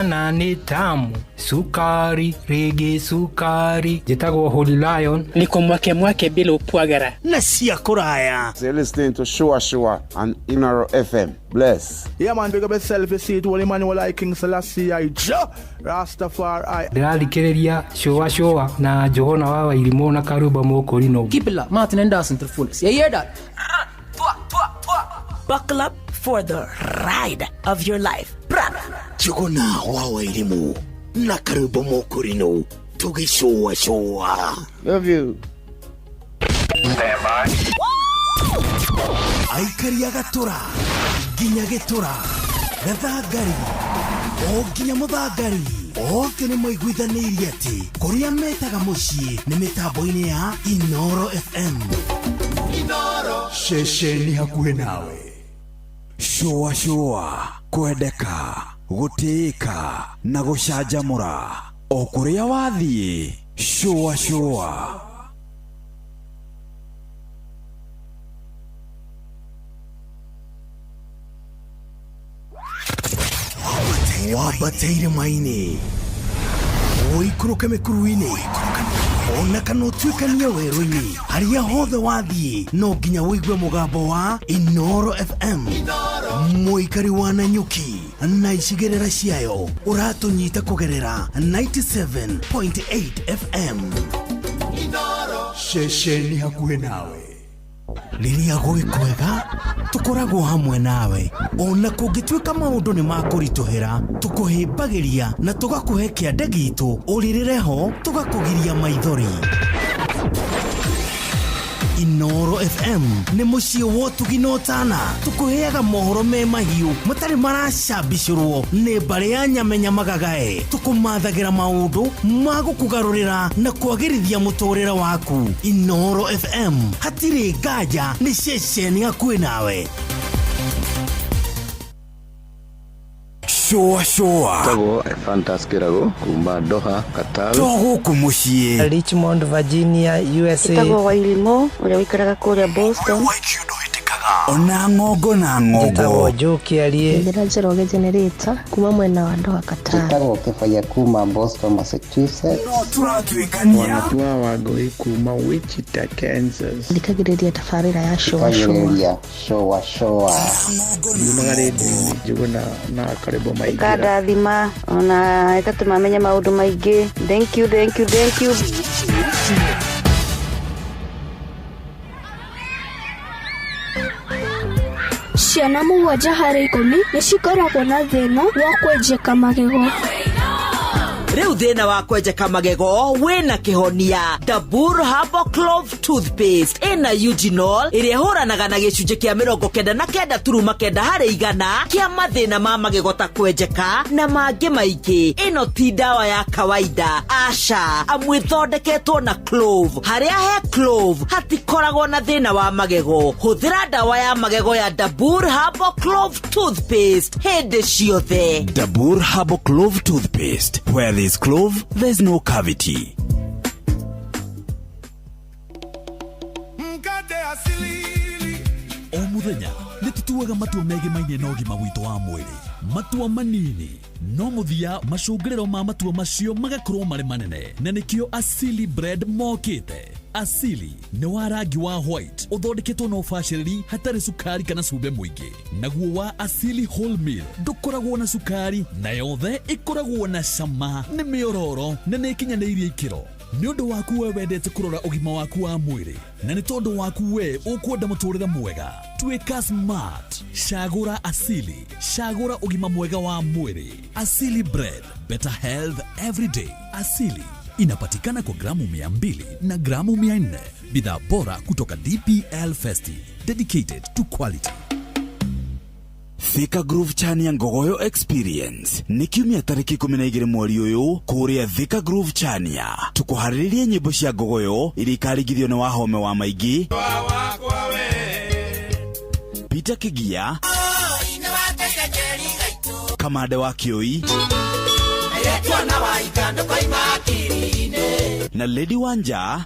Na nĩ tamu cukari rĩngĩ cukari. Njĩtagwo Holy Lion. Niko mwake mwake bila upwagara. Na cia kũraya. So you're listening to Shua Shua on Inoro FM. Bless. Yeah, man, big up yourself. You see it, Holy Emmanuel I King Selassie I Jah Rastafari. Ndĩrathikĩrĩria Shua Shua na Njũgũna wa Wairimũ na Karumba Mũkũrinũ. Keep it locked. Martin and Dawson to the fullest. You hear that? Buckle up for the ride of your life. Njũgũna wa Wairimũ na Karumbo Mũkũrinũ tũgĩcũacũa. Love you. Aikari a Gatũra nginya Gĩtũra, Gathangari o nginya Mũthangari, othe nĩ maiguithanĩirie atĩ kũrĩa metaga mũciĩ nĩ mĩtambo-inĩ ya Inoro FM. Ceceni hakuhĩ nawe. Shũa shũa, kwendeka, gũtĩĩka na gũcanjamũra o kũrĩa wathiĩ. Shũa shũa. Wambate irĩma-inĩ, ũikũrũke mĩkuru-inĩ, ona kana ũtuĩkanie werũ-inĩ, harĩa hothe wathiĩ no nginya ũigue mũgambo wa Inoro FM. Mũikari wa Nanyuki na icigĩrĩra ciayo, ũratũnyita kũgerera 97.8 FM. Ceceni hakuhĩ nawe. Rĩrĩa gwĩ kwega tũkoragwo hamwe nawe, ona kũngĩtuĩka maũndũ nĩ makũritũhĩra, tũkũhĩmbagĩria na tũgakũhe kĩande gitũ ũrĩrĩre ho, tũgakũgiria maithori. Inoro FM nĩ mũciĩ wa ũtugi na ũtana. Tũkũheaga mohoro me mahiũ matarĩ maracambicũrwo nĩ mbarĩ ya nyamenya magagae. Tũkũmathagĩra maũndũ ma gũkũgarũrĩra na kwagĩrithia mũtũrĩre waku. Inoro FM, hatirĩ nganja, nĩ ceceni hakuhĩ nawe. Shũa shũa. Tagwo Fantas Kĩrago kuma Doha, Qatar. To gũkũ mũciĩ. Richmond, Virginia, USA. Ĩtagwo Wairimũ ũrĩa ũikaraga kũrĩa Boston. Ona ng'ongo na ng'ongo. Njĩtagwo Joe Kĩarie. Njĩra Njoroge Generator kuma mwena wa Doha, Qatar. Njĩtagwo Kĩbaya kuma Boston, Massachusetts. No tũratuĩkania. Wanatua Wangũi kuma Wichita, Kansas. Thikagĩrĩria tabarĩra ya Shũa Shũa. Thikagĩrĩria Shũa Shũa. Yumaga rĩndiũ-inĩ Njũgũna na Karĩmbo Maingĩra. Ĩkandathima ona ĩgatũma menye maũndũ maingĩ. Thank you, thank you, thank you. Ciana 7 harĩ 10 nĩ cikoragwo na thĩna wa kwenjeka magego. Rĩu thĩna wa kwenjeka magego wĩna kĩhonia. Dabur Herbal Clove Toothpaste ĩna eugenol ĩrĩa ĩhũranaga na gĩcunjĩ kĩa 99.9 harĩ igana kĩa mathĩna ma magego ta kwenjeka na mangĩ maingĩ. Ĩno ti ndawa ya kawaida, aca, amu ĩthondeketwo na clove. Harĩa he clove hatikoragwo na thĩna wa magego. Hũthĩra ndawa ya magego ya Dabur Herbal Clove Toothpaste hĩndĩ ciothe. Dabur Herbal Clove Toothpaste. Where there's clove, there's no cavity. O mũthenya nĩ tũtuaga matua megimaine na ũgima witũ wa mwĩrĩ. Matua manini no mũthia macũngĩrĩro ma matua macio magakorwo marĩ manene, na nĩkĩo Asili Bread mokĩte. Asili nĩ wa rangi wa white, ũthondeketwo na ũbacĩrĩri, hatarĩ cukari kana cumbĩ mũingĩ. Naguo wa Asili Wholemeal ndũkoragwo na cukari, na yothe ĩkoragwo na cama, nĩ mĩororo na nĩ ĩkinyanĩirie ikĩro. Nĩ ũndũ waku we wendete kũrora ũgima waku wa mwĩrĩ, na nĩ tondũ waku we ũkwenda mũtũrĩre mwega, tuĩka smart. Cagũra Asili, cagũra ũgima mwega wa mwĩrĩ. Asili Bread, better health every day. Asili inapatikana kwa gramu 200 na gramu 400. Bidhaa bora kutoka DPL Festi, dedicated to quality. Thika Groove Chania Ngogoyo Experience nĩ kiumia tarĩki 12 mweri ũyũ kũrĩa Thika Groove Chania. Tũkũharĩrĩria nyĩmbo cia Ngogoyo iria ikaringithio nĩ Wahome wa Maingĩ, Peter Kigia, Kamande wa Kĩũi na Lady Wanja.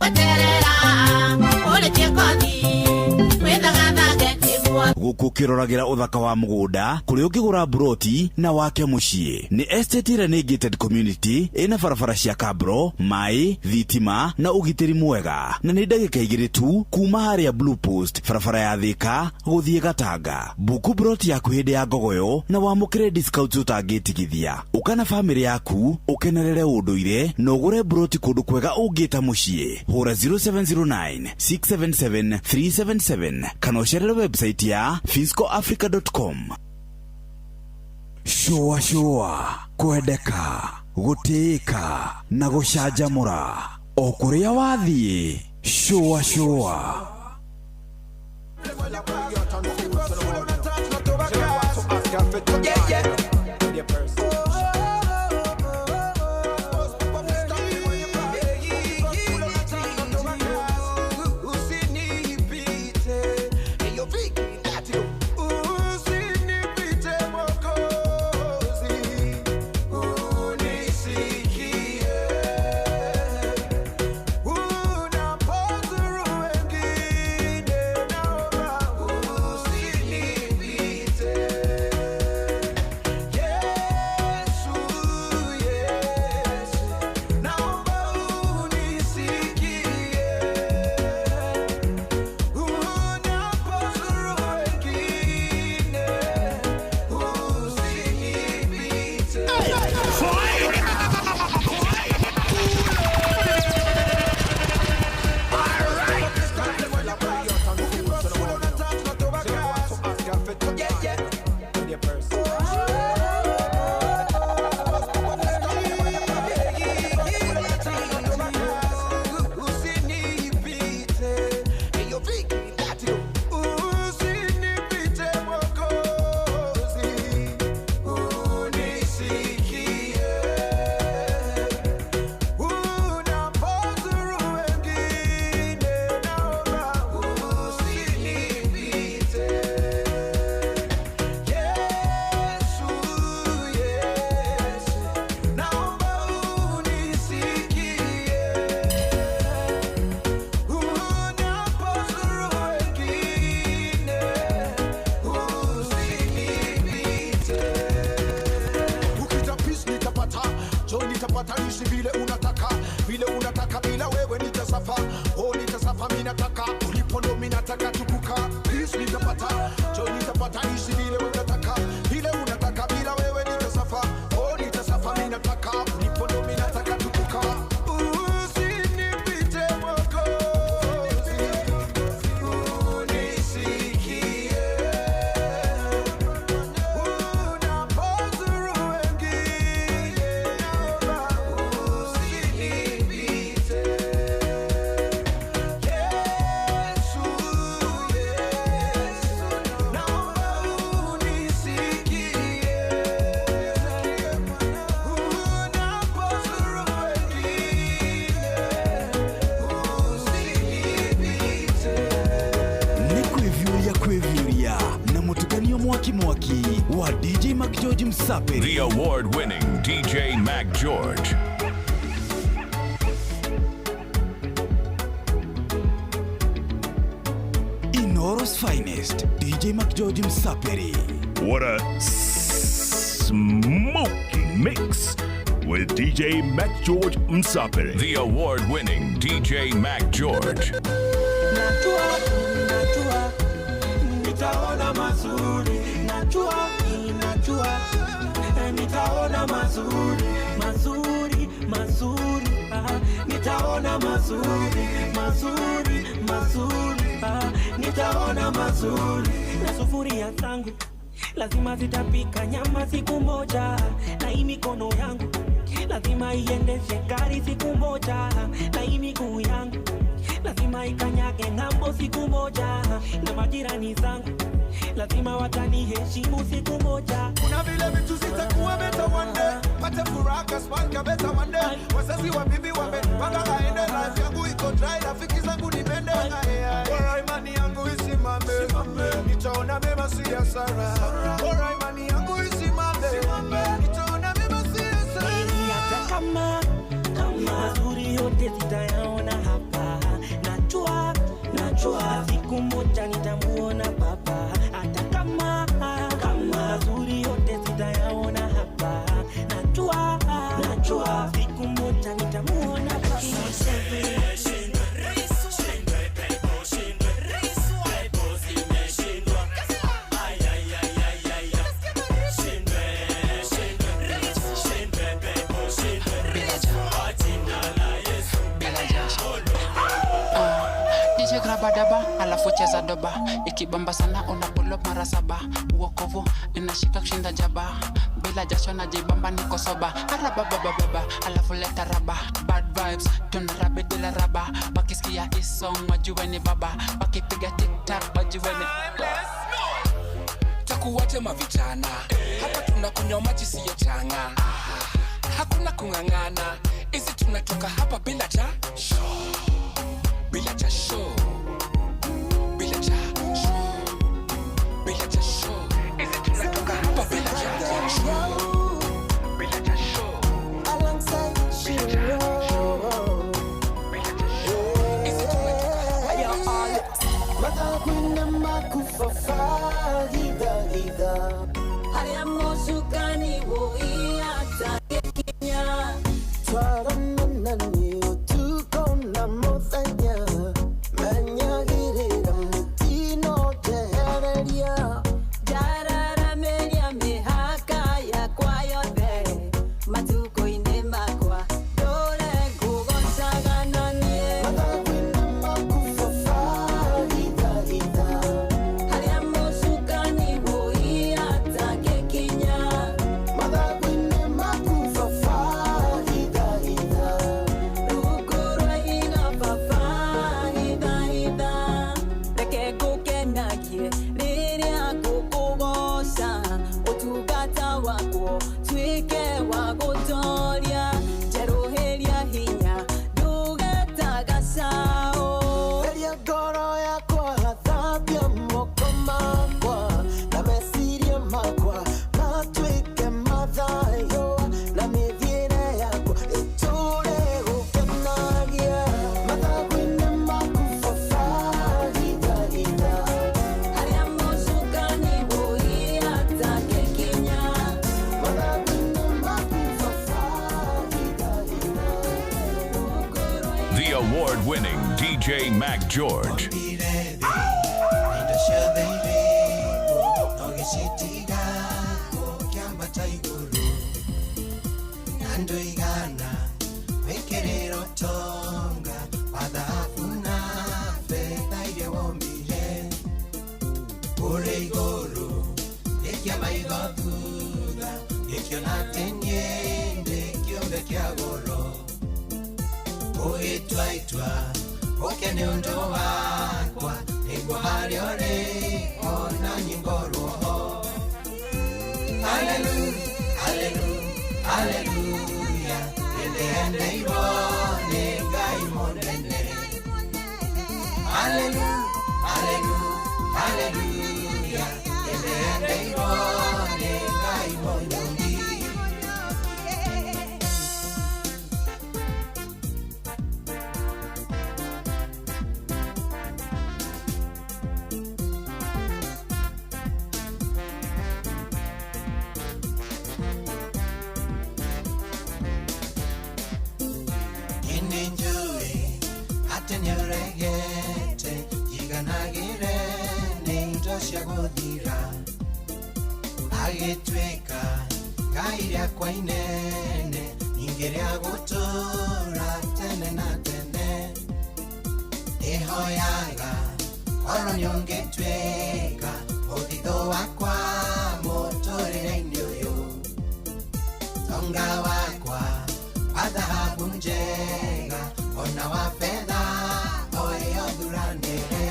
Gũkũ ũkĩroragĩra ũthaka wa mũgũnda kũrĩa ũngĩgũra mburoti na wake mũciĩ. Nĩ estate ĩrĩa nĩ gated community ĩna barabara cia kabro, maĩ, thitima na ũgitĩri mwega, na nĩ ndagĩka 2 tu kuma harĩa Blue Post, barabara ya Thika gũthiĩ Gatanga. Buku mburoti yaku hĩndĩ ya ngogoyo na wamũkĩre discount ũtangĩtigithia. Ũka na bamĩrĩ yaku ũkenerere ũndũire na ũgũre mburoti kũndũ kwega ũngĩta mũciĩ. Hũra 0709 677 377 kana ũcerere website ya fiscoafrica.com. Shũa shũa, kwendeka, gũtĩĩka na gũcanjamũra o kũrĩa wathiĩ. Shũa shũa. Wa DJ Mac George Msaperi. The award-winning DJ Mac George. Inoro's finest, DJ Mac George Msaperi. What a smoking mix with DJ Mac George Msaperi. The award-winning DJ Mac George. Najua, najua, nitaona mazuri. Najua, najua, nitaona mazuri. Mazuri, mazuri, ah, nitaona mazuri. Mazuri, mazuri, ah, nitaona mazuri. Na sufuria zangu lazima zitapika nyama siku moja, na hii mikono yangu lazima iendeshe gari siku moja, na hii miguu yangu lazima ikanyage ng'ambo siku moja, na majirani zangu lazima wataniheshimu siku moja. Kuna vile vitu zitakuwa better one day, pate furaha spanka better one day. Wazazi wa bibi wamepanga aende, life yangu iko dry, rafiki zangu ni mende. Bora imani yangu isimame, nitaona mema si hasara. Bora imani yangu isimame, nitaona mema si hasara. Hata kama mazuri yote sitayaona hapa, najua najua siku moja nitamuona baba. Najua siku moja nitamuona baba. DJ grabadaba alafu cheza doba ikibamba sana una pull up mara saba uokovu inashika kushinda jaba bila jasho na jibamba niko soba arababababa alafu leta raba bad vibes tuna rabi bila raba wakisikia hii song wajue ni baba wakipiga tik tak wajue ni takuwaje mavijana hapa tunakunywa maji siyo changa hakuna kung'ang'ana hizi tunatoka hapa bila cha show bila cha show bila cha show bila cha show hizi tunatoka hapa bila cha show bila cha show Alongside Shiro. Hizi tunatoka Matakwenda makufafa hidha hidha. Harĩa mũcukani wũiyatagekinya Twarana nĩ ũtukũ na mũthenya menyagĩrĩra mĩtino njehereria Ndararamiria mĩhaka yakwa yothe matukũ-inĩ makwa ndũre ngũgocaga na niĩ Matakwenda makufafa hidha hidha. Harĩa mũcukani wũiyatagekinya Matakwenda makufafa hidha hidha. Rungu rwa ihiga baba hitha hitha reke ngũkenagie rĩrĩa ngũkũgoca ũtungata wakwo tuĩke wa gũtoria njerũhĩria hinya nduge ta gacaũ Theria ngoro yakwa thambia moko makwa na meciria makwa matuĩke mathayo na mĩthiĩre yakwa ĩtũre gũkenagia mathagu-inĩ maku baba hitha hitha Harĩa mũcukani wũiyatagekinya mathagu-inĩ maku baba hitha hitha. The award winning DJ Mac George. Indo ciothe irĩ no gĩcitiga gũkĩambata igũrũ na ndũigana wĩkĩrĩrwo tonga wa thahabu na betha iria wombire kũrĩ igũrũ gĩkia maitho thutha gĩkĩona atĩ niĩ ndĩ kĩũmbe kĩa goro ũgĩtua itua ũke nĩ ũndũ wakwa nĩguo harĩa ũrĩ ona nyingorwo ho Hallelujah, hallelujah, hallelujah nĩndĩendeirwo nĩ Ngai mũnene Hallelujah, hallelujah, hallelujah nĩndĩendeirwo nĩ Ngai mũnene. Nĩnjũĩ atĩ nĩũregete njiganagĩre nĩ indo cia gũthira agĩtuĩka Ngai rĩakwa inene ningĩ rĩa gũtũũra tene na tene ndĩhoyaga korwo nĩũngĩtuĩka mũthithũ wakwa mũtũrĩre-inĩ ũyũ tonga wakwa wa thahabu njega ona wa fedha o ĩyo thuranĩre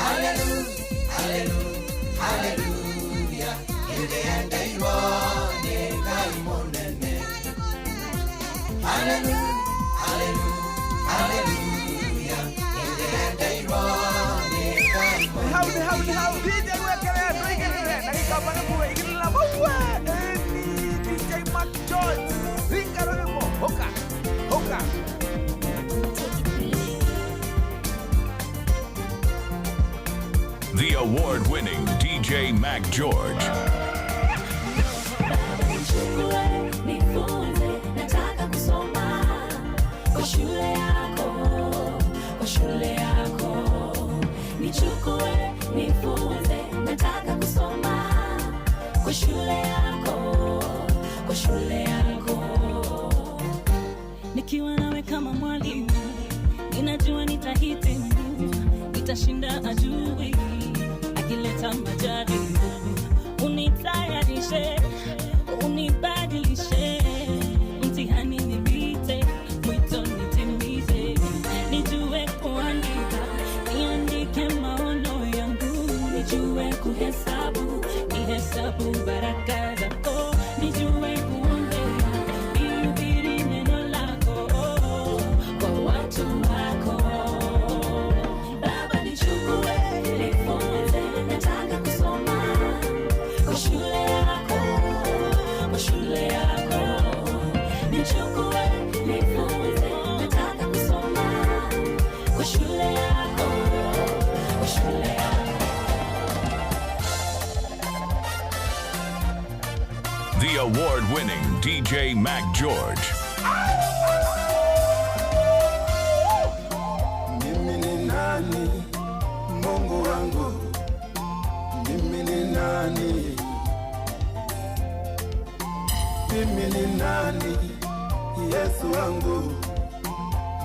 Hallelujah, hallelujah, hallelujah nĩndĩendeirwo nĩ Ngai mũnene Hallelujah, hallelujah, hallelujah nĩndĩendeirwo nĩ Ngai mũnene. Hau hau hau DJ wekere tuigirire ndagĩka mane igirira maua ni DJ Mac George ringa rwĩmbo hoka hoka. The award winning DJ Mac George. Nichukue, nifunge. shule yako. Nikiwa nawe kama mwalimu, ninajua nitahitimu, nitashinda adui akileta majaribu. Unitayarishe, unibadilishe, mtihani nipite, mwito nitimize. Nijue kuandika, niandike maono yangu, nijue kuhesabu, nihesabu baraka zako, nijue kuongea, nihubiri neno lako kwa watu wako. Baba nichukue, nifunze, nataka kusoma kwa shule yako, kwa shule yako. Nichukue, nifunze, nataka kusoma kwa shule yako, kwa shule yako. The award winning DJ Mac George. Mimi ni nani, Mungu wangu? Mimi ni nani? Mimi ni nani, Yesu wangu?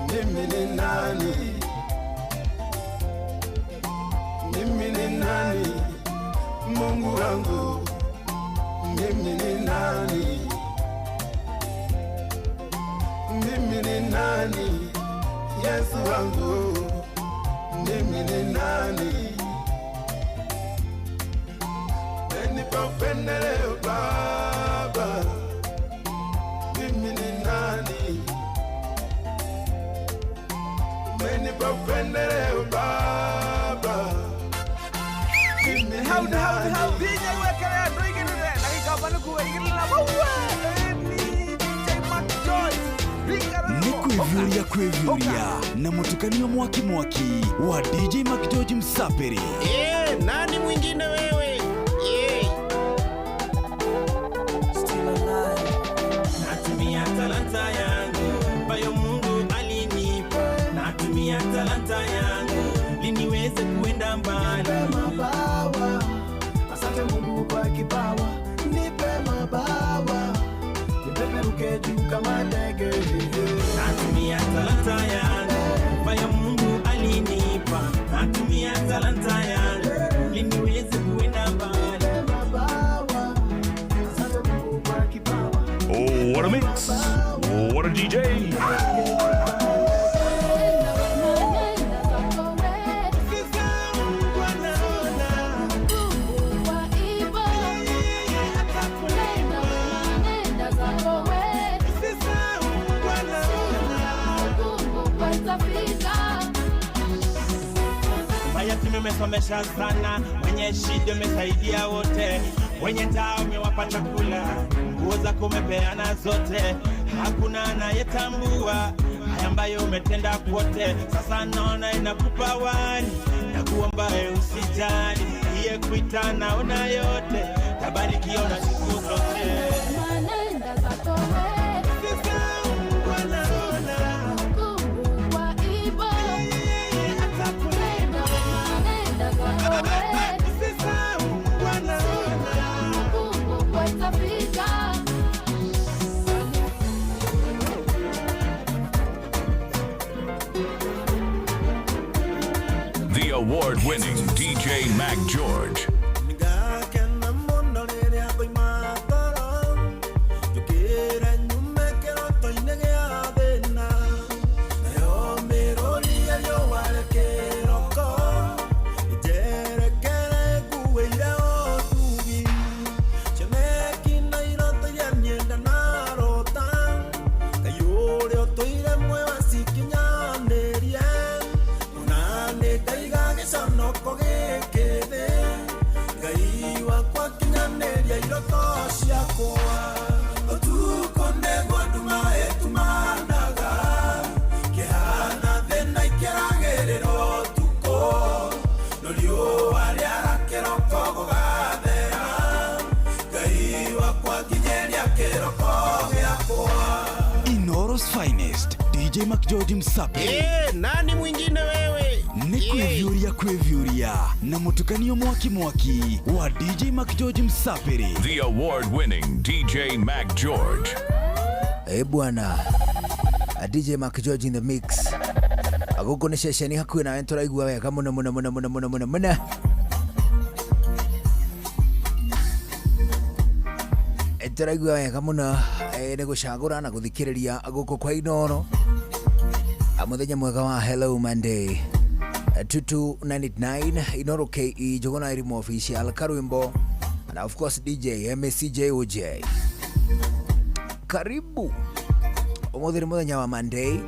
Mimi ni nani? Mimi ni nani, Mungu wangu? Mimi ni nani? Mimi ni nani, Yesu wangu? Mimi ni nani? Umenipa upendeleo Baba, mimi ni nani? Umenipa upendeleo Baba, mimi ni nani? DJ wekelea ndoigirire ndagika igirira maua ni DJ Mac George. Nĩ kwĩviũria kwĩviũria na mũtukanio mwaki mwaki wa DJ Mac George Msapiri. Nani mwingine wewe? Natumia talanta yangu ambayo Mungu alinipa, natumia talanta yangu ili niweze kuenda mbali. Nipe mabawa, asante Mungu kwa kipawa. Nipe mabawa, nipeperuke juu kama ndege. Natumia talanta yangu ambayo Mungu alinipa, natumia talanta yangu ili niweze kuenda mbali. Nipe mabawa, asante Mungu kwa kipawa. Oh, what a mix! What a DJ! Mayatima umesomesha sana, wenye shida umesaidia wote, wenye njaa umewapa chakula, nguo zako umepeana zote, hakuna anayetambua haya ambayo umetenda kwote. Sasa naona inakupa wani na kuomba usijali, iye kuita naona yote, tabarikiwa na siku zote. Manenda zako we. The award winning DJ Mac George. Nĩngakena mũno rĩrĩa ngoima toro, njũkĩre nyume kĩroto-inĩ gĩa thĩna. Nayo mĩrũri ya riũa rĩa kĩroko, ĩnjerekere nguĩire ũtugi. Cioneki na iroto iria niĩ ndanarota, Ngai ũrĩa ũtũire muoyo acikinyanĩrie. Ona nĩndaiga gĩconoko gĩkĩ thĩ, Ngai wakwa kinyanĩria iroto ciakwa. Ũtukũ nĩguo nduma ĩtumanaga, kĩhana thĩna ikĩragĩrĩra ũtukũ. No riũa rĩara kĩroko gũgathera, Ngai wakwa kinyĩria kĩroko gĩakwa. Inoro's finest DJ Mac George Msapiri. Nani mwingine wewe? Nĩ kwĩviũria kwĩviũria na mũtukanio mwaki mwaki wa DJ Mac George Msapiri. The award winning DJ Mac George. Eh bwana, DJ Mac George in the mix. Gũkũ nĩ ceceni hakuhĩ nawe tũraigua wega mũno mũno mũno mũno mũno mũno mũno. Tũraigua wega mũno nĩ gũcagũra na gũthikĩrĩria gũkũ kwa Inoro. Mũthenya mwega wa Hello Monday. 22989 Inoro KE Njuguna Elimu Official Karwimbo and of course DJ MCJOJ. Karibu umuthi nĩ mũthenya wa Monday,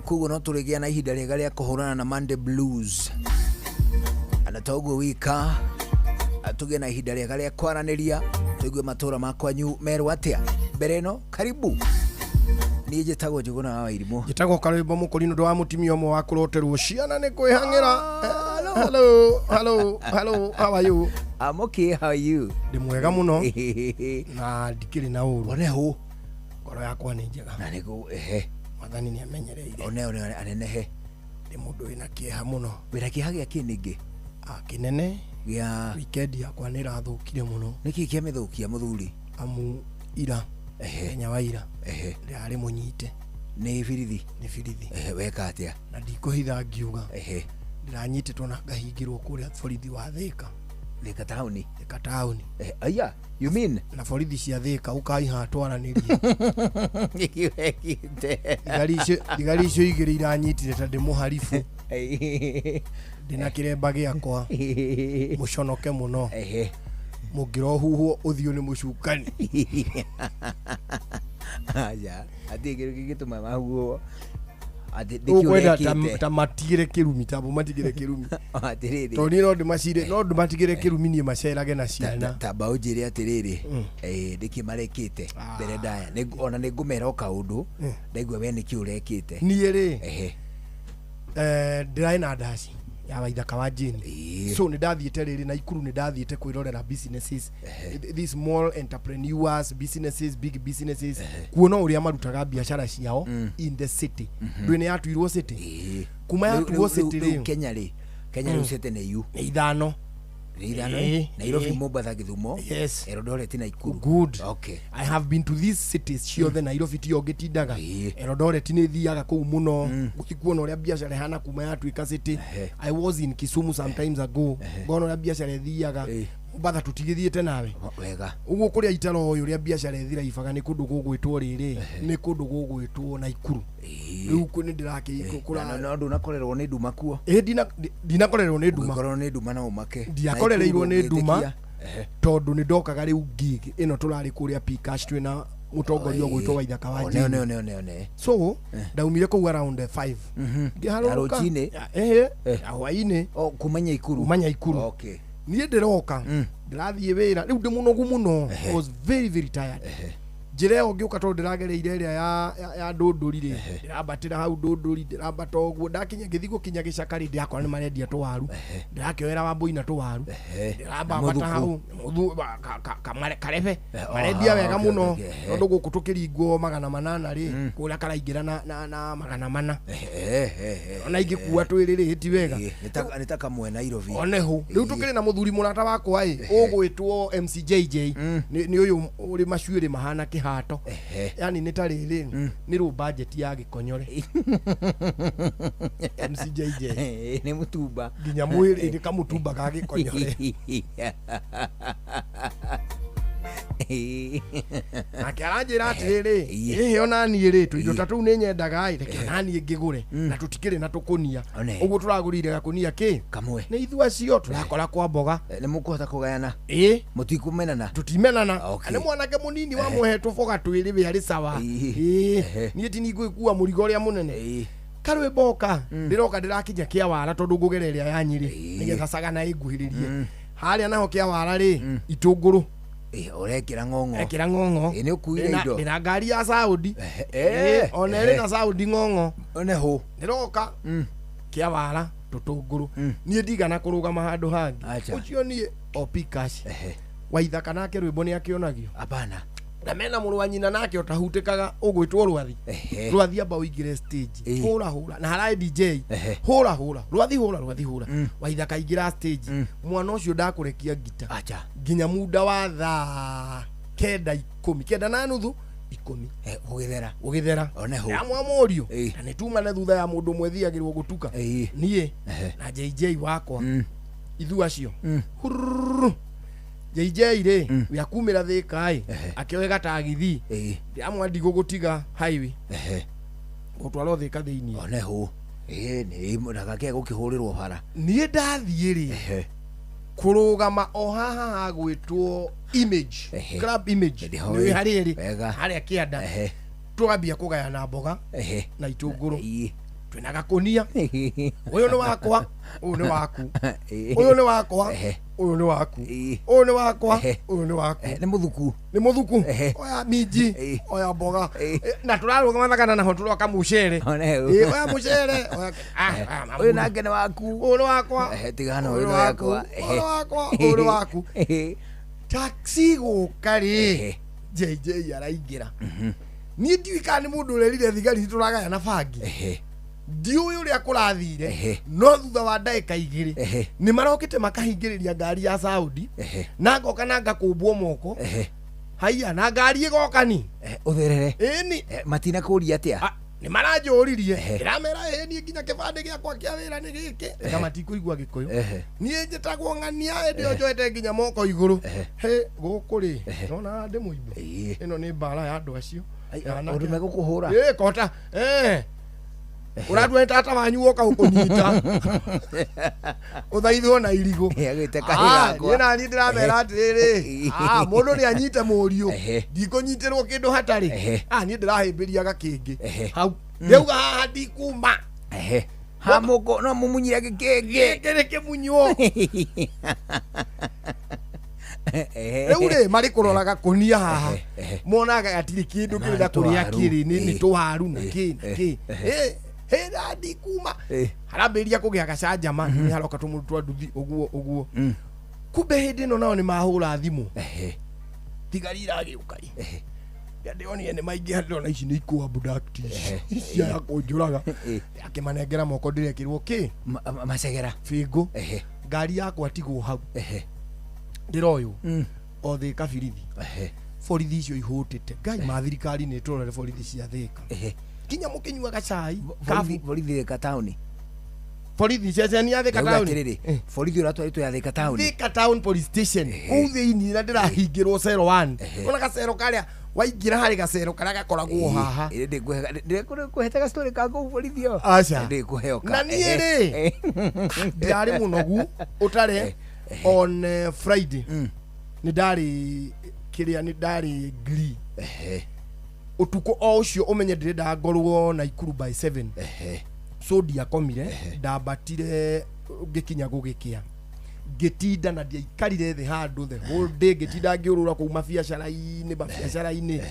koguo no tũrĩgĩa na ihinda rĩega rĩa kũhũrana na Monday Blues, na toguo wika tũgĩe na ihinda rĩega rĩa kwaranĩria tũigue matũra ma kwanyu merwo atĩa. Mbere ĩno karibu, niĩ njĩtagwo Njuguna wa Wairimũ. Njĩtagwo Karwĩmbo Mũkũri nĩ ũndũ wa mũtumia ũmwe wa kũroterwo ciana nĩ kwĩhang'ĩra. Hello, hello, hello, how are you? I'm okay, how are you? Ndĩ mwega mũno na ndikĩrĩ na ũru. One hũ ngoro yakwa nĩ njega na nĩguo ehe Mwathani nĩ amenyereire. One one anenehe. Ndĩ mũndũ wĩna kĩeha mũno. Wĩna kĩeha gĩa kĩ ningĩ? Kĩnene gĩa weekend yakwa nĩ ĩrathũkire mũno. Nĩkĩ kĩamĩthũkia mũthuri? Amu ira mũthenya wa ira ndĩrarĩ mũnyite nĩ birithi. Nĩ birithi. Weka atĩa? Na ndikũhitha ngiuga ndĩranyitĩtwo na ngahingĩrwo kũrĩa borithi wa Thĩka. Thĩka taũni? Thĩka taũni. Aya, you mean? Na borithi cia Thĩka ũkai haha twaranĩrie. Nĩkĩ wekĩte? Thigari icio igĩrĩ iranyitire ta ndĩ mũharibu. Ndĩna kĩremba gĩakwa. Mũconoke mũno. Mũngĩrohuhwo ũthiũ nĩ mũcukani. Aja, atirĩ kĩndũ kĩngĩtũma mahuhwo. Ũkwenda ta matigĩre kĩrumi, tabo matigĩre kĩrumi. Atĩrĩrĩ. Tondũ niĩ no ndĩmacire, no ndĩmatigĩre kĩrumi niĩ macerage na ciana. Tamba ũnjĩre atĩrĩrĩ, nĩkĩ marekĩte mbere ndaya. Ona nĩ ngũmera o kaũndũ, ndaigua we nĩkĩ ũrekĩte. Niĩ rĩ, ndĩrarĩ na ndaci ya Waithaka wa Jane. So nĩ ndathiĩte rĩrĩ Naikuru, nĩ ndathiĩte kwĩrorera businesses, these small entrepreneurs businesses, big businesses, kuona ũrĩa marutaga biacara ciao in the city. Ndũĩ nĩ yatuirwo city. Kuma yatuirwo city rĩ, Kenya rĩ, Kenya rĩu city nĩ yu. Nĩ ithano. Nĩ ithano. Nairobi, Mombasa, Githumo. Yes. Eldoret na Nakuru. Good. Okay. I have been to these cities ciothe. Nairobi tiyo ngĩtindaga. Eldoret nĩ thiaga kũu mũno gũthiĩ kuona ũrĩa biacara ĩhana kuma yatuĩka city. I was in Kisumu sometimes ago, ngona ũrĩa biacara ĩthiaga. Mombasa tũtigĩthiĩte nawe wega. Ũguo kũrĩa itaroĩ ũrĩa biacara ĩthiraibaga nĩ kũndũ gũgwĩtwo rĩrĩ, nĩ kũndũ gũgwĩtwo Naikuru. Rĩu nĩ ndĩrakĩkũra. No ndũnakorerwo nĩ nduma kuo? Ĩ, ndinakorerwo nĩ nduma. Ũngĩkorwo nĩ nduma no ũmake. Ndiakorereirwo nĩ nduma tondũ nĩ ndokaga rĩu gig ĩno tũrarĩ kũrĩa Pcash twĩna mũtongoria ũgwĩtwo Waithaka wa Jane. One. So ndaumire kũu around 5 ngĩharũrũka Rũcinĩ? Ya hwaĩ-inĩ. Kuma Nyaikuru? Kuma Nyaikuru. Okay. Niĩ ndĩroka ndĩrathiĩ wĩra rĩu ndĩ mũnogu mũno. I was very very tired. Njĩra ĩyo ngĩũka tondũ ndĩragereire ĩrĩa ya Ndũndũri rĩ, ndĩrambatĩra hau Ndũndũri, ndĩrambata ũguo ndakinya ngĩthiĩ gũkinya gĩcaka rĩ, ndĩrakora nĩ marendia tũwaru, ndĩrakĩoera Wambũi na tũwaru, ndĩrambambata hau karebe marendia wega mũno tondũ gũkũ tũkĩringwo 800 rĩ, kũrĩa karaingĩra na 400. Ona ingĩkua twĩrĩ rĩ, ti wega. Nĩ ta kamwe Nairobi. One hũ rĩu tũkĩrĩ na mũthuri mũrata wakwa ĩ ũgwĩtwo MCJJ, nĩ ũyũ ũrĩ macuĩrĩ mahana kĩhato, yani nĩ ta rĩrĩ nĩ rũ budget ya gĩkonyore. MCJJ nĩ mũtumba nginya mwĩrĩ nĩ kamũtumba ga gĩkonyore. Nake aranjĩra atĩrĩrĩ, ĩhĩ ona niĩ rĩ tũindo ta tũu nĩ nyendaga ĩ, reke ona niĩ ngĩgũre, na tũtikĩrĩ na tũkũnia, ũguo tũragũrire gakũnia kĩ kamwe nĩ ithuĩ acio tũrakora kwa mboga. Nĩ mũkũhota kũgayana? Ĩ, mũtikũmenana? Tũtimenana. Nĩ mwanake mũnini wamũhe tũboga twĩrĩ we arĩ sawa. Ĩ, niĩ ti ningũgĩkua mũrigo ũrĩa mũnene. Karwĩmbo ndĩroka ndĩrakinya Kĩawara tondũ ngũgera ĩrĩa ya Nyĩrĩ nĩgetha Sagana ĩnguhĩrĩrie. Harĩa naho Kĩawara rĩ, itũngũrũ Ũrekĩra ng'ong'o. Ekĩra ng'ong'o. Nĩ ũkuire indo. Ndĩna ngari ya Saudi. Ona ĩrĩ na Saudi ng'ong'o. One hũ. Ndĩroka Kĩawara tũtũngũrũ. Niĩ ndigana kũrũgama handũ hangĩ. Ũcio niĩ o Pcash. Waithaka nake rwĩmbo nĩ akĩonagio? Hapana. Na mena mũrũ wa nyina nake ũtahutĩkaga ũgwĩtwo rwathi. Ehe. Rwathi amba ũingĩre stage. Ĩĩ. Hũra hũra na haraĩ DJ. Ehe. Hũra hũra rwathi hũra rwathi hũra. Waithaka aingĩra stage. Mwana ũcio ndakũrekia ngita. Acha. Nginya muda wa thaa 9 10 9:30 10. Gũgĩthera. Gũgĩthera. One hũ. Yamwa mũriũ. Na nĩtumane thutha ya mũndũ ũmwe thiagĩrwo gũtuka. Niĩ na JJ wakwa. Ithu acio. Hururu. JJ rĩ we akumĩra thĩka ĩ akĩoe gatagithi ndĩramwa ndigũgũtiga highway gũtwarwo thĩka thĩiniĩ. One hũ. Ĩĩ nĩ ndagakĩe gũkĩhũrĩrwo bara. Niĩ ndathiĩ rĩ kũrũgama o haha hagwĩtwo Image Ehe. Club Image. Nĩho nĩ ĩ. harĩa ĩrĩ Wega. harĩa kĩanda. Ehe. Twambia kũgayana mboga Ehe. na itũngũrũ. Ĩĩ. Twĩna gakũnia. Ũyũ nĩ wakwa, ũyũ nĩ waku, ũyũ nĩ wakwa, ũyũ nĩ waku, ũyũ nĩ wakwa, ũyũ nĩ waku. Nĩ mũthuku. Nĩ mũthuku. Oya minji, oya mboga. Na tũrarũgama thakana naho tũroka mũcere. One hau. Ĩ, oya mũcere, oya Ũyũ nake nĩ waku. Ũyũ nĩ wakwa. Ehe, tigana Ũyũ ũyũ nĩ nĩ waku, wakwa. ũyũ nĩ wakwa, ũyũ nĩ waku. Taxi gũka rĩ, JJ araingĩra. Niĩ ndiũĩ kana nĩ mũndũ ũrerire thigari tũragayana bangi. Ndiũĩ ũrĩa kũrathire no thutha wa ndagĩka 2 nĩ marokĩte makahingĩrĩria ngari ya Saudi na ngoka na ngakũmbwo moko. Haiya na ngari ĩgoka ni. Ũtherere. Ĩni. Matina kũria atĩa? Nĩ maranjũririe ndĩramera ĩ niĩ nginya kĩbandĩ gĩakwa kĩa wĩra nĩ gĩkĩ na matikũigua gĩkũyũ. Niĩ njĩtagwo ng'ania hĩndĩ ĩyo njoete nginya moko igũrũ. He gũkũ rĩ nona ndĩ mũimbo. Ĩno nĩ mbara ya andũ acio. Ya anake. Ũndũ megũkũhũra. Ĩ kota eh ũratua nĩ tata wanyu woka gũkũnyita ũthaithwo na irigũ. Agĩte kahĩ gakwa. Niĩ naniĩ ndĩramera atĩrĩrĩ, mũndũ nĩ anyite mũriũ ndikũnyitĩrwo kĩndũ hatarĩ. Niĩ ndĩrahĩmbĩria gakĩngĩ hau ndĩauga haha ndikuma. Ehe. Ha mũkũ no mũmunyire gĩkĩngĩ. Gĩkĩ nĩ kĩmunywo. Rĩu rĩ marĩ kũrora gakũnia haha monaga gatirĩ kĩndũ kĩrĩa kũrĩa kĩrĩ nĩ tũwaru na kĩ na kĩ. Hĩra ndikuma. Harambĩrĩria kũgĩa gacanjama nĩ haroka tũmũndũ twa nduthi ũguo ũguo. Kumbe hĩndĩ ĩno nao nĩ mahũra thimũ. Thigari iragĩũka ĩ. Ndĩronire nĩ maingĩha ndĩrona ici nĩ ikũ abduct ici ciaya kũnjũraga. Akĩmanengera moko ndĩrekĩrwo kĩ? Macegera. Bĩngũ. Ngari yakwa tigwo hau. Ndĩroywo o Thĩka birithi. Borithi icio ihũtĩte. Ngai ma thirikari nĩ tũrore borithi cia Thĩka. Nginya mũkĩnyuaga cai. Borithi Thĩka taũni. Borithi ceceni ya Thĩka Ndauga taũni. atĩrĩrĩ, borithi ũratwarĩtwo ya Thĩka taũni. Thĩka town police station. Kũu thĩiniĩ na ndĩrahingĩrwo cero 1. Ona gacero karĩa waingĩra harĩ gacero karĩa gakoragwo haha. Ndĩkũhete gastory ka kũu borithi ĩyo. Aca. Ndĩkũheoka. Na niĩ rĩ ndirarĩ mũnogu ũtare on Friday nĩ ndarĩ kĩrĩa nĩ ndarĩ Glee. Ũtukũ o ũcio ũmenye ndĩrenda ngorwo Naikuru by 7. So ndiakomire ndambatire ngĩkinya gũgĩkĩa ngĩtinda na ndiaikarire thĩ handũ the whole day ngĩtinda ngĩũrũra kũu mabiacara-inĩ mabiacara-inĩ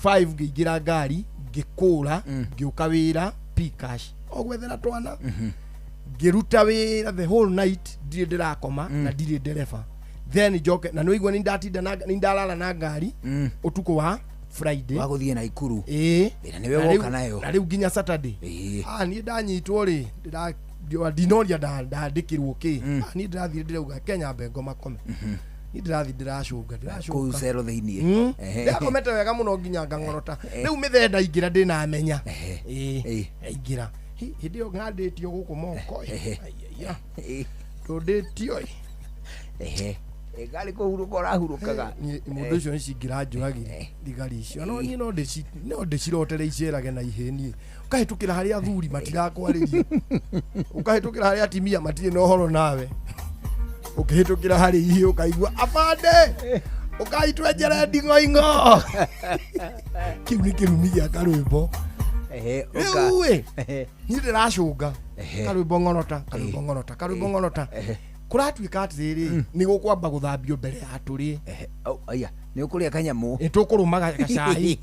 5 ngĩingĩra ngari ngĩkũra ngĩũka wĩra P-Cash o gwethera twana ngĩruta wĩra the whole night ndirĩ ndĩrakoma na ndirĩ ndereba then njoke na nĩwaigua nĩ ndatinda na nĩ ndarara na ngari ũtukũ wa Friday Wa gũthiĩ Naikuru. Ĩĩ. Na nĩwe woka nayo. Na rĩu nginya Saturday. Niĩ ndanyitwo rĩ ndinoria ndandĩkĩrwo kĩ. Niĩ ndĩrathiĩ ndĩrauga Kenya mbe ngoma kome. Niĩ ndĩrathiĩ ndĩracũnga ndĩracũnga. Kũu cero thĩiniĩ. Ndĩrakomete wega mũno nginya ngang'orota. Rĩu mĩthee ndaingĩra ndĩnamenya. Ĩĩ ndaingĩra. Hĩndĩ ĩyo ng'andĩtio gũkũ moko ĩ. Aiya. Ndũndĩtio ĩ. Ngarĩ kũhurũka ũrahurũkaga. Mũndũ ũcio nĩ cingĩranjũragire thigari icio no niĩ no ndĩcirotere icerage na ihĩ niĩ. Ũkahĩtũkĩra harĩ athuri matirakwarĩria. Ũkahĩtũkĩra harĩ atimia matirĩ na ũhoro nawe. Ũkĩhĩtũkĩra harĩ ihĩ ũkaigua abande ũkaitwenjere nding'oing'o. Kĩu nĩ kĩrumi gĩa karwĩmbo. Rĩu ĩ niĩ ndĩracũnga karwĩmbo ng'orota karwĩmbo ng'orota karwĩmbo ng'orota. Kũratuĩka atĩrĩrĩ nĩ gũkwamba gũthambio mbere ya tũrĩe. Aya nĩ ũkũrĩa kanyamũ. Nĩ tũkũrũma gacai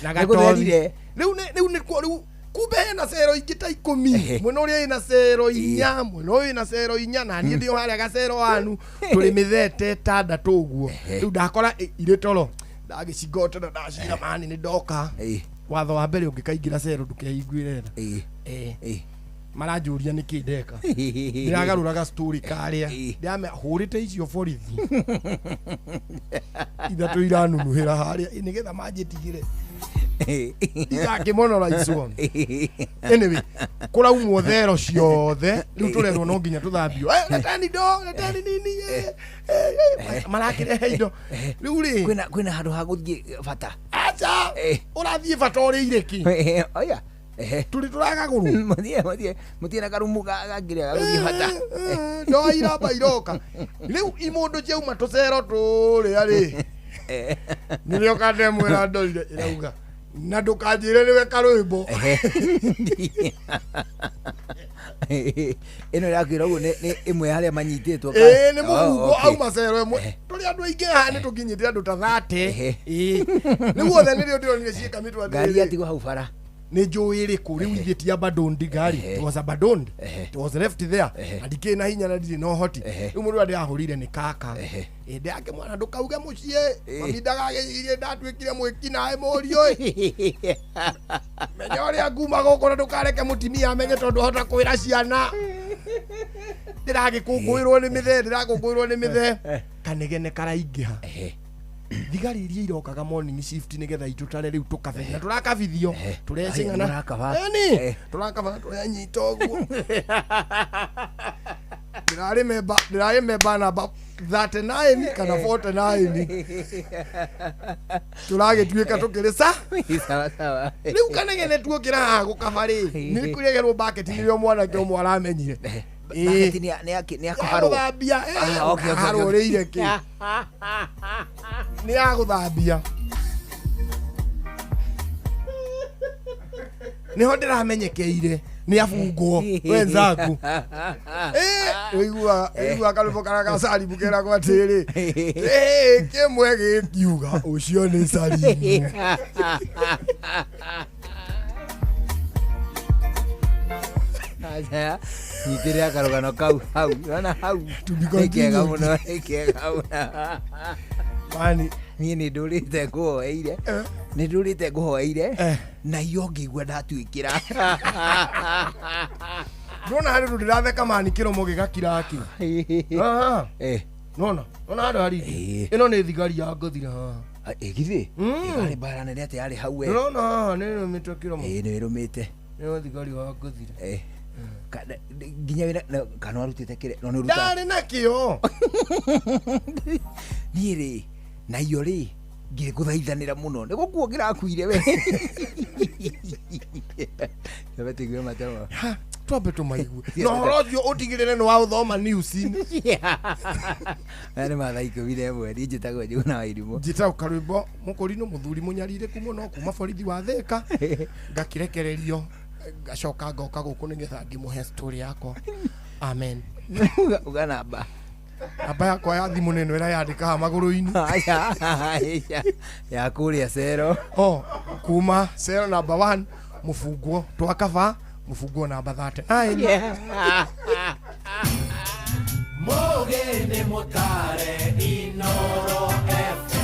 na gatothi. Nĩgũtherire. Rĩu nĩ rĩu nĩ rĩu Kumbe hena cero ingĩ ta 10 mwena ũrĩa ĩna cero 4 mwena ũyũ ĩna cero 4 na niĩ ndĩ o harĩa gacero anu tũrĩ mĩthete ĩtandatũ ũguo. Rĩu ndakora irĩ toro ndagĩcingota na ndacira mani nĩ ndoka. Watho wa mbere ũngĩkaingĩra cero ndũkeiguĩre tha. Maranjũria nĩkĩ ndeka ndĩragarũraga story karĩa ndĩrame hũrĩte icio borithi ithatũ iranunuhĩra harĩa nĩgetha manjĩtigĩre igakĩmonora icwo. Anyway, kũraumwo thero ciothe rĩu tũrerwo no nginya tũthambio. Leteni indo, leteni nini, marakĩrehe indo rĩu rĩ. Kwĩna handũ ha gũthiĩ bata? Aca, ũrathiĩ bata ũrĩire kĩ? Oya. Tũrĩ tũragagũrwo. Mũthiĩ na karumu gangĩrĩa gagũthiĩ bata. Ndo iramba iroka rĩu imũndũ ciauma tũcero tũrĩa rĩ nĩrĩo kandemwĩra ndorire ĩrauga na ndũkanjĩre nĩwe karwĩmbo. Ĩno ĩrakwĩra ũguo nĩ ĩmwe ya arĩa manyitĩtwo. Ĩĩ, nĩ mũbungo auma cero ĩmwe tũrĩ andũ aingĩ haha nĩ tũkinyĩte andũ ta 30. Ĩĩ, rĩu othe nĩrĩo ndĩronire ciĩka mĩtwe. Ngari atĩrĩrĩ. Yatigwo hau bara. Nĩ njũĩ ĩrĩkũ rĩu ithuĩ ti abandoned ngari. It was abandoned, it was left there na ndikĩrĩ na hinya na ndirĩ na ũhoti. Rĩu mũndũ ũrĩa ndĩrahũrire nĩ kaka ĩndĩ yake mwana ndũkauge mũciĩ mami ndagagĩcirie ndatuĩkire mwĩki naĩ mũriũ ĩ menya ũrĩa nguma gũkũ na ndũkareke mũtimia amenye tondũ ahota kwĩra ciana ndĩragĩkũngũĩrwo nĩ mĩthee ndĩrakũngũĩrwo nĩ mĩthee kanegene karaingĩha. Thigari iria irokaga morning shift nĩgetha itũtare rĩu tũkabe na tũrakabithio tũrecing'ana. Mũrakaba. Ĩni tũrakaba na tũrenyita ũguo ndĩrarĩ memba namba 39 kana 49 tũragĩtuĩka tũkĩrĩ sa. Sawa sawa. Rĩu kanegene tuokĩra haha gũkaba rĩ nĩ kũregerwo baketi nĩrĩo mwanake ũmwe aramenyire. Baketi nĩ ya kũharwo. Gũthambia. Ah, okay. Harũrĩire kĩ nĩ ya gũthambia nĩho ndĩramenyekeire nĩ abungwo wenzangu. Ũiguaga karũmbo karĩa ga Salimu keragwo atĩrĩ kĩmwe gĩkiuga ũcio nĩ Salimu. Aca, nyitĩrĩra karũgano kau hau ona hau nĩ kega mũno, nĩ kega mũno. Mani niĩ nĩ ndũrĩte ngũhoeire, nĩ ndũrĩte ngũhoeire na iyo ngĩigua ndatuĩkĩra. Ndona harĩ ũndũ ndĩratheka mani kĩromo gĩgakira kĩ. Nona nona handũ hariki ĩno nĩ thigari ya ngothira haha. Ĩgithĩ ĩgarĩ mbara nene atĩ yarĩ hau we. Ndĩrona haha nĩ ĩrũmĩte kĩromo. Ĩĩ, nĩ ĩrũmĩte. Nĩyo thigari wa ngothira. Nginya wĩra kana warutĩte kĩre no nĩ ũrutaga. Ndarĩ nakĩo. Niĩ rĩ na iyo rĩ ngĩgũthaithanĩra mũno nĩ gũkuo ngĩrakuire we. Tũigue matemo. Twambe tũmaigue na ũhoro ũcio ũtigĩrĩre nĩ wa ũthoma news-inĩ. Aya nĩ ma thaa 11. Niĩ njĩtagwo Njuguna wa Irimũ. Njĩtagwo karwĩmbo mũkũrinũ mũthuri mũnyarirĩku mũno kuma borithi wa Thĩka ngakĩrekererio ngacoka ngoka gũkũ nĩgetha ngĩmũhe story yakwa. Amen. Uga namba. Namba yakwa ya thimũ nĩ ĩno ĩrayandĩka haha magũrũ-inĩ. Aca, ya kũrĩa cero. Oh, kuma cero namba 1 mũbungwo twakaba mũbungwo namba 39. Mũgeni mũtare Inoro FM.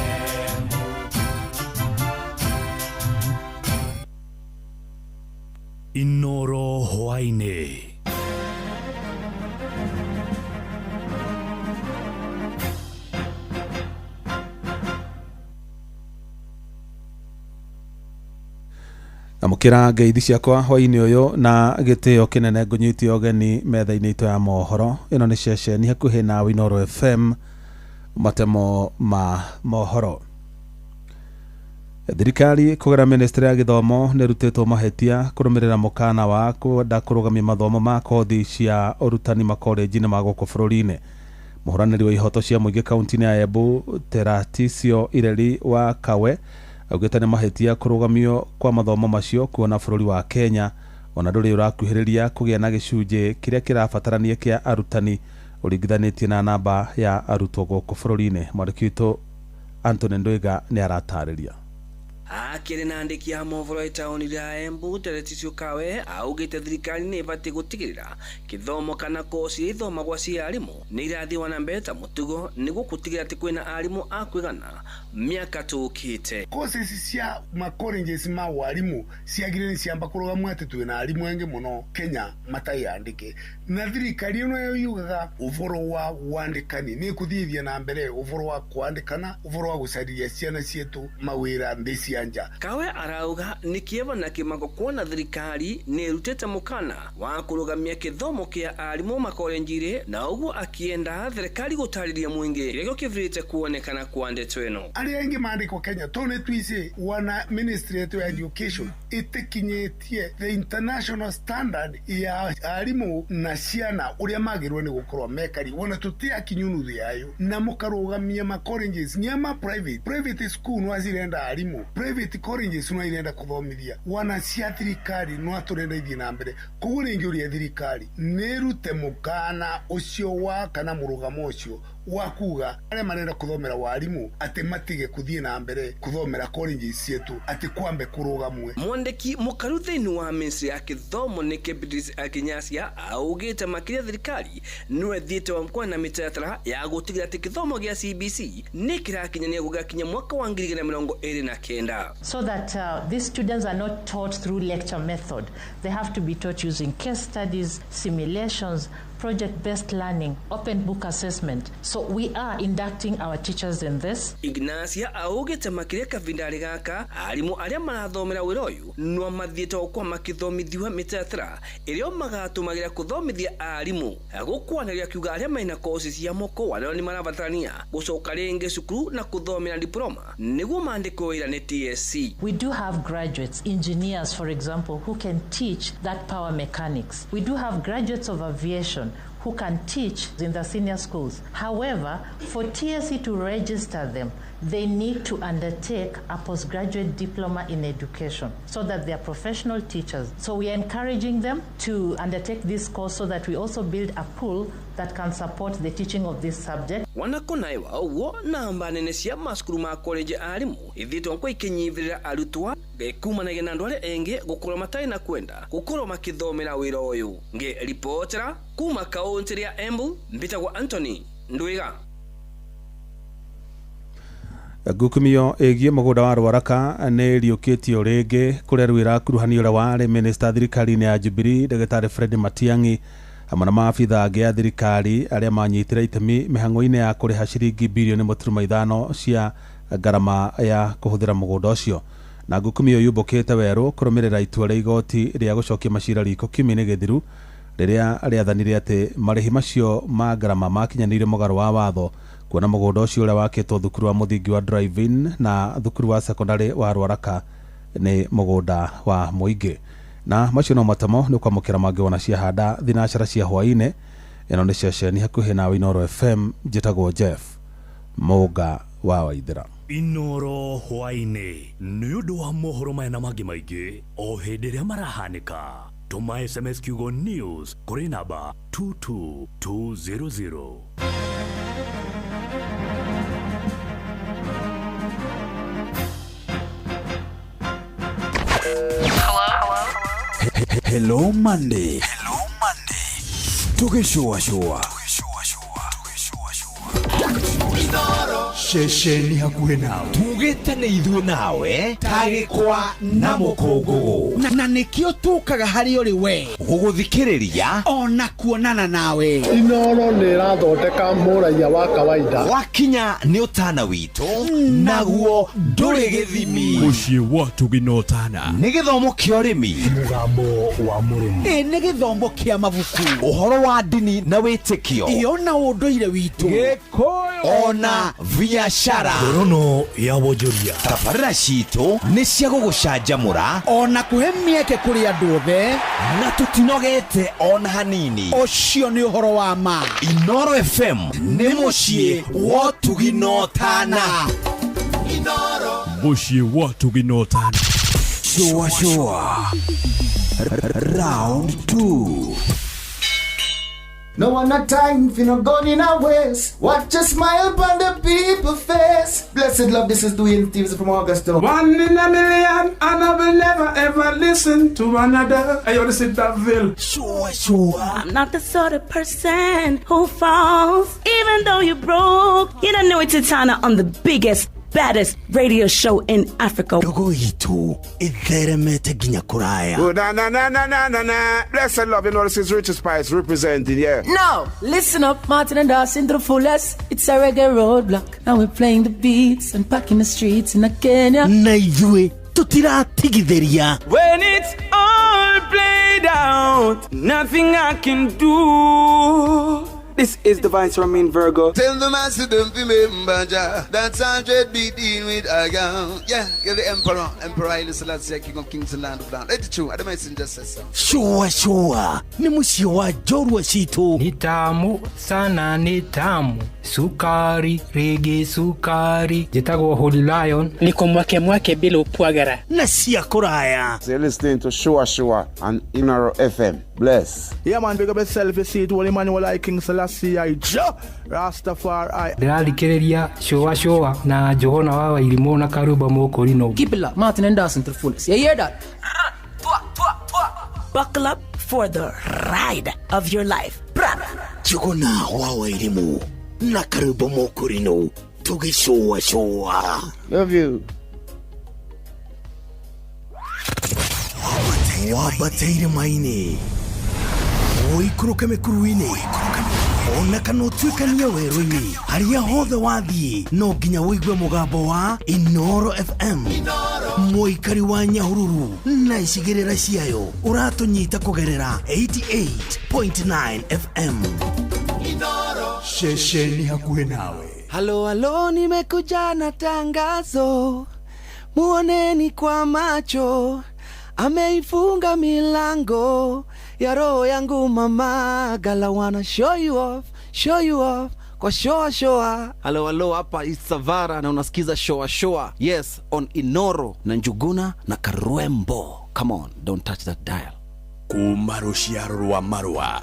Inoro hwaĩ-inĩ. Amũkĩra ngeithi ciakwa hwaĩ-inĩ ũyũ na gĩtĩo kĩnene ngũnyite ũgeni metha-inĩ itũ ya mohoro. Ĩno nĩ ceceni hakuhĩ na Inooro FM matemo ma mohoro. Thirikari kũgerera ministry ya gĩthomo nĩ ĩrutĩtwo mahĩtia kũrũmĩrĩra mũkana wa kwenda kũrũgamia mathomo ma kothi cia ũrutani makolenji-inĩ ma gũkũ bũrũri-inĩ. Mũhũranĩri wa ihoto cia mũingĩ kaunti-inĩ ya Embu Teratisio Ireri wa Kawe augĩte nĩ mahĩtia kũrũgamio kwa mathomo macio kuona bũrũri wa Kenya ona ndũrĩ ũrakuhĩrĩria kũgĩa na gĩcunjĩ kĩrĩa kĩrabatarania kĩa arutani ũringithanĩtie na namba ya arutwo gũkũ bũrũri-inĩ. Mwandĩki witũ Anthony Ndwiga nĩ aratarĩria. Akĩrĩ na andĩki a mohoro itaũni rĩa Embu Tereticio Kawe augĩte thirikari nĩ ĩbatiĩ gũtigĩrĩra gĩthomo kana koci iria ithomagwo cia arimũ nĩ irathiĩ na mbere ta mũtugo nĩguo gũtigĩrĩra atĩ kwĩna arimũ a kũigana mĩaka tũkĩte. Courses cia ma colleges ma warimu ciagire ni ciamba kurugamwo ati twina arimu engi muno Kenya mataiandike na thirikari ino yo yugaga uvoro wa wandikani ni kuthithia na mbere uvoro wa kwandikana uvoro wa gucariria ciana cietu mawira nthi cia nja. Kawe arauga nĩ kĩeva na kĩmako kuona thirikari nĩ ĩrutĩte mũkana wa kũrũgamia gĩthomo kĩa arimũ makolenji-inĩ na ũguo akĩenda thirikari gũtarĩria mũingĩ kĩrĩa kĩbirĩte kuonekana kwa ndeto ĩno. Aria aingi maandikwo Kenya to nĩ twici wana ministry yetu ya education itikinyitie the international standard ya arimu na ciana uria magirwo ni gukorwo mekari wona tutiakinyu nuthu yayo na mukarugamia ma colleges nya ma private school no azirenda arimu private colleges no irenda kuthomithia wana cia thirikari no aturenda ithie na mbere koguo ringi uria thirikari nirute mukana ucio wa kana murugamo ucio wa kuga aria marenda kuthomera warimu ati matige kuthie na mbere kuthomera colleges cietu ati kwambe kurugamwe. Mwandiki mukaru thiini wa ministry ya gĩthomo nĩ Beatrice Akinyasia augĩte makĩria thirikari no ĩthiĩte wa mkoa na mĩtaratara ya gũtigĩrĩra atĩ gĩthomo gĩa CBC nĩ kĩrakinyania gũgakinya mwaka wa 2029. So that these students are not taught through lecture method. They have to be taught using case studies, simulations, project-based learning, open book assessment. So we are inducting our teachers in this. Ignacia augĩte makĩria kavindarĩ gaka arimũ arĩa marathomera wĩra ũyũ no mathiĩte gũkorwo makĩthomithio mĩtaratara ĩrĩa magatũmagĩra kũthomithia arimũ gũkwanĩria kiuga arĩa mena koci cia moko wanao nĩ marabatarania gũcoka rĩngĩ cukuru na kũthomera diploma nĩguo mandĩkwo wĩra nĩ TSC. We do have graduates, engineers for example, who can teach that power mechanics. We do have graduates of aviation who can teach in the senior schools. However, for TSC to register them, they need to undertake a postgraduate diploma in education so that they are professional teachers. So we are encouraging them to undertake this course so that we also build a pool that can support the teaching of this subject. Wanakonaiwa ũguo namba nene cia macukuru ma college arimũ ithiĩtwo kwa ikinyivĩrĩra arutwo kumanagia na andũ arĩa engĩ gũkorwo matarĩ na kwenda gũkorwo makĩthomera wĩra ũyũ. Ngĩribotera kuma kaũntĩ ya Embu mbĩtagwo Anthony Ndwiga. Ngukumio ĩgiĩ mũgũnda wa Rwaraka nĩ ĩriũkĩtio rĩngĩ kũrĩa rĩu ĩrakuruhanio ũrĩa warĩ minista thirikari-inĩ ya Jubilee Ndagĩtarĩ Fred Matiang'i hamwe na maabitha angĩ a thirikari arĩa manyitire itemi mĩhang'o-inĩ ya kũrĩha ciringi birioni mũturuma ithano cia ngarama ya kũhũthĩra mũgũnda ũcio. Na ngukumio yumbũkĩte werũ kũrũmĩrĩra itua rĩa igoti rĩa gũcokia macira riko kiumia-inĩ gĩthiru rĩrĩa rĩathanire atĩ marĩhi macio ma ngarama makinyanĩire mũgarũ wa watho kuona mũgũnda ũcio ũrĩa wakĩtwo thukuru wa mũthingi wa Drive-In na thukuru wa secondary wa Rwaraka nĩ mũgũnda wa mũingĩ. Na macio no matamo nĩ kwamũkĩra mangĩ wona ciahanda thinacara cia hwaĩ-inĩ. Ĩno nĩ ceceni hakuhĩ nawe Inooro FM, njĩtagwo Jeff Mũnga wa Waithĩra. Inooro hwaĩ-inĩ nĩ ũndũ wa mohoro maya na mangĩ maingĩ o hĩndĩ ĩrĩa marahanĩka. Tũma SMS kiugo news kũrĩ namba 22200. Hello Monday. Hello Monday. Tugĩcũacũa. Ceceni hakuhĩ nawe. Tugĩte nĩ ithuĩ nawe tagĩkwa na mũkũngũgũ. Na nĩkĩo tũkaga harĩ ũrĩ we gũgũthikĩrĩria ona kuonana nawe. Inooro nĩ ĩrathondeka mũraiya wa kawaida. Wakinya nĩ ũtana witũ naguo ndũrĩ gĩthimi. Mũciĩ wa tũginotana nĩ gĩthomo kĩa ũrĩmi, mũgambo wa mũrĩmi, ĩ nĩ gĩthomo kĩa mabuku, ũhoro wa ndini na wĩtĩkio, ĩ ona ũndũire witũ, Gĩkũyũ ona biashara. Ngorono ya wonjoria. Tabarĩra citũ nĩ cia gũgũcanjamũra ona kũhe mĩeke kũrĩ andũ othe, na tũtinogete ona hanini. Ũcio nĩ ũhoro wa ma. Inooro FM nĩ mũciĩ wa tũginotana. Mũciĩ wa tũginotana. Shua shua. Round 2. No one a time for no gun in a waist. Watch a smile upon the people face. Blessed love, this is Dwayne Stevens from Augusta. One in a million, and I will never ever listen to another. Hey, yo, this is Daville. Sure, sure. I'm not the sort of person who falls, even though you're broke. You don't know it's Titana on the biggest, baddest radio show in Africa. Ndogo itũ ĩtheremete nginya kũraya. Oh, na na na na na na na. Blessed love, you know this is Richard Spice representing, yeah. Now, listen up, Martin and Dawson to the fullest. It's a reggae roadblock. Now we're playing the beats and packing the streets in Kenya. Na ithuĩ tũtiratigithĩria. When it's all played out, nothing I can do. This is Divine Ramin Virgo. Tell the master don't remember Jah. That's 100 be dealing with a gun. Yeah, you're the emperor. Emperor Haile Selassie, King of Kings and Land of Land. Let it true. I don't messenger says so. Sure, sure. Nĩ mũciĩ wa njorua citũ. Ni tamu sana, ni tamu sukari rege sukari. Njĩtagwo Holy Lion. Niko mwake mwake bila upwagara na cia kũraya. So you're listening to Shua Shua on Inaro FM. Bless. Yeah, man, big up yourself. You see it, Holy Emmanuel I, King Selassie I, Jah Rastafari. Ndĩrathikĩrĩria Shua Shua na Johana wa Wairimũ na Karũmba Mũkũrinũ. Keep it locked, Martin and Dawson to the fullest. You hear that? Buckle up for the ride of your life. Njuguna wa Wairimũ na Karũmba Mũkũrinũ tũgĩcũa cũa. Love you. Wambate irĩma-inĩ, ũikũrũke mĩkuru-inĩ, ona kana ũtuĩkanie werũ-inĩ, harĩa hothe wathiĩ no nginya ũigue mũgambo wa Inoro FM. Mũikari wa Nyahururu na icigĩrĩra ciayo ũratũnyita kũgerera 88.9 FM. Ceceni hakuhĩ nawe. Halo halo, nimekuja na tangazo, muoneni kwa macho, ameifunga milango ya roho yangu mama. Gala wanna show you off, show you off kwa shoa shoa. Halo halo, hapa Isavara na unasikiza shoa shoa. Yes, on Inoro na Njuguna na Karwembo. Come on, don't touch that dial. Kuma rũciaro rwa marũa.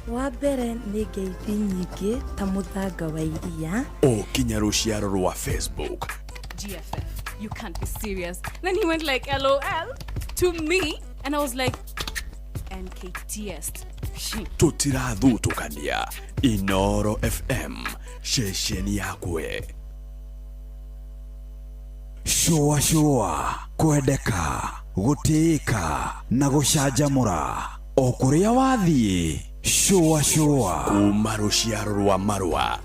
Wa mbere nĩ ngeithi nyingĩ ta mũthanga wa iria. O kinya rũciaro rwa Facebook. GFF, you can't be serious. Then he went like LOL to me and I was like NKTS. Tũtirathutũkania. Inoro FM, ceceni yakwe. Shua shua, kwendeka, gũtĩĩka na gũcanjamũra o kũrĩa wathiĩ. Shua shua. Kuma rũciaro rwa marũa.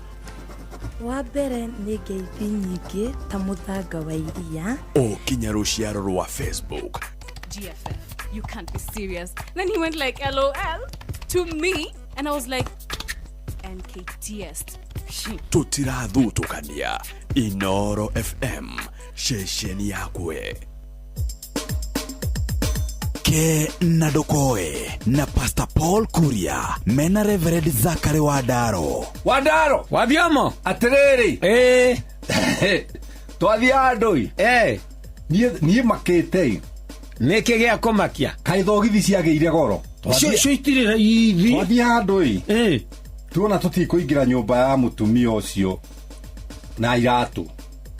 Wa mbere nĩ ngeithi nyingĩ ta mũthanga wa iria. O kinya rũciaro rwa Facebook. GFF, you can't be serious. Then he went like LOL to me and I was like NKTS. Tũtirathutũkania. Inoro FM, ceceni yakwe. Ke na Ndokoe na Pastor Paul Kuria mena Reverend Zachary Wadaro. Wadaro wathiamo atiriri twathia andũ niĩ makĩte nĩkĩ gĩa kũmakia kaĩ thogithi ciagĩire goro cio itirĩ raithi twathia handũ ĩ tuona tũtikũingĩra nyũmba ya mũtumia ũcio na iratũ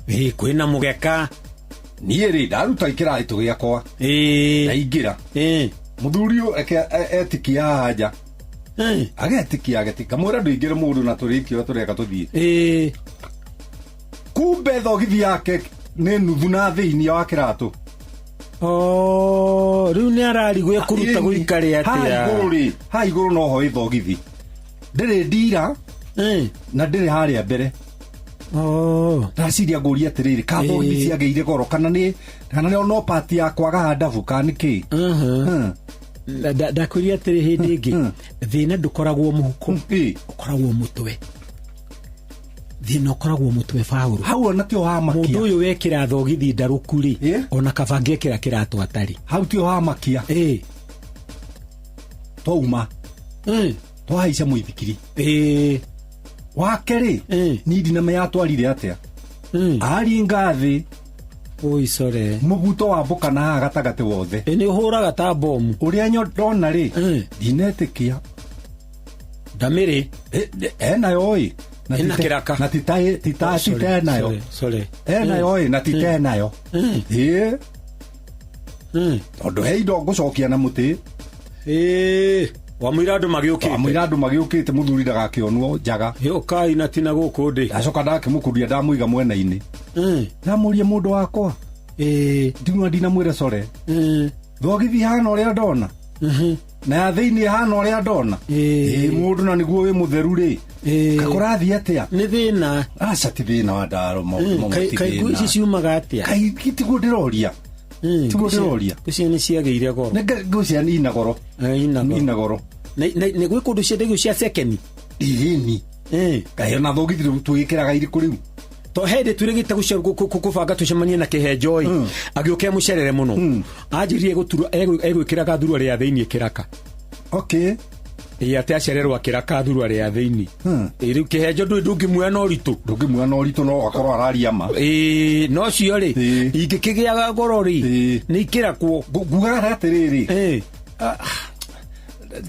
kwĩna mũgeka niĩ rĩ ndaruta kĩratũ gĩakwa ndaingĩra mũthuri ũyũ etikia haha nja agetikia agetika mwĩra ndũingĩre mũndũ na tũrĩkie ũrĩa tũreka tũthiĩ kumbe thogithi yake nĩ nuthu na thĩinĩ wa kĩratũ. Rĩu nĩ ararigwo ekũruta gũikare atĩa. Haha igũrũ noho ĩ thogithi ndĩrĩ ndira na ndĩrĩ harĩa mbere. Ndaciria ngũria atĩrĩrĩ ka thogithi ciagĩire goro kana nĩ no pati ya kwaga handabu kana nĩ kĩ. Ndakwĩria atĩrĩ hĩndĩ ĩngĩ thĩna ndũkoragwo mũhuko, ũkoragwo mũtwe. Thĩna ũkoragwo mũtwe Paũlũ. Hau ona tio hamakia. Mũndũ ũyũ wekĩra thogithi ndarũku rĩ, ona kaba angĩekĩra kĩratũ atarĩ. Hau tio hamakia. Twauma twahaica mũithikiri. Wake rĩ ni ndinamenya atwarire atĩa. Aringa thĩ ũicore mũbuto wambũka na haha gatagatĩ wothe. Nĩ ũhũraga ta bomu. Ũrĩa ndona rĩ ndinetĩkia. Ndamĩrĩ. Enayo ĩ. Na Ĩna ti- kĩraka. Na ti Oh, sorry, titenayo. sorry, sorry. Enayo ĩ na titenayo. Ĩ. Tondũ he indo ngũcokia na mũtĩ. Wamũira andũ magĩũkĩte. Wamũira andũ magĩũkĩte mũthuri ndagakĩonwo njaga. Ũkai na tina gũkũ ndĩ. Ndacoka ndakĩmũkuria ndamũiga mwena-inĩ. Ndamũria mũndũ wakwa. Ndimwa ndinamwĩra core. Thogithi hana ũrĩa ndona. Na ya thĩinĩ hana ũrĩa ndona. Ĩ mũndũ na nĩguo wĩ mũtheru rĩ. Kakũrathiĩ atĩa? Nĩ thĩna. Aca ti thĩna wa ndaro maũndũ mamwe ti Kaĩ nguo ici thĩna. ciumaga atĩa? Kaĩ tiguo ndĩroria. Tiguo ndĩroria. Ngũcia nĩ ciagĩire goro. Nĩ nguo cia ina goro. Ina goro. Nĩ gwĩ kũndũ ciendagio cia cekeni. Ĩni. Kaĩ ona thogithi rĩu twĩkĩraga irĩkũ rĩu? To hĩndĩ twĩrĩgĩte kũbanga tũcemanie na kĩhenjo ĩ agĩũka mũcerere mũno anjĩrire egwĩkĩraga thurua rĩa thĩinĩ kĩraka. Okay. Ĩ atĩ acererwo akĩraka thurua rĩa thĩinĩ. Ĩ rĩu kĩhenjo ndũĩ ndũngĩmuoya na ũritũ. Ndũngĩmuoya na ũritũ no akorwo araria ma. Ĩ no cio rĩ ingĩkĩgĩaga goro rĩ nĩ ikĩrakwo. Ngugaga atĩrĩrĩ.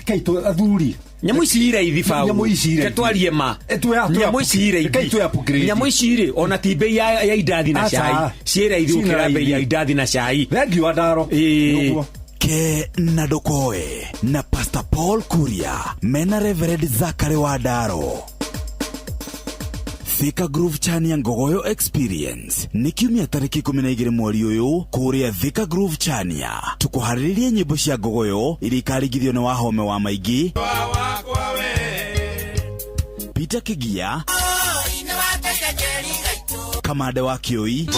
Kai tu athuri. Nyamũ ici i raithi Paul. Nyamũ ici i raithi. Reke twarie ma. Nyamũ ici i raithi. Kai tu upgrade. Nyamũ ici rĩ ona ti bei ya indathi na Aca. cai. Ciĩ raithi Ciĩna gũkĩra bei ya raithi. indathi na cai. Thengiũ Andaro. Ĩ. Ke na Ndokoe na Pastor Paul Kuria mena Reverend Zakari wa Ndaro. Thika Groove Chania Ngogoyo Experience nĩ kiumia tarĩki 12 mweri ũyũ kũrĩa Thika Groove Chania. Tũkũharĩrĩria nyĩmbo cia Ngogoyo iria ikaringithio nĩ Wahome wa Maingĩ, Peter Kigia, Kamande wa Kĩũi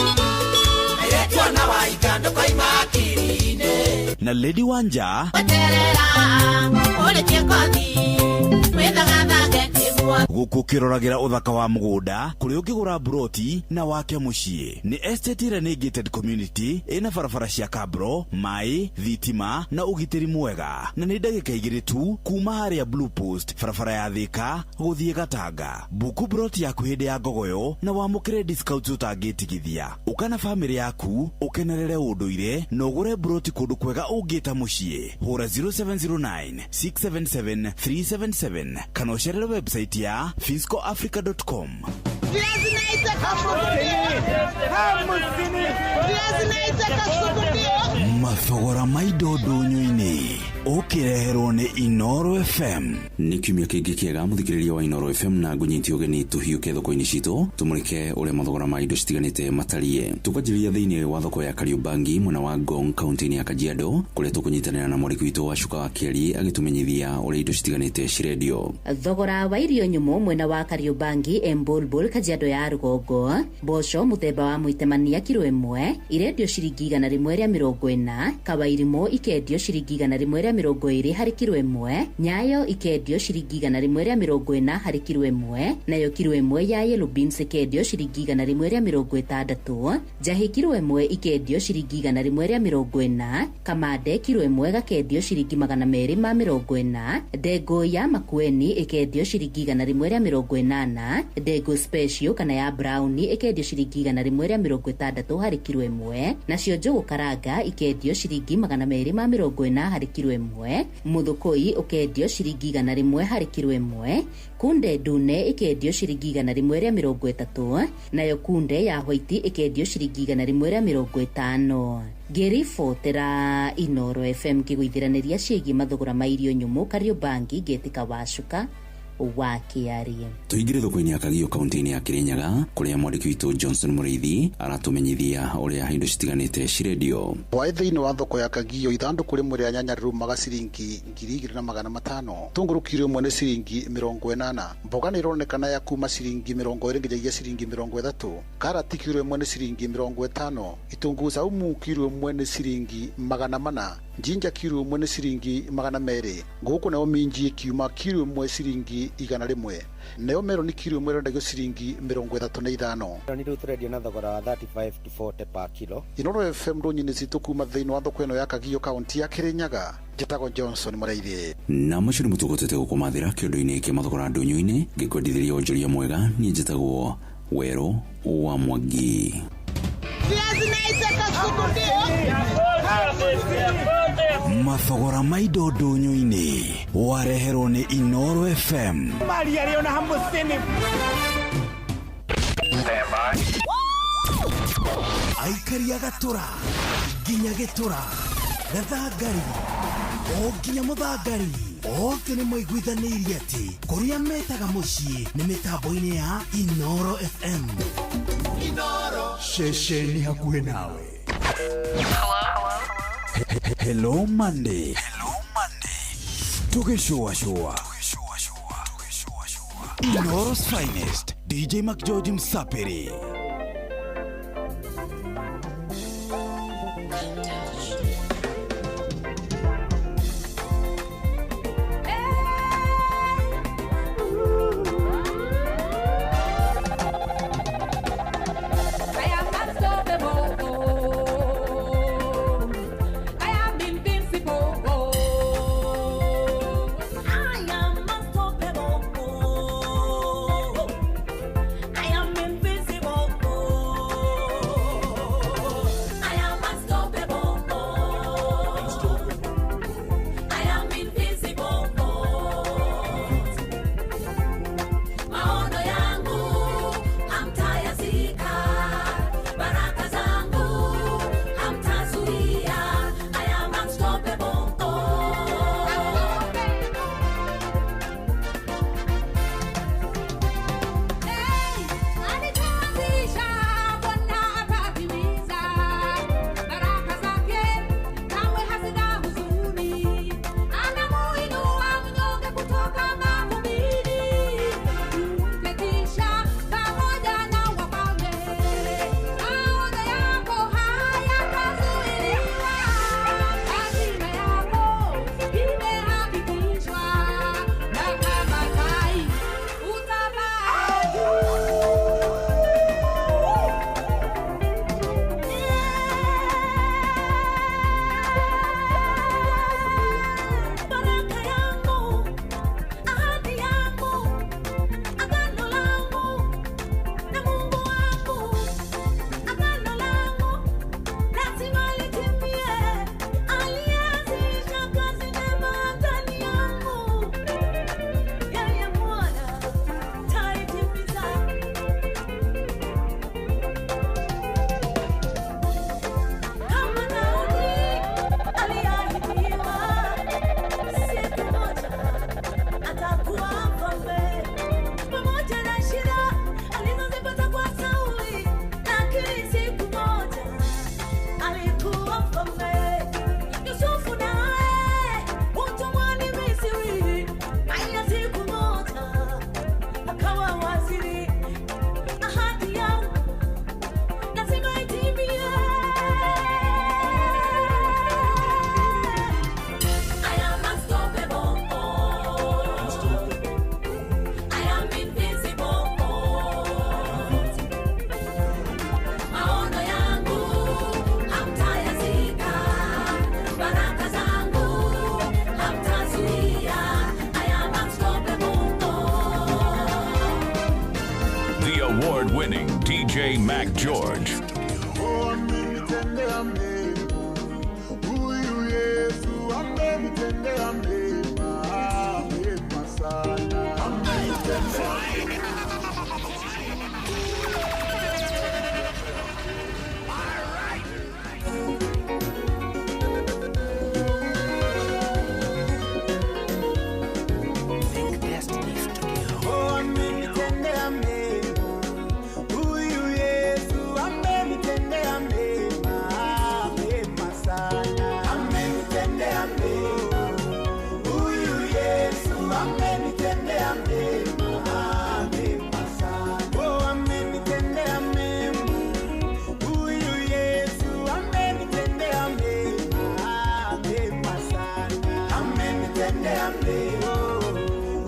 na Lady Wanja gũkũ ũkĩroragĩra ũthaka wa mũgũnda kũrĩa ũngĩgũra mburoti na wake mũciĩ. Nĩ estate ĩrĩa nĩ gated community ĩna barabara cia kabro, maĩ, thitima na ũgitĩri mwega, na nĩ ndagĩka 2 tu kuma harĩa Blue Post barabara ya Thika gũthiĩ Gatanga. Buku mburoti yaku hĩndĩ ya ngogoyo na wamũkĩre discounts ũtangĩtigithia. Ũka na bamĩrĩ yaku ũkenerere ũndũire na ũgũre mburoti kũndũ kwega ũngĩta mũciĩ. Hũra 0709 677 377 kana ũcerere website ya fiscoafrica.com. Mathogora ma indo ndũnyũ-inĩ ũkĩreherwo nĩ Inoro FM. Nĩ kiumia kĩngĩ kĩega mũthikĩrĩria wa Inoro FM na ngũnyite ũgeni tũhiũke thoko-inĩ citũ tũmũrĩke ũrĩa mathogora ma indo citiganĩte matariĩ. Tũkwanjĩrĩria thĩinĩ wa thoko ya Kariobangi mwena wa Ngong kaunti-inĩ ya Kajiado kũrĩa tũkũnyitanĩra na mwandĩki witũ wa Cuka wa Kĩeri agĩtũmenyithia ũrĩa indo citiganĩte cirendio. Thogora wa irio nyũmũ mwena wa Kariobangi Embulbul Kajiado ya rũgongo, mboco mũthemba wa mũitemania kiro 1 irendio ciringi 140, kawairimũ ikendio ciringi 120 harĩ kiro 1, nyayo ikendio ciringi 140 harĩ kiro 1, nayo kiro 1 ya yellow beans ikendio ciringi 160, njahi kiro 1 ikendio ciringi 140, kamande kiro 1 gakendio ciringi 240, ndengũ ya makueni ikendio ciringi 180, ndengũ special kana ya brown ikendio ciringi 160 harĩ kiro 1, nacio njũgũ karanga ikendio ciringi 240 harĩ kiro 1, muthukui ukendio ciringi 100 harĩ kiro 1, kunde ndune ikendio ciringi 130, nayo kunde ya white ikendio ciringi 150. Ngĩribotera Inoro FM ngĩgũithiranĩria ciĩgiĩ mathogora ma irio nyũmũ Kariobangi ngĩtĩka Wacuka wa Kĩarie. Tũingĩre thoko-inĩ ya Kagio kaunti-inĩ ya Kirinyaga kũrĩa mwandĩki witũ Johnson Mũrĩithi aratũmenyithia ũrĩa indo citiganĩte cirendio. Hwaĩ thĩinĩ wa thoko ya Kagio ithandũkũ rĩmwe rĩa nyanya rĩrumaga ciringi 2500, tũngũrũ kiro ĩmwe nĩ ciringi 80, mboga nĩ ironekana ya kuma ciringi 20 nginyagia ciringi 30, karati kiro ĩmwe nĩ ciringi 50, itũngũrũ saumu kiro ĩmwe nĩ ciringi 400, njinja kiro ĩmwe nĩ ciringi 200, ngũkũ nayo minji ĩkiuma kiro ĩmwe ciringi 100, nayo meroni kiro ĩmwe ĩrendagio ciringi 35. Meroni rĩu tũrendia na thogora wa 35 to 40 per kilo. Inoro FM ndũnyinĩ citũ kuma thĩinĩ wa thoko ĩno ya Kagio kaunti ya Kirinyaga. Njĩtagwo Johnson Mũrĩithi. Na macio nĩ mũtũgũtete gũkũmathĩra kĩondo-inĩ kĩa mathogora ndũnyũ-inĩ ngĩkwendithĩria wonjoria mwega. Niĩ njĩtagwo Werũ wa Mwangi. Mathogora ma indo ndũnyũ-inĩ Wareherwo nĩ Inoro FM. Maria rĩ ona hamũcini. Aikari a Gatũra nginya Gĩtũra, Gathangari o nginya Mũthangari, othe nĩ maiguithanĩirie atĩ kũrĩa metaga mũciĩ nĩ mĩtambo-inĩ ya Inoro FM. Inoro ceceni hakuhĩ nawe. Hello Monday. Hello Monday. Tugĩcũacũa. Inoro's finest DJ McGeorge Msapiri. I am unstoppable. I am invincible. I am unstoppable. I am invincible. I am unstoppable. I am invincible. Maono yangu hamtayazika, baraka zangu hamtazuia. I am unstoppable. Alituanzisha, Bwana atatimiza. Baraka zake kamwe hazina huzuni. Anamuinua mnyonge kutoka mavumbini, kumketisha pamoja na wafalme. Maono yako hayatazuiliwa, hatima yako imehakikishwa, na kama tai utapaa juu. Baraka yangu, ahadi yangu, agano langu na Mungu wangu, agano langu lazima litimie. Alianzisha kazi njema ndani yangu, yeye Bwana taitimiza. Kama Daudi aliahidiwa, siku moja atakuwa mfalme. Pamoja na shida alizozipata kwa Sauli, lakini siku moja alikuwa mfalme. Yusufu naye utumwani Misri, naye siku moja akawa waziri. Ahadi yangu lazima itimie. I am unstoppable. I am invincible. Maono yangu hamtayazika, baraka zangu hamtazuia. I am unstoppable. The award winning DJ Mac George. Oh, amenitendea mema huyu Yesu, amenitendea mema, mema sana. Amenitendea Oh, amenitendea mema huyu Yesu, amenitendea mema, mema sana. Amenitendea mema huyu Yesu, amenitendea mema, mema sana. Oh, amenitendea mema huyu Yesu, amenitendea mema, mema sana. Amenitendea mema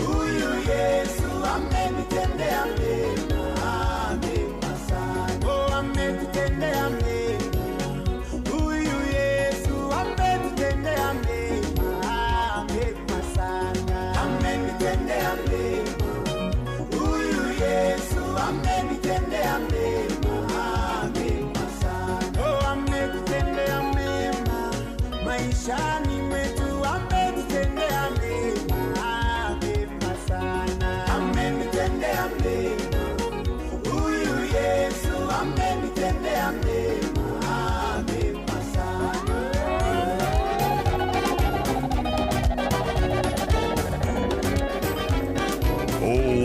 huyu Yesu, amenitendea mema, mema sana. Oh, amenitendea mema huyu Yesu, amenitendea mema, mema sana. Amenitendea mema huyu Yesu, amenitendea mema, mema sana. Oh, amenitendea mema maishani mwetu, amenitendea mema,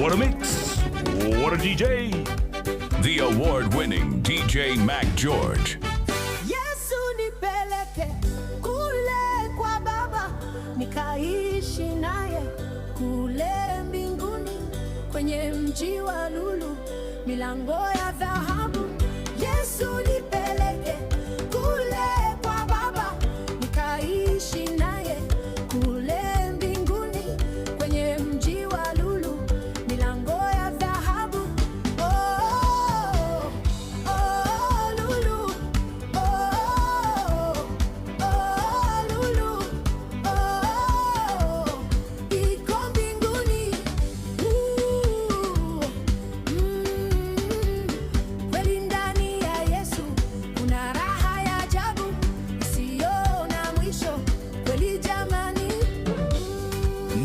What a mix. What a DJ. The award winning DJ Mac George. Yesu nipeleke kule kwa Baba, nikaishi naye kule mbinguni, kwenye mji wa lulu, milango ya dhahabu. Yesu nipeleke kule kwa Baba, nikaishi naye kule mbinguni, kwenye mji wa lulu, milango ya dhahabu. Oh, oh, lulu. Oh, oh, lulu. Oh, iko mbinguni. Kweli ndani ya Yesu kuna raha ya ajabu isiyo na mwisho. Kweli jamani.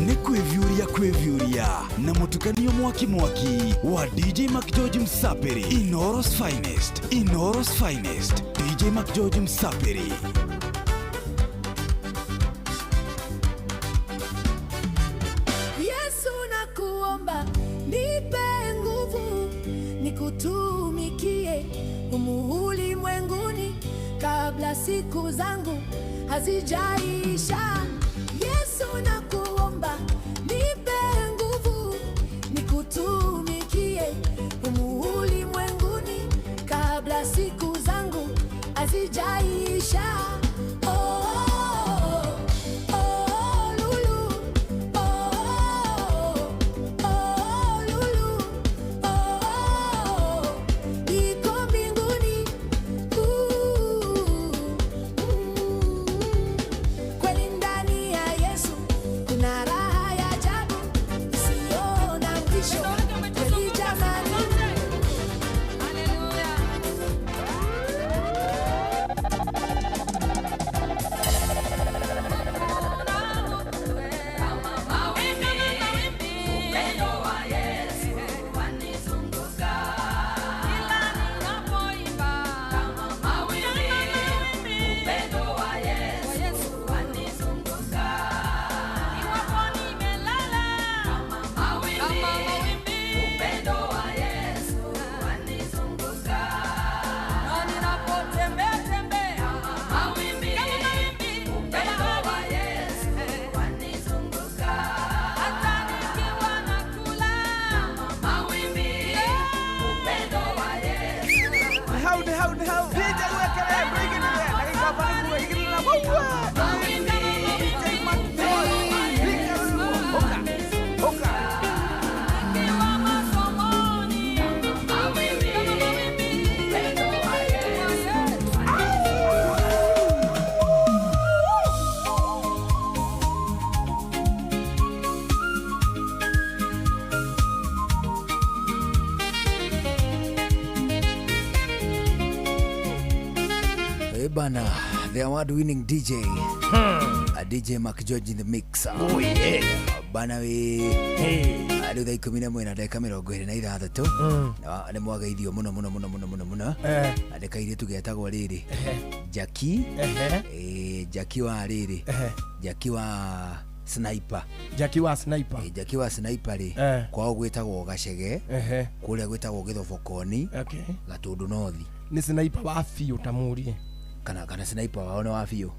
Nĩ kwĩviũria kwĩviũria na mũtukanio mwaki mwaki wa DJ McGeorge Msapiri. Inoros Finest, Inoros Finest, DJ McGeorge Msapiri. Yesu nakuomba, nipe nguvu nikutumikie humu ulimwenguni kabla siku zangu hazijaisha. Yesu nakuomba, nipe nguvu nikutumikie humu ulimwenguni kabla siku zangu hazijaisha. Oh, oh, oh, lulu. Oh, oh, lulu. Oh, iko mbinguni. Kweli ndani ya Yesu kuna raha ya ajabu isiyo na mwisho. Kweli jamani. How the how the how DJ wekele bring it there. Dakika pale kuwe ikili na wewe. DJ Mac George. Oka. Oka. Hey bana, the award winning DJ. A DJ Mark George in the mix. Oh, yeah. Bana we. Rĩu thaa 11 na ndagĩka 26 na nĩ mwageithio mũno mũno mũno mũno mũno mũno. Na nĩ kairĩtu getagwo rĩrĩ Jackie. Jackie wa rĩrĩ Jackie wa Sniper. Jackie wa Sniper. Jackie wa Sniper rĩ kwao gwĩtagwo Gacege, kũrĩa gwĩtagwo Gĩthobokoni, Gatũndũ North. Nĩ sniper wa biũ ta mũrie. Kana sniper wao nĩ wa biũ.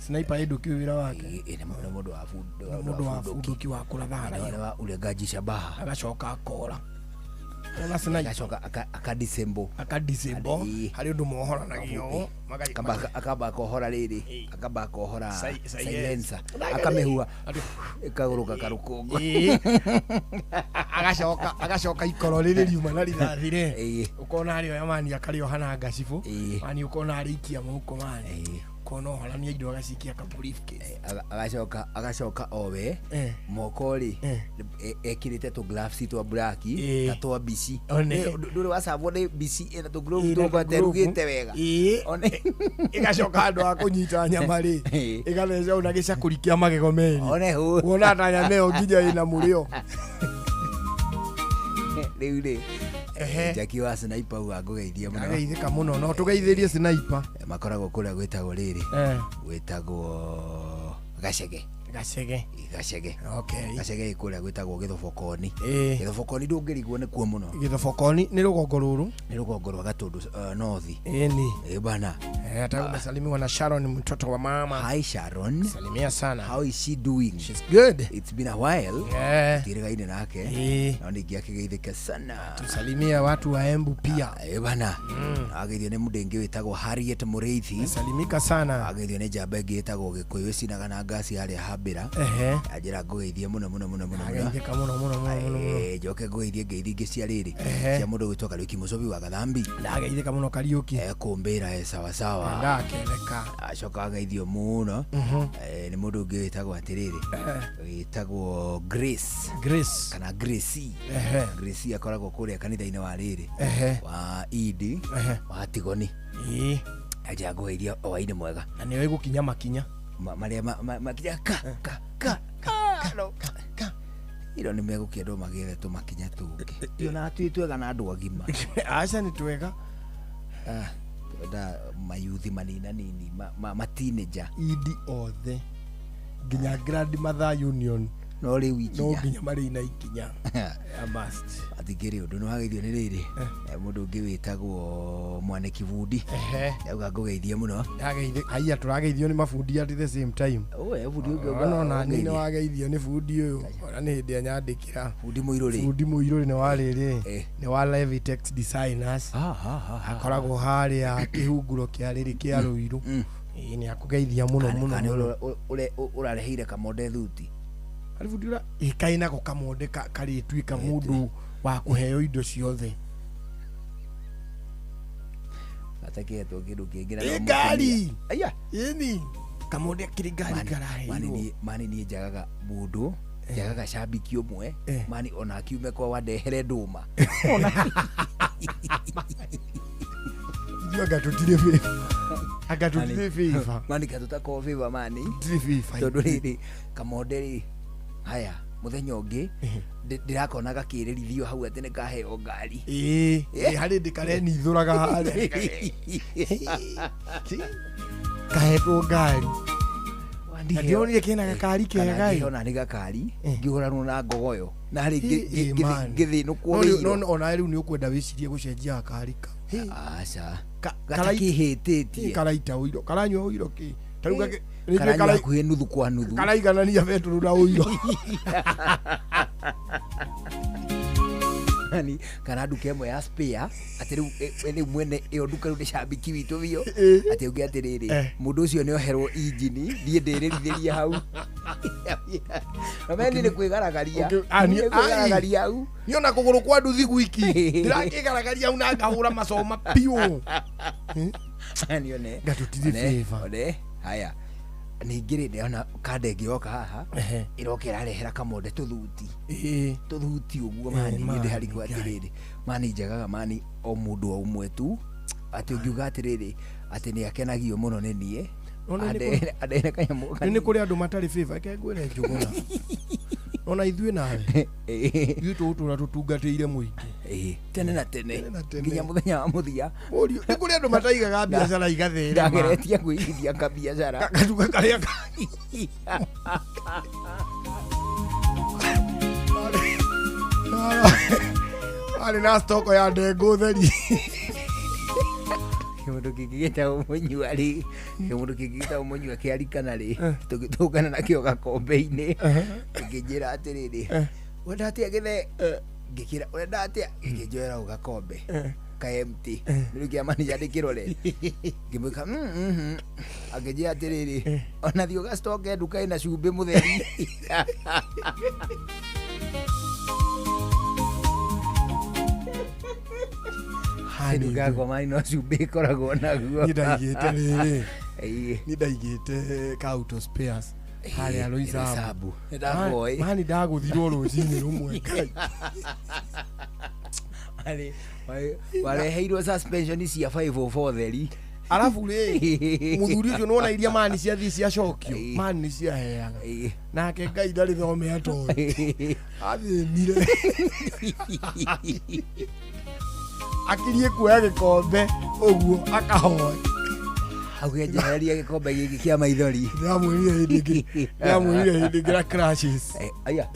Sniper ĩndũki wĩra wake. Nĩ mũndũ wa Mũndũ wa bunduki wa kũratha Nĩ wa ulegaji shabaha. Agacoka akora. Ona sniper agacoka akadisembo. Akadisembo harĩ ũndũ mohoranagia ũũ. Akamba akohora rĩrĩ, akamba akohora silencer, akamĩhua ĩkagũrũka karũkũngũ. Agacoka agacoka ikoro rĩrĩ riuma na rithathi rĩ, ũkona arĩoya mani akarĩoha na ngacibũ, mani ũkona arĩikia mũhuko mani, ũkona ohorania indo agacikia ka briefcase. Agacoka agacoka owe moko rĩ ekĩrĩte tũ gloves twa black na twa bici. Ndũrĩ wacabwo nĩ bici ĩna tũ glove tũkwa terugĩte wega. Ĩgacoka handũ ha kũnyita nyama rĩ, ĩgatheca na gĩcakũri kĩa magego merĩ, wona ta nyama ĩyo nginya ĩna mũrĩo. Rĩu rĩ Jackie wa Sniper uga ngũgeithie mũno. Ageithĩka mũno, no tũgeithĩrie Sniper. Makoragwo kũrĩa gwĩtagwo rĩrĩ, gwĩtagwo Gacege. Gacege. Gacege. Okay. Gacege ĩkũrĩa gwĩtagwo Gĩthobokoni. Ĩĩ. Gĩthobokoni ndũngĩrigwo nĩkuo mũno. Gĩthobokoni nĩ rũgongo rũrũ. Nĩ rũgongo rwa Gatũndũ North. Ĩni. Ĩ bana. Hata umesalimiwa na Sharon mtoto wa mama. Hi Sharon. Salimia sana. How is she doing? She's good. It's been a while. Yeah. Tirĩgaine nake. Ĩĩ. No ningĩ akĩgeithĩka sana. Tusalimia watu wa Embu pia. Ĩ bana. Ageithio nĩ mũndũ ũngĩ wĩtagwo Harriet Mũrĩithi. Salimika sana. Ageithio nĩ njamba ĩngĩ ĩtagwo Gĩkũyũ ĩcinaga na ngasi harĩa Hambĩra. Ehe. Anjĩra ngũgeithie mũno mũno mũno mũno mũno. Ageithĩka mũno mũno mũno mũno mũno. Njoke ngũgeithie ngeithi ingĩ cia rĩrĩ Ehe. cia mũndũ gwĩtwo Kariũki Mũcobi wa Gathambi. Ndageithĩka mũno Kariũki. Ekũmbĩra e sawasawa. Ndakeneka. Acoka ageithio mũno Mhm. Nĩ mũndũ ũngĩ wĩtagwo atĩrĩrĩ wĩtagwo Grace. Grace. Kana Gracie. Ehe. Gracie akoragwo kũrĩa kanitha-inĩ wa rĩrĩ Ehe. wa Idi Ehe. wa Tigoni. Ĩĩ. Anjĩra ngũgeithia hwaĩ-inĩ mwega. Na nĩwe gũkinya makinya. Marĩa makinya ka ka ka ka ka iro nĩ megũkĩendwo magĩethe tũmakinya tũngĩ. Ona twĩ twega na andũ agima. Aca nĩ twega. Twenda mayuthi manina nini ma teenager. Idi othe nginya Grandmother Union no rĩu ikinya. No nginya marĩ na ikinya. A must. Atingĩrĩ ũndũ nĩ wageithio nĩ rĩrĩ mũndũ ũngĩ wĩtagwo Mwanĩki Bundi. Auga ngũgeithie mũno. Haiya tũrageithio nĩ mabundi at the same time. Oe bundi ũngĩ ũga- No na niĩ nĩ ũngeithie. wageithio nĩ bundi ũyũ ona nĩ hĩndĩ anyandĩkĩra. Bundi mũirũ rĩ. Bundi mũirũ nĩ wa rĩrĩ nĩ wa Levitex Designers. Akoragwo harĩa kĩhunguro kĩa rĩrĩ kĩa Rũirũ. Ĩĩ nĩ akũgeithia mũno mũno Kana mũno. ũrareheire kamonde thuti. Harĩ bundi ũra ĩ kaĩ nako kamonde karĩtuĩka mũndũ wa kũheo indo ciothe. Gatakĩhetwo kĩndũ kĩngĩ na Ĩ no ngari. mũtumia. Aya. Ĩni. Kamonde akĩrĩ ngari karaheirwo. Mani niĩ njagaga mũndũ njagaga cambiki ũmwe mani ona akiume kwa wandehere ndũma. Ithuĩ anga tũtirĩ favor. Anga tũtirĩ favor. Mani katũtakorwo favor mani. Tũtirĩ favor. Tondũ rĩrĩ kamonde rĩ haya mũthenya ũngĩ ndĩrakona gakĩrĩrithio hau atĩ nĩ kaheo ngari. Ĩĩ ĩ harĩ ndĩ karenithũraga harĩa. Kahetwo ngari. Na ndĩronire kena gakari kega ĩ. Ona nĩ gakari ngĩhũranwo na ngogoyo na rĩ Ĩ, man. ngĩthĩnũkwo No rĩu- wĩiro. no ona rĩu nĩ ũkwenda wĩcirie gũcenjia gakari ka. Aca. Karai- Gatakĩhĩtĩtie. Karaita ũiro. Karanyua ũiro kĩ. Ta rĩu nĩ njũĩ Karanyua hakuhĩ nuthu kwa nuthu. Karaiganania betũrũ na ũiro. Mani, kana nduka ĩmwe ya spare atĩ rĩu rĩu mwene ĩyo nduka rĩu nĩ cambiki witũ biũ atĩ uge atĩrĩrĩ mũndũ ũcio nĩ oherwo injini niĩ ndĩrĩrithĩria hau na meni nĩ kwĩgaragaria Nĩ kwĩgaragaria hau Niĩ ona kũgũrũ kwa nduthi gwiki ndĩrakĩgaragaria hau na ngahũra macoma piũ. Nĩ one Nga tũtirĩ favor. one haya ningĩ rĩ ndĩrona kanda ĩngĩ yoka haha ĩroka ĩrarehera kamonde tũthuti tũthuti ũguo mani niĩ ndĩharigwo atĩrĩrĩ mani njagaga mani o mũndũ o ũmwe tu atĩ ũngiuga atĩrĩrĩ atĩ nĩ akenagio mũno nĩ niĩ No, nĩ kũrĩ- andehere kanyamũ Nĩ nĩ kũrĩ andũ matarĩ favor reke ngwĩre Njũgũna. Ona ithuĩ nawe ithuĩ tũgũtũra tũtungatĩire mũingĩ tene na tene Tene na tene. nginya mũthenya wa mũthia Mũriũ, nĩ kũrĩ andũ mataigaga biacara igatherema. ndageretie kwĩigithia kabiacara Gatuka karĩa arĩ na stoko ya ndengũ theri. Kĩmũndũ kĩngĩ gĩtagwo mũnyua rĩ kĩmũndũ kĩngĩ gĩtagwo mũnyua kĩarikana rĩ tũgĩtũngana nakĩo gakombe-inĩ gĩkĩnjĩra atĩrĩrĩ ũrenda atĩa gĩthe ngĩkĩra ũrenda atĩa gĩkĩnjoera hau gakombe ka empty rĩu kĩa manager ndĩkĩrore ngĩmwĩka akĩnjĩra atĩrĩrĩ ona thiĩ ũgastoke nduka ĩna cumbĩ mũtheri. Nduka yakwa mani no cumbĩ ĩkoragwo naguo. Niĩ ndaigĩte rĩrĩ Ĩĩ. niĩ ndaigĩte ka auto spares harĩa Roysambu. Roysambu. Nĩndakũĩ. Mani ndagũthirwo rũcinĩ rũmwe Ngai. Wareheirwo suspension cia 504 theri. Arabu rĩ mũthuri ũcio nĩwona iria mani ciathiĩ ciacokio mani nĩ ciaheaga nake Ngai ndarĩ thome atoĩ athĩnire akirie kuoya gĩkombe ũguo akahoe. Auge njehereria gĩkombe gĩkĩ kĩa maithori. Ndĩramwĩrire hĩndĩ ĩngĩ, ndĩramwĩrire hĩndĩ ĩngĩ na crashes. Eh, aya.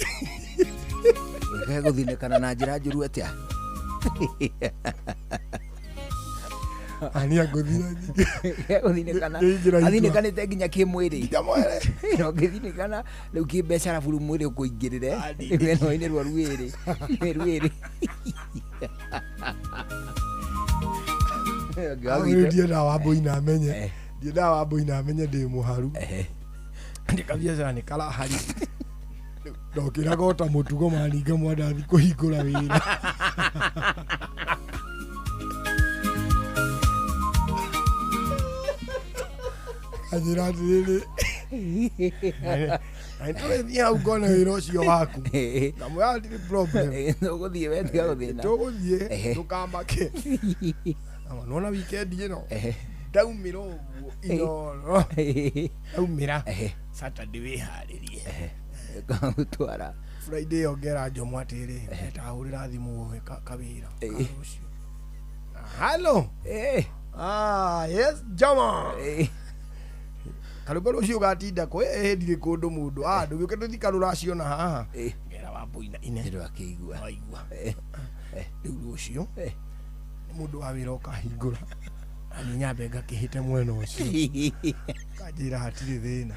Gũthinĩkana na njĩra njũru atĩa? Ania ngũthira Gũthinĩkana. Ngĩingĩra itua. Athinĩkanĩte nginya kĩmwĩrĩ. Nginya mwere. Na ũngĩthinĩkana rĩu kĩmbeca arabu rĩu mwĩrĩ ũkũingĩrĩre. Rĩu ĩno-inĩ rwa ruĩrĩ. Ruĩrĩ. Rĩu ndiendaga Wambũi na amenye, ndiendaga Wambũi na amenye ndĩ mũharu. Ndĩ kabiacara nĩ karahari. Ndokĩraga o ta mũtugo maninga mwandathi kũhingũra wĩra. Anjĩra atĩrĩrĩ, tũgĩthiĩ hau ngone wĩra ũcio waku. Ngamwĩra hatirĩ problem. Tũgũthiĩ we tiga gũthĩna. Tũgũthiĩ ndũkamake. Ama nona weekend ĩno ndaumĩra ũguo inoro ndaumĩra Saturday wĩharĩrie. Gũtwara. Friday ĩyo ngera Njomo atĩrĩ, ndahũrĩra thimũ ũhe kawĩra ka rũciũ. Hello. Ah, yes, Jomo. Karũmbe rũciũ gatinda kũ ĩ ndirĩ kũndũ mũndũ. Ah, ndũgĩũke tũthiĩ karũraciona haha. Ngera Wambũi na ine. Ndĩrakĩigua. Waigua. Rĩu rũciũ nĩ mũndũ wa wĩra ũkahingũra. Na niĩ nyambe ngakĩhĩte mwena ũcio. Kanjĩra hatirĩ thĩna.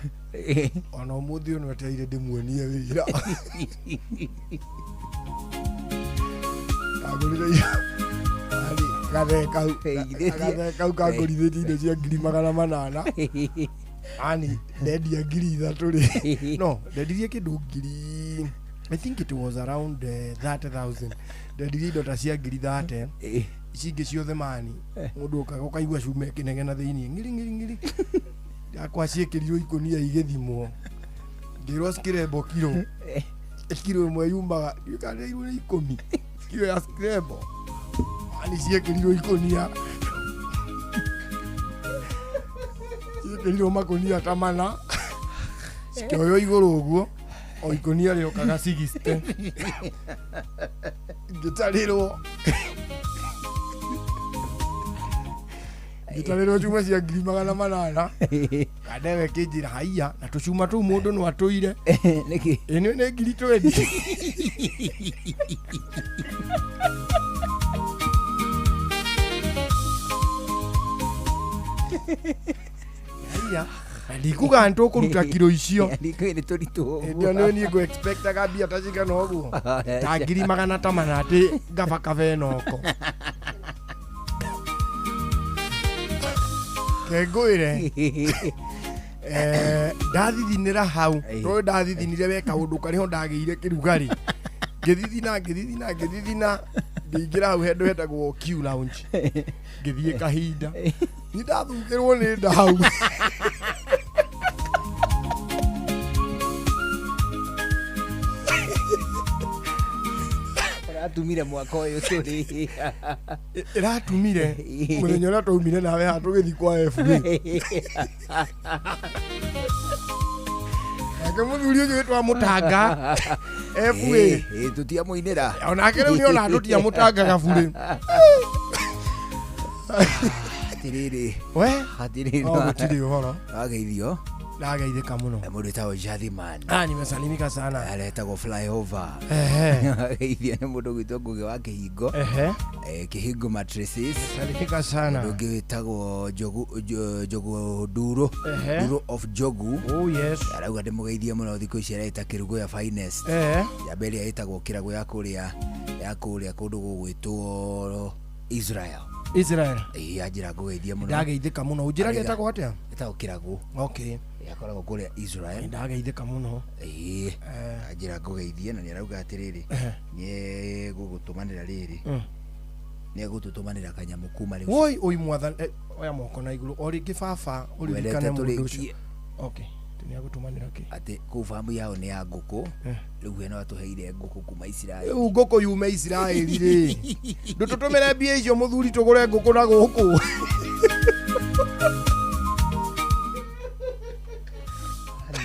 Ona ũmũthĩ ũyũ nĩwetereire ndĩmuonie wĩra. Ndagũrire yani gathee kau gathee kau kangũrithĩtie indo cia 800,000. Yani ndendia 3,000 rĩ. No, ndendirie kĩndũ ngiri, I think it was around 30,000. Ndendirie indo ta cia 30,000. Ici ingĩ ciothe mani mũndũ okaga ũkaigua cuma ĩkĩnegena thĩinĩ ngiri ngiri ngiri. Yakwa ciĩkĩrirwo ikũnia igĩthimwo. Ngĩrwo screbo kiro. Kiro ĩmwe yumaga ndiũkanĩirwo nĩ 10. Kiro ya screbo. Yani ciĩkĩrirwo ikũnia. Ciĩkĩrirwo makũnia ta mana. Cikĩoywo igũrũ ũguo. O ikũnia rĩokaga 60. Ngĩtarĩrwo. Ngĩtarĩrwo cuma cia 800,000. Kandewe kĩnjĩra haiya na tũcuma tũu mũndũ no atũire. Nĩkĩ? Ĩ nĩ 20,000. Haiya. Na ndikuga nĩ tũkũruta kiro icio. Nĩ tũritũ ũguo. Hĩndĩ ĩyo nĩ niĩ ngũ expectaga mbia ta cigana ũguo. Ta 400,000 atĩ ngaba kaba ĩnoko. Kengũĩre. Ndathithinĩra hau. Tondũ ndathithinire we kaũndũ karĩa ho ndagĩire kĩrugarĩ. Ngĩthithina, ngĩthithina, ngĩthithina. Ngĩingĩra hau handũ hetagwo Q Lounge. Ngĩthiĩ kahinda. Nĩ ndathukĩrwo nĩ nda hau. Ũratumire mwaka ũyũ tũrĩ. Ĩratumire mũthenya ũrĩa twaumire nawe haha tũgĩthiĩ kwa FA. Nake mũthuri ũcio wĩtwa Mũtanga FA. Tũtiamũinĩra. Onake rĩu nĩona tũtiamũtangaga burĩ. Atĩrĩrĩ. We? Atĩrĩrĩ. Oh, gũtirĩ ũhoro. Wageithio. Ndageithĩka mũno. Mũndũ wĩtagwo Jathiman. Ah, nimesalimika sana. Aretagwo flyover. Ehe. Wageithio nĩ mũndũ ũgwĩtwo Ngũgĩ wa Kĩhingo. Ehe. Kĩhingo mattresses. Salimika sana. Mũndũ ũngĩ wĩtagwo Njogu Njogu Nduro. Ehe. Nduro of Njogu. Oh yes. Arauga ndĩmũgeithie mũno thikũ ici areta Kĩrugũ ya finest. Ehe. Ya mbere ĩtagwo Kĩragũ ya kũrĩa ya kũrĩa kũndũ gũgwĩtwo Israel. Israel. Ĩĩ anjĩra ngũgeithie mũno. Ndageithĩka mũno. Ũnjĩra getagwo atĩa? Getagwo Kĩragũ. Okay. Akoragwo kũrĩa Israel. Ndageithĩka mũno. Ĩĩ. Anjĩra ngũgeithie na nĩarauga atĩrĩrĩ. Nĩegũgũtũmanĩra rĩrĩ. Nĩegũtũtũmanĩra kanyamũ kuma rĩu. Woi oi mwathani oya moko na igũrũ o rĩngĩ baba ũririkane mũndũ ũcio. Okay. Nĩagũtũmanĩra kĩ? Atĩ kũu famu yao nĩ ya ngũkũ. Rĩu we no atũheire ngũkũ kuma Isiraeli. Rĩu ngũkũ yume Isiraeli rĩ. Ndũtũtũmĩre mbia icio mũthuri tũgũre ngũkũ na gũkũ.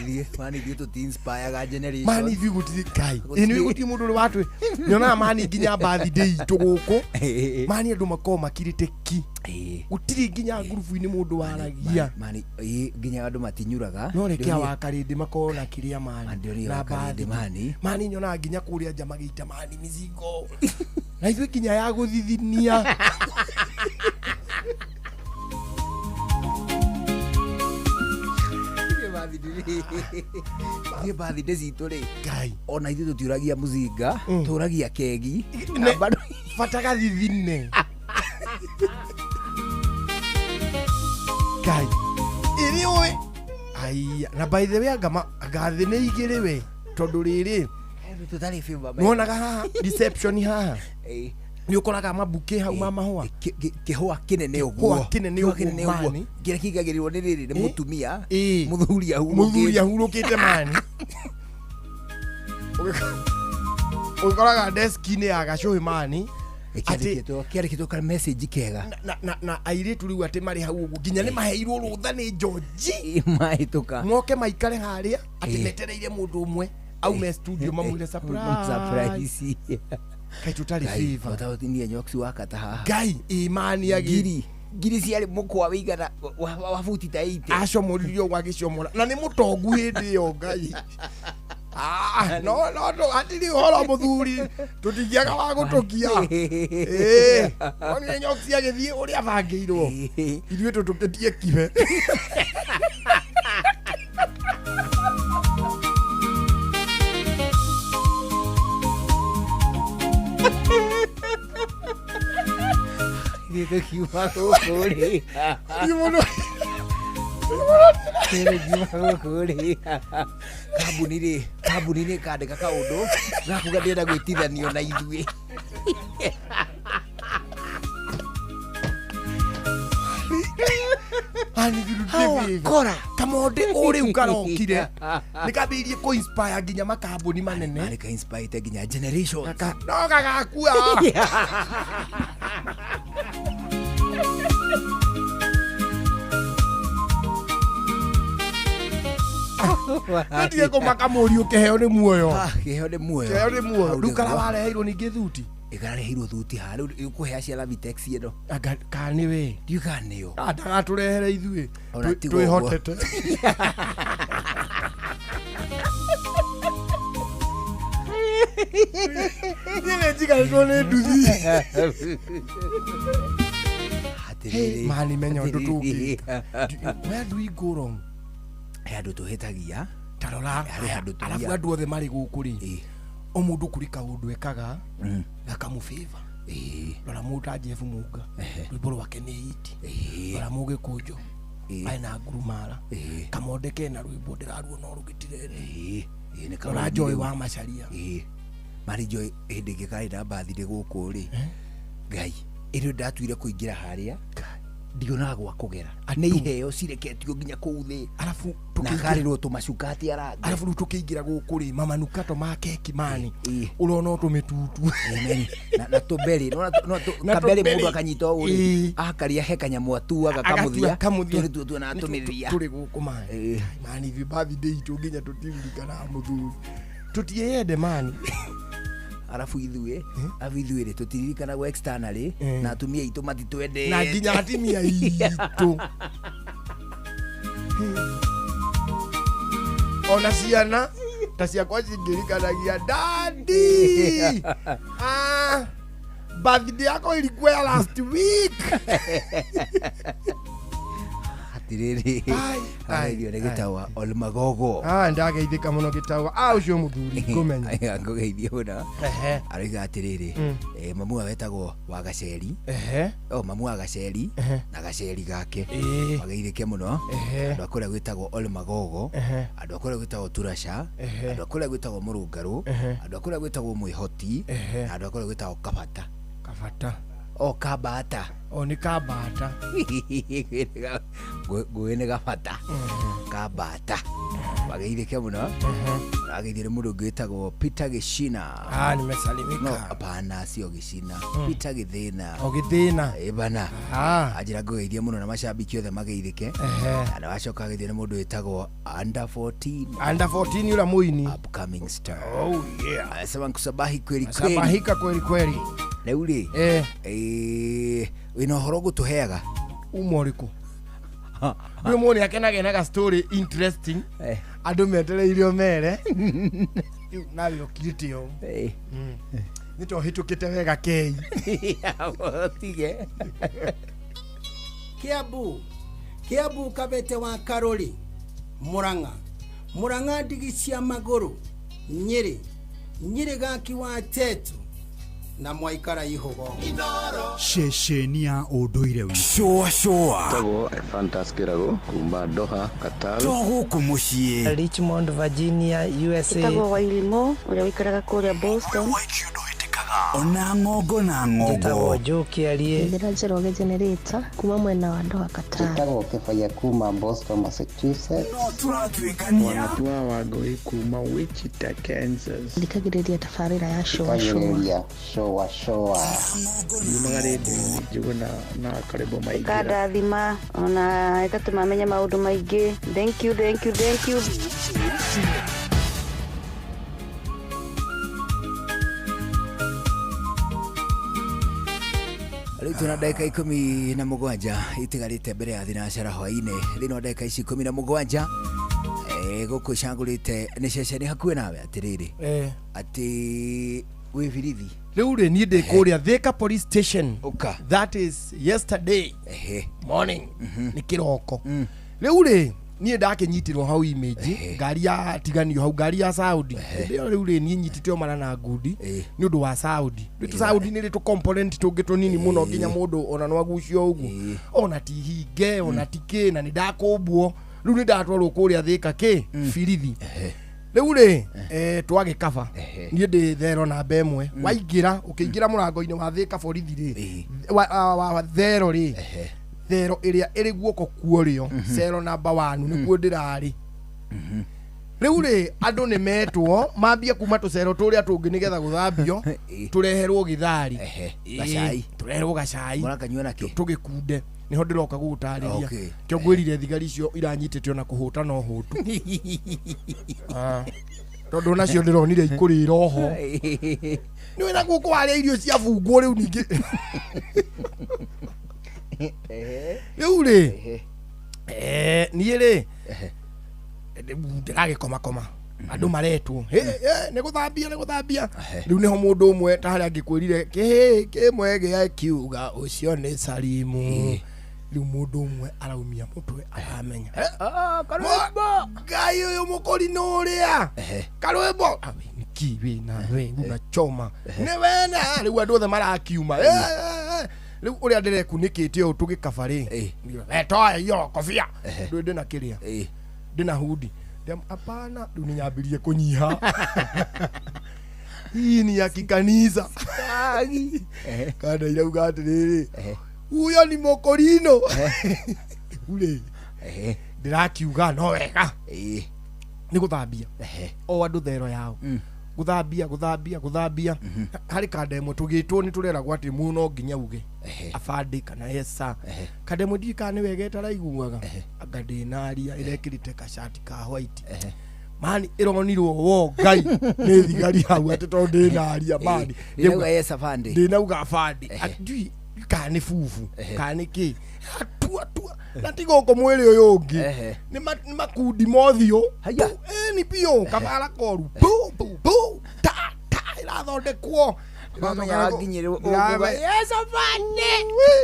Ithuĩ mani ithuĩ tũti inspire generation. Mani ithuĩ gũtirĩ ngai ĩnĩ gũtirĩ mũndũ ũrĩ watwĩ nyonaga mani nginya birthday itũ gũkũ mani andũ makoragwo makirĩte ki gũtirĩ nginya ngurubu-inĩ mũndũ waragia. Mani nginya andũ matinyuraga. No reke awakarĩndĩ makorwo na kĩrĩa mani na bathi mani. Mani nyonaga nginya kũrĩa nja magĩita mani mĩzigo na ithuĩ nginya ya gũthithinia. Ithuĩ birthday citũ rĩ ngai ona ithuĩ tũtiũragia mũcinga tũragia kegi bata gathithine ngai ĩrĩ ũĩ aiya. Na by the way anga ngathĩ nĩ igĩrĩ we tondũ rĩrĩ nĩwonaga haha reception haha nĩ ũkoraga mabuke hau ma mahũa kĩhũa kĩnene ũguo kĩnene ũguo mani kĩrĩa kĩigagĩrĩrwo nĩ rĩrĩ nĩ mũtumia mũthuri ahurũkĩte mani ũkoraga deski-inĩ ya gacũhĩ mani kĩandĩkĩtwo ka message kega na airĩtu rĩu atĩ marĩ hau ũguo nginya nĩ maheirwo rũtha nĩ George mahĩtũka moke maikare harĩa atĩ metereire mũndũ ũmwe aume studio mamwĩre surprise kai tũtarĩ favor tũtiniĩ nyoksi wakata haha ngai imani agiri ngiri ciarĩ mũkwa wĩigana wa buti ta 80 acomoririo ũguo agĩcomora na nĩ mũtongu hĩndĩ ĩyo ngai. No no no hatirĩ ũhoro mũthuri tũtingĩaga wa gũtũkia onire nyoksi agĩthiĩ ũrĩa abangĩirwo ithuĩ tũtũkĩtie kibe. Ithuĩ tũkiuma gũkũ rĩ tũkiuma gũkũ rĩ kambuni rĩ kambuni nĩ ĩkandĩka kaũndũ gakuga ndĩrenda gwĩtithanio na ithuĩ. Kora kamonde ũrĩu karokire nĩ kambĩrĩirie kũ inspire nginya makambuni manene nĩ ka inspire nginya generations no gagakua. Nĩtige kũmaka mũriũ kĩheo nĩ muoyo. Kĩheo nĩ muoyo. Kĩheo nĩ muoyo. Rĩu kara wareheirwo ningĩ thuti. Ĩkarareheirwo thuti haha rĩu ũkũhe acio a Lavitex ĩno. Anga kana nĩ we. Ndiũĩ kana nĩo. Ndagatũrehere ithuĩ. Twĩhotete. Niĩ nĩ njiganĩtwo nĩ nduthi. Mani menya ũndũ tũngĩka. Where do we go wrong? He andũ tũhĩtagia tarora arabu andũ othe marĩ gũkũ rĩ o mũndũ kũrĩ kaũndũ ekaga gakamũbĩva. Rora mũndũ ta Jeff Munga rwĩmbo rwake nĩ hiti. Rora Mũgĩkũnjũ ena ngurumara kamonde kena rwĩmbo ndĩraruona rũgĩtirende. Rora Joy wa Macharia mari Joy hĩndĩ ĩngĩ karĩ na birthday gũkũ rĩ ngai ĩrĩ ndatuire kũingĩra harĩa ndionaga gwa kũgera nĩ iheo cireketio nginya kũu thĩ arabu tũkĩgarĩrwo tũmacuka atĩ arange arabu rĩu tũkĩingĩra gũkũ rĩ mamanukato ma keki mani ũrona o tũmĩtutu na tũberĩ kabere mũndũ akanyita ũũ rĩ akaria he kanyamũ atuaga kamũthia tũrĩ tuo tuonaga tũmĩthia tũrĩ gũkũ mani mani ithuĩ birthday itũ nginya tũtiririkanaga mũthuri tũtiĩyende mani. Arabu ithuĩ arabu ithuĩ rĩ tũtiririkanagwo externally na atumia aitũ matitwendete na nginya atumia aitũ ona ciana ta ciakwa cingĩririkanagia daddy birthday yako ilikuwa ya last week. Atirĩrĩ ageithio nĩ gĩtawa Olmagogo. Ndageithĩka mũno gĩtawa ũcio mũthuri ngũmenya ngũgeithio mũno. Aroiga atĩrĩrĩ mamu wao etagwo Wagaceri mamu wa Gaceri na Gaceri gake wageithĩke mũno. Andũ a kũrĩa gwĩtagwo Olmagogo, andũ a kũrĩa gwĩtagwo Turasha, andũ a kũrĩa gwĩtagwo Mũrũngarũ, andũ a kũrĩa gwĩtagwo Mwĩhoti na andũ a kũrĩa gwĩtagwo Kabata. Kabata o Kabata o nĩ Kabata ngũĩ nĩ Gabata Kabata. Wageithĩke mũno. Ageithire mũndũ ũngĩ wĩtagwo Peter Gĩcina. Ah, nimesalimika. No, hapana sio Gĩcina. Peter Gĩthĩna. O Gĩthĩna. Ĩ bana. Ah. Anjĩra ngũgeithie mũno na macambĩki othe mageithĩke. Ehe. Na wacoka ageithio nĩ mũndũ wĩtagwo Under 14. Under 14 yule muini. Upcoming star. Oh yeah. Anasema nkusabahi kweli kweli. Sabahika kweli kweli. Rĩu rĩ. Eh. Eh, wĩna ũhoro gũtũheaga. Uma ũrĩkũ? Rĩu mũndũ akenagĩa na ga story interesting. Andũ metereire o mere. Rĩu nawe ũkirĩte ũũ. Nĩ to hĩtũkĩte wega kei. Tige. Kiambu Kiambu Kabete wa Karori Murang'a Murang'a ndigi cia magũrũ Nyĩrĩ Nyĩrĩ gaki wa Tetu na mwaikara ihogo ceceni ya ũndũire witũ cũa cũa Tagwo Ephantus Kĩrago kuma Doha, Qatar. To gũkũ mũciĩ Richmond, Virginia, USA. Ĩtagwo Wairimo ũrĩa ũikaraga kũrĩa Boston. Ona ng'ongo na ng'ongo. Njĩtagwo Joe Kĩarie. Njĩra Njoroge Generator kuma mwena wa Doha Qatar. Njĩtagwo Kĩbaya kuma Boston, Massachusetts. No tũratuĩkania. Wanatua Wangũi kuma Wichita, Kansas. Thikagĩrĩria tabarĩra ya Shoa Shoa. Thikagĩrĩria Shoa Shoa. Yumaga rĩndiũ-inĩ Njũgũna na Karĩbo Maingĩra. Ĩkandathima ona ĩgatũma menye maũndũ maingĩ. Thank you, thank you, thank you. Rĩu twĩna ndagĩka 17 itigarĩte mbere ya thinacara hwaĩ-inĩ thĩinĩ wa ndagĩka ici 17 gũkũ icagũrĩte nĩ ceceni hakuhĩ nawe atĩrĩrĩ atĩ wĩ birithi Rĩu rĩ niĩ ndĩ kũrĩa Thika police station. Ũka. That is yesterday morning. Nĩ kĩroko. Rĩu rĩ niĩ ndakĩnyitirwo hau image ngari ya tiganio hau ngari ya Saudi. Hĩndĩ ĩyo rĩu rĩ niĩ nyitĩte o mara na ngundi nĩ ũndũ wa Saudi. Rĩu tũ Saudi nĩ rĩ tũ component tũngĩ tũnini mũno nginya mũndũ ona no agucio ũguo. Ona ti hinge ona ti kĩ na nĩ ndakũmbwo. Rĩu nĩ ndatwarwo kũrĩa Thika kĩ birithi. Rĩu rĩ twagĩkaba niĩ ndĩ thero namba ĩmwe waingĩra ũkĩingĩra mũrango-inĩ wa Thika borithi rĩ wa thero rĩ thero ĩrĩa ĩrĩ guoko kuorĩo cero namba 1 nĩkuo ndĩrarĩ. Rĩu rĩ andũ nĩ metwo mambie kuma tũcero tũrĩa tũngĩ nĩgetha gũthambio tũreherwo gĩthari Gacai. tũreherwo gacai Mũrakanyua nakĩ? tũgĩkunde nĩho ndĩroka gũgũtarĩria Okay. kĩo ngwĩrire thigari icio iranyitĩte ona kũhũta no hũtu. Tondũ nacio ndĩronire ikũrĩra oho nĩ wĩna gũkũ warĩa irio cia bungwo rĩu ningĩ. Rĩu rĩ niĩ rĩ ndĩragĩkomakoma andũ maretwo nĩ gũthambia nĩ gũthambia. Rĩu nĩho mũndũ ũmwe ta harĩa angĩkwĩrire kĩhĩ kĩmwe gĩa kiuga ũcio nĩ Salimu. Rĩu mũndũ ũmwe araumia mũtwe aramenya Ngai ũyũ mũkũrinũ ũrĩa karwĩmbo niki wĩna we unachoma nĩ wena. Rĩu andũ othe marakiuma rĩu ũrĩa ndĩrekunĩkĩte ũũ tũgĩkaba rĩ wetoa iyo kobia ndũ ndĩna kĩrĩa ndĩna hundi. Hapana, rĩu nĩnyambirie kũnyiha. Hii ni ya kikanisa. Kana irauga atĩrĩrĩ huyo ni mũkũrinũ. Rĩu rĩ ndĩrakiuga no wega nĩ gũthambia o andũ thero yao gũthambia gũthambia gũthambia. Harĩ kanda ĩmwe tũgĩtwo nĩ tũreragwo atĩ mũno no nginya uge abandĩ kana esa. Kanda ĩmwe ndiũĩ kana nĩ wega ĩtaraiguaga anga ndĩnaria ĩrekĩrĩte gacati ka white mani ĩronirwo wo Ngai nĩ thigari hau atĩ tondũ ndĩnaria mani Ndĩnauga yes abandĩ. ndĩnauga abandĩ ndiũĩ kana nĩ bubu kana nĩ kĩ atua tua na ti gũkũ mwĩrĩ ũyũ ũngĩ nĩ makundi mothiũ ni biũ kabara koru bu bu bu ta ta ĩrathondekwo Wamenya wakinyĩrwo ũguo, Yes abandĩ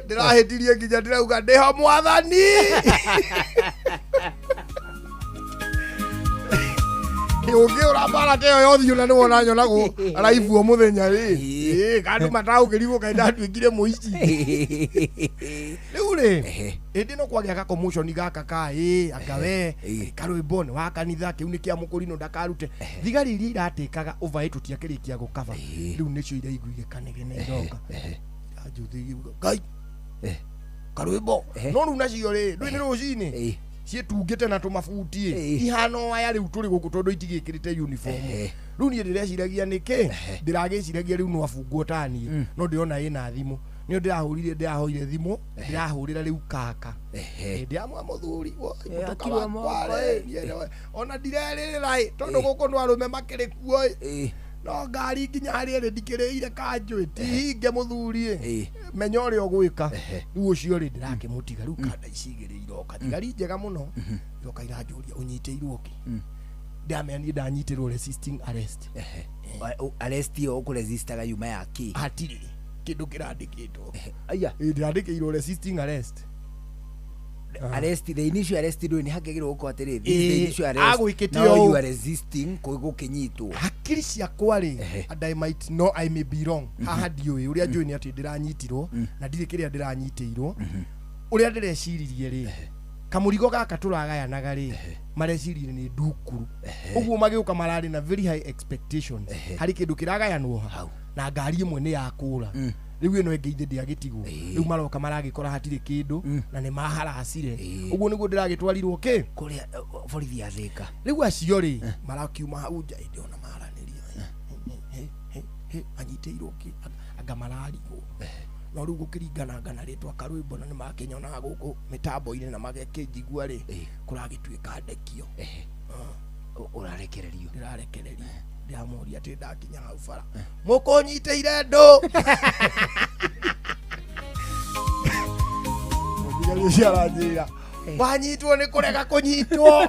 ndĩrahĩtirie nginya ndĩrauga ndĩho mwathani. Ũngĩ ũrambara ta ĩyo yothiũ na nĩwona nyonagwo araibwo mũthenya rĩ kandũ mataũkĩrirwo kaĩ ndatuĩkire mũici. Rĩu rĩ hĩndĩ ĩno kwagĩa ga commotion gaka ka anga we karwĩmbo nĩ wa kanitha kĩu nĩ kĩa mũkũrinũ ndakarute. Thigari iria iratĩkaga ũvaĩ tũtiakĩrĩkia gũkaba rĩu nĩcio iraiguire kanegene iroka iranjũthĩirie Ngai karwĩmbo no rĩu nacio rĩ ndũĩ nĩ rũcinĩ Ciĩtungĩte na tũmabuti ĩ ihana o aya rĩu tũrĩ gũkũ tondũ itigĩkĩrĩte uniform. Rĩu niĩ ndĩreciragia nĩkĩ ndĩragĩciragia rĩu no abungwo ta niĩ, no ndĩrona ĩna thimũ, nĩyo ndĩrahũrire, ndĩrahoire thimũ, ndĩrahũrĩra rĩu kaka. Ndĩramwa mũthuri woi, mũtoka akirwo wakwa moko, rĩ, niĩ ona ndirerĩrĩra ĩ tondũ gũkũ no arũme makĩrĩ kuo ĩ no ngari nginya harĩa ĩrĩ ndikĩrĩire kanjũ ĩ ti hinge mũthuri ĩ menya ũrĩa ũgwĩka. Rĩu ũcio rĩ ndĩrakĩmũtiga rĩu kanda ici igĩrĩ iroka, thigari njega mũno iroka iranjũria ũnyitĩirwo kĩ, ndamenya niĩ ndanyitĩrwo resisting arrest. Arrest ĩyo ũkũresistaga yuma ya kĩ? Hatirĩ kĩndũ kĩrandĩkĩtwo. Aya. Ĩ, ndĩrandĩkĩirwo resisting arrest. Arrest, the initial arrest ndũĩ nĩ hakĩagĩrĩirwo gũkorwo atĩrĩ, this is the initial arrest, Agwĩkĩte now ũũ. you are resisting gũkĩnyitwo. Hakiri ciakwa rĩ, and I might know I may be wrong, haha ndiũĩ, ũrĩa njũĩ nĩ atĩ ndĩranyitirwo na ndirĩ kĩrĩa ndĩranyitĩirwo. Ũrĩa ndĩreciririe rĩ, kamũrigo gaka tũragayanaga rĩ, mareciririe nĩ ndukuru, ũguo magĩũka mararĩ na very high expectations harĩ kĩndũ kĩragayanwo hau na ngari ĩmwe nĩ yakũra, rĩu ĩno ĩngĩ ithe ndĩagĩtigwo, rĩu maroka maragĩkora hatirĩ kĩndũ na nĩ maharacire. Ũguo nĩguo ndĩragĩtwarirwo kĩ kũrĩa borithi ya Thĩka. Rĩu acio rĩ marakiuma hau nja ĩndĩ ona maranĩria anyitĩirwo kĩ, anga mararigwo, no rĩu gũkĩringananga na rĩtwa karwĩmbo na nĩ makĩnyonaga gũkũ mĩtambo-inĩ na magakĩnjigua rĩ, kũragĩtuĩka ndekio. Ũrarekererio? Ndĩrarekererio, ndĩramũria atĩ ndakinya hau bara mũkũnyitĩire ndũ. Mũthigari ũcio aranjĩra wanyitwo nĩ kũrega kũnyitwo.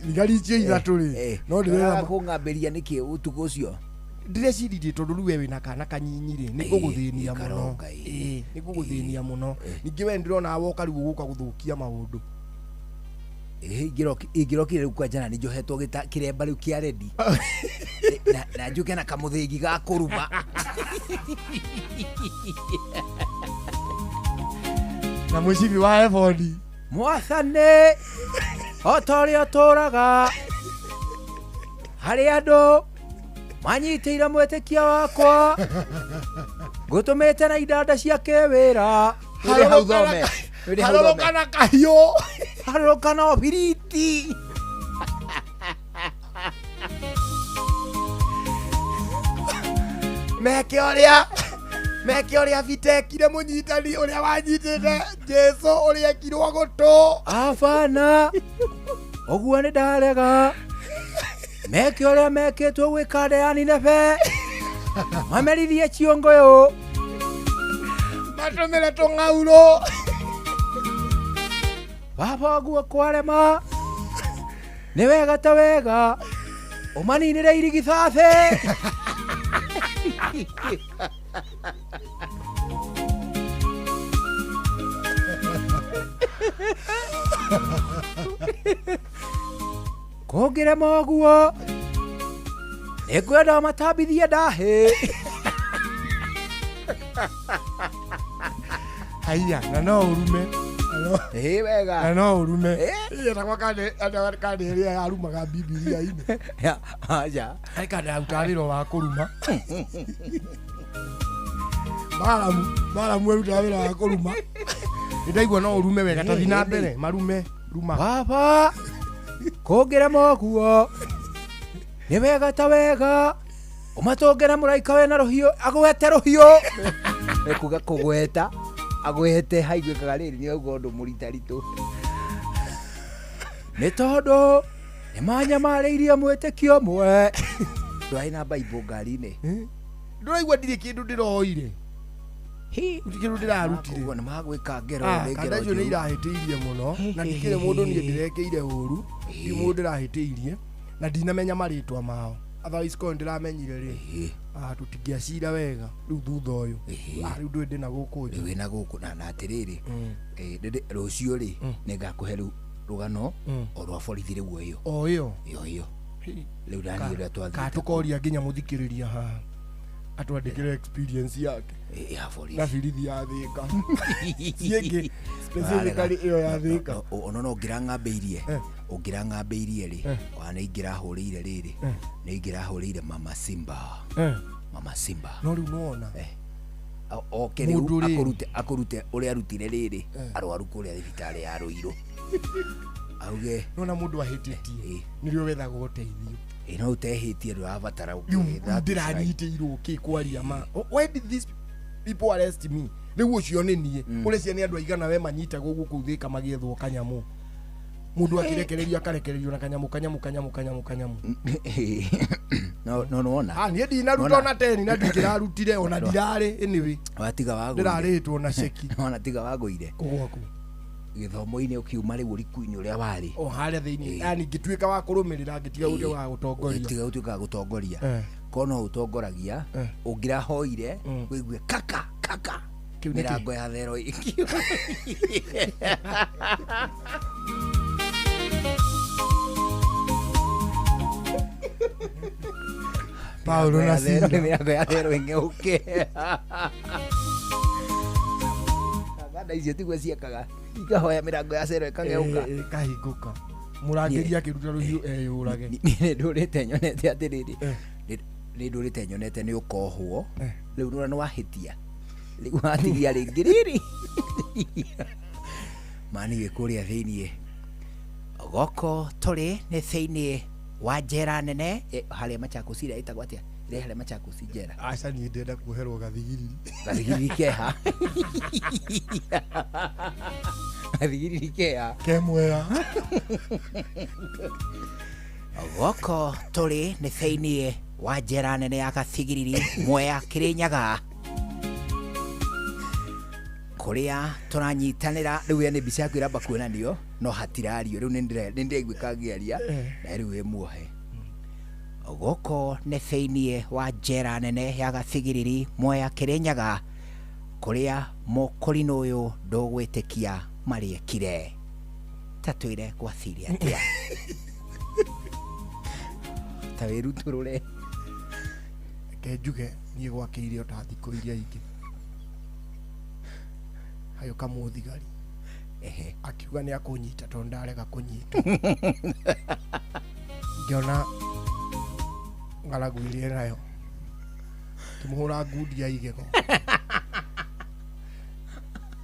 Thigari icio ithatũ rĩ, no ndĩrera kũng'ambĩria nĩkĩ ũtukũ ũcio? Ndĩreciririe tondũ rĩu we wĩna kana kanyinyi rĩ, nĩ ngũgũthĩnia mũno. Ĩĩ, nĩ ngũgũthĩnia mũno. Ningĩ we ndĩrona woka rĩu ũgũka gũthũkia maũndũ. Ingĩrokire rĩu kwanja na nĩ njohetwo kĩremba rĩu kĩa rendi na njũke na kamũthĩgi ga kũruma. Na mũcibi wa ebodi. Mwathani, o ta ũrĩa ũtũũraga, harĩ andũ manyitĩire mwĩtĩkia wakwa, ngũtũmĩte na idanda cia kĩwĩra. Wĩrĩ hau thome. Wĩrĩ hau thome. Harũrũka na kahiũ. Harũrũka na ũbiriti. Meke ũrĩa meke ũrĩa bitekire mũnyitani ũrĩa wanyitĩte Jesu ũrĩa ekirwo gũtũ. Abana, ũguo nĩ ndarega. Meke ũrĩa mekĩtwo gwĩ kanda ya Nineve, mamerithie ciongoyũ, matũmĩre tũng'aurũ. Baba ũguo kwarema nĩ wega ta wega ũmaninĩre irigithathi. Kũngĩrema ũguo nĩngwenda matambithie ndahĩ. Haiya, na no ũrume. Ĩ wega. Na no ũrume. Ĩtagwo kande ĩrĩa yarumaga Bibilia-inĩ. Aja. Harĩ kande yarutaga wĩra wa kũruma. Balamu arutaga wĩra wa kũruma. Nĩndaigua no ũrume wega, ta thiĩ na mbere, marume, ruma. Baba, kũngĩrema ũguo nĩ wega ta wega ũmatũngĩre mũraika wĩna rũhiũ agwete rũhiũ. Ekuga kũgweta agwete haiguĩkaga rĩrĩ nĩ auga ũndũ mũritaritũ, nĩ tondũ nĩ manyamarĩirie mwĩtĩkio ũmwe. Ndwarĩ na Bible ngari-inĩ. Ndũraigua ndirĩ kĩndũ ndĩroire, gũtirĩ kĩndũ ndĩrarutire. Ũguo nĩ magwĩka ngero. Nĩ Kanda ngero icio nĩ njũru. irahĩtĩirie mũno na ndikĩrĩ mũndũ niĩ ndĩrekĩire ũru, ndirĩ mũndũ ndĩrahĩtĩirie na ndinamenya marĩtwa mao, otherwise korwo ndĩramenyire rĩ, tũtingĩacira wega rĩu thutha ũyũ. Rĩu ndũĩ ndĩna gũkũ nja. Rĩu wĩna gũkũ na atĩrĩrĩ, rũciũ rĩ nĩngakũhe rĩu rũgano o rwa borithi rĩu ĩyo. O ĩyo. Ĩyo ĩyo rĩu ndaniĩ ũrĩa twathiĩte. Ka tũkoria nginya mũthikĩrĩria haha atwandĩkĩre experience yake ya borithi na birithi ya Thĩka ciĩngĩ, specifically ĩyo ya Thĩka. Ona no ũngĩrang'ambĩirie ũngĩrang'ambĩirie rĩ, ona nĩ ingĩrahũrĩire rĩrĩ, nĩ ingĩrahũrĩire Mama Simba. Mama Simba. No rĩu nĩwona Oke rĩu akũrute ũrĩa arutire rĩrĩ arwaru kũrĩa thibitarĩ ya Ruiru. Auge nona mũndũ ahĩtĩtie nĩrĩo wethaga ũteithio. Ĩ no ũtehĩtie ndũrabatara ũkĩetha. Ndĩranyitĩirwo kĩ kwaria ma. Why did these people arrest me? Rĩu ũcio nĩ niĩ. Ũreciria nĩ andũ aigana we manyitagwo gũkũ Thĩka magĩethwo kanyamũ. Mũndũ akĩrekererio akarekererio na kanyamũ kanyamũ kanyamũ kanyamũ kanyamũ. No no nona. Ah niĩ ndinaruta ona teni na ndingĩrarutire ona ndirarĩ anyway. Watiga wagũire. Ndĩrarĩtwo na ceki. Ona tiga wagũire. Kũgwa kũ. Gĩthomo-inĩ ũkiuma rĩu ũriku-inĩ ũrĩa warĩ. O harĩa thĩinĩ. Yani ngĩtuĩka wa kũrũmĩrĩra ngĩtiga gũtuĩka wa gũtongoria. Ngĩtiga gũtuĩka wa gũtongoria. Korwo no ũtongoragia ũngĩrahoire wĩigue kaka kaka. Mĩrango ya thero ĩkiuma. Paulo na Sila. Mĩrango ya thero ĩng'eũke. Thanda icio tiguo ciekaga. Ikahoya mĩrango ya cero ĩkang'eũka. Ĩkahingũka. Mũrangĩri akĩruta rũhiũ eyũrage. Nĩ ndũrĩte nyonete atĩrĩrĩ. Nĩ ndũrĩte nyonete nĩ ũkohwo. Rĩu nĩwona nĩ wahĩtia. Rĩu watigia rĩngĩ rĩrĩ. Mani wĩ kũrĩa thĩiniĩ. Goko tũrĩ nĩ thĩiniĩ wa njera nene harĩa Machakos ĩrĩa ĩtagwo atĩa? Ĩrĩa harĩa Machakos njera. Aca niĩ ndĩrenda kuoherwo gathigiriri. Gathigiriri keha. Gathigiriri keha. Ke Mwea. Goko tũrĩ nĩ thĩiniĩ wa njera nene ya Gathigiriri Mwea Kĩrĩnyaga. Kũrĩa tũranyitanĩra rĩu nĩ mbica yaku ĩramba kuonanio no hatirario rĩu nĩ ndĩraiguĩka ngĩaria na rĩu wĩ muohe. Gũkũ nĩ thĩiniĩ wa njera nene ya Gathigiriri Mwea Kĩrĩnyaga kũrĩa mũkũrinũ ũyũ ndũgwĩtĩkia marĩekire. Ta twĩre gwathire atĩa. Ta wĩrutũrũre. Reke njuge niĩ gwakĩire o ta thikũ iria ingĩ. Agĩũka mũthigari. Akiuga nĩ akũnyita tondũ ndarega kũnyitwo. Ngĩona ng'aragu ĩrĩa ĩnayo. Ngĩmũhũra ngundi ya igego.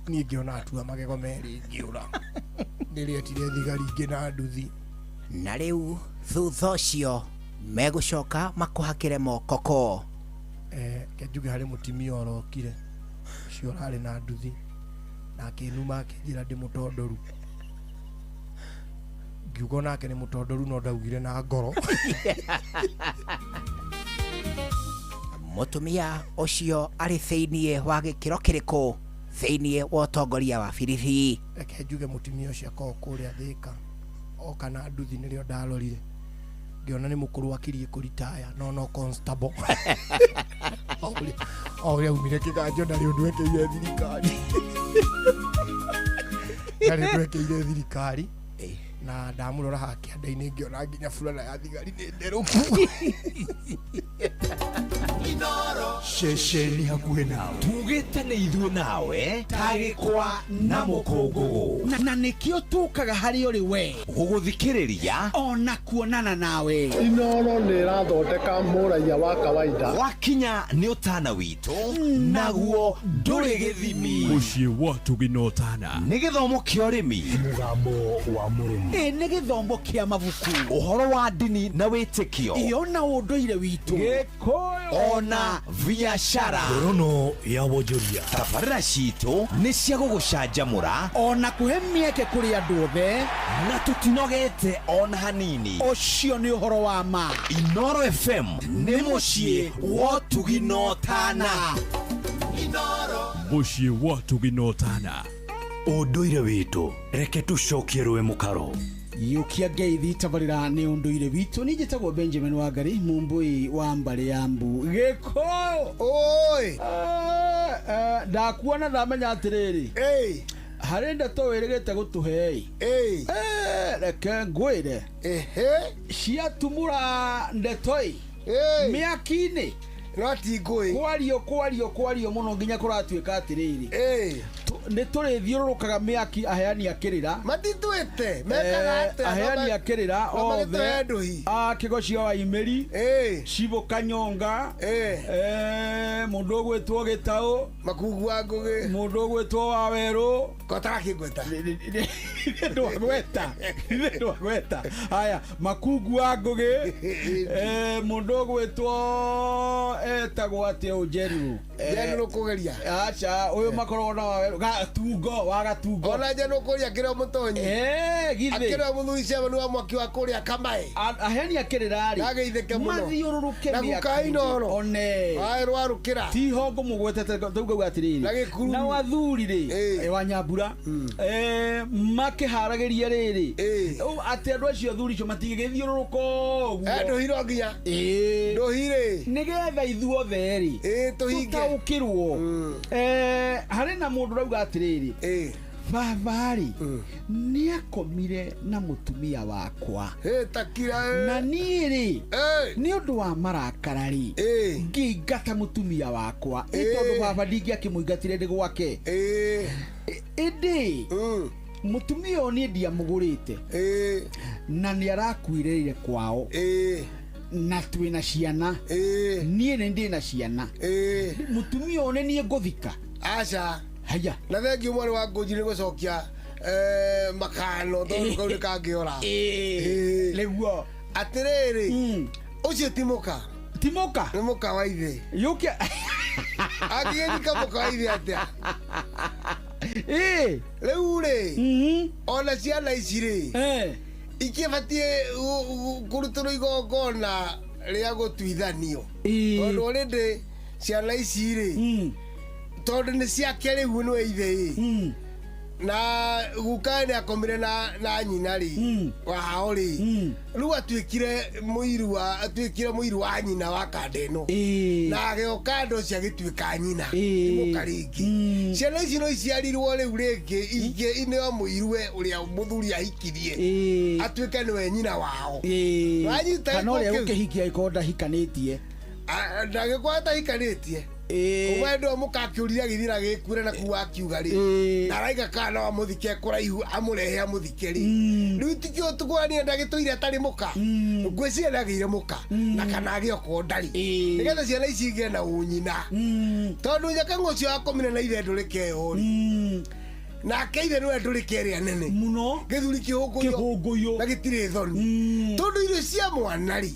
Niĩ ngĩona atua magego merĩ ngĩũra. Nĩrĩetire thigari ingĩ na nduthi. Na rĩu thutha ũcio megũcoka makũhakĩre mokoko. Reke njuge harĩ mũtumia ũrokire. Ũcio ũrarĩ na nduthi. Na akĩnuma akĩnjĩra ndĩ mũtondoru. Ngiuga onake nĩ mũtondoru no ndaugire na ngoro. Mũtumia ũcio arĩ thĩiniĩ wa gĩkĩro kĩrĩkũ thĩiniĩ wa ũtongoria wa birithi? Reke njuge mũtumia ũcio akoragwo kũrĩa Thĩka. Oka na nduthi nĩrĩo ndarorire. Ngĩona nĩ mũkũrũ akiriĩ kũritaya no no constable. O ũrĩa aumire kĩganjo ndarĩ ũndũ ekĩire thirikari. Ndarĩ ũndũ ekĩire thirikari. Na ndamũrora haha kĩanda-inĩ ngĩona nginya burana ya thigari nĩ nderũku. Ceceni hakuhĩ nawe tugĩte nĩ ithuĩ nawe tagĩkwa na mũkũngũgũ na nĩkĩo tũkaga harĩ ũrĩ we gũgũthikĩrĩria ona kuonana nawe. Inoro nĩ ĩrathondeka mũraiya wa kawaida. Wakinya nĩ ũtana witũ naguo ndũrĩ gĩthimi. Mũciĩ wa Ũtugi na Ũtana nĩ gĩthomo kĩa ũrĩmi, mũgambo wa mũrĩmi, ĩ nĩ gĩthomo kĩa mabuku, ũhoro wa ndini na wĩtĩkio, ĩ ona ũndũire witũ, Gĩkũyũ ona biashara. Ngorono ya wonjoria. Tabarĩra citũ nĩ cia gũgũcanjamũra ona kũhe mĩeke kũrĩ andũ othe, na tũtinogete ona hanini. Ũcio nĩ ũhoro wa ma. Inoro FM nĩ mũciĩ wa Ũtugi na Ũtana. Mũciĩ wa Ũtugi na Ũtana. Ũndũire witũ reke tũcokie rũĩ mũkaro. Yũkia ngeithi tabarĩra nĩ ũndũire witũ. Niĩ njĩtagwo Benjamin Wangari Mumbui wa mbarĩ ya Mbu. Gĩkũyũ oi, ndakuona ndamenya atĩrĩrĩ, harĩ ndeto wĩrĩgĩte gũtũhe ĩ, reke ngwĩre ciatumũra ndeto ĩ mĩaki-inĩ No ti ngũĩ. Kwario kwario kwario mũno nginya kũratuĩka atĩrĩrĩ, nĩ tũrĩthiũrũrũkaga mĩaki aheani a kĩrĩra matitwĩte mekaga atĩa? Aheani a kĩrĩra No othe magĩtũhe ndũhi. A kĩgocio wa imĩri, Cibũ Kanyonga, mũndũ ũgwĩtwo Gĩtaũ, Makungu wa Ngũgĩ, mũndũ ũgwĩtwo wa Werũ kotarakĩngweta ndwagweta ndwagweta haya, Makungu wa Ngũgĩ, mũndũ ũgwĩtwo etagwo atĩa ũyũ General? General kũgeria. Aca, ũyũ makoragwo na wa Werũ, Gatungo wa Gatungo. Ona General kũria akĩrĩ o mũtonyi. Githĩ. Akĩrĩ o mũthuri ciamani wa mwaki wa kũrĩa Kamaĩ. Aheani a kĩrĩra rĩ Nageithĩke mũno. mathiũrũrũke Na mĩaki guka Inooro. One. Waĩ rwarũkĩra. Ti hongo mũgwetete tauga atĩrĩrĩ. Na gĩkururu. Na athuri rĩ, wa Nyambura, makĩharagĩria rĩrĩ atĩ andũ acio athuri icio matingĩgĩthiũrũrũka ũguo. Ndũhi no nginya. Ndũhi rĩ. Nĩgetha ithuothe rĩ tũhinge. Tũtaũkĩrwo. Harĩ na mũndũ ũrauga atĩrĩrĩ, baba rĩ nĩ akomire na mũtumia wakwa na niĩ rĩ nĩ ũndũ wa marakara rĩ ngĩingata mũtumia wakwa, ĩ tondũ baba ndingĩakĩmũingatire ndĩ gwake. Ĩndĩ mũtumia ũyũ niĩ ndiamũgũrĩte na nĩ arakuĩrĩire kwao na twĩna ciana, niĩ nĩ ndĩ na ciana, mũtumia ũyũ nĩ niĩ ngũthika. Aca. Haya. Na thengiũ mwarĩ wa Ngũnji nĩ gũcokia makano tondũ kau nĩ kangĩora. Nĩguo. Atĩrĩrĩ, ũcio ti mũka. Ti mũka. Nĩ mũka wa ithe. Yũke. Angĩgĩthika mũka wa ithe atĩa? Rĩu rĩ, ona ciana ici rĩ, ikĩbatiĩ kũrutĩrwo igongona rĩa gũtuithanio. Tondũ already ciana ici rĩ, tondũ nĩ ciake rĩu nĩwe ithe ĩ, na guka nĩ akomire na nyina rĩ wao rĩ, rĩu atuĩkire mũiru wa atuĩkire mũiru wa nyina wa kanda ĩno, na agĩoka andũ ũcio agĩtuĩka nyina mũka rĩngĩ. Ciana ici no iciarirwo rĩu rĩngĩ ingĩ ineo mũiruwe ũrĩa mũthuri ahikirie atuĩke nĩwe nyina wao. Wanyita kana ũrĩa gĩko kĩu? gũkĩhikia ĩkorwo ndahikanĩtie. Ndagĩkorwo atahikanĩtie kuma hĩndĩ ĩyo mũka akĩũrire agĩthiĩ na gĩkuĩra na kuu akiuga rĩ, na araiga kana no amũthike kũraihu amũrehe amũthike rĩ, rĩu tikĩo tũkũrania ndagĩtũire atarĩ mũka, ngwĩciria ndagĩire mũka na kana agĩokorwo ndarĩ, nĩgetha ciana ici igĩe na ũnyina, tondũ nyakang'o ũcio akomire na ithe ndũrĩke ĩyo rĩ, nake ithe nĩwe ndũrĩke ĩrĩa nene mũno, gĩthuri kĩhũngũyũ na gĩtirĩ thoni, tondũ irio cia mwana rĩ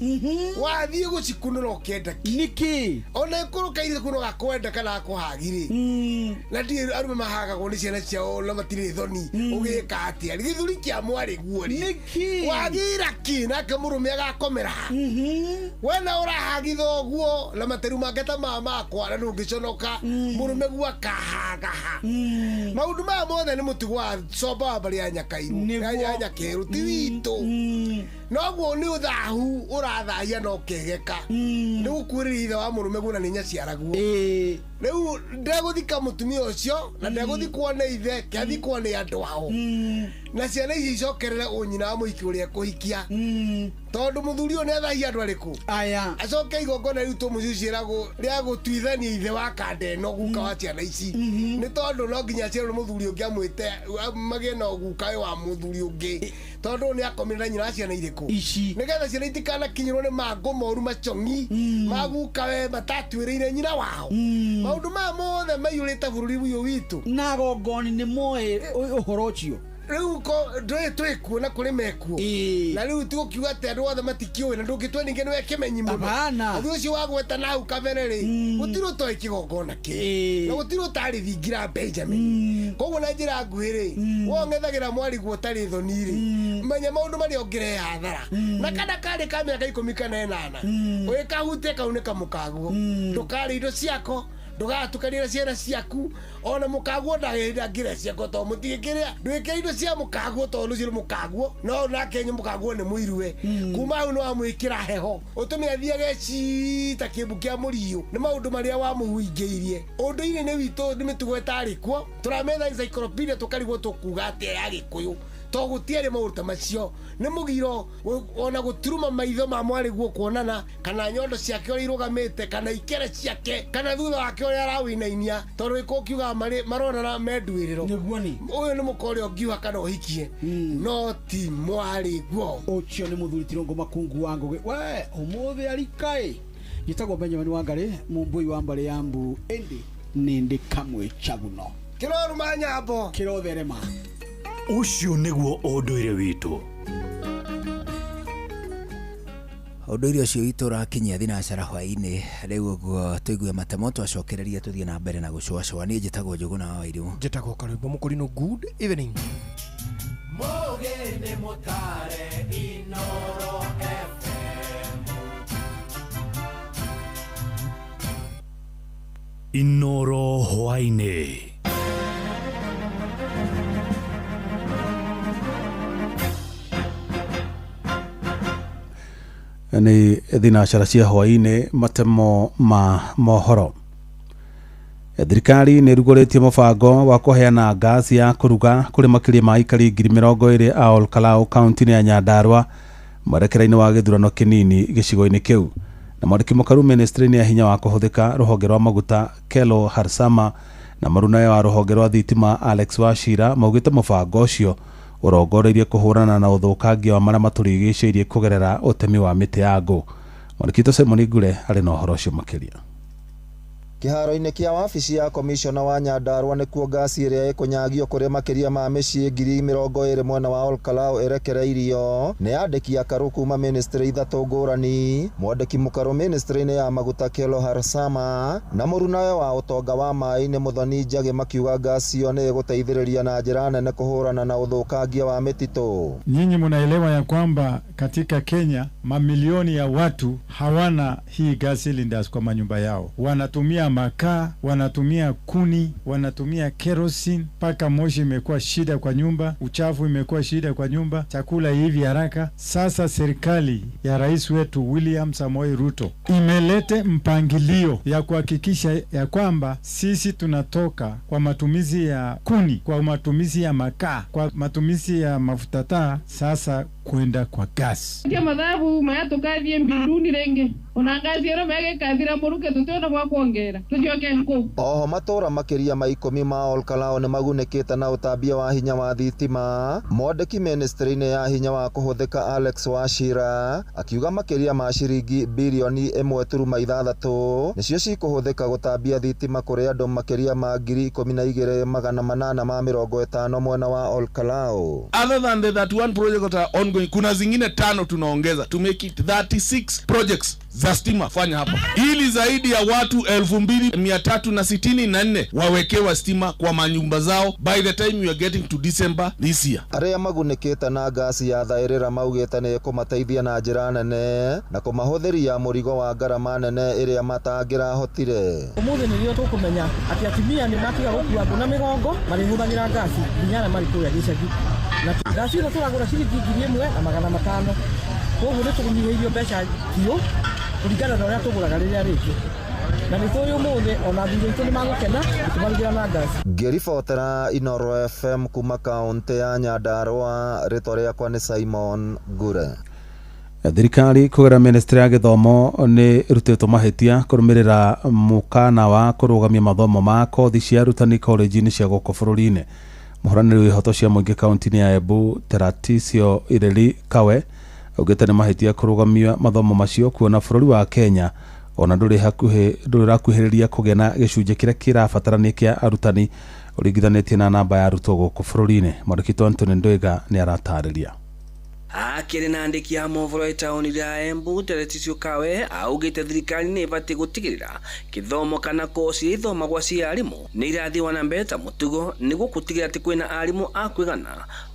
wathiĩ gũcikunũra ũkĩenda kĩ nĩkĩ ona ĩkũrũka ithe kuno gakwenda kana gakũhagi rĩ, na ndiĩ arũme mahagagwo nĩ ciana ciao na matirĩ thoni, ũgĩka atĩa gĩthuri kĩa mwarĩ guo rĩ nĩkĩ wagĩra kĩ nake mũrũme agakomera ha we na ũrahagitha ũguo na materu make ta ma makwa na ndũngĩconoka mũrũme guo akahaga ha. Maũndũ maya mothe nĩ mũtugo wa comba wa mbarĩ ya Nyakairũ ya Nyakerũ ti witũ, noguo nĩ ũthahu ũrathahia na ũkegeka nĩ gũkuĩrĩria ithe wa mũrũme guo na nĩ nyaciaraguo. Rĩu ndegũthika mũtumia ũcio na ndegũthikwo nĩ ithe, kĩathikwo nĩ andũ ao, na ciana ici icokerere ũnyina wa mũhiki ũrĩa ekũhikia, tondũ mũthuri ũyũ nĩ athahia andũ arĩkũ aya acoke igongona rĩu tũmũcuciĩragwo rĩa gũtuithania ithe wa kanda ĩno guka wa ciana ici, nĩ tondũ no nginya aciarwo nĩ mũthuri ũngĩ amwĩte magĩe na guka ũyũ wa mũthuri ũngĩ, tondũ nĩ akomire na nyina wa ciana irĩkũ ici, nĩgetha ciana itikanakinyĩrwo nĩ mangũ moru macong'i ma guka we matatuĩrĩire nyina wao. Maũndũ maya mothe maiyũrĩte bũrũri ũyũ witũ na gongoni nĩ moĩ ũhoro ũcio. Rĩu ko ndũĩ twĩkuo na kũrĩ mekuo, na rĩu tigũkiuga atĩ andũ othe matikĩũĩ, na ndũngĩtua ningĩ nĩwe kĩmenyi mũno. Hapana. Ũndũ ũcio wagweta na hau kabere rĩ, gũtirĩ ũtoĩ kĩgongona kĩ na gũtirĩ ũtarĩ thingira Benjamin. Koguo na njĩra nguhĩ rĩ, wong'ethagĩra mwariguo ũtarĩ thoni rĩ, menya maũndũ marĩa ũngĩrehe hathara, na kana karĩ ka mĩaka 18 kana ũgĩkahutie kau nĩ kamũkaguo, ndũkarĩ indo ciako, ndũgatukanie na ciana ciaku, ona mũkaguo ndangĩra ciako tondũ mũtigĩkĩrĩa ndwĩkĩre indo cia mũkaguo tondũ ũcio nĩ mũkaguo, no nake mũkaguo nĩ mũirue. Kuma hau nĩ wamwĩkĩra heho ũtũme athiage cita kĩmbu kĩa mũriũ nĩ maũndũ marĩa wamũhingĩirie. Ũndũire nĩ witũ, nĩ mĩtugo ĩtarĩ kuo, tũrametha encyclopedia tũkarigwo tũkuga atĩa ya Gĩkũyũ. To gũtiarĩ maũndũ ta macio. Nĩ mũgiro ona gũturuma maitho ma mwarĩguo kuonana kana nyondo ciake ũrĩa irũgamĩte kana ikere ciake kana thutha wake ũrĩa arawĩinainia, tondũ gĩkũ kiugaga maronana me nduĩrĩro. Nĩguo ni. Ũyũ nĩ mũka ũrĩa ũngiuha kana ũhikie, no ti mwarĩguo. Ũcio nĩ mũthuri Tirongo Makungu wa Ngũgĩ. We ũmũthĩ arikaĩ njĩtagwo Benjamin Wangari, mũmbũi wa mbarĩ ya mbu, ĩndĩ nĩ ndĩ kamwe chaguno. Kĩroruma nyambo. Kĩrotherema. Ũcio nĩguo ũndũire witũ. Ũndũire ũcio witũ ũrakinyia thinacara hwaĩ-inĩ. Rĩu ũguo tũigue matemo, twacokereria tũthiĩ na mbere na gũcũacũa. Niĩ njĩtagwo Njũgũna wa Wairimũ. Njĩtagwo Karwĩmbo Mũkũrinũ. Good evening. Mũgĩ nĩ mũtare Inoro FM. Inoro hwaĩ-inĩ. Nĩ thinacara cia hwaĩ-inĩ, matemo ma mohoro. Thirikari nĩ ĩrugũrĩtie mũbango wa kũheana ngasi ya kũruga kũrĩ makĩria ma aikari 20,000 a Olkalau kaunti-inĩ ya Nyandarua mwerekera-inĩ wa gĩthurano kĩnini gĩcigo-inĩ kĩu. Na mwandĩki mũkaru ministry-inĩ ya hinya wa kũhũthĩka rũhonge rwa maguta Kelo Harsama na mũrunawe wa rũhonge rwa thitima Alex Wachira maugĩte mũbango ũcio ũrongoreirie kũhũrana na ũthũkangia wa marĩa matũrigicĩirie kũgerera ũtemi wa mĩtĩ ya ngũ. Mwandĩki witũ Simon Ngure arĩ na ũhoro ũcio makĩria. Kĩharo-inĩ kĩa wabici ya komishona wa Nyandarua nĩkuo ngasi ĩrĩa ĩkũnyagio kũrĩ makĩria ma mĩciĩ 20,000 mwena wa Olkalau ĩrekereirio nĩ andĩki akaru kuma ministry ithatũ ngũrani. Mwandĩki mũkaru ministry-inĩ ya maguta Kelo Harsama na mũrunawe wa ũtonga wa maĩ-inĩ Mũthoni Njagĩ makiuga ngasi ĩyo nĩ ĩgũteithĩrĩria na njĩra nene kũhũrana na ũthũkangia wa mĩtitũ. Nyinyi munaelewa ya kwamba katika Kenya mamilioni ya watu hawana hii gas cylinders kwa manyumba yao, wanatumia makaa, wanatumia kuni, wanatumia kerosene, mpaka moshi imekuwa shida kwa nyumba, uchafu imekuwa shida kwa nyumba, chakula hivi haraka. Sasa serikali ya rais wetu William Samoei Ruto imelete mpangilio ya kuhakikisha ya kwamba sisi tunatoka kwa matumizi ya kuni, kwa matumizi ya makaa, kwa matumizi ya mafuta taa, sasa kwenda kwa gas. Kia mathabu maya tukathie mbinduni ringi ona ngazi ero megekathira muruke tutiona gwa kuongera tucoke nku. Oho matũra makĩria ma 10 ma Olkalau nĩ magunĩkĩte na ũtambia wa hinya wa thitima. Mwandĩki ministry-inĩ ya hinya wa kũhũthĩka Alex Wachira akiuga makĩria ma ciringi birioni 1.6 nĩcio cikũhũthĩka gũtambia thitima kũrĩ andũ makĩria ma 12,850 mwena wa Olkalau. Other than the 31 project that are ongoing, kuna zingine 5 tunaongeza to make it 36 projects za stima fanya hapa, ili zaidi ya watu 2364 wawekewa stima kwa manyumba zao by the time we are getting to December this year. Arĩa magunĩkĩte na ngasi ya thaĩrĩra maugĩte nĩ ĩkũmateithia na njĩra nene na kũmahũthĩria mũrigo wa ngarama nene ĩrĩa matangĩrahotire. Ũmũthĩ nĩrĩo tũkũmenya atĩ atumia nĩ matiga gũkua ngũ na mĩgongo, marĩhũthagĩra ngasi nginya arĩa marĩ kũrĩa gĩcagi. Na ngasi ĩno tũragũra ciringi 1,500, koguo nĩ tũnyihĩirio mbeca biũ kũringana na ũrĩa tũgũraga rĩrĩa rĩngĩ. Na nĩ tũĩ ũmũthĩ ona athuri aitũ nĩ magũkena tũmarugĩra na ngasi. Ngĩribotera Inoro FM kuma kaũntĩ ya Nyandarua, rĩtwa rĩakwa nĩ Simon Ngure. Thirikari kũgerera ministry ya gĩthomo nĩ ĩrutĩtwo mahĩtia kũrũmĩrĩra mũkana wa kũrũgamia mathomo ma kothi cia arutani college-inĩ cia gũkũ bũrũri-inĩ. Mũhũranĩri wa ihoto cia mũingĩ kaũntĩ-inĩ ya Embu Teratisio Ireri Kawe augĩte nĩ mahĩtia kũrũgamia mathomo macio kuona bũrũri wa Kenya ona ndũrĩ ũrakuhĩrĩria kũgĩa na gĩcunjĩ kĩrĩa kĩrabatarania kĩa arutani ũringithanĩtie na namba ya arutwo gũkũ bũrũri-inĩ. Mwandĩki witũ Anthony Ndwiga nĩ aratarĩria. Akĩrĩ na andĩki a mohoro itaũni rĩa Embu Teretisio Kawe augĩte thirikari nĩ ĩbatiĩ gũtigĩrĩra kĩthomo kana koci iria ithomagwo cia arimũ nĩ irathiĩ na mbere ta mũtugo nĩguo gũtigĩrĩra atĩ kwĩna arimũ a kũigana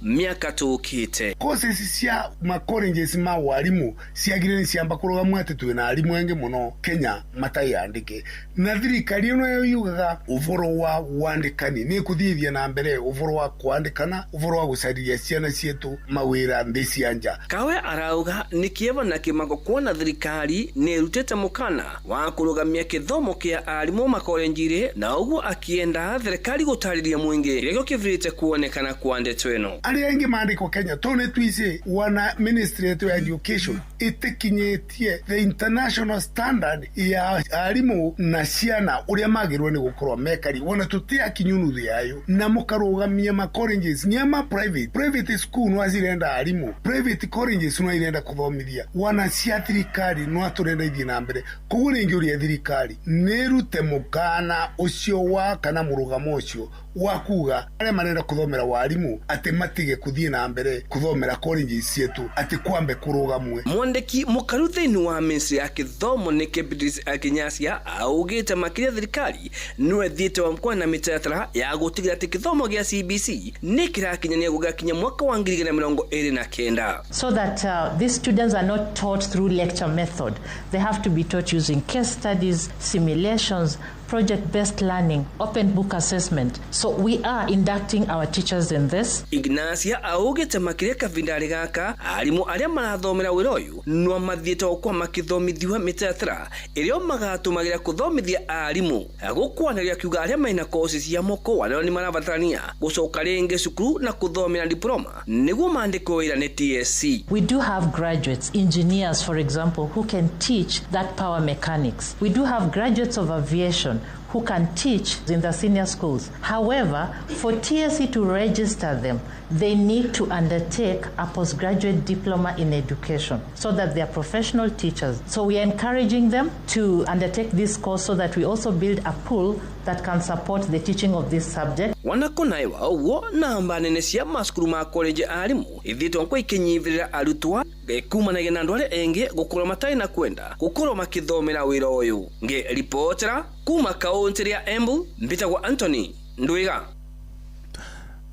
mĩaka tũkĩte. Koci ici cia ma colleges ma warimu ciagire nĩ ciamba kũrũgamwo atĩ twĩna arimũ aingĩ mũno Kenya mataiandĩke, na thirikari ĩno yo yugaga ũboro wa wandĩkani nĩ ĩkũthithia na mbere ũboro wa kwandĩkana, ũboro wa gũcarĩria ciana cietu mawĩra nthĩ cia cia nja. Kawe arauga nĩ kĩeva na kĩmako kuona thirikari nĩ ĩrutĩte mũkana wa kũrũgamia kĩthomo kĩa arimũ makorenjirĩ, na ũguo akĩenda thirikari gũtarĩria mũingĩ kĩrĩa kĩbirĩte kuonekana kwa ndeto ĩno. Arĩa aingĩ mandĩkwo Kenya to nĩ twici wana ministry yetu ya education ĩtĩkinyĩtie the international standard ya arimũ na ciana ũrĩa magĩrĩirwo nĩ gũkorwo mekari, wona tũtiakinyu nuthu yayo, na mũkarũgamia ma colleges nĩ ama private school no cirenda arimũ, private colleges no irenda kũthomithia, wana cia thirikari no atũrenda ithiĩ na mbere. Koguo rĩngĩ ũrĩa thirikari nĩ ĩrute mũkana ũcio wa kana mũrũgamo ũcio wa kuga arĩa marenda kũthomera warimu atĩ matige kũthiĩ na mbere kũthomera colleges cietu, atĩ kwambe kũrũgamwe. Mwandĩki mũkaru thĩinĩ wa ministry ya kĩthomo nĩ Beatrice Akinyasia augĩte makĩria thirikari no ĩthiĩte wa mkoa na mĩtaratara ya gũtigĩrĩra atĩ kĩthomo gĩa CBC nĩ kĩrakinyania gũgakinya mwaka wa 2029. So that these students are not taught through lecture method. They have to be taught using case studies, simulations, project-based learning, open book assessment. So we are inducting our teachers in this. Ignacia augĩte makĩria kavindarĩ gaka arimũ arĩa marathomera wĩra ũyũ no mathiĩte gũkorwo makĩthomithio mĩtaratara ĩrĩa magatũmagĩra kũthomithia arimũ gũkwanĩria kiuga arĩa mena kosi cia moko arĩa nĩ marabatarania gũcoka rĩngĩ cukuru na kũthomera diploma nĩguo mandĩkwo wĩra nĩ TSC. We do have graduates, engineers for example, who can teach that power mechanics. We do have graduates of aviation who can teach in the senior schools. However, for TSC to register them, they need to undertake a postgraduate diploma in education so that they are professional teachers. So we are encouraging them to undertake this course so that we also build a pool that can support the teaching of this subject. Wanakonaiwa ũguo namba nene cia macukuru ma college arimũ ithiĩtwo kwa ikinyivĩrĩra arutwo kumanagia na andũ arĩa engĩ gũkorwo matarĩ na kwenda gũkorwo makĩthomera wĩra ũyũ. Ngĩribotera kuma kaũntĩ ya Embu, mbĩtagwo Anthony Ndwiga.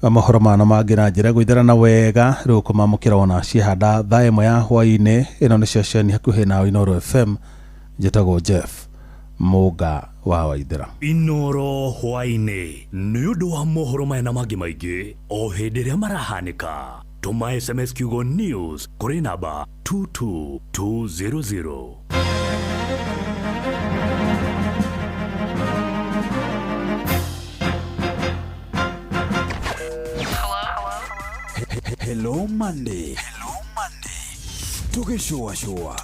Mohoro mana mangĩ na njĩra gwĩtherana wega rĩu kũmamũkĩra ona ciehanda thaa ĩmwe ya hwaĩ-inĩ. Ĩno nĩ ceceni hakuhĩ na Inooro FM, njĩtagwo Jeff Mũnga wa Waithera. Inooro hwaĩ-inĩ nĩ ũndũ wa mohoro maya na mangĩ maingĩ o hĩndĩ ĩrĩa marahanĩka. Tũma SMS kiugo news kũrĩ namba 22200. Hello Monday. Hello Monday. Tukishua shua.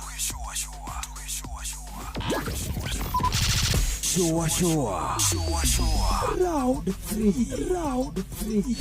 Shua shua. Shua shua. Round 3. Round 3.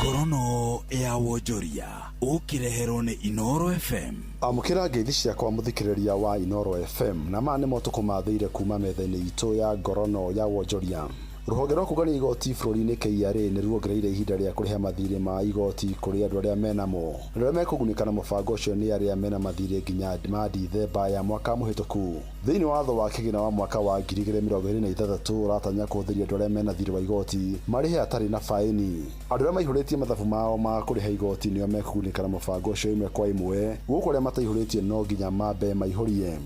Korono ya wonjoria ũkĩreherwo nĩ Inooro FM. Amũkĩra ngeithi ciakwa mũthikĩrĩria wa Inooro FM, na maya nĩmo tũkũmathĩire kuma metha-inĩ itũ ya ngorono ya wonjoria. Rũhonge rwa kũngania igoti bũrũri-inĩ KRA nĩ ruongereire ihinda rĩa kũrĩha mathirĩ ma igoti kũrĩ andũ arĩa menamo. Andũ arĩa mekũgunĩka na mũbango ũcio nĩ arĩa mena mathirĩ nginya ma Dithemba ya mwaka mũhĩtũku. Thĩinĩ wa watho wa kĩgĩna wa mwaka wa 2026 ũratanya kũhũthĩria andũ arĩa mena thirĩ wa igoti marĩhe atarĩ na faĩni. Andũ arĩa maihũrĩtie mathabu mao ma kũrĩha igoti nĩo mekũgunĩka na mũbango ũcio ĩmwe kwa ĩmwe, gũkũ arĩa mataihũrĩtie no nginya mambe maihũrie.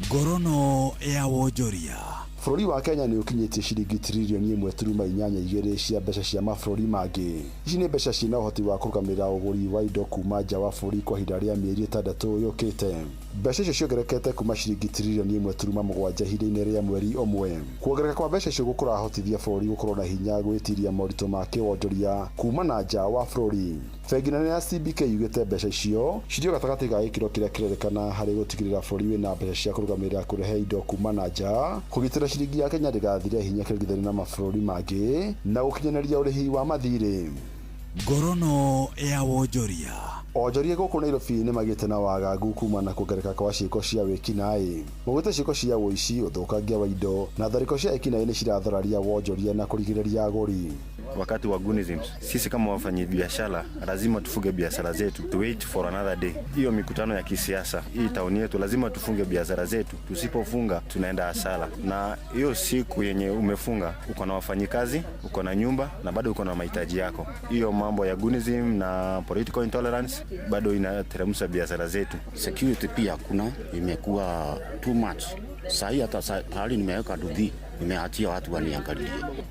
Ngorono ya wonjoria. Bũrũri wa Kenya nĩ ũkinyĩtie ciringi tiririoni 1.82 cia mbeca cia mabũrũri mangĩ. Ici nĩ mbeca ciĩna ũhoti wa kũrũgamĩrĩra ũgũri wa indo kuma nja wa bũrũri kwa ihinda rĩa mĩeri 6 yũkĩte. Mbeca icio ciongererekete kuma ciringi tiririoni 1.7 ihinda-inĩ rĩa mweri ũmwe. Kuongerereka kwa mbeca icio gũkũrahotithia bũrũri gũkorwo na hinya gwĩtiria moritũ ma kĩwonjoria kuma na nja wa bũrũri. Bengi nene ya CBK yugĩte mbeca icio cirĩ gatagatĩ ga gĩkĩro kĩrĩa kĩrerĩkana harĩ gũtigĩrĩra bũrũri wĩna mbeca cia kũrũgamĩrĩra kũrehe indo kuma na nja, kũgitĩra ciringi ya Kenya ndĩgathire hinya kĩringithanio na mabũrũri mangĩ, na gũkinyanĩria ũrĩhi wa mathirĩ. Ngorono ya wonjoria. Onjoria gũkũ Nairobi nĩ magĩte na wagagu kuma na kuongerereka kwa ciĩko cia wĩkinaĩ. Maugĩte ciĩko cia ũici, ũthũkangia wa indo na tharĩko cia ekinaĩ nĩ cirathararia wonjoria na kũrigĩrĩria agũri. Wakati wa Gunism, sisi kama wafanyabiashara lazima tufunge biashara zetu, to wait for another day. Hiyo mikutano ya kisiasa hii tauni yetu lazima tufunge biashara zetu, tusipofunga tunaenda hasara. Na hiyo siku yenye umefunga uko na wafanyikazi, uko na nyumba na bado uko na mahitaji yako. Hiyo mambo ya Gunism na political intolerance bado inateremsha biashara zetu. Security pia kuna imekuwa too much. Sahi hata hali nimeweka duthi Nimeachia watu waniangalilie.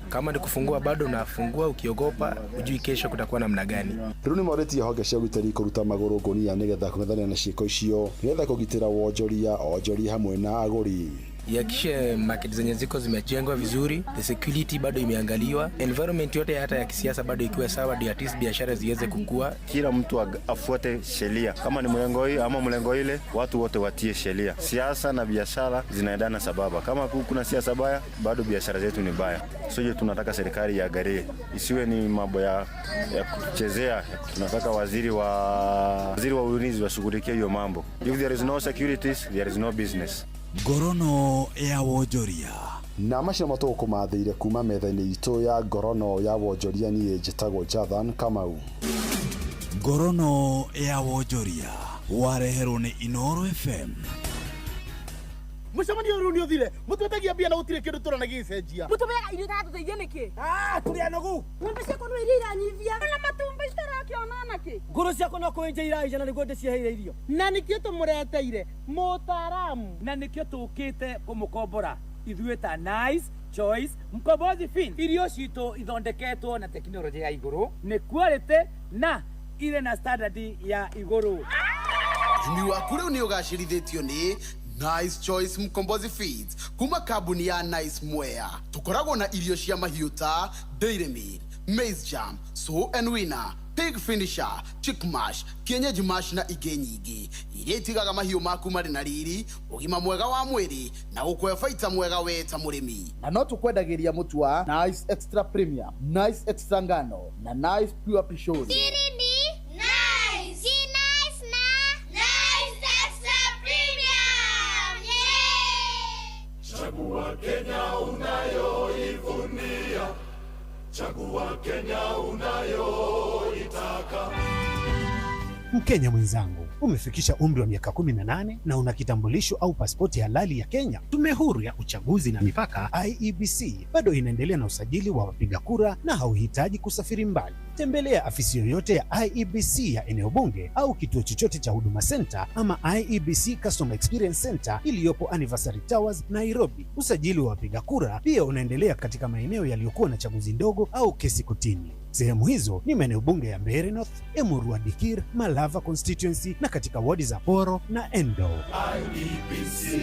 Kama ni kufungua bado unafungua ukiogopa, ujui kesho kutakuwa namna gani. Rĩu nĩ morĩtie honge cia ũgitĩri kũruta magũrũ ngũnia nĩgetha kũng'ethanĩra na ciĩko icio nĩgetha kũgitĩra wonjoria onjoria hamwe na agũri. Ihakikishe market zenye ziko zimejengwa vizuri, the security bado imeangaliwa, environment yote hata ya kisiasa bado ikiwa sawa, ndio at least biashara ziweze kukua. Kila mtu afuate sheria, kama ni mlengo hii ama mlengo ile, watu wote watie sheria. Siasa na biashara zinaendana sababa. Kama kuna siasa baya, bado biashara zetu ni baya. So hiyo tunataka serikali iangalie, isiwe ni mambo ya kuchezea. Tunataka waziri wa ulinzi washughulikie hiyo mambo. If there is no securities, there is no business. Ngorono ya wonjoria. Na macio matũgũkũmathĩire kuma metha-inĩ itũ ya ngorono ya wonjoria. Niĩ njĩtagwo Jathan Kamau. Ngorono ya wonjoria wareherwo nĩ Inooro FM. Mũcemanio ũyũ nĩ ũthire mũtwetagia mbia na gũtirĩ kĩndũ tũrona gĩgĩcenjia. Mũtũmeaga irio itatũteithia nĩkĩ? Tũrĩ anogu. Ng'ombe ciakwa no iria iranyivia na matumbĩ citarakĩona nakĩ. Ngũrũ ciakwa no kũenja iraija na nĩguo ndĩciheire irio. Na nĩkĩo tũmũreteire mũtaaramu. Na nĩkĩo tũkĩte kũmũkombora ithuĩ ta Nice Choice Mkombozi Fin. Irio citũ ithondeketwo na tekinoronjĩ ya igũrũ, nĩ quality na irĩ na standard ya igũrũ. Ũrĩmi waku rĩu nĩ ũgacĩrithĩtio nĩ Nice Choice Mkombozi Feeds kuma kambuni ya Nice Mwea. Tukoragwo na irio cia mahiũ ta Dairy Meal, Maize Jam, Sow and Winner, Pig Finisher, Chick Mash, Kienyeji Mash na ingĩ nyingĩ iria itigaga mahiũ maku marĩ na riri, ũgima mwega wa mwĩrĩ na gũkũhe baita mwega we ta mũrĩmi. Na no tũkwendagĩria mũtu wa Nice Extra Premium, Nice Extra Ngano na Nice Pure Pishori. Siri ni Nice. Si Nice na Nice Extra Premium. Yeah! Chagua Kenya unayoivunia, chagua Kenya unayoitaka. Mkenya mwenzangu, umefikisha umri wa miaka 18 na una kitambulisho au pasipoti halali ya Kenya. Tume Huru ya Uchaguzi na Mipaka IEBC bado inaendelea na usajili wa wapiga kura na hauhitaji kusafiri mbali. Tembelea afisi yoyote ya IEBC ya eneo bunge au kituo chochote cha Huduma Center ama IEBC Customer Experience Center iliyopo Anniversary Towers, Nairobi. Usajili wa wapiga kura pia unaendelea katika maeneo yaliyokuwa na chaguzi ndogo au kesi kotini. Sehemu hizo ni maeneo bunge ya Mbeere North, Emurua Dikir, Malava constituency na katika wadi za Poro na Endo. IEBC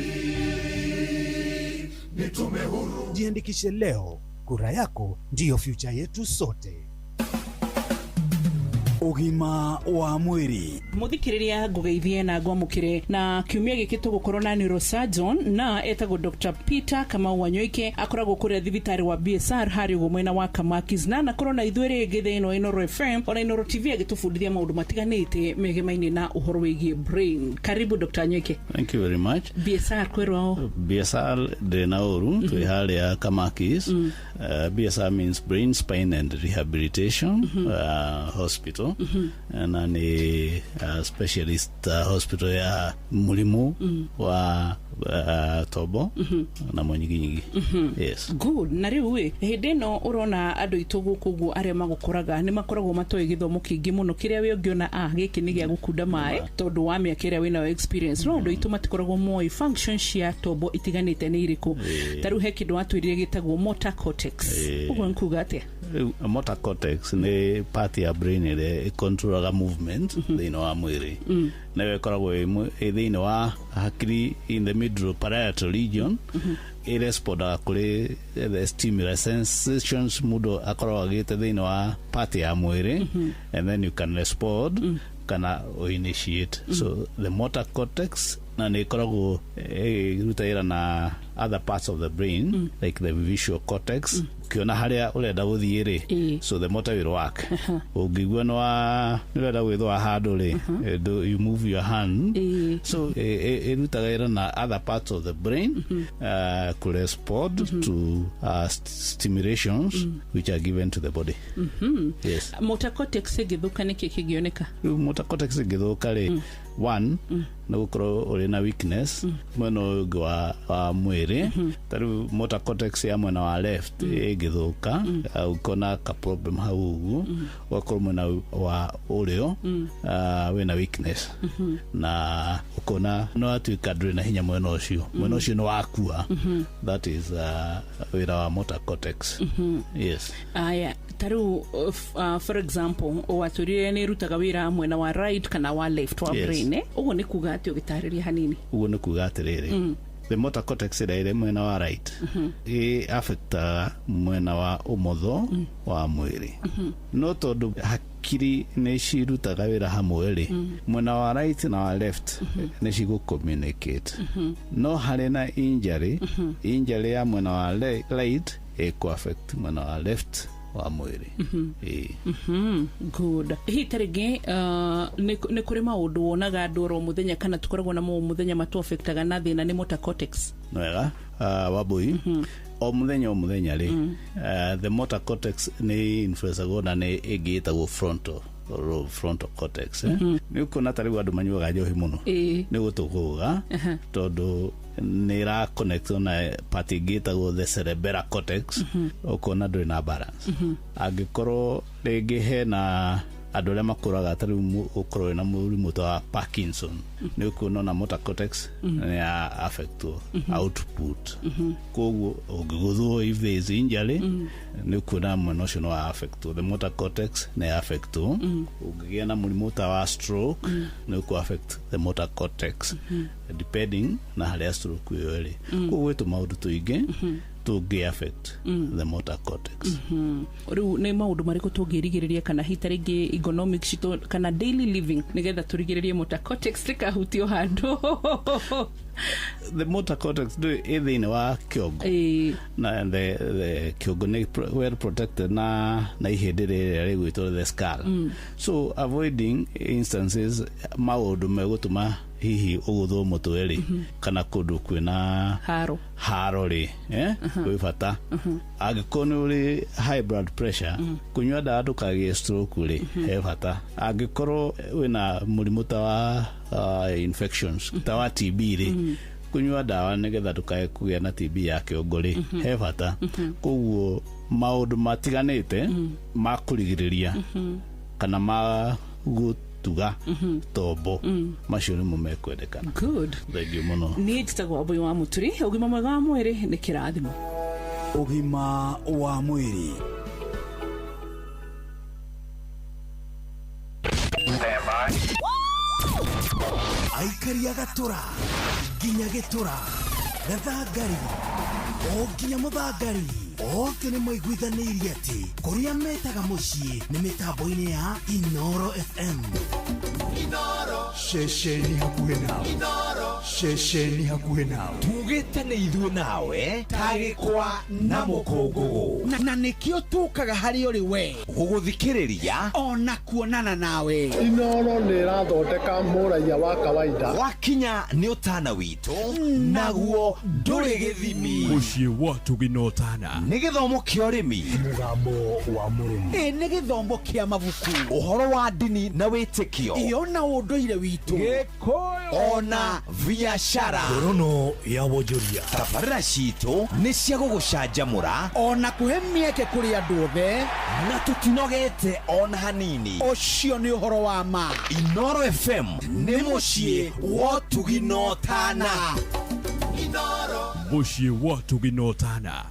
ni tume huru. Jiandikishe leo, kura yako ndiyo future yetu sote. Ũgima wa mwĩrĩ. Muthikiriria ngugeithie na ngwamukire na kiumia giki tugukorwo na neurosurgeon na etagwo Dr. Peter Kamau Wanyoike, akoragwo kuria thibitari wa BSR hari uguo mwena wa Kamakis, na anakorwo na ithuĩ rĩngĩ thĩinĩ wa Inooro FM ona Inooro TV agĩtũbundithia maũndũ matiganĩte megemaine na ũhoro wĩgiĩ brain. Karibu Dr. Wanyoike. Thank you very much. BSR kwĩrwo BSR ndĩ na ũru twĩ harĩa Kamakis. BSR means Brain, Spine and Rehabilitation Hospital. Na nĩ specialist hospital ya mũrimũ wa tombo na mũnyiginyigi. Yes. Good. Na rĩu ĩ hĩndĩ ĩno ũrona andũ aitũ gũkũ ũguo arĩa magũkoraga nĩ makoragwo matoĩ gĩthomo kĩingĩ mũno kĩrĩa we ũngĩona gĩkĩ nĩ gĩa gũkunda maĩ tondũ wa mĩaka ĩrĩa wĩnayo experience, no andũ aitũ matikoragwo moĩ function cia tombo itiganĩte nĩ irĩkũ. Ta rĩu he kĩndũ watwĩrire gĩtagwo motor cortex. Ũguo nĩ kuga atĩa? Motor cortex nĩ part ya brain ĩrĩa ĩcontrolaga movement thĩinĩ wa mwĩrĩ. Nayo ĩkoragwo ĩ thĩinĩ wa hakiri in the middle parietal region. Ĩrespondaga kũrĩ the stimuli sensations mũndũ akoragwo agĩte thĩinĩ wa part ya mwĩrĩ, and then you can respond kana initiate. So the motor cortex na nĩ ĩkoragwo ĩruta wĩra na other parts of the brain, like the visual cortex. Ukiona harĩa ũrenda gũthiĩ rĩ, so the motor will work. Ũngĩigua nĩ ũrenda gwĩthũa handũ rĩ, you move your hand. So ĩrutaga wĩra na other parts of the brain to respond to stimulations which are given to the body. Yes. Motor cortex ĩngĩthũka nĩkĩ kĩngĩoneka? Motor cortex ĩngĩthũka rĩ, one, nĩ gũkorwo ũrĩ na weakness mwena ũyũ ũngĩ wa mwĩrĩ. Mwĩrĩ, ta rĩu motor cortex ya mwena wa left ĩngĩthũka, ũkona ka problem hau ũguo, ũgakorwo mwena wa ũrĩo wĩna weakness, na ũkona no atuĩka ndũrĩ na hinya mwena ũcio, mwena ũcio nĩ wakua. That is wĩra wa motor cortex. Yes. Aya, ta rĩu for example, watwĩrire nĩ ĩrutaga wĩra mwena wa right kana wa left wa Yes. brain, eh? Ũguo nĩ kuga atĩ, ũgĩtarĩria hanini? Ũguo nĩ kuga atĩrĩrĩ, the motor cortex ĩrĩa ĩrĩ mwena wa right ĩ affectaga mwena wa ũmotho wa mwĩrĩ, no tondũ hakiri nĩ cirutaga wĩra hamwe rĩ, mwena wa right na wa left nĩ cigũ communicate. No harĩ na injury, injury ya mwena wa right ĩkũ affect mwena wa left wa mwĩrĩ. Ĩĩ. Good. Hihi ta rĩngĩ nĩ kũrĩ maũndũ wonaga andũ oro mũthenya kana tũkoragwo namo o mũthenya matũ-affectaga na thĩna nĩ motor cortex? Wega, Wambui, o mũthenya o mũthenya rĩ, the motor cortex nĩ influencagwo na nĩ ĩngĩ ĩtagwo frontal lobe, frontal cortex, eh? Nĩ ũkuona ta rĩu andũ manyuaga njohi mũno, nĩ gũtũgũga, tondũ nĩ ĩra connect na part ĩngĩ ĩtagwo the cerebellar cortex. Ũkona ndũrĩ na balance. Angĩkorwo rĩngĩ hena andũ arĩa makũraga, ta rĩu ũkorwo wĩna mũrimũ ta wa Parkinson, nĩ ũkuona ona motor cortex nĩ ya affectwo output. Koguo ũngĩgũthwo, if there is injury, nĩ ũkuona mwena ũcio nĩ wa affectwo, the motor cortex nĩ ya affectwo. Ũngĩgĩa na mũrimũ ta wa stroke, nĩ ũkũ affect the motor cortex, depending na harĩa stroke ĩyo ĩrĩ. Koguo gwĩ tũmaũndũ tũingĩ tũngĩ affect the motor cortex. Rĩu nĩ maũndũ marĩkũ tũngĩrigĩrĩria, kana hihi ta rĩngĩ ergonomics citũ kana daily living, nĩgetha tũrigĩrĩrie motor cortex ndĩkahutio handũ? The motor cortex ndũ ĩ thĩinĩ wa kĩongo, na the kĩongo nĩ well protected na ihĩndĩ rĩrĩa rĩgwĩtwo the skull. So avoiding instances, maũndũ megũtũma hihi ũgũthwo mũtwe rĩ, kana kũndũ kwĩna haro. Haro rĩ, eh? Gwĩ bata angĩkorwo nĩ ũrĩ high blood pressure, kũnyua ndawa ndũkagĩe stroke rĩ, he bata. Angĩkorwo wĩna mũrimũ ta wa infections ta wa TB rĩ, kũnyua ndawa nĩgetha ndũkae kũgĩa na TB ya kĩongo rĩ, he bata. Koguo maũndũ matiganĩte ma kũrigĩrĩria kana ma gũtuga tombo, macio nĩmo mekwendekana. Good. Thengiũ mũno. Niĩ njĩtagwo Wambui wa Mũturi. Ũgima mwega wa mwĩrĩ nĩ kĩrathimo. Ũgima wa mwĩrĩ. Aikari a Gatũra nginya Gĩtũra, Gathangari o nginya Mũthangari, othe nĩ maiguithanĩirie atĩ kũrĩa metaga mũciĩ nĩ mĩtambo-inĩ ya Inoro FM. Ceceni hakuhĩ nawe, ceceni hakuhĩ nawe. Tugĩte nĩ ithuĩ nawe ta gĩkwa na mũkũngũgũ. Na nĩkĩo tũkaga harĩ ũrĩ we gũgũthikĩrĩria ona kuonana nawe. Inoro nĩ ĩrathondeka mũraiya wa kawaida. Wakinya nĩ ũtana witũ, naguo ndũrĩ gĩthimi. Mũciĩ wa tũginotana. Nĩ gĩthomo kĩa ũrĩmi, mũgambo wa mũrĩmi. Ĩ nĩ gĩthomo kĩa mabuku, ũhoro wa ndini na wĩtĩkio, ĩyo na ũndũire witũ, ona biacara. Ngorono ya wonjoria. Tabarĩra citũ nĩ cia gũgũcanjamũra ona kũhe mĩeke kũrĩ andũ othe, na tũtinogete ona hanini. Ũcio nĩ ũhoro wa ma. Inoro FM nĩ mũciĩ wa ũtugi na ũtana. Mũciĩ wa tũginotana.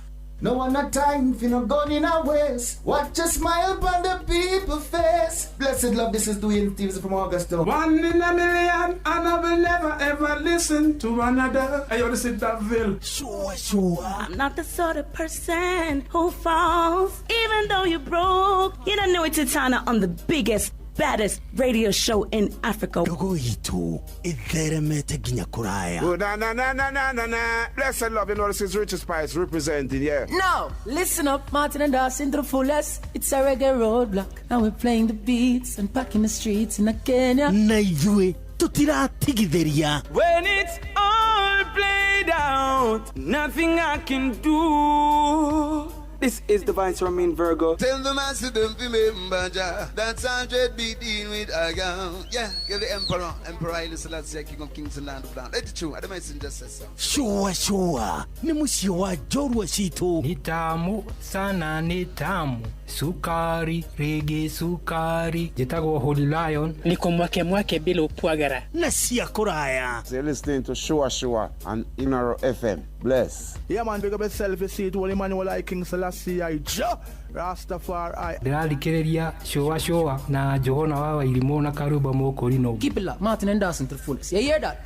No one a time for no gun in a waste. Watch a smile upon the people face. Blessed love, this is Dwayne Stevens from Augusta. One in a million, and I will never ever listen to another. Hey, yo, this is Daville. Sure, sure. I'm not the sort of person who falls, even though you're broke. You don't know it's Titana on the biggest, baddest radio show in Africa. Ndogo itũ ĩtheremete nginya kũraya. Oh, na na na na na na na. Blessed love, you know this is Richard Spice representing, yeah. No, listen up, Martin and Dawson to the fullest. It's a reggae roadblock, and we're playing the beats and packing the streets in Kenya. Na ithuĩ tũtiratigithĩria. When it's all played out, nothing I can do. This is Divine Ramin Virgo. Tell the master them remember Jah. That's 100 be dealing with I am. Yeah, give the Emperor, Emperor Haile Selassie, King of Kings and Land of Land. Let it true. I don't mention just so. Shua shua ni muciĩ wa njorua citũ. Ni tamu sana, ni tamu sukari rigi sukari. Njĩtagwo Holy Lion. Niko mwake mwake bila upwagara na cia kũraya. So you're listening to Shua Shua on Inoro FM. Bless. Yeah, man, big up yourself. You see it, Holy Emmanuel I King Selassie I Jah Rastafari. Ndĩrathikĩrĩria Shua Shua na Johana wa Wairimũ na Karuba Mũkũrinũ. Keep it locked. Martin and Dawson to the fullest. You hear that?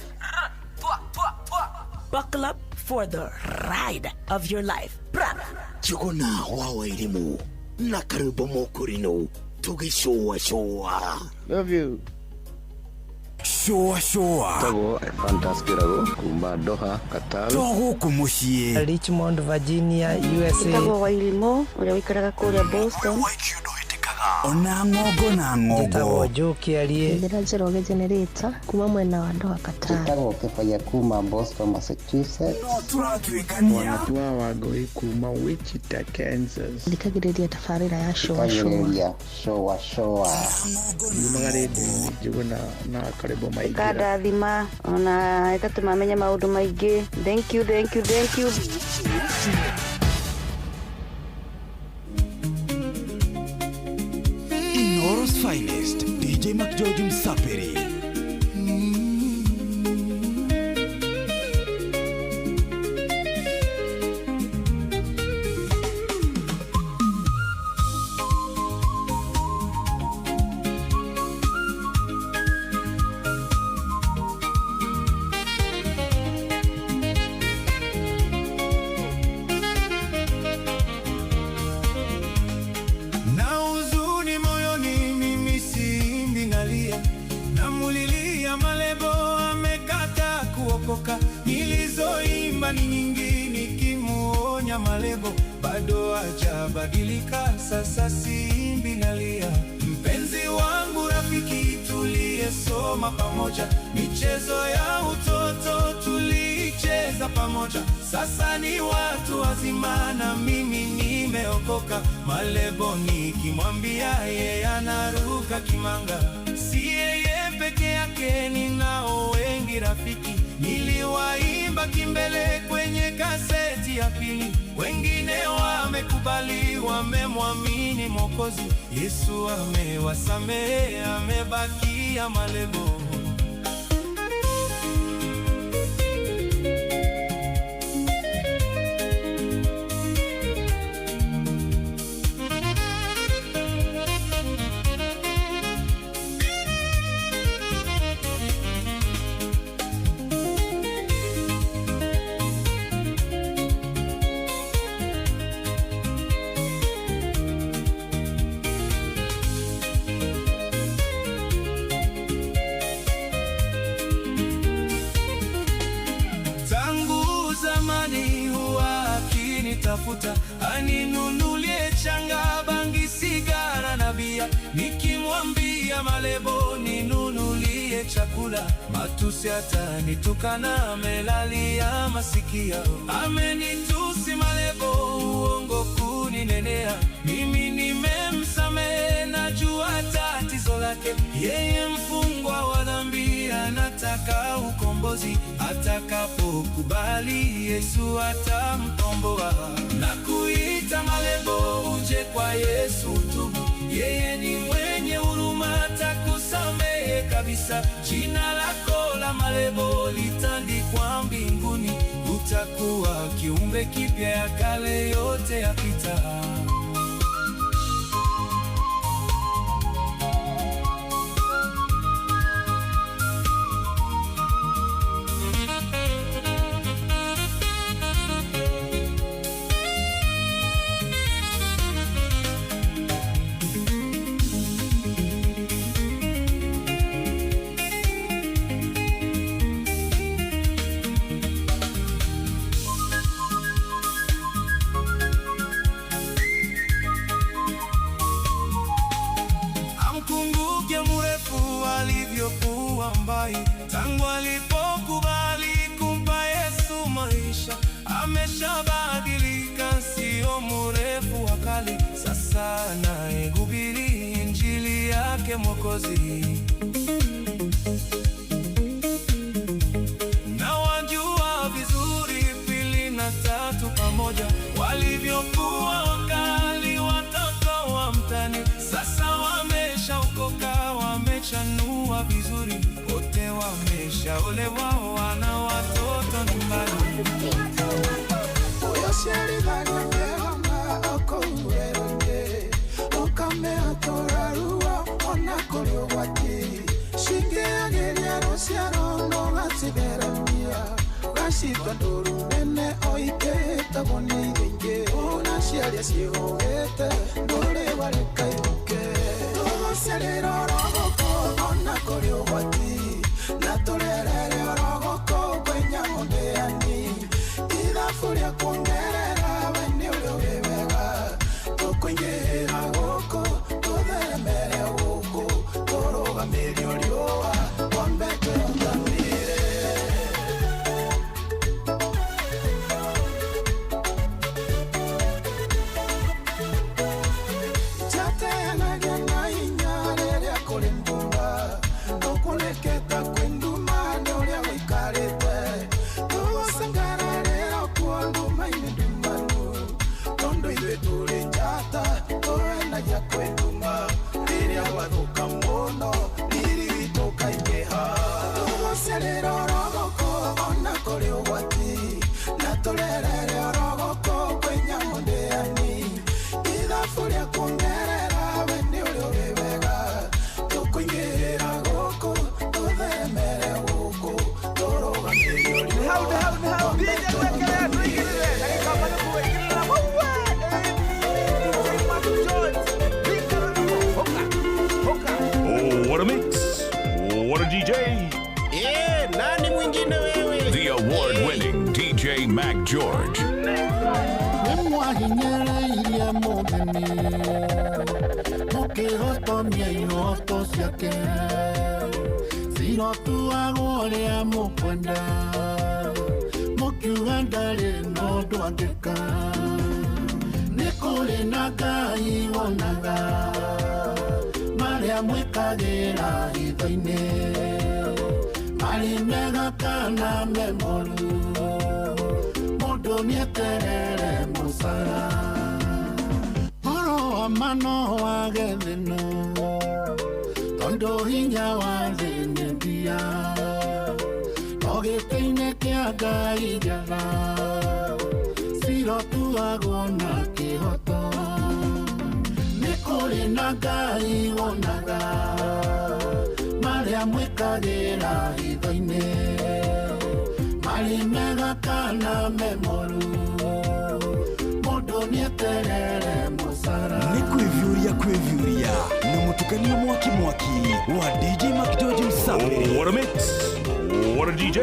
Buckle up for the ride of your life. Brother. Njuguna wa Wairimũ na Karuba Mũkũrinũ tũgĩcũa cũa. Love you. Shua shua. Tagwo Fantas Kirago kuma Doha, Qatar. To gũkũ mũciĩ. Richmond, Virginia, USA. Njĩtagwo Wairimũ ũrĩa ũikaraga kũrĩa Boston. Ona ng'ongo na ng'ongo. Njĩtagwo Joe Kĩarie. Njĩra Njoroge Generator kuma mwena wa Doha, Qatar. Njĩtagwo Kĩbaya kuma Boston, Massachusetts. No tũratuĩkania. Wanatua Wangũi kuma Wichita, Kansas. Thikagĩrĩria tabarĩra ya Shua Shua. Thikagĩrĩria Shua Shua. Nyumaga rĩndiũ-inĩ Njuguna na Karĩbo Maingĩra. Ĩkandathima ona ĩgatũma menye maũndũ maingĩ. Thank you, thank you, thank you. Inoro's finest DJ McGeorge Msafiri. Na huzuni moyoni, mimi siimbi, nalia, namulilia Malebo amekata kuokoka. Nilizoimba ni nyingi, nikimuonya Malebo bado hajabadilika. Sasa siimbi, nalia. Mpenzi wangu, rafiki, tuliyesoma pamoja, michezo ya utoto tulicheza pamoja, sasa ni watu wazima na mimi nimeokoka. Malebo nikimwambia yeye anaruka kimanga. Si yeye peke yake, ninao wengi rafiki, niliwaimba kimbele kwenye kaseti ya pili. Wengine wamekubali, wamemwamini Mwokozi Yesu, amewasamehe, amebakia Malebo. Tangu zamani huwa akinitafuta, aninunulie changa, bangi, sigara na bia. Nikimwambia Malebo ninunulie chakula, matusi atanitukana, amelalia masikio. Amenitusi Malebo, uongo kuninenea. Mimi nimemsamehe, najua tatizo lake. Yeye mfungwa wa dhambi, anataka ukombozi. Atakapokubali Yesu atamkomboa. Na kuita Malebo uje kwa Yesu tubu, yeye ni mwenye huruma, atakusamehe kabisa. Jina lako la Malebo litandikwa mbinguni, utakuwa kiumbe kipya, ya kale yote yapita. Amkumbuke mrefu alivyokuwa mbali, tangu alipokubali kumpa Yesu maisha. Ameshabadilika, sio mrefu yake Mwokozi. Na wajua vizuri pili na tatu pamoja walivyokuwa wakali watoto wa mtani, sasa wameshaokoka, wamechanua vizuri, wote wameshaolewa, wana watoto nyumbani. Oh, what a mix. What a DJ. Eh, nani mwingine wewe? The award-winning DJ Mac George. Nĩmwahinyĩrĩirie mũgeni mũkĩhotomia ihoto ciake cirotuagwo ũrĩa mũkwenda mũkiuga ndarĩ na ũndũ angĩka nĩ kũrĩ na Ngai wonaga marĩa mwĩkagĩra hitho-inĩ marĩ mega kana me moru mũndũ nĩeterere mũcara ũhoro wa ma no wage thĩna tondũ hinya wa thĩ nĩ mbia no gĩtĩ-inĩ kĩa Ngai njaga cirotuagwo na kĩhoto nĩ kũrĩ na Ngai wonaga marĩa mwĩkagĩra hitho-inĩ marĩ mega kana me moru mũndũ nĩeterere mũcara. Nĩ kwĩviũria kwĩviũria na mũtukanio mwaki mwaki wa DJ Mac George Msafiri. Oh, what a mix. What a DJ.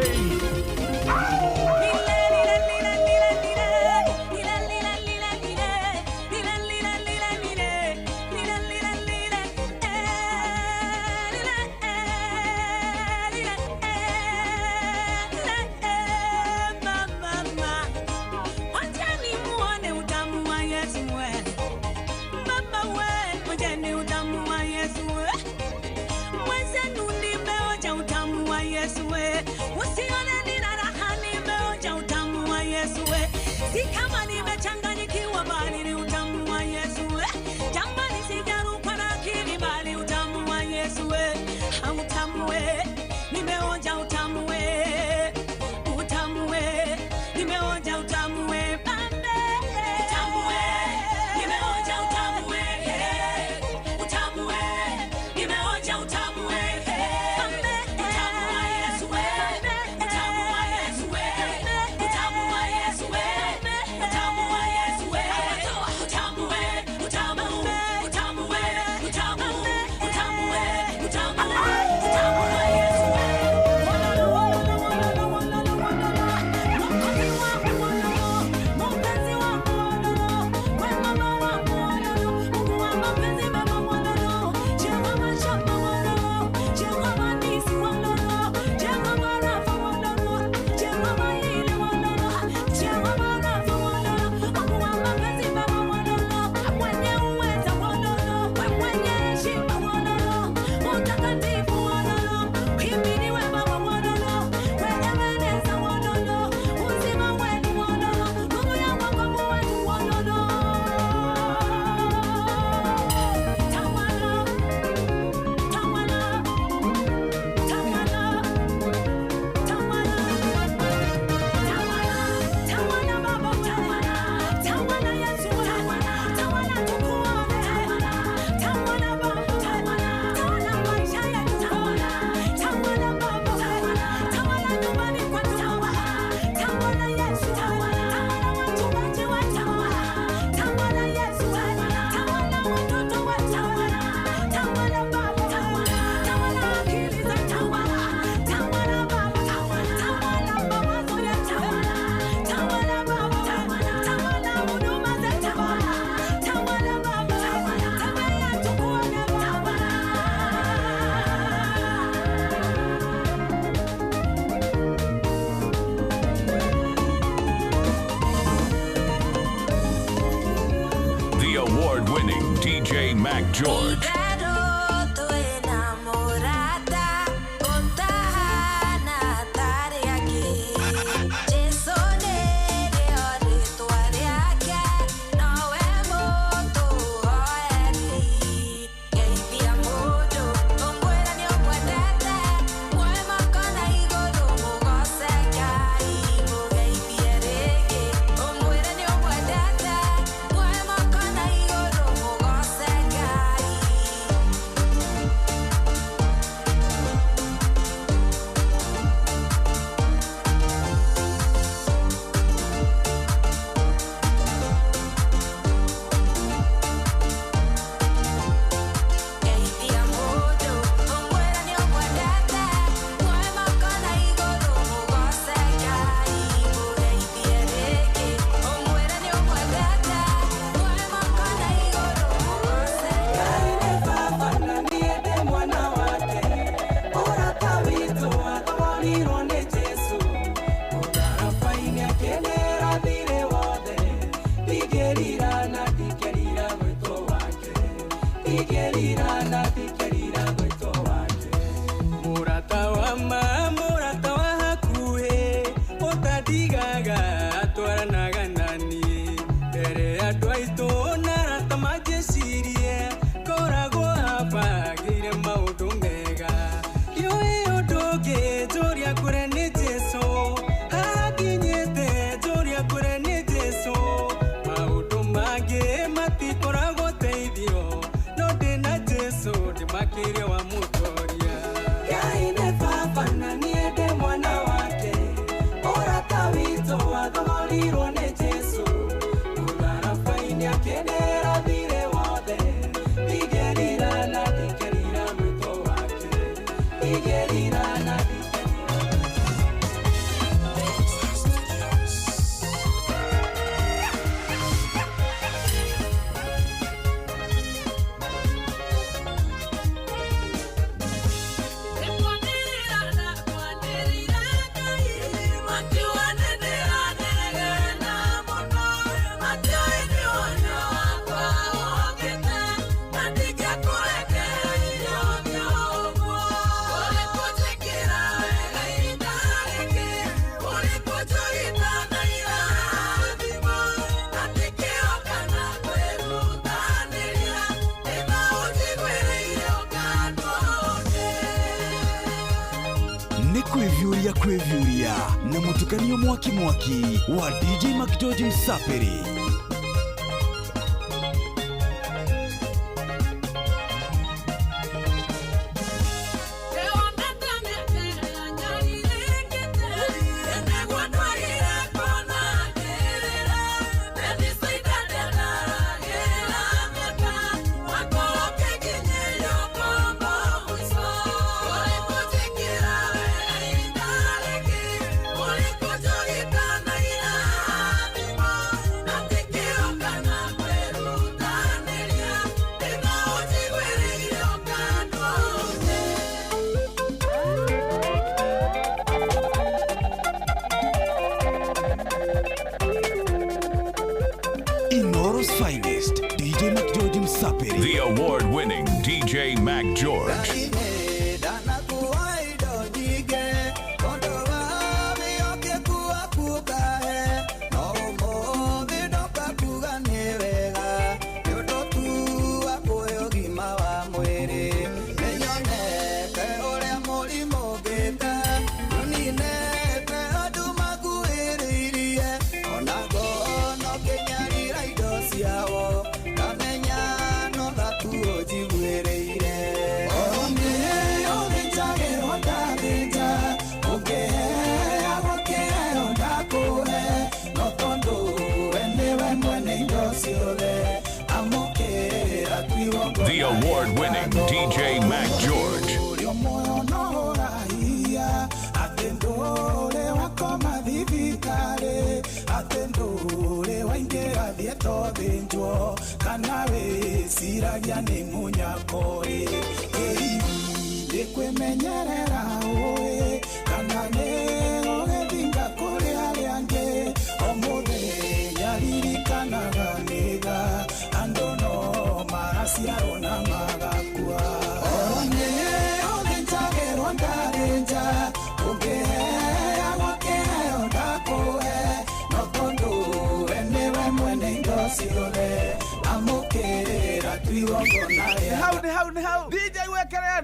Usione nina raha nimeonja Mac George. Kwĩvyũria kwĩvyũria na mũtukanio mwaki mwaki wa DJ Mac George Msapiri. Inoro's finest, DJ Mac George Msapiri. The award-winning DJ Mac George. The award-winning DJ Mac George.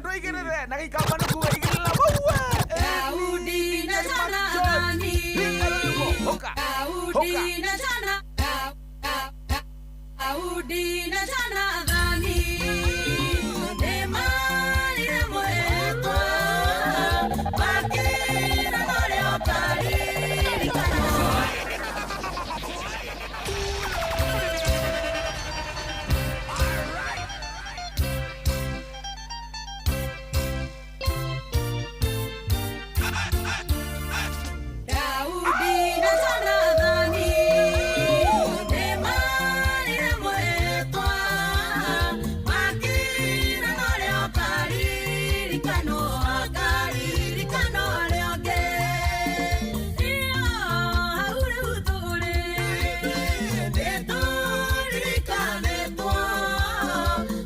Andũ aigĩrĩre na gĩikamba nĩ kuga igĩrĩra maua. Daudi na Jonathani. Daudi na Jona- Daudi na Jonathani. Nĩmarire mwĩtwa, makĩra marĩa ũkaririkana. Daudi na Jonathani nĩmarire mwĩtwa, makĩra marĩa ũkaririkanwo, akaririkanwo arĩa angĩ. Iyo, hau rĩu tũrĩ, nĩtũririkanĩtwo,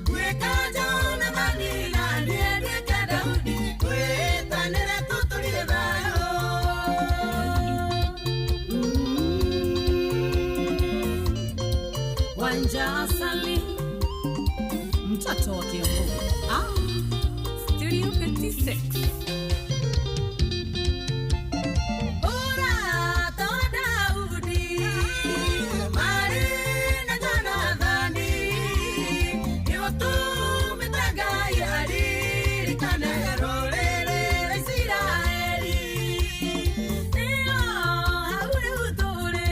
gwĩka Jonathani na niĩ nduĩke Daudi, twĩtanĩre tũtũrire thayũ. Wanja Sali, mtoto wa Kiambu. Ah, Studio 56. Ũrata wa Daudi, marĩ na Jonathani, nĩũtũmĩte Ngai aririkane rũrĩrĩ rwa Isiraeli. Nĩo hau rĩu tũrĩ,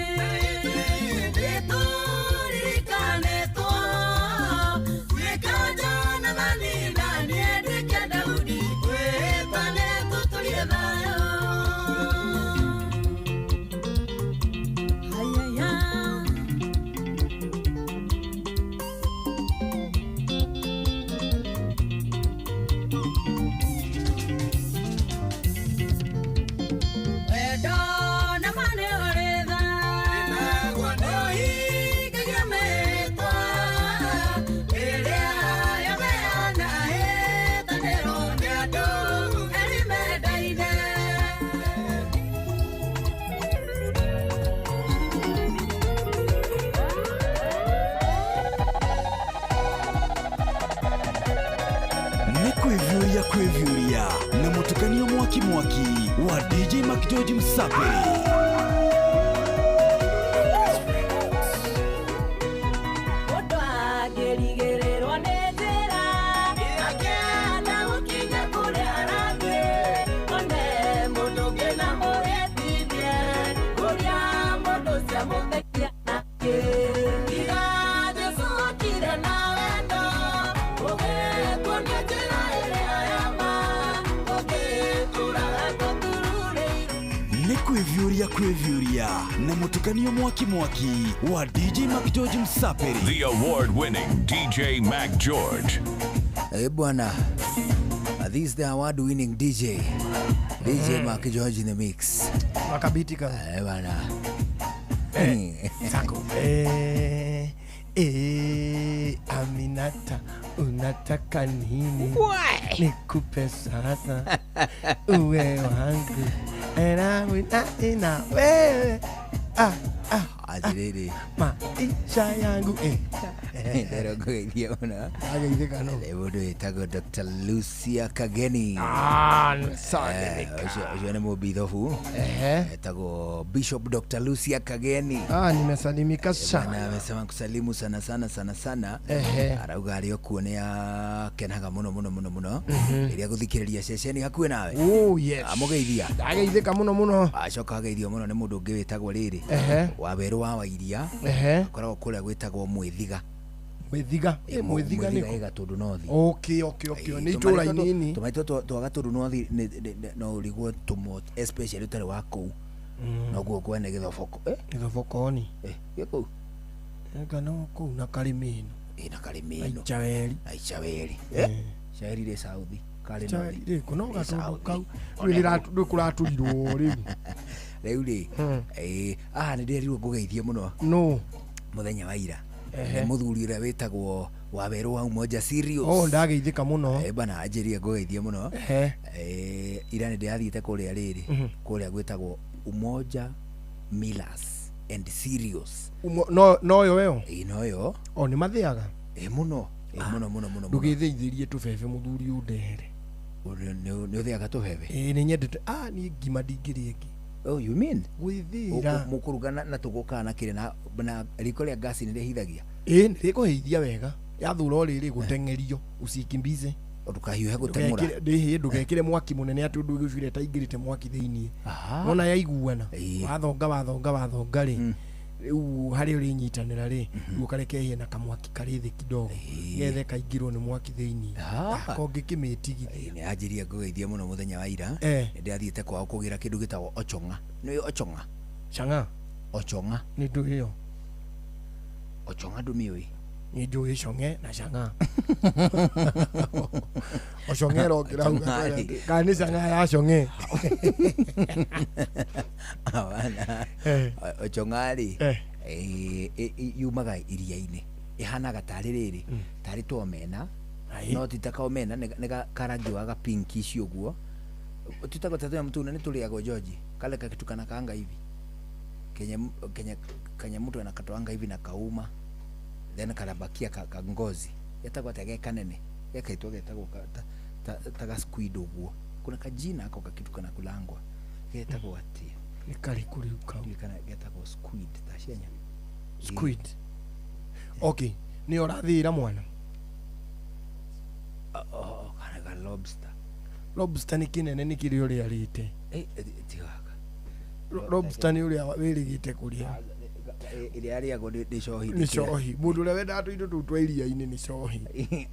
nĩtũririkanĩtwo, gwĩka Jonathani na niĩ nduĩke Daudi, twĩtanĩre tũtũrie thayũ. Hayaya. Wendo na ma nĩ ũrĩ tha, ũhingagia mĩĩtwa, ĩrĩa yaheana ĩtanĩrwo nĩ andũ erĩ mendaine. Nĩ kwĩviũria kwĩviũria na mũtukanio mwaki mwaki wa DJ McGeorge Msaperi. Mũndũ angĩrigĩrĩrwo nĩ njĩra, akĩenda gũkinya kũrĩa arathiĩ, one mũndũ ũngĩ na mũhĩtithie, kũrĩa mũndũ ũcio amũthekia nake. Tiga Jesũ okire na wendo, ũgĩtuonia njĩra ĩrĩa ya ma, ũgĩtũraga tũtururĩire. Nĩ kwĩviũria kwĩviũria na mũtukanio mwaki mwaki wa DJ McGeorge Msaperi. The award winning DJ Mac George. Eh, bwana. This is the award winning DJ. DJ Mark George in the mix. Wakabitika. Eh, bwana. Sako. Aminata, unataka nini? Nikupe sasa uwe wangu ina wewe Atiriri. Maisha yangu Nderogũgeithia mũno. Ageithĩka no. Nĩ mũndũ wĩtagwo Dr. Lucia Kageni. Ah, nĩsagenika. Ũcio nĩ mũbithobu. Etagwo Bishop Dr. Lucia Kageni. Ah, nimesalimika sana. Na amesema kusalimu sana sana sana sana. Arauga arĩ o kuo nĩ akenaga mũno mũno mũno mũno rĩrĩa gũthikĩrĩria ceceni hakuhĩ nawe. Oh, yes. Amũgeithia. Ndageithĩka mũno mũno. Acoka ageithio mũno nĩ mũndũ ũngĩ wĩtagwo rĩrĩ. Wawerũ wa Wairia. Akoragwo kũrĩa gwĩtagwo Mwĩthiga. Mwĩthiga. Mwĩthiga nĩ kũ? Gatũndũ North. Okay. Nĩ itũũra inini. Tũmaitũ twa Gatũndũ North no ũrigwo tũmwe especially ũtarĩ wa kũu. Noguo kwene Gĩthoboko. Gĩthobokoni. Gĩ kũu. Kana kũu na Karimino. Na Karimino. Na Icaweri. Na Icaweri. Icaweri rĩ South. Karĩ North. Rĩ kũ no Gatũndũ kau. Rĩu kũratũrirwo rĩu. Rĩu rĩ. Nĩ ndĩrerirwo ngũgeithie mũno. No. Mũthenya wa ira. Nĩ mũthuri ũrĩa wĩtagwo Wawerũ wa Umoja Serious. Oh, ndageithĩka mũno. Bana anjĩrire ngũgeithie mũno. Ira nĩ ndĩrathiĩte kũrĩa rĩrĩ. Kũrĩa gwĩtagwo Umoja Millers and Serious. No noyo weyo? Noyo. O nĩ mathĩaga? Mũno. Mũno mũno mũno. Ndũgĩthĩithĩrie tũbebe mũthuri ũndehere. Nĩ ũthĩaga tũhebe? Ĩĩ, nĩ nyendete. Ah, niĩ ngima ndingĩrĩa ĩngĩ. Oh, you mean? Gwĩthĩra. Mũkũruga na tũgũ kana na kĩrĩa na riko rĩa ngasi nĩ rĩhithagia? Ĩĩ, nĩ rĩkũhĩithia wega. Yathura o rĩrĩ gũteng'erio, usikimbize. Ndũkahiũhe gũteng'ũra. Ndĩhĩ, ndũgekĩre mwaki mũnene atĩ ũndũ ũgĩcure ta ingĩrĩte mwaki thĩiniĩ. Aha. Wona yaiguana, Ĩĩ. wathonga wathonga wathonga rĩ, rĩu harĩa ũrĩnyitanĩra rĩ, rĩu ũkareke ĩhĩe na kamwaki karĩ thĩ kidogo, getha ĩkaingĩrwo nĩ mwaki thĩiniĩ. Ah. Kongĩkĩmĩtigithia. Nĩ yanjirie ngũgeithia mũno mũthenya wa ira. Eh. Nĩ ndĩrathiĩte kwao kũgĩra kĩndũ gĩtagwo ochong'a. Nĩ ũĩ ochong'a? Chang'a. Ochong'a. Nĩ ndũĩ ĩyo. Ochong'a ndũmĩũĩ? Nĩ njũĩ cong'e na chang'a. Ocong'e ĩrokĩra hau Chang'aa rĩ. gatagatĩ. Kana nĩ chang'a ya cong'e. Hapana. Eh. Ochong'a rĩ, Eh. yumaga iria-inĩ. Ĩhanaga tarĩ rĩrĩ, tarĩ ta omena, Aye. no ti ta kaomena, nĩ karangi wa ga pinkish ũguo. Tũtagwo ta tũnyamũ tũu na nĩ tũrĩagwo George. Kale kakitu kanakaanga hivi. Kenye kenye kenye mtu anakatoanga hivi na kauma then kanabakia ka ngozi. Getagwo atĩa ge kanene? Gekaitwo getagwo ta ga squid ũguo. Kuna kajina ako kakitu kanakulangwa. Getagwo atĩa? Nĩ karĩkũ rĩu kau? Ndiũĩ kana getagwo squid ta cianya. Squid. Okay, nĩ ũrathĩĩra mwana? Oh, kana ga lobster. Lobster nĩ kĩnene nĩ kĩrĩa ũrĩa arĩte. Eh, ti gaka. Lobster nĩ ũrĩa wĩrĩgĩte kũrĩa. Ĩrĩa yarĩagwo nĩ cohi. Nĩ cohi. Mũndũ ũrĩa wendaga tũindo tũu twa iria-inĩ nĩ cohi.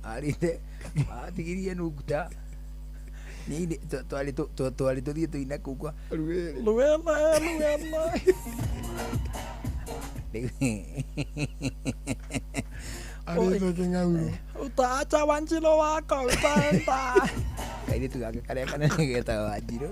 Arĩte atigirie nukta. Nĩ twarĩ twarĩ tũthiĩ tũine kũu kwa Rwere. Rwere, rwere. Arĩte kĩng'aurũ. Utaacha Wanjirũ wakwa utaenda. Kairĩtu gake karĩa kanene getagwo Wanjirũ.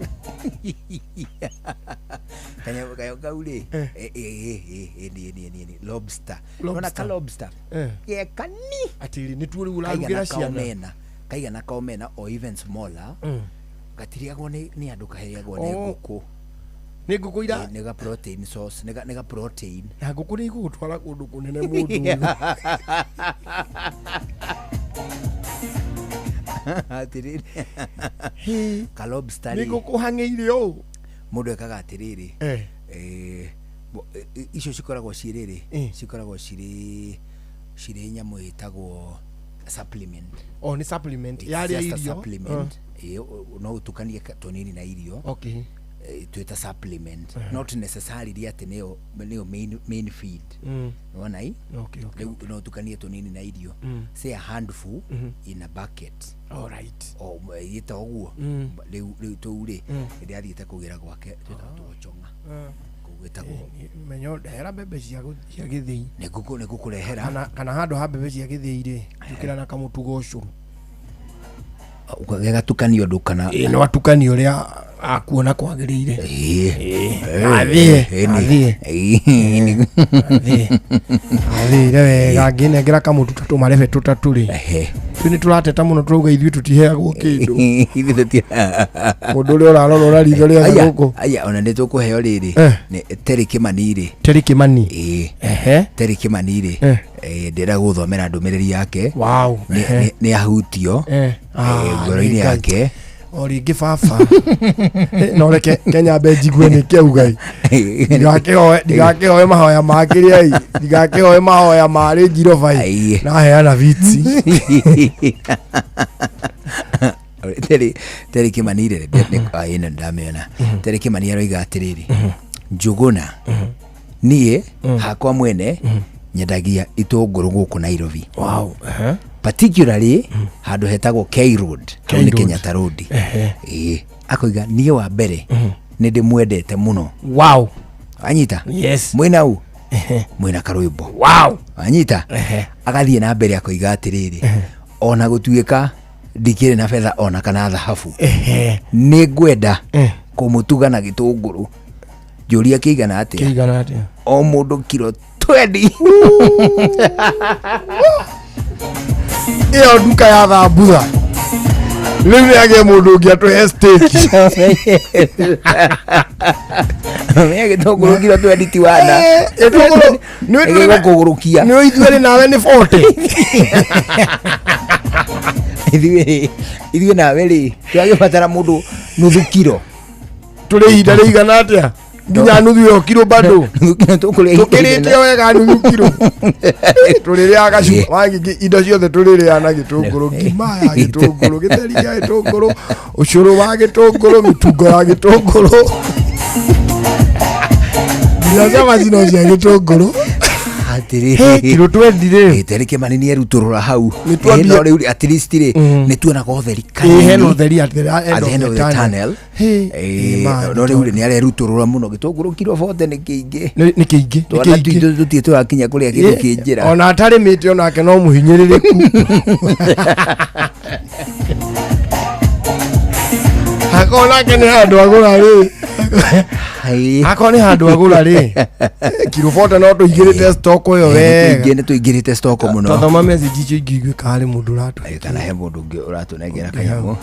Kanyamũ kanyamũ kau rĩ, ĩ nĩ lobster. Nĩwona ka lobster? Eh. Ge kani. Atĩrĩ, nĩ tuo rĩu Kaigana ũrarugĩra ciana. kaomena. Kaigana kaomena or even smaller. Gatirĩagwo nĩ andũ kaheagwo nĩ Oh. ngũkũ. Nĩ ngũkũ ira Nĩ ga protein sauce, nĩ ga protein. Na ngũkũ nĩ igũgũtwara kũndũ kũnene mũndũ ũyũ. Atĩrĩrĩ. Ka lobster Nĩ rĩ. ngũkũ hang'ĩire ũũ. Mũndũ ekaga atĩrĩrĩ. Eh. Icio cikoragwo ciĩ rĩrĩ, cikoragwo cirĩ nyamũ ĩtagwo supplement. Oh, nĩ supplement. It's Yarĩa just a irio. supplement. Ĩĩ, no ũtukanie tũnini na irio. Okay. Twĩta supplement. Not necessarily atĩ nĩyo main feed. Nĩwona i? Okay, okay. Rĩu no ũtukanie tũnini na irio. Say a handful in a bucket. All right. O ĩta ũguo. Rĩu tũu rĩ, nĩndĩrathiĩte kũgĩra gwake twĩtaga tũgũchong'a. Kũu gwĩtagwo. Menyo ndehera mbembe cia gĩthĩi. Nĩ ngũkũrehera. Kana handũ ha mbembe cia gĩthĩi rĩ, njũkĩra na kamũtu ga ũcũrũ. Gagatukanio ndũ kana Ĩĩ, no atukanie ũrĩa akuona kwagĩrĩire. Athiĩ. Athiĩ. Athĩire wega ngĩnengera kamũtu ta tũmarebe tũtatũ rĩ. Ithuĩ nĩ tũrateta mũno tũrauga ithuĩ tũtiheagwo kĩndũ. Mũndũ ũrĩa ũrarora na ritho rĩake gũkũ. Aya, ona nĩ tũkũheo rĩrĩ. Nĩ Terry Kĩmani rĩ. Terry Kĩmani. Ĩĩ. Ehe. Terry Kĩmani rĩ. Eh. Ndĩrenda gũthomera ndũmĩrĩri yake. Wow. Nĩ ahutio. Eh. Ah, Ngoro-inĩ nĩ Ngai. yake. O rĩngĩ baba. No reke Kenya mbe njigue nĩ kĩauga ĩ. Ndigakĩhoe mahoya ma kĩrĩa ĩ. Ndigakĩhoe mahoya ma Range Rover ĩ. Na heana viti. Terry Kĩmani rĩ, ĩno ndamĩona. Terry Kĩmani aroiga atĩrĩrĩ, Njũgũna, niĩ hakwa mwene nyendagia itũngũrũ gũkũ Nairobi. Wow. Particularly handũ hetagwo K Road, hau nĩ K Road. Kenyatta Road. Ehe. Ĩĩ, akoiga niĩ wa mbere nĩ ndĩmwendete mũno. Wow. Wanyita? Yes. Mwĩna u? Mwĩna karwĩmbo. Wow. Wanyita? Agathiĩ na mbere akoiga atĩrĩrĩ, ona gũtuĩka ndikĩrĩ na betha ona kana thahabu, nĩ ngwenda kũmũtuga na gĩtũngũrũ. Njũria kĩigana atĩa? Kĩigana atĩa? O mũndũ kiro 20. Ĩyo nduka ya thambutha. Rĩu nĩ agĩe mũndũ ũngĩ atũhe steak. Menya gĩtũngũrũ kiro 20 ti wana. Gĩtũngũrũ nĩ Gĩgũkũgũrũkia. Nĩ ithuerĩ nawe nĩ 40. Ithuĩ ithuĩ nawe rĩ tũragĩbatara mũndũ nuthu kiro. Tũrĩ ihinda rĩigana atĩa nginya nuthu ĩyo kiro bado? Nuthu kiro tũkũrĩa ihinda Tũkĩrĩte wega nuthu kiro. Tũrĩrĩaga gacu wangĩ, indo ciothe tũrĩrĩaga na gĩtũngũrũ, ngima ya gĩtũngũrũ, gĩtheri gĩa gĩtũngũrũ, ũcũrũ wa gĩtũngũrũ, mĩtungo ya gĩtũngũrũ, nginya cabaci no cia gĩtũngũrũ. Atĩrĩrĩ, Kiro 20 rĩ. Terĩ Kĩmani nĩ erutũrũra hau. Nĩ twambie- No rĩu at least rĩ, nĩ tuonaga ũtheri. Ĩ, hena ũtheri at the At the end of the tunnel. Hĩ, Ĩ, ma, no rĩu rĩ nĩ arerutũrũra mũno, gĩtũngũrũ kiro 40 nĩ kĩingĩ. Nĩ kĩingĩ, nĩ Twana kĩingĩ. twitũ tũtirĩ tũrakinya kũrĩa kĩndũ kĩ njĩra. Ona atarĩmĩte onake no mũhinyĩrĩrĩku. Akorwo nake nĩ handũ agũra rĩ, akorwo nĩ handũ agũra rĩ, kiro 40 no tũigĩrĩte stock ĩyo wega. Nĩ tũingĩrĩte stock mũno. Twathoma message icio ingĩ igue karĩ mũndũ ũratũ Kana he mũndũ ũngĩ ũratũnengera kanyamũ.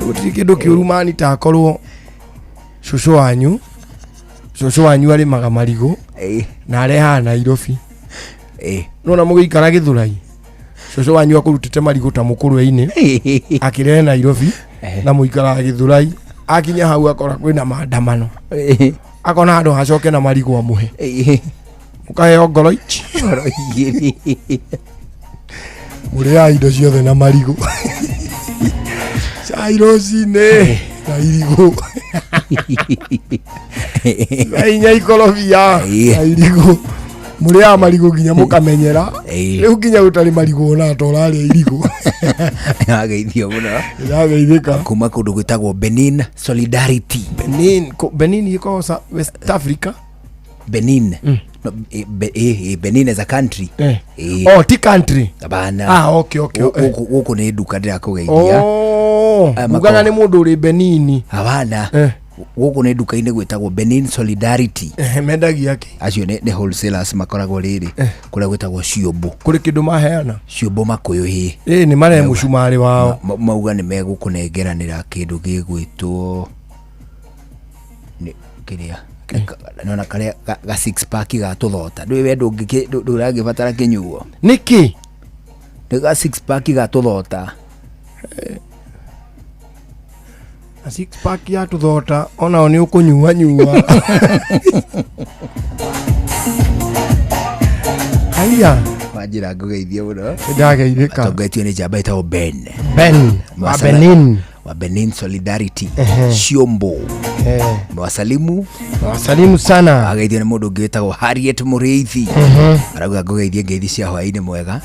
Gũtirĩ kĩndũ kĩũru mani ta akorwo cũcũ wanyu arĩmaga marigũ na arehaga Nairobi. Nona mũgĩikara Gĩthũrai, cũcũ wanyu akũrutĩte marigũ ta mũkũrwe-inĩ akĩrehe Nairobi, na mũikaraga Gĩthũrai, akinya hau akora kwĩna maandamano, akona handũ hacoke na marigũ amũhe, mũkaheo ngoro ici. Ngoro igĩrĩ. Mũrĩaga indo ciothe na marigũ, cai rũcinĩ na irigũ, thaa 4 ikorobia na irigũ. Mũrĩaga marigũ nginya mũkamenyera, rĩu nginya gũtarĩ marigũ ona ta ũrarĩa irigũ. Ageithio mũno. Ndageithĩka. Kuma kũndũ gwĩtagwo Benin Solidarity. Benin, Benin ĩkoragwo West Africa. Benin. No, Benin as a country. Oh, ti country. Hapana. Ah, okay. Gũkũ nĩ nduka ndĩrakũgeithia. Oh, ugaga nĩ mũndũ ũrĩ Benini. Hapana. Gũkũ nĩ nduka-inĩ gwĩtagwo Benin Solidarity. Mendagia kĩ? Acio nĩ wholesalers makoragwo rĩrĩ kũrĩa gwĩtagwo Ciũmbũ. Kũrĩ kĩndũ maheana? Ciũmbũ Makũyũ hĩ. Ĩ, nĩ marehe mũcumarĩ wao. Mauga nĩ megũkũnengeranĩra kĩndũ gĩgwĩtwo nĩ kĩrĩa nona karĩa ga six pack ga tũthota, ndũĩ we ndũragĩbatara kĩnyuo. Nĩkĩ? Nĩ ga six pack ga tũthota. Na six pack ya tũthota onao nĩ ũkũnyua nyua. Haiya. Wanjĩra ngũgeithie mũno. Ndageithĩka. Atongoretio nĩ njamba ĩtagwo Ben. Ben wa Benin. Wa Benin Solidarity. Ciombo. Mwasalimu. Wasalimu sana. Ageithio nĩ mũndũ ũngĩ wĩtagwo Harriet Mũrĩithi. Arauga ngũgeithie ngeithi cia hwaĩ-inĩ mwega.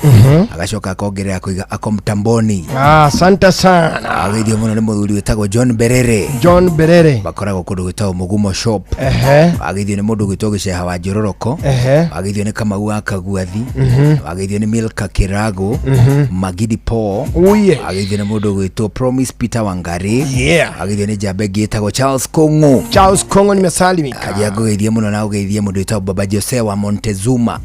Agacoka akongerera koiga ako mtamboni. Ah, asante sana. Ageithio mũno nĩ mũthuri wĩtagwo John Berere. John Berere. Makoragwo kũndũ gwĩtagwo Mũgumo Shop. Ageithio nĩ mũndũ gwĩtwo Gĩceha wa Njororoko. Ageithio nĩ Kamau wa Kaguathi. Ageithio nĩ Milka Kĩrago. Magidi Paul. Oh, yeah. Ageithio nĩ mũndũ gwĩtwo Promise Peter Wangari. Ageithio nĩ njamba ĩngĩ ĩtagwo Charles Kong'o. Charles Kong'o, nimesalimika. Ajia ngũgeithie mũno na ũgeithie mũndũ wĩtagwo Baba Jose wa Montezuma.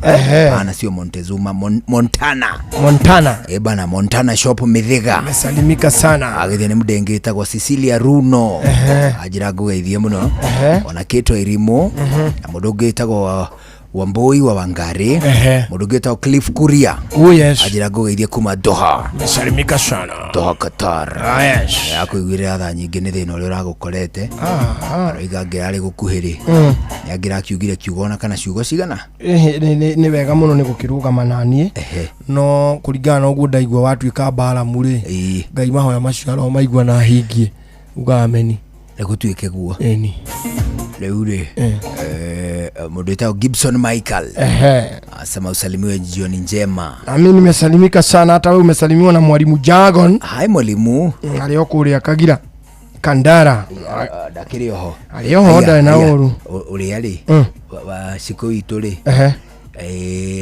Bana sio Montezuma, Montana. Montana. Eh bana, Montana Shop Mithiga. Nimesalimika sana. Ageithio nĩ mũndũ wĩtagwo Cecilia Runo. Anjĩra ngũgeithie mũno. Ona Kĩtwa Irimũ. Na mũndũ ũngĩ wĩtagwo Wambui wa Wangari. Mũndũ ũngĩ wĩtagwo Cliff Kuria. Oh yes. Anjĩra ngũgeithie kuma Doha. Nimesalimika sana. Doha, Qatar. Ah, yes. Akũiguĩrĩra tha nyingĩ nĩ thĩna ũrĩa ũragũkorete. Aroiga angĩrarĩ gũkuhĩ-rĩ, nĩ angĩrakiugire kiugo ona kana ciugo cigana. Nĩ wega mũno nĩ gũkĩrũgama naniĩ, no kũringana na ũguo ndaigua watuĩka mbaramu rĩ, Ngai mahoya macio aromaigua na hingie, uga ameni. Nĩ gũtuĩke guo. Ĩni. Rĩu rĩ, mũndũ wĩtagwo Gibson Michael asema usalimiwe jioni njema. Nami nimesalimika sana, hata wewe umesalimiwa na mwalimu Jagon. Hai mwalimu. Arĩ o kũrĩa Kagira Kandara. Ndakĩrĩ oho. Arĩ oho, ndarĩ na ũru. Ũrĩa rĩ, wa cikũ witũ rĩ,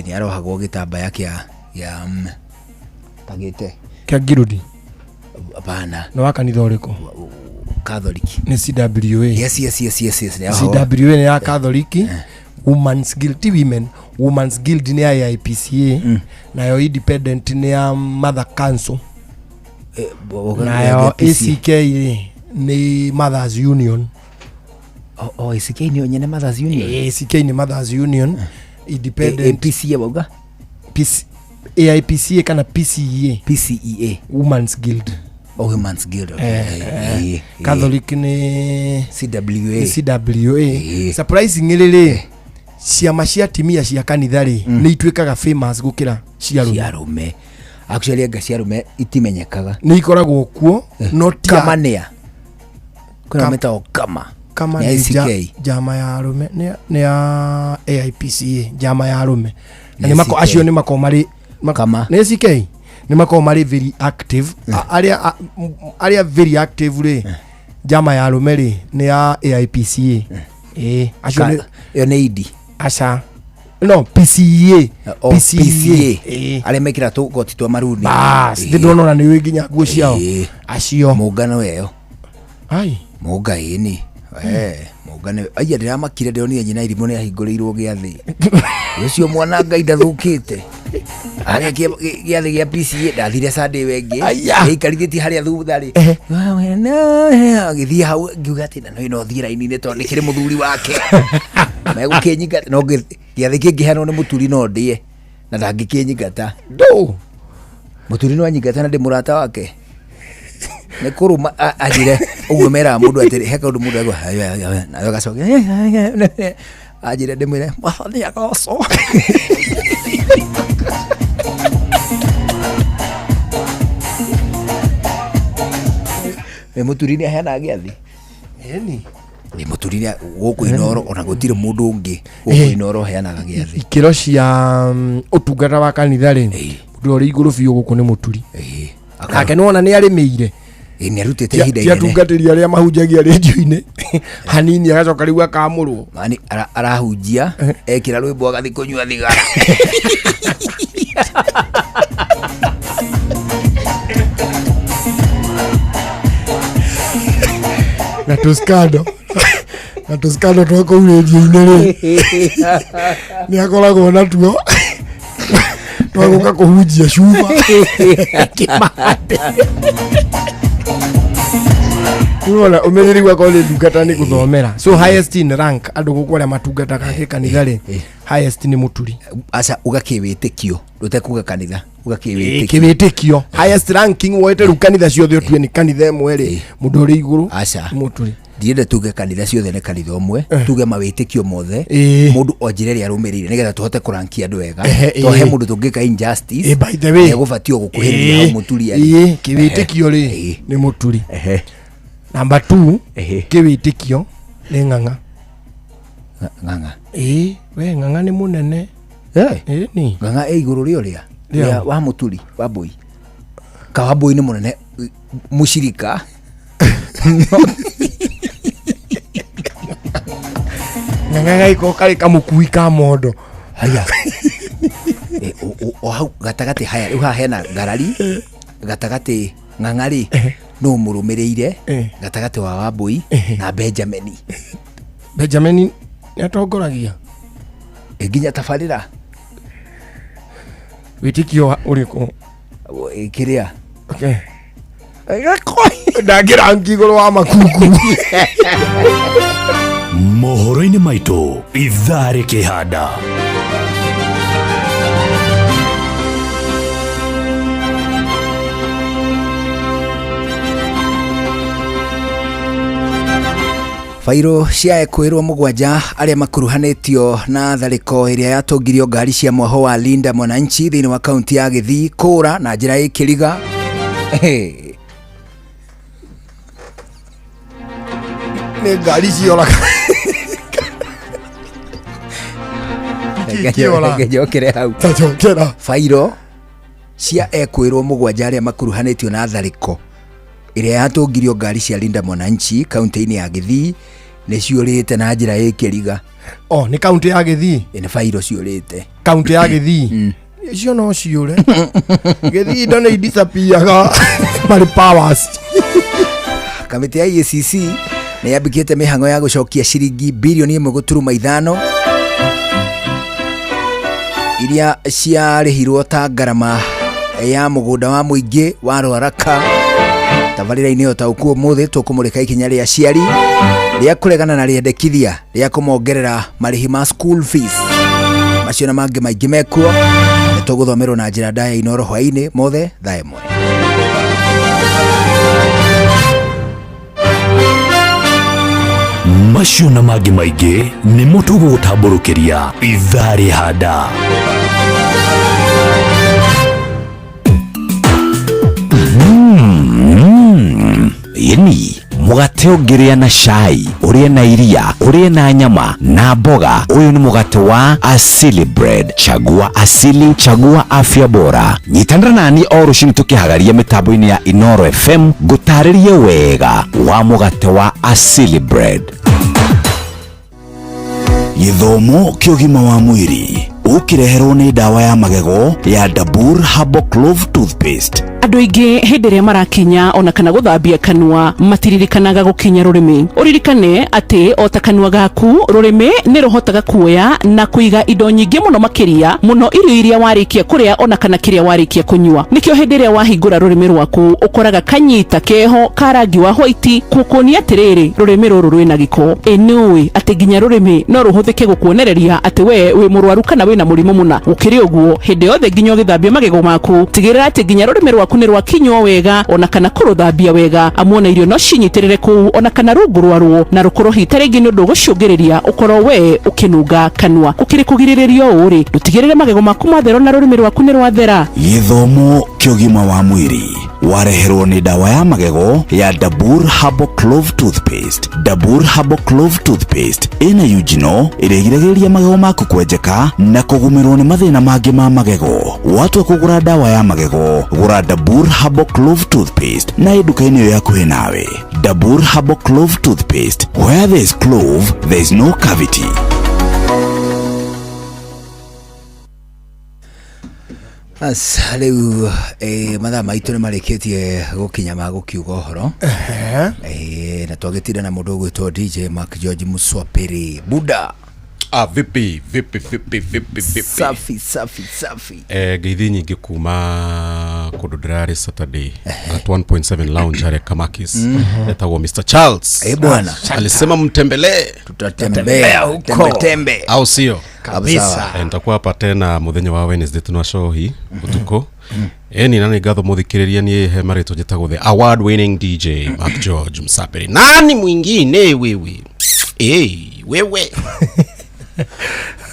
nĩ arohagwo gĩtambaya kĩa tagĩte Kĩa Ngirudi? Hapana. Nĩ wa kanitha ũrĩkũ? Catholic. Nĩ CWA. Yes, nĩ arohagwo. CWA nĩ ya Catholic Women's Guild, ti women, Women's Guild nĩ ya AIPCA, nayo Independent nĩ ya Mother Council, nayo ACK rĩ nĩ Mothers Union. Oh, ACK nĩ nyene Mothers Union. ACK nĩ Mothers Union. Independent APCA wauga? PC, AIPCA kana PCEA. PCEA. Women's Guild. Oh, Women's Guild. Okay. Catholic nĩ CWA. Nĩ CWA. Surprisingly rĩ, ciama cia atimia cia kanitha rĩ, nĩ ituĩkaga famous gũkĩra cia arũme. Cia arũme. Actually anga cia arũme itimenyekaga. Nĩ ikoragwo kuo no ti Kama nĩa? Kwĩna metagwo kama. Kama Nĩ nĩ ICK. njama ya arũme nĩ ya AIPCA, njama ya arũme na Nĩ nĩ mako ACK. acio nĩ makoragwo marĩ Kama. nĩ ACK nĩ makoragwo marĩ very active. Arĩa very active rĩ, njama ya arũme rĩ, nĩ ya AIPCA. Ĩĩ, acio nĩ Ĩyo nĩ idi. Aca, no PCEA. Oh, PCEA. PCA. Arĩa mekĩra tũgoti twa maruni. Bas, ndĩ ndona ona nĩ ũĩ nginya nguo ciao acio. Mũngano ĩyo. Ai. Mũnga ĩni. Mũnga nĩ aya ndĩramakire ndĩronire nyina irimũ nĩ ahingũrĩirwo gĩathĩ. Ũcio mwana Ngai ndathũkĩte. Harĩa gĩathĩ gĩa PCA ndathire Sunday ĩyo ĩngĩ. Aya. Ĩikarithĩtie harĩa thutha rĩ. Agĩthiĩ hau ngiuga atĩ na no thiĩ raini-inĩ tondũ nĩ kĩrĩ mũthuri wake. Megũkĩnyingata no gĩathĩ kĩngĩheanwo nĩ mũturi no ndĩe na ndangĩkĩnyingata. Ndũ. Mũturi no anyingata na ndĩ mũrata wake. Nĩ kũrũma anjĩre ũguo meraga mũndũ atĩrĩ he kaũndũ mũndũ agwa nawe agacokia anjĩre ndĩmwĩre mwathani agocwo. Ĩ mũturi nĩ aheanaga gĩathĩ. Ĩni. Ĩ mũturi nĩ gũkũ Inooro ona gũtirĩ mũndũ ũngĩ gũkũ Inooro ũheanaga gĩathĩ. Ikĩro cia ũtungata wa kanitha rĩ, mũndũ ũrĩa igũrũ biũ gũkũ nĩ mũturi. Nake nĩwona nĩ arĩmĩire. Nĩ arutĩte Ti ihinda inene. atungatĩri arĩa mahunjagia rĩndiũ-inĩ hanini agacoka rĩu akamũrwo. Mani arahunjia ekĩra rwĩmbo agathiĩ kũnyua thigara. Na tũskando na tũskando twa kũu rĩndiũ-inĩ rĩ, nĩ akoragwo natuo twagũka kũhunjia cuba kĩmande. Nĩwona ũmenyeri akorwo nĩ ndungata nĩ gũthomera, so highest in rank andũ gũkũ arĩa matungataga gĩkanitha rĩ, highest nĩ mũturi. Aca uga kĩwĩtĩkio ndũtekuga kanitha uga kĩwĩtĩkio. Kĩwĩtĩkio highest ranking woete rĩu kanitha ciothe ũtue nĩ kanitha ĩmwe rĩ, mũndũ ũrĩ igũrũ Aca mũturi. Ndirenda tuge kanitha ciothe nĩ kanitha ũmwe, tuge mawĩtĩkio mothe mũndũ o njĩra ĩrĩa arũmĩrĩire nĩgetha tũhote kũrankia andũ wega. To he mũndũ tũngĩka injustice. By the way. Egũbatiĩ gũkuhĩrĩria hau mũturi arĩ. Ĩĩ, kĩwĩtĩkio rĩ nĩ mũturi. Namba 2 kĩwĩtĩkio nĩ ng'ang'a. Ng'ang'a. Ĩĩ, we ng'ang'a nĩ mũnene. Ĩĩ ni. Ng'ang'a ĩ igũrũ rĩa ũrĩa Rĩa. rĩa wa mũturi wa mbũi ka wa mbũi nĩ mũnene mũcirika. Ng'ang'a gaiko karĩ kamũkui ka mondo. Haya. O hau gatagatĩ haya rĩu haha hena ngarari gatagatĩ ng'ang'a rĩ no mũrũmĩrĩire gatagatĩ wa Wambũi na Benjamini. Benjamini nĩ atongoragia. Nginya tabarĩra. Wĩtĩkio ũrĩkũ? Kĩrĩa. Okay. Ndangĩrangi igũrũ wa makungu. Mohoro-inĩ maitũ ithaa rĩkĩhanda. Bairũ cia ekwĩrwo mũgwanja arĩa makuruhanĩtio na tharĩko ĩrĩa yatũngirio ngari cia mwaho wa Linda Mwananchi thĩinĩ wa kaunti ya Gĩthii kũra na njĩra ĩkĩriga. Nĩ ngari cioraga. Kĩora. Reke njokere hau. Tacokera. Bairũ cia ekwĩrwo mũgwanja arĩa makuruhanĩtio na tharĩko ĩrĩa yatũngirio ngari cia Linda Mwananchi kaunti-inĩ ya Gĩthii nĩ ciũrĩte na njĩra ĩkĩriga. Oh, nĩ kaunti ya Gĩthii. Nĩ bairũ ciũrĩte. Kaunti ya Gĩthii. Icio no ciũre. Gĩthii indo nĩ idisapiaga marĩ powers. Kamĩtĩ ya EACC nĩ yambĩkĩte mĩhang'o ya gũcokia ciringi birioni 1.5 iria ciarĩhirwo ta ngarama ya mũgũnda wa mũingĩ wa Rwaraka. Tabarĩra-inĩ o ta ũkuo ũmũthĩ tũkũmũrĩka ikinya rĩa aciari rĩa kũregana na rĩendekithia rĩa kũmongerera marĩhi ma school fees. Macio na mangĩ maingĩ mekuo. Tũgũthomerwo na njĩra ndaya Inoro hwainĩ mothe thaa 1. Macio na mangĩ maingĩ nĩmo tũgũgũtambũrũkĩria ithaa rĩhanda. Yeni mũgate ũngĩrĩa na cai, ũrĩe na iria, ũrĩe na nyama na mboga. Ũyũ nĩ mũgate wa Asili Bread. Chagua Asili, chagua afya bora. Nyitanĩra nani o rũcinĩ tũkĩhagaria mĩtambo-inĩ ya Inoro FM ngũtarĩrie wega wa mũgate wa Asili Bread. Gĩthomo kĩa ũgima wa mwĩrĩ ũkĩreherwo nĩ ndawa ya magego ya Dabur Herbal Clove Toothpaste. Andũ aingĩ hĩndĩ ĩrĩa marakinya ona kana gũthambia kanua matiririkanaga gũkinya rũrĩmĩ. Ũririkane atĩ o ta kanua gaku rũrĩmĩ nĩ rũhotaga kuoya na kũiga indo nyingĩ mũno makĩria mũno irio iria warĩkia kũrĩa ona kana kĩrĩa warĩkia kũnyua. Nĩkĩo hĩndĩ ĩrĩa wahingũra rũrĩmĩ rwaku ũkoraga kanyita keho ka rangi wa white kukuonia atĩrĩrĩ rũrĩmĩ rũrũ rwĩna gĩko. Ĩ nĩũĩ atĩ nginya rũrĩmĩ no rũhũthĩke gũkuonereria atĩ we wĩ mũrwaru kana wĩna mũrimũ mũna. Gũkĩrĩ ũguo hĩndĩ yothe nginya ũgĩthambia magego maku tigĩrĩra atĩ nginya rũrĩmĩ rwaku nĩ rwakinywo wega ona kana kũrũthambia wega amu ona irio no cinyitĩrĩre kũu ona kana rungu rwaruo na rũkorwo hita rĩngĩ nĩ ũndũ ũgũcũngĩrĩria ũkorwo we ũkĩnunga kanua. Gũkĩrĩ kũgirĩrĩrio ũũ rĩ ndũtigĩrĩre magego maku mathera na rũrĩmĩ rwaku nĩ rwathera. Gĩthomo kĩa ũgima wa mwĩrĩ wareherwo nĩ ndawa ya magego ya Dabur Herbal Clove Toothpaste. Dabur Herbal Clove Toothpaste ĩna eugenol ĩrĩa ĩgiragĩrĩria magego maku kwenjeka na kũgũmĩrwo nĩ mathĩna mangĩ ma magego. Watua kũgũra ndawa ya magego, gũra Dabur Herbal Clove Toothpaste na ĩ nduka-inĩ ĩyo hakuhĩ nawe. Dabur Herbal Clove Toothpaste, where there is clove, there is no cavity. As rĩu mathaa maitũ nĩ marĩkĩtie gũkinya ma gũkiuga ũhoro. Na twagĩtinda na mũndũ ũgwĩtwo DJ Mark George Muswapiri Buda. Vipi vipi vipi vipi vipi. Safi safi safi. Ngeithi nyingĩ kuma kũndũ ndĩrarĩ Saturday at 1.7 Lounge harĩa Kamakis. Etagwo Mr Charles. Bwana. Alisema mtembelee. Tutatembea huko. Tembe. Au sio? Kabisa. Nitakuwa hapa tena muthenya wa Wednesday tuna show hii utuko. Eni nani ngatho muthikiriria ni he marĩtwa njĩtagwo the award winning DJ Mark George Msapiri. Nani mwingine wewe? Wewe.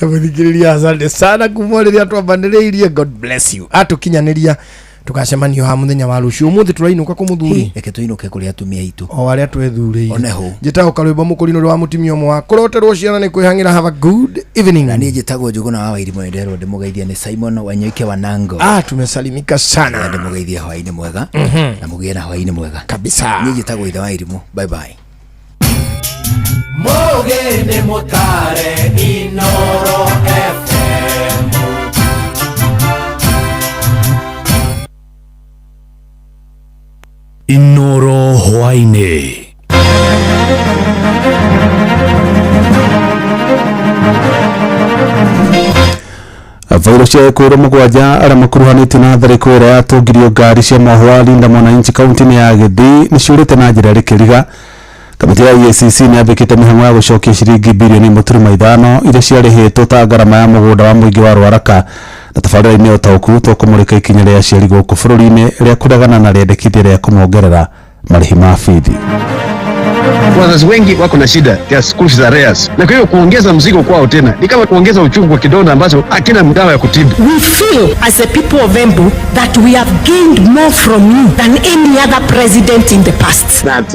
Muthikiriria asante sana kuma rĩrĩa twambanĩrĩirie. God bless you. Atũkinyanĩria tugacemanio ha muthenya wa rũciũ. Ũmũthĩ tũrainũka kũ mũthuri? Reke tũinũke kũrĩ atumia aitũ o arĩa twethurĩire. Oneho njĩtagwo Karwĩmbo Mũkũrinũ wa mũtumia ũmwe wa kũroterwo ciana nĩ kwĩhang'ĩra. Have a good evening. Na niĩ njĩtagwo Njũgũna wa Wairimu, nĩnderwo ndĩmũgeithie nĩ Simon Wanyoike Wanango. Tumesalimika sana. Ndĩmũgeithie hwaĩ-inĩ mwega na mũgĩe na hwaĩ-inĩ mwega kabisa. Niĩ njĩtagwo Ithe wa Irimũ. Bye bye. Mugene mutare Inoro FM. Inoro hwaĩ-inĩ. Vairo cia ĩkũĩro 7 arĩa makuruhanĩtio na tharĩko ĩrĩa yatũngirio ngari cia mahũa Linda Mwananchi kaunti-inĩ ya Gĩthii nĩ ciũrĩte na njĩra ĩrĩ kĩriga. Kamĩtĩ ya EACC nĩ yambĩkĩte mĩhang'o ya gũcokia ciringi bilioni 1.5 iria ciarĩhĩtwo ta ngarama ya mũgũnda wa mũingĩ wa Rwaraka. Na tabarĩra-inĩ ũtaũku tũkũmũrĩka ikinya rĩa aciari gũkũ bũrũri-inĩ rĩa kũregana na rĩendekithia rĩa kũmongerera marĩhi ma bithi. Wazazi wengi wako na shida ya school fees arrears, na kwa hiyo kuongeza mzigo kwao tena ni kama kuongeza uchungu kwa kidonda ambacho hakina dawa ya kutibu. We feel as the people of Embu that we have gained more from you than any other president in the past. That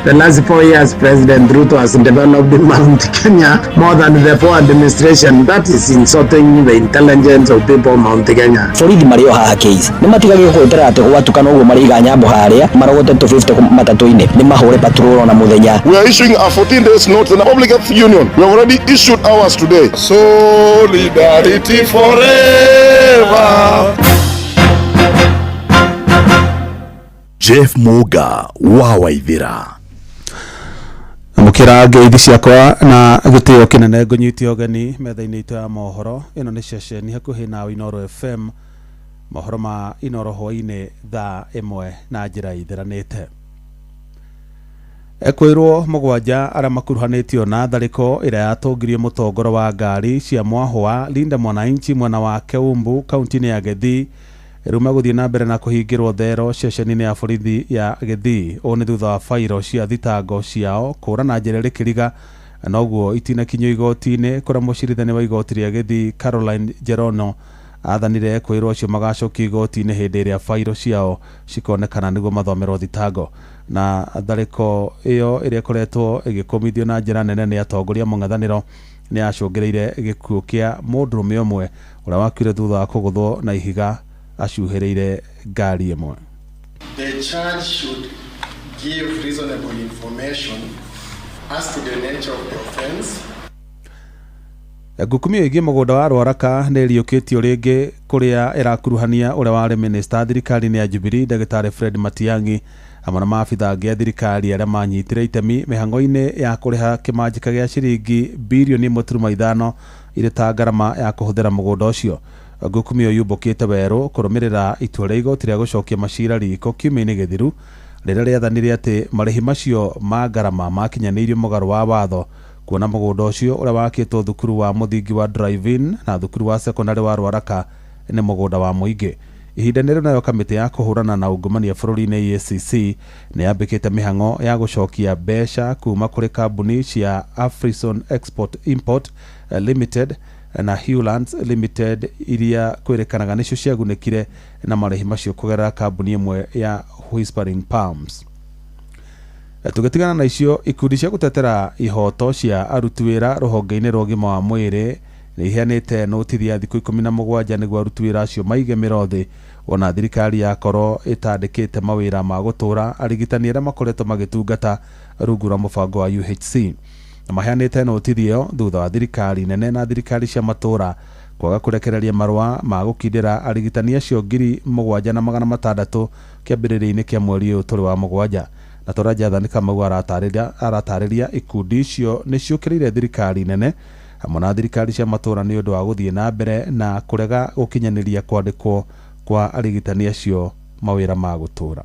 the last 4 years President Ruto has developed Mount Kenya more than the poor administration. That is insulting the intelligence of people of Mount Kenya. Borithi marĩ o haha case nĩ matigagĩrwo gweterera atĩ gwatukana ũguo marĩiga nyambo harĩa marogote 250 matatũ-inĩ nĩ mahũre patrol ona mũthenya. We are issuing a 14 days notice in the Public Health Union. We have already issued ours today. Solidarity forever. Jeff Muga wa Waithira. Amũkĩra ngeithi ciakwa na gĩtĩo kĩnene ngũnyite ũgeni metha-inĩ itũ ya mohoro. Ĩno nĩ ceceni hakuhĩ na Inoro FM. Mohoro ma Inoro hwaĩ-inĩ thaa 1 na njĩra itheranĩte. Ekwĩrwo mũgwanja arĩa makuruhanĩtio na tharĩko ĩrĩa yatũngirie mũtongoro wa ngari cia mwahũa Linda Mwananchi mwena wa Keumbu kaunti-inĩ ya Gĩthii rĩu megũthiĩ na mbere na kũhingĩrwo thero ceceni-inĩ ya borithi ya Gĩthii. Ũũ nĩ thutha wa bairo cia thitango ciao kũra na njĩra ĩrĩ kĩriga noguo itinakinyio igoti-inĩ kũrĩa mũcirithania wa igoti rĩa Gĩthii Caroline Jerono athanire kwĩrwo acio magacokio igoti-inĩ hĩndĩ ĩrĩa bairo ciao cikonekana nĩguo mathomerwo thitango. Na tharĩko ĩyo ĩrĩa ĩkoretwo ĩgĩkũmithio na njĩra nene nĩ atongoria mũng'ethanĩro nĩ yacũngĩrĩire gĩkuũ kĩa mũndũrũme ũmwe ũrĩa wakuire thutha wa kũgũthwo na ihiga acuhĩrĩire ngari ĩmwe. The charge should give reasonable information as to the nature of the offense. Ngukumio ĩgiĩ mũgũnda wa Rwaraka nĩ ĩriũkĩtio rĩngĩ kũrĩa ĩrakuruhania ũrĩa warĩ minista thirikari-inĩ ya Jubilee Ndagĩtarĩ Fred Matiang'i hamwe na maabitha angĩ a thirikari arĩa manyitire itemi mĩhang'o-inĩ ya kũrĩha kĩmanjĩka gĩa ciringi birioni 1.5 irĩ ta ngarama ya kũhũthĩra mũgũnda ũcio. Ngukumio yumbũkĩte werũ kũrũmĩrĩra itua rĩa igoti rĩa gũcokia macira riko kiumia-inĩ gĩthiru rĩrĩa rĩathanire atĩ marĩhi macio ma ngarama makinyanĩirio mũgarũ wa watho kuona mũgũnda ũcio ũrĩa wakĩtwo thukuru wa mũthingi wa Drive-In na thukuru wa sekondarĩ wa Rwaraka nĩ mũgũnda wa mũingĩ. Ihinda-inĩ rĩu nayo kamĩtĩ ya kũhũrana na ungumania bũrũri-inĩ EACC nĩ yambĩkĩte mĩhang'o ya gũcokia mbeca kuma kũrĩ kambuni cia Afrison Export Import Limited na Hewlands Limited iria kwĩrĩkanaga nĩcio ciagunĩkire na marĩhi macio kũgerera kambuni ĩmwe ya Whispering Palms. Tũgĩtigana na icio, ikundi cia gũtetera ihoto cia aruti wĩra rũhonge-inĩ rwa ũgima wa mwĩrĩ nĩ iheanĩte notithi ya thikũ 17 nĩguo aruti wĩra acio maige mĩro thĩ ona thirikari yakorwo ĩtandĩkĩte mawĩra ma gũtũra arigitani arĩa makoretwo magĩtungata rungu rwa mũbango wa UHC. Na maheanĩte notithi ĩyo thutha wa thirikari nene na thirikari cia matũra kwaga kũrekereria marũa ma gũkindĩra arigitani acio 7600 kĩambĩrĩria-inĩ kĩa mweri ũyũ tũrĩ wa mũgwanja. Na tora Jathani Kamau aratarĩria ikundi icio nĩ ciũkĩrĩire thirikari nene hamwe na thirikari cia matũra nĩ ũndũ wa gũthiĩ na mbere na kũrega gũkinyanĩria kwandĩkwo kwa arigitani acio mawĩra ma gũtũra.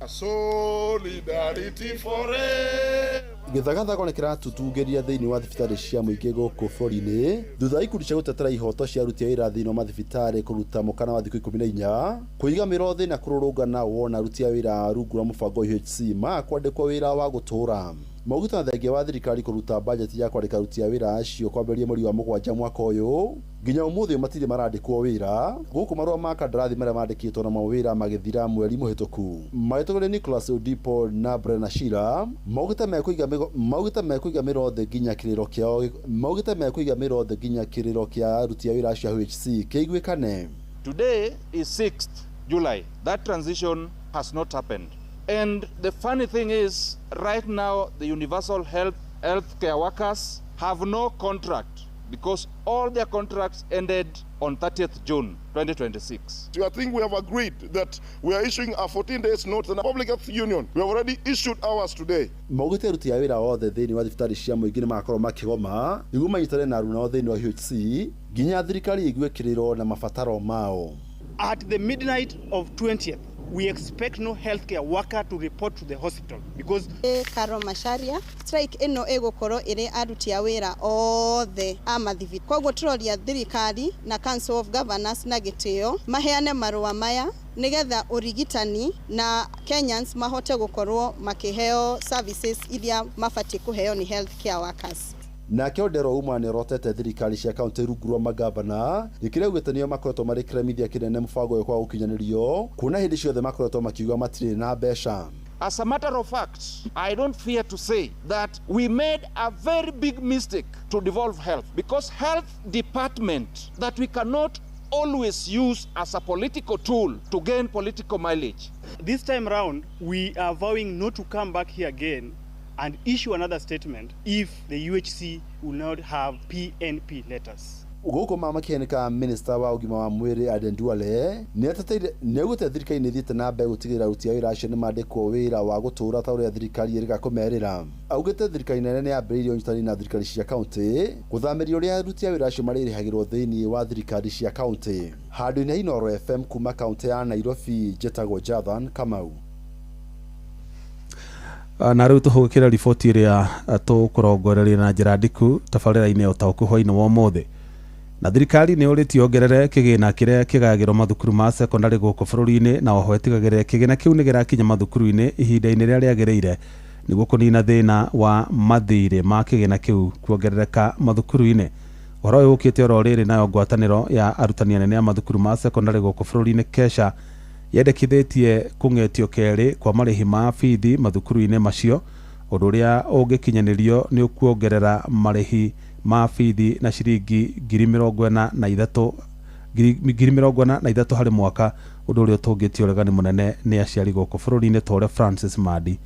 Solidarity forever. Gĩthagathago nĩ kĩratutungĩria thĩinĩ wa thibitarĩ cia mũingĩ gũkũ bũrũri-inĩ thutha wa ikundi cia gũtetera ihoto cia aruti a wĩra thĩinĩ wa mathibitarĩ kũruta mũkana wa thikũ 14 kũiga mĩro thĩ na kũrũrũngana wona aruti a wĩra rungu rwa mũbango UHC ma kwandĩkwo wĩra wa gũtũra. Maugĩte na thengia wa thirikari kũruta bajeti ya kwandĩka aruti a wĩra acio kwambĩrĩria mweri wa mũgwanja mwaka ũyũ nginya ũmũthĩ matirĩ marandĩkwo wĩra gũkũ marũa ma kandarathi marĩa mandĩkĩtwo na mawĩra magĩthira mweri mũhĩtũku. Magĩtongoria Nicholas Odipo na Brena Shira maugĩte mekũiga mĩro thĩ nginya kĩrĩro kĩao maugĩte mekũiga mĩro thĩ nginya kĩrĩro kĩa aruti a wĩra acio a UHC kĩiguĩkane. Today is 6th July. That transition has not happened. And the funny thing is, right now, the universal healthcare workers have no contract because all their contracts ended on 30th June 2026. I think we have agreed that we are issuing a 14 days notice in the Public Health Union. We have already issued ours today. Maugĩte aruti a wĩra othe thĩinĩ wa thibitarĩ cia mũingĩ nĩ magakorwo makĩgoma nĩguo manyitane na aruna thĩinĩ wa UHC nginya thirikari ĩigue kĩrĩro na mabataro mao. At the midnight of 20th, we expect no healthcare worker to report to the hospital because Karo Macharia strike ino igukorwo iri aruti a wira othe a mathibi koguo turoria thirikari na Council of Governors na gitio maheane marua maya nigetha urigitani na Kenyans mahote gukorwo makiheo services iria mabati kuheo ni healthcare workers. Nake Odero Uma nĩorotete thirikari cia kaunti rungu rwa magavana gĩkĩrĩa augĩte nĩo makoretwo marĩ kĩremithia kĩnene mũbango ũyũ kwa gũkinyanĩrio kuona hĩndĩ ciothe makoretwo makiuga matirĩ na mbeca. As a matter of fact, I don't fear to say that we made a very big mistake to devolve health, because health department that we cannot always use as a political tool to gain political mileage. This time round, we are vowing not to come back here again and issue another statement if the UHC will not have PNP letters. Gũkũ mama kĩheneka minister wa ũgima wa mwĩrĩ Aden Duale nĩaugĩte thirikari nĩ ĩthiĩte na mbere gũtigĩrĩra aruti a wĩra acio nĩmandĩkwo wĩra wa gũtũũra ta ũrĩa thirikari ĩrĩga kũmerĩra. Augĩte thirikari nene nĩ yambĩrĩirie ũnyitanĩri na thirikari cia kaunti gũthamĩria ũrĩa aruti a wĩra acio marĩrĩhagĩrwo thĩinĩ wa thirikari cia kaunti. Handũ-inĩ ha Inooro FM kuma kaunti ya Nairobi, njĩtagwo Jathan Kamau. Na rĩu tũhũgĩkĩra riboti ĩrĩa tũkũrongoreria na njĩra ndiku tabarĩra-inĩ ya ũtaũku hwaĩ-inĩ wa ũmũthĩ. Na thirikari nĩ ũrĩtie ongerere kĩgĩna kĩrĩa kĩgayagĩrwo mathukuru ma sekondarĩ gũkũ bũrũri-inĩ, na oho ĩtigagĩrĩre kĩgĩna kĩu nĩ gĩrakinya mathukuru-inĩ ihinda-inĩ rĩrĩa rĩagĩrĩire nĩguo kũnina thĩna wa mathirĩ ma kĩgĩna kĩu kuongerereka mathukuru-inĩ. Ũhoro ũyũ ũkĩte oro rĩrĩ nayo ngwatanĩro ya arutani anene a mathukuru ma sekondarĩ gũkũ bũrũri-inĩ KESHA yendekithĩtie kũng'etio kerĩ kwa marĩhi ma bithi mathukuru-inĩ macio, ũndũ ũrĩa ũngĩkinyanĩrio nĩ ũkuongerera marĩhi ma bithi na ciringi 43,000 43 harĩ mwaka, ũndũ ũrĩa ũtũngĩtie ũregani mũnene nĩ aciari gũkũ bũrũri-inĩ ta ũrĩa Francis Madi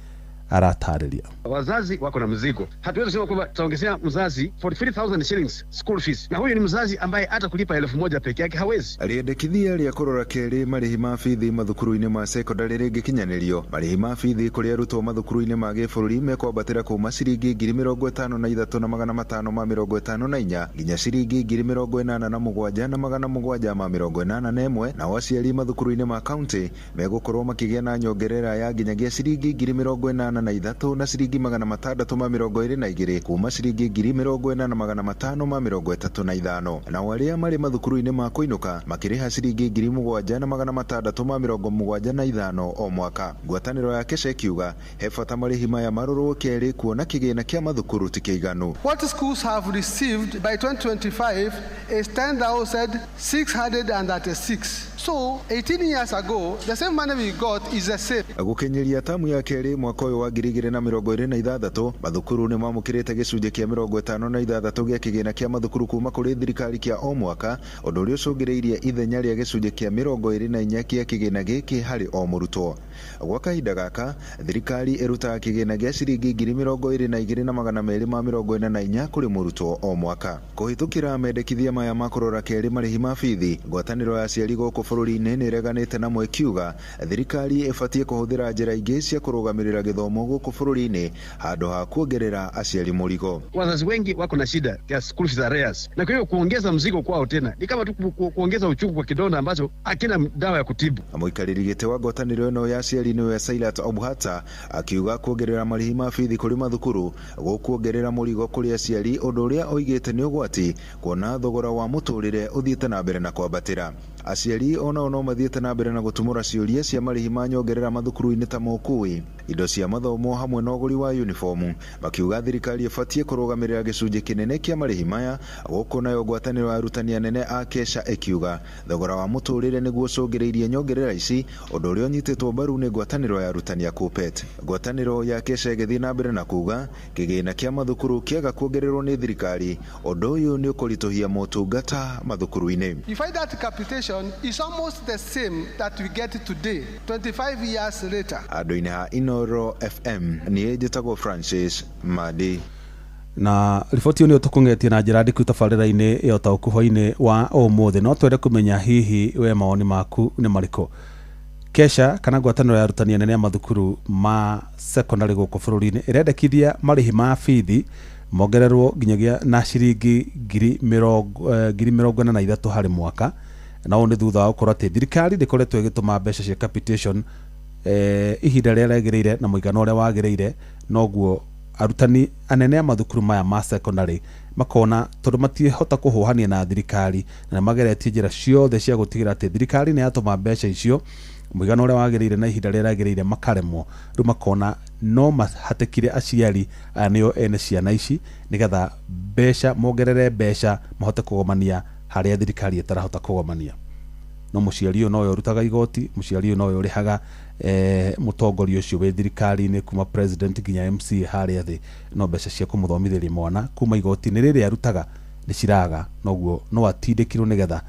aratarĩria. Wazazi wako na mzigo. Hatuwezi kusema kwamba tutaongezea mzazi 43,000 shillings school fees, na huyu ni mzazi ambaye hata kulipa 1,000 peke yake hawezi. Rĩendekithia rĩa kũrora kerĩ marĩhi ma bithi mathukuru-inĩ ma sekondarĩ rĩngĩkinyanĩrio, marĩhi ma bithi kũrĩ arutwo mathukuru-inĩ ma gĩbũrũri mekwambatĩra kuma ciringi 53,554 nginya ciringi 87,781, nao aciari mathukuru-inĩ ma kaunti megũkorwo makĩgĩa na nyongerera ya nginyagia ciringi 83 na ciringi 622 kuma ciringi 40,535. Nao arĩa marĩ mathukuru-inĩ ma kũinũka makĩrĩha ciringi 7,675 o mwaka. Ngwatanĩro ya KESHA ĩkiuga he bata marĩhi maya marorwo kerĩ kuona kĩgĩna kĩa mathukuru ti kĩiganu. What schools have received by 2025 is 10,636. So 18 years ago, the same money we got is the same. Gũkinyĩria tamu ya kerĩ mwaka ũyũ wa 2026, mathukuru nĩ mamũkĩrĩte gĩcunjĩ kĩa 56 gĩa kĩgĩna kĩa mathukuru kuma kũrĩ thirikari kĩa o mwaka, ũndũ ũrĩa ũcũngĩrĩirie ithenya rĩa gĩcunjĩ kĩa 24 kĩa kĩgĩna gĩkĩ harĩ o mũrutwo. Gwa kahinda gaka, thirikari ĩrutaga kĩgĩna gĩa ciringi 22,244 kũrĩ mũrutwo o mwaka. Kũhĩtũkĩra mendekithia maya ma kũrora kerĩ marĩhi ma bithi, ngwatanĩro ya aciari gũkũ bũrũri-inĩ nĩ ĩreganĩte namo ĩkiuga thirikari ĩbatiĩ kũhũthĩra njĩra ingĩ cia kũrũgamĩrĩra gĩthomo gũkũ bũrũri-inĩ handũ ha kuongerera aciari mũrigo. Wazazi wengi wako na shida ya school fees arrears, na kwa hiyo kuongeza mzigo kwao tena ni kama tu kuongeza uchungu kwa kidonda ambacho hakina dawa ya kutibu. Mũikarĩri gĩtĩ wa ngwatanĩro ĩno ya aciari nĩwe Silat Obuhata akiuga kuongerera marĩhi ma bithi kũrĩ mathukuru gũkuongerera mũrigo kũrĩ aciari, ũndũ ũrĩa oigĩte nĩ ũgwati kuona thogora wa mũtũrĩre ũthiĩte na mbere na kwambatĩra. Aciari onao no mathiĩte na mbere na gũtumũra ciũria cia marĩhi ma nyongerera mathukuru-inĩ ta mokui, indo cia mathomo hamwe na ũgũri wa uniformu, makiuga thirikari ĩbatiĩ kũrũgamĩrĩra gĩcunjĩ kĩnene kĩa marĩhi maya. Gũkũ nayo ngwatanĩro ya arutani anene a KESHA ĩkiuga thogora wa mũtũrĩre nĩguo ũcũngĩrĩirie nyongerera ici, ũndũ ũrĩa ũnyitĩtwo mbaru nĩ ngwatanĩro ya arutani a KUPPET. Ngwatanĩro ya KESHA ĩgĩthiĩ na mbere na kuga kĩgĩna kĩa mathukuru kĩaga kuongererwo nĩ thirikari, ũndũ ũyũ nĩ ũkũritũhia motungata mathukuru-inĩ. You find that capitation is almost the same that we get today, 25 years later. Andũ-inĩ ha Inoro FM, niĩ njĩtagwo Francis Madi. Na riboti ĩyo nĩyo tũkũng'etie na njĩra ndiku tabarĩra-inĩ ya ũtaũku hwaĩ-inĩ wa ũmũthĩ. No twende kũmenya hihi we mawoni maku nĩ marĩkũ. KESHA kana ngwatanĩro ya arutani anene a mathukuru ma sekondarĩ gũkũ bũrũri-inĩ ĩrendekithia marĩhi ma bithi mongererwo nginyagia na ciringi 43,000 harĩ mwaka, na ũũ nĩ thutha wa gũkorwo atĩ thirikari ndĩkoretwo ĩgĩtũma mbeca cia capitation ihinda rĩrĩa rĩagĩrĩire na mũigana ũrĩa wagĩrĩire, noguo arutani anene a mathukuru maya ma sekondarĩ makona tondũ matihota kũhũhania na thirikari na nĩmageretie njĩra ciothe cia gũtigĩrĩra atĩ thirikari nĩ yatũma mbeca icio mũigana ũrĩa wagĩrĩire na ihinda rĩrĩa rĩagĩrĩire makaremwo. Rĩu makona no mahatĩkire aciari aya nĩo ene ciana ici nĩgetha mbeca mongerere mbeca mahote kũgomania harĩa thirikari ĩtarahota kũgomania. No mũciari ũyũ nowe ũrutaga igoti, mũciari ũyũ nowe ũrĩhaga mũtongoria ũcio wĩ thirikari-inĩ kuma president nginya MCA harĩa thĩ, no mbeca cia kũmũthomithĩria mwana kuma igoti-inĩ rĩrĩa arutaga nĩ ciraga, noguo no atindĩkirwo nĩgetha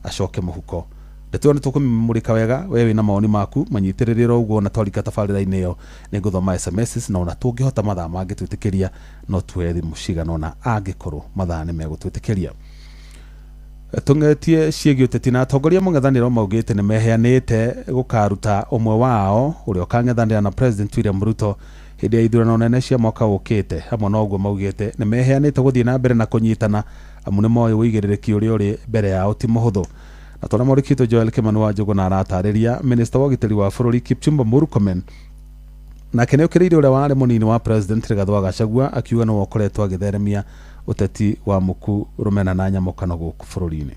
acoke mũhuko. Ndeto ĩyo nĩ tũkũmĩmũrĩka wega, we wĩna mawoni maku manyitĩrĩre ũguo na twarika tabarĩra-inĩ ĩyo nĩ ngũthoma SMS, na ona tũngĩhota mathaa mangĩtwĩtĩkĩria no tuoye thimũ cigana ũna angĩkorwo mathaa nĩ megũtwĩtĩkĩria. Tũng'etie ciĩgiĩ ũteti na atongoria mũng'ethanĩro maugĩte nĩ meheanĩte gũkaruta ũmwe wao ũrĩa ũkang'ethanĩra na President William Ruto hĩndĩ ya ithurano nene cia mwaka ũkĩte. Hamwe na ũguo maugĩte nĩ meheanĩte gũthiĩ na mbere na kũnyitana amu nĩ moĩ ũigĩrĩrĩki ũrĩa ũrĩ mbere yao ti mũhũthũ. Na tondũ mũrĩkĩtwo Joel Kimani wa Njũgũna aratarĩria minista wa ũgitĩri wa bũrũri Kipchumba Murkomen Nake nĩ okĩrĩire ũrĩa warĩ mũnini wa president Rigathĩ wa Gachagua akiuga nĩwe ũkoretwo agĩtheremia ũteti wa muku rũmena na nyamũkano gũkũ bũrũri-inĩ.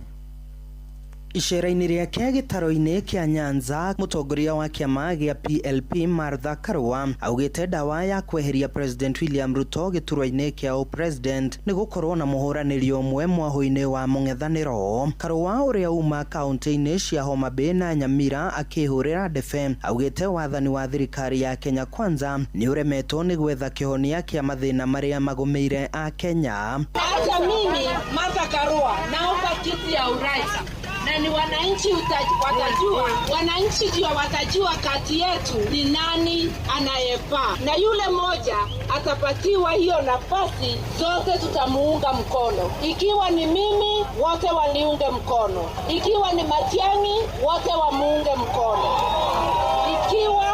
Icera-inĩ rĩake gĩtaro-inĩ kĩa Nyanza, mũtongoria wa kĩama gĩa PLP Martha Karua augĩte ndawa ya kweheria President William Ruto gĩturwa-inĩ kĩa ũpresident nĩ gũkorwo na mũhũranĩri ũmwe mwahũ-inĩ wa mũng'ethanĩro. Karua ũrĩa uma kaunti-inĩ cia Homa Bay na Nyamira akĩhũrĩra ndebe augĩte wathani wa thirikari ya Kenya Kwanza nĩ ũremetwo nĩ gwetha kĩhonia kĩa mathĩna marĩa magũmĩire a Kenya. Hata mimi Martha Karua naomba kiti ya urais na ni wananchi watajua, wananchi ndio watajua kati yetu ni nani anayefaa, na yule mmoja atapatiwa hiyo nafasi, zote tutamuunga mkono. Ikiwa ni mimi, wote waniunge mkono. Ikiwa ni Matiang'i, wote wamuunge mkono. Ikiwa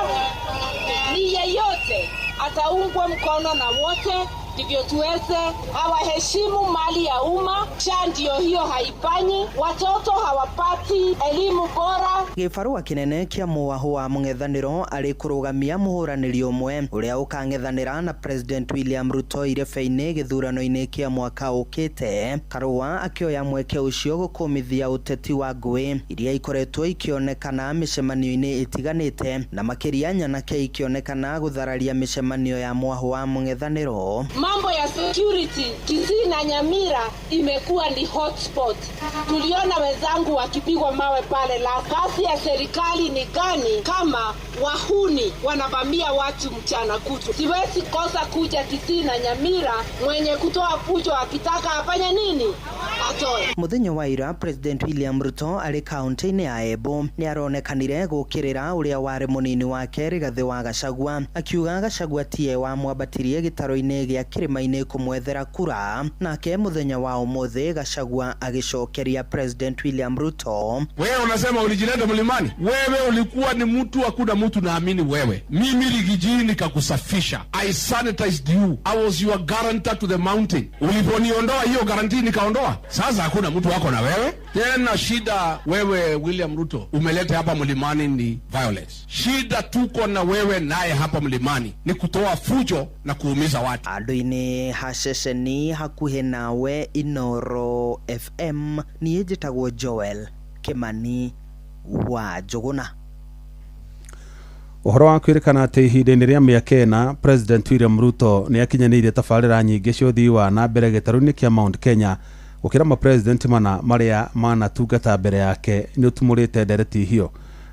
ni yeyote ataungwa mkono na wote, ndivyo tuweze. Hawaheshimu mali ya umma, SHA ndio hiyo haifanyi, watoto hawapati elimu bora. Gĩbarũa kĩnene kĩa mũahũ wa mũng'ethanĩro arĩ kũrũgamia mũhũranĩri ũmwe ũrĩa ũkang'ethanĩra na President William Ruto irebe-inĩ gĩthurano-inĩ kĩa mwaka ũkĩte. Karua akĩoya mweke ũcio gũkũmithia ũteti wa ngũĩ iria ikoretwo ikĩonekana mĩcemanio-inĩ ĩtiganĩte na makĩria nyanake ikĩonekana gũthararia mĩcemanio ya mwahũ wa mũng'ethanĩro. Mambo ya security Kisii na Nyamira imekuwa ni hotspot. Tuliona wenzangu wakipigwa mawe pale. La kazi ya serikali ni gani kama wahuni wanavamia watu mchana kutu? Siwezi kosa kuja Kisii na Nyamira, mwenye kutoa fujo akitaka afanye nini? Atoe. Muthenya wa ira President William Ruto arĩ kaunti-inĩ ya Embu nĩ aronekanire gũkĩrĩra ũrĩa warĩ mũnini wake Rigathĩ wa Gachagua akiuga Gachagua tiye wamwambatirie gĩtaro-inĩ gĩa kĩrĩma-inĩ kũmwethera kura. Nake muthenya wa ũmũthĩ Gachagua agĩcokeria President William Ruto. Wewe unasema ulijileta mlimani, wewe ulikuwa ni mtu, hakuna mtu naamini wewe. Mimi Rigiji nikakusafisha, I sanitized you, I was your guarantor to the mountain. Uliponiondoa hiyo guarantee nikaondoa, sasa hakuna mtu wako na wewe tena. Shida wewe William Ruto umeleta hapa mlimani ni violence. Shida tuko na wewe naye hapa mlimani ni kutoa fujo na kuumiza watu. Andũ-inĩ ha ceceni hakuhĩ nawe Inoro FM niĩ njĩtagwo Joel Kimani wa Njũgũna. Ũhoro wa kwĩrĩkana atĩ ihinda-inĩ rĩa mĩaka ĩna President William Ruto nĩ akinyanĩirie tabarĩra nyingĩ cia ũthii wa na mbere gĩtarũ-inĩ kĩa Mount Kenya gũkĩra mapresident mana marĩa manatungata mbere yake nĩ ũtumũrĩte ndereti hiyo.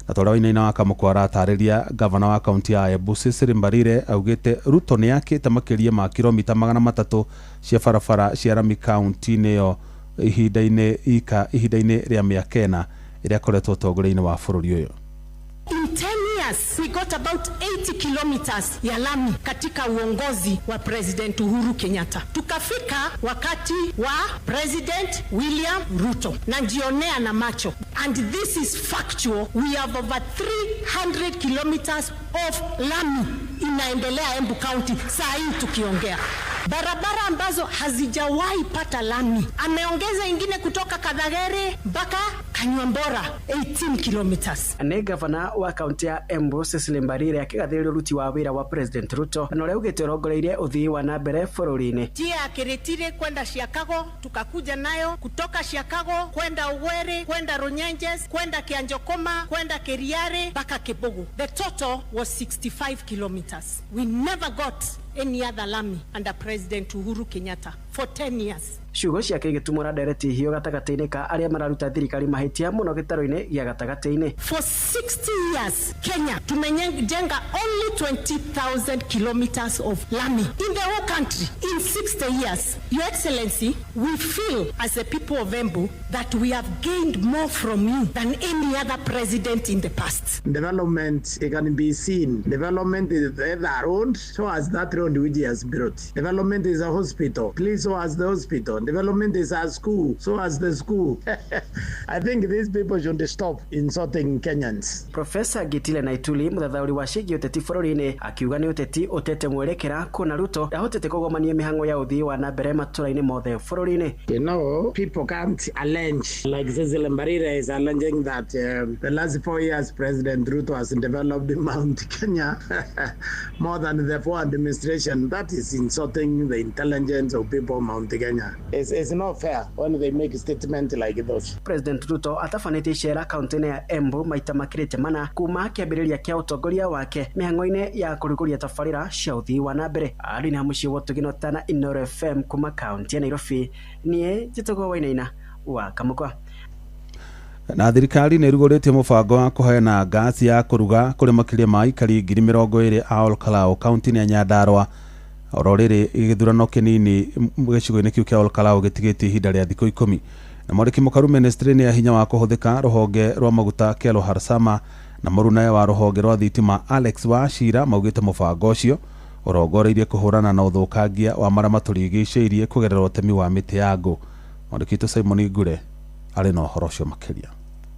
Na torĩa Wainaina wa Kamũkwa aratarĩria, gavana wa kaunti ya Embu Cecily Mbarire augĩte Ruto nĩ akĩte makĩria ma kilomita 300 cia barabara cia rami kaunti-inĩ ĩyo ihinda-inĩ rĩa mĩaka ĩna ĩrĩa akoretwo ũtongoria-inĩ wa bũrũri ũyũ. In 10 years we got about 80 kilometers ya lami katika uongozi wa President Uhuru Kenyatta. Tukafika wakati wa President William Ruto na njionea na macho, and this is factual, we have over 300 kilometers of lami inaendelea Embu County saa hii tukiongea. Barabara ambazo hazijawahi pata lami, ameongeza ingine kutoka Kathagere mpaka Kanyuambora 18 kilometers. Nĩ gavana wa kaunti ya Embu Cecily Mbarire akĩgathĩrĩria ũruti wa wĩra wa President Ruto na ũrĩa augĩte ũrongoreirie ũthii wa na mbere bũrũri-inĩ. Njia ya Kiritiri kwenda Chicago tukakuja nayo, kutoka Chicago kwenda Ugweri, kwenda Runyenjes, kwenda Kianjokoma, kwenda Kiriare mpaka Kibugu. The total was 65 kilometers. We never got any other lami under President Uhuru Kenyatta for 10 years. Ciugo ciake igĩtumũra ndereti hiyo gatagatĩ-inĩ ka arĩa mararuta thirikari mahĩtia mũno gĩtarũ-inĩ gĩa gatagatĩ-inĩ. For 60 years Kenya tumejenga only 20,000 kilometers of lami in the whole country in 60 years. Your Excellency, we feel as the people of Embu that we have gained more from you than any other president in the past. Development, it can be seen. Development is either road, so as that road road which he has built. Development is a hospital. Please show us the hospital. Development is a school. Show us the school. I think these people should stop insulting Kenyans. Professor Gitile Naituli muthathauri wa ciĩgiĩ ũteti bũrũri-inĩ akiuga nĩ ũteti ũtete mwerekera kuona Ruto ndahotete kũgomania mĩhang'o ya ũthii wa na mbere matũra-inĩ mothe bũrũri-inĩ. You know, people can't allege, like Cecily Mbarire is alleging that the last 4 years President Ruto has developed Mount Kenya more than the poor administration. That is insulting the intelligence of people of Mount Kenya. It's not fair when they make statements like those. President Ruto atabanĩtie icera kaunti-inĩ ya Embu maita makĩrĩte mana kuma kĩambĩrĩria kĩa ũtongoria wake mĩhang'o-inĩ ya kũrugũria tabarĩra cia ũthii wa na mbere. Arĩ na mũciĩ wa Ũtugino na Inooro FM kuma kaunti ya Nairobi, niĩ njĩtagwo Wainaina wa Kamũkwa. Na thirikari nä ĩrugũrĩtie mũbango wa kũheana ngasi ya kũruga kũrĩ makĩria ma aikari 20,000 a Olkalau kaunti-inĩ ya Nyandarua oro rĩrĩ gĩthurano kĩnini gĩcigo-inĩ kĩu kĩa Olkalau gĩtigĩtie ihinda rĩa thikũ 10. Na mwandĩki mũkaru ministry-inĩ ya hinya wa kũhũthĩka rũhonge rwa maguta Kelo Harsama na mũrunae wa rũhonge rwa thitima Alex Wachira maugĩte mũbango ũcio ũrongoreirie kũhũrana na ũthũkangia wa marĩa matũrigicĩirie kũgerera ũtemi wa mĩtĩ ya ngũ. Mwandĩki witũ Simon Ngure arĩ na ũhoro ũcio makĩria.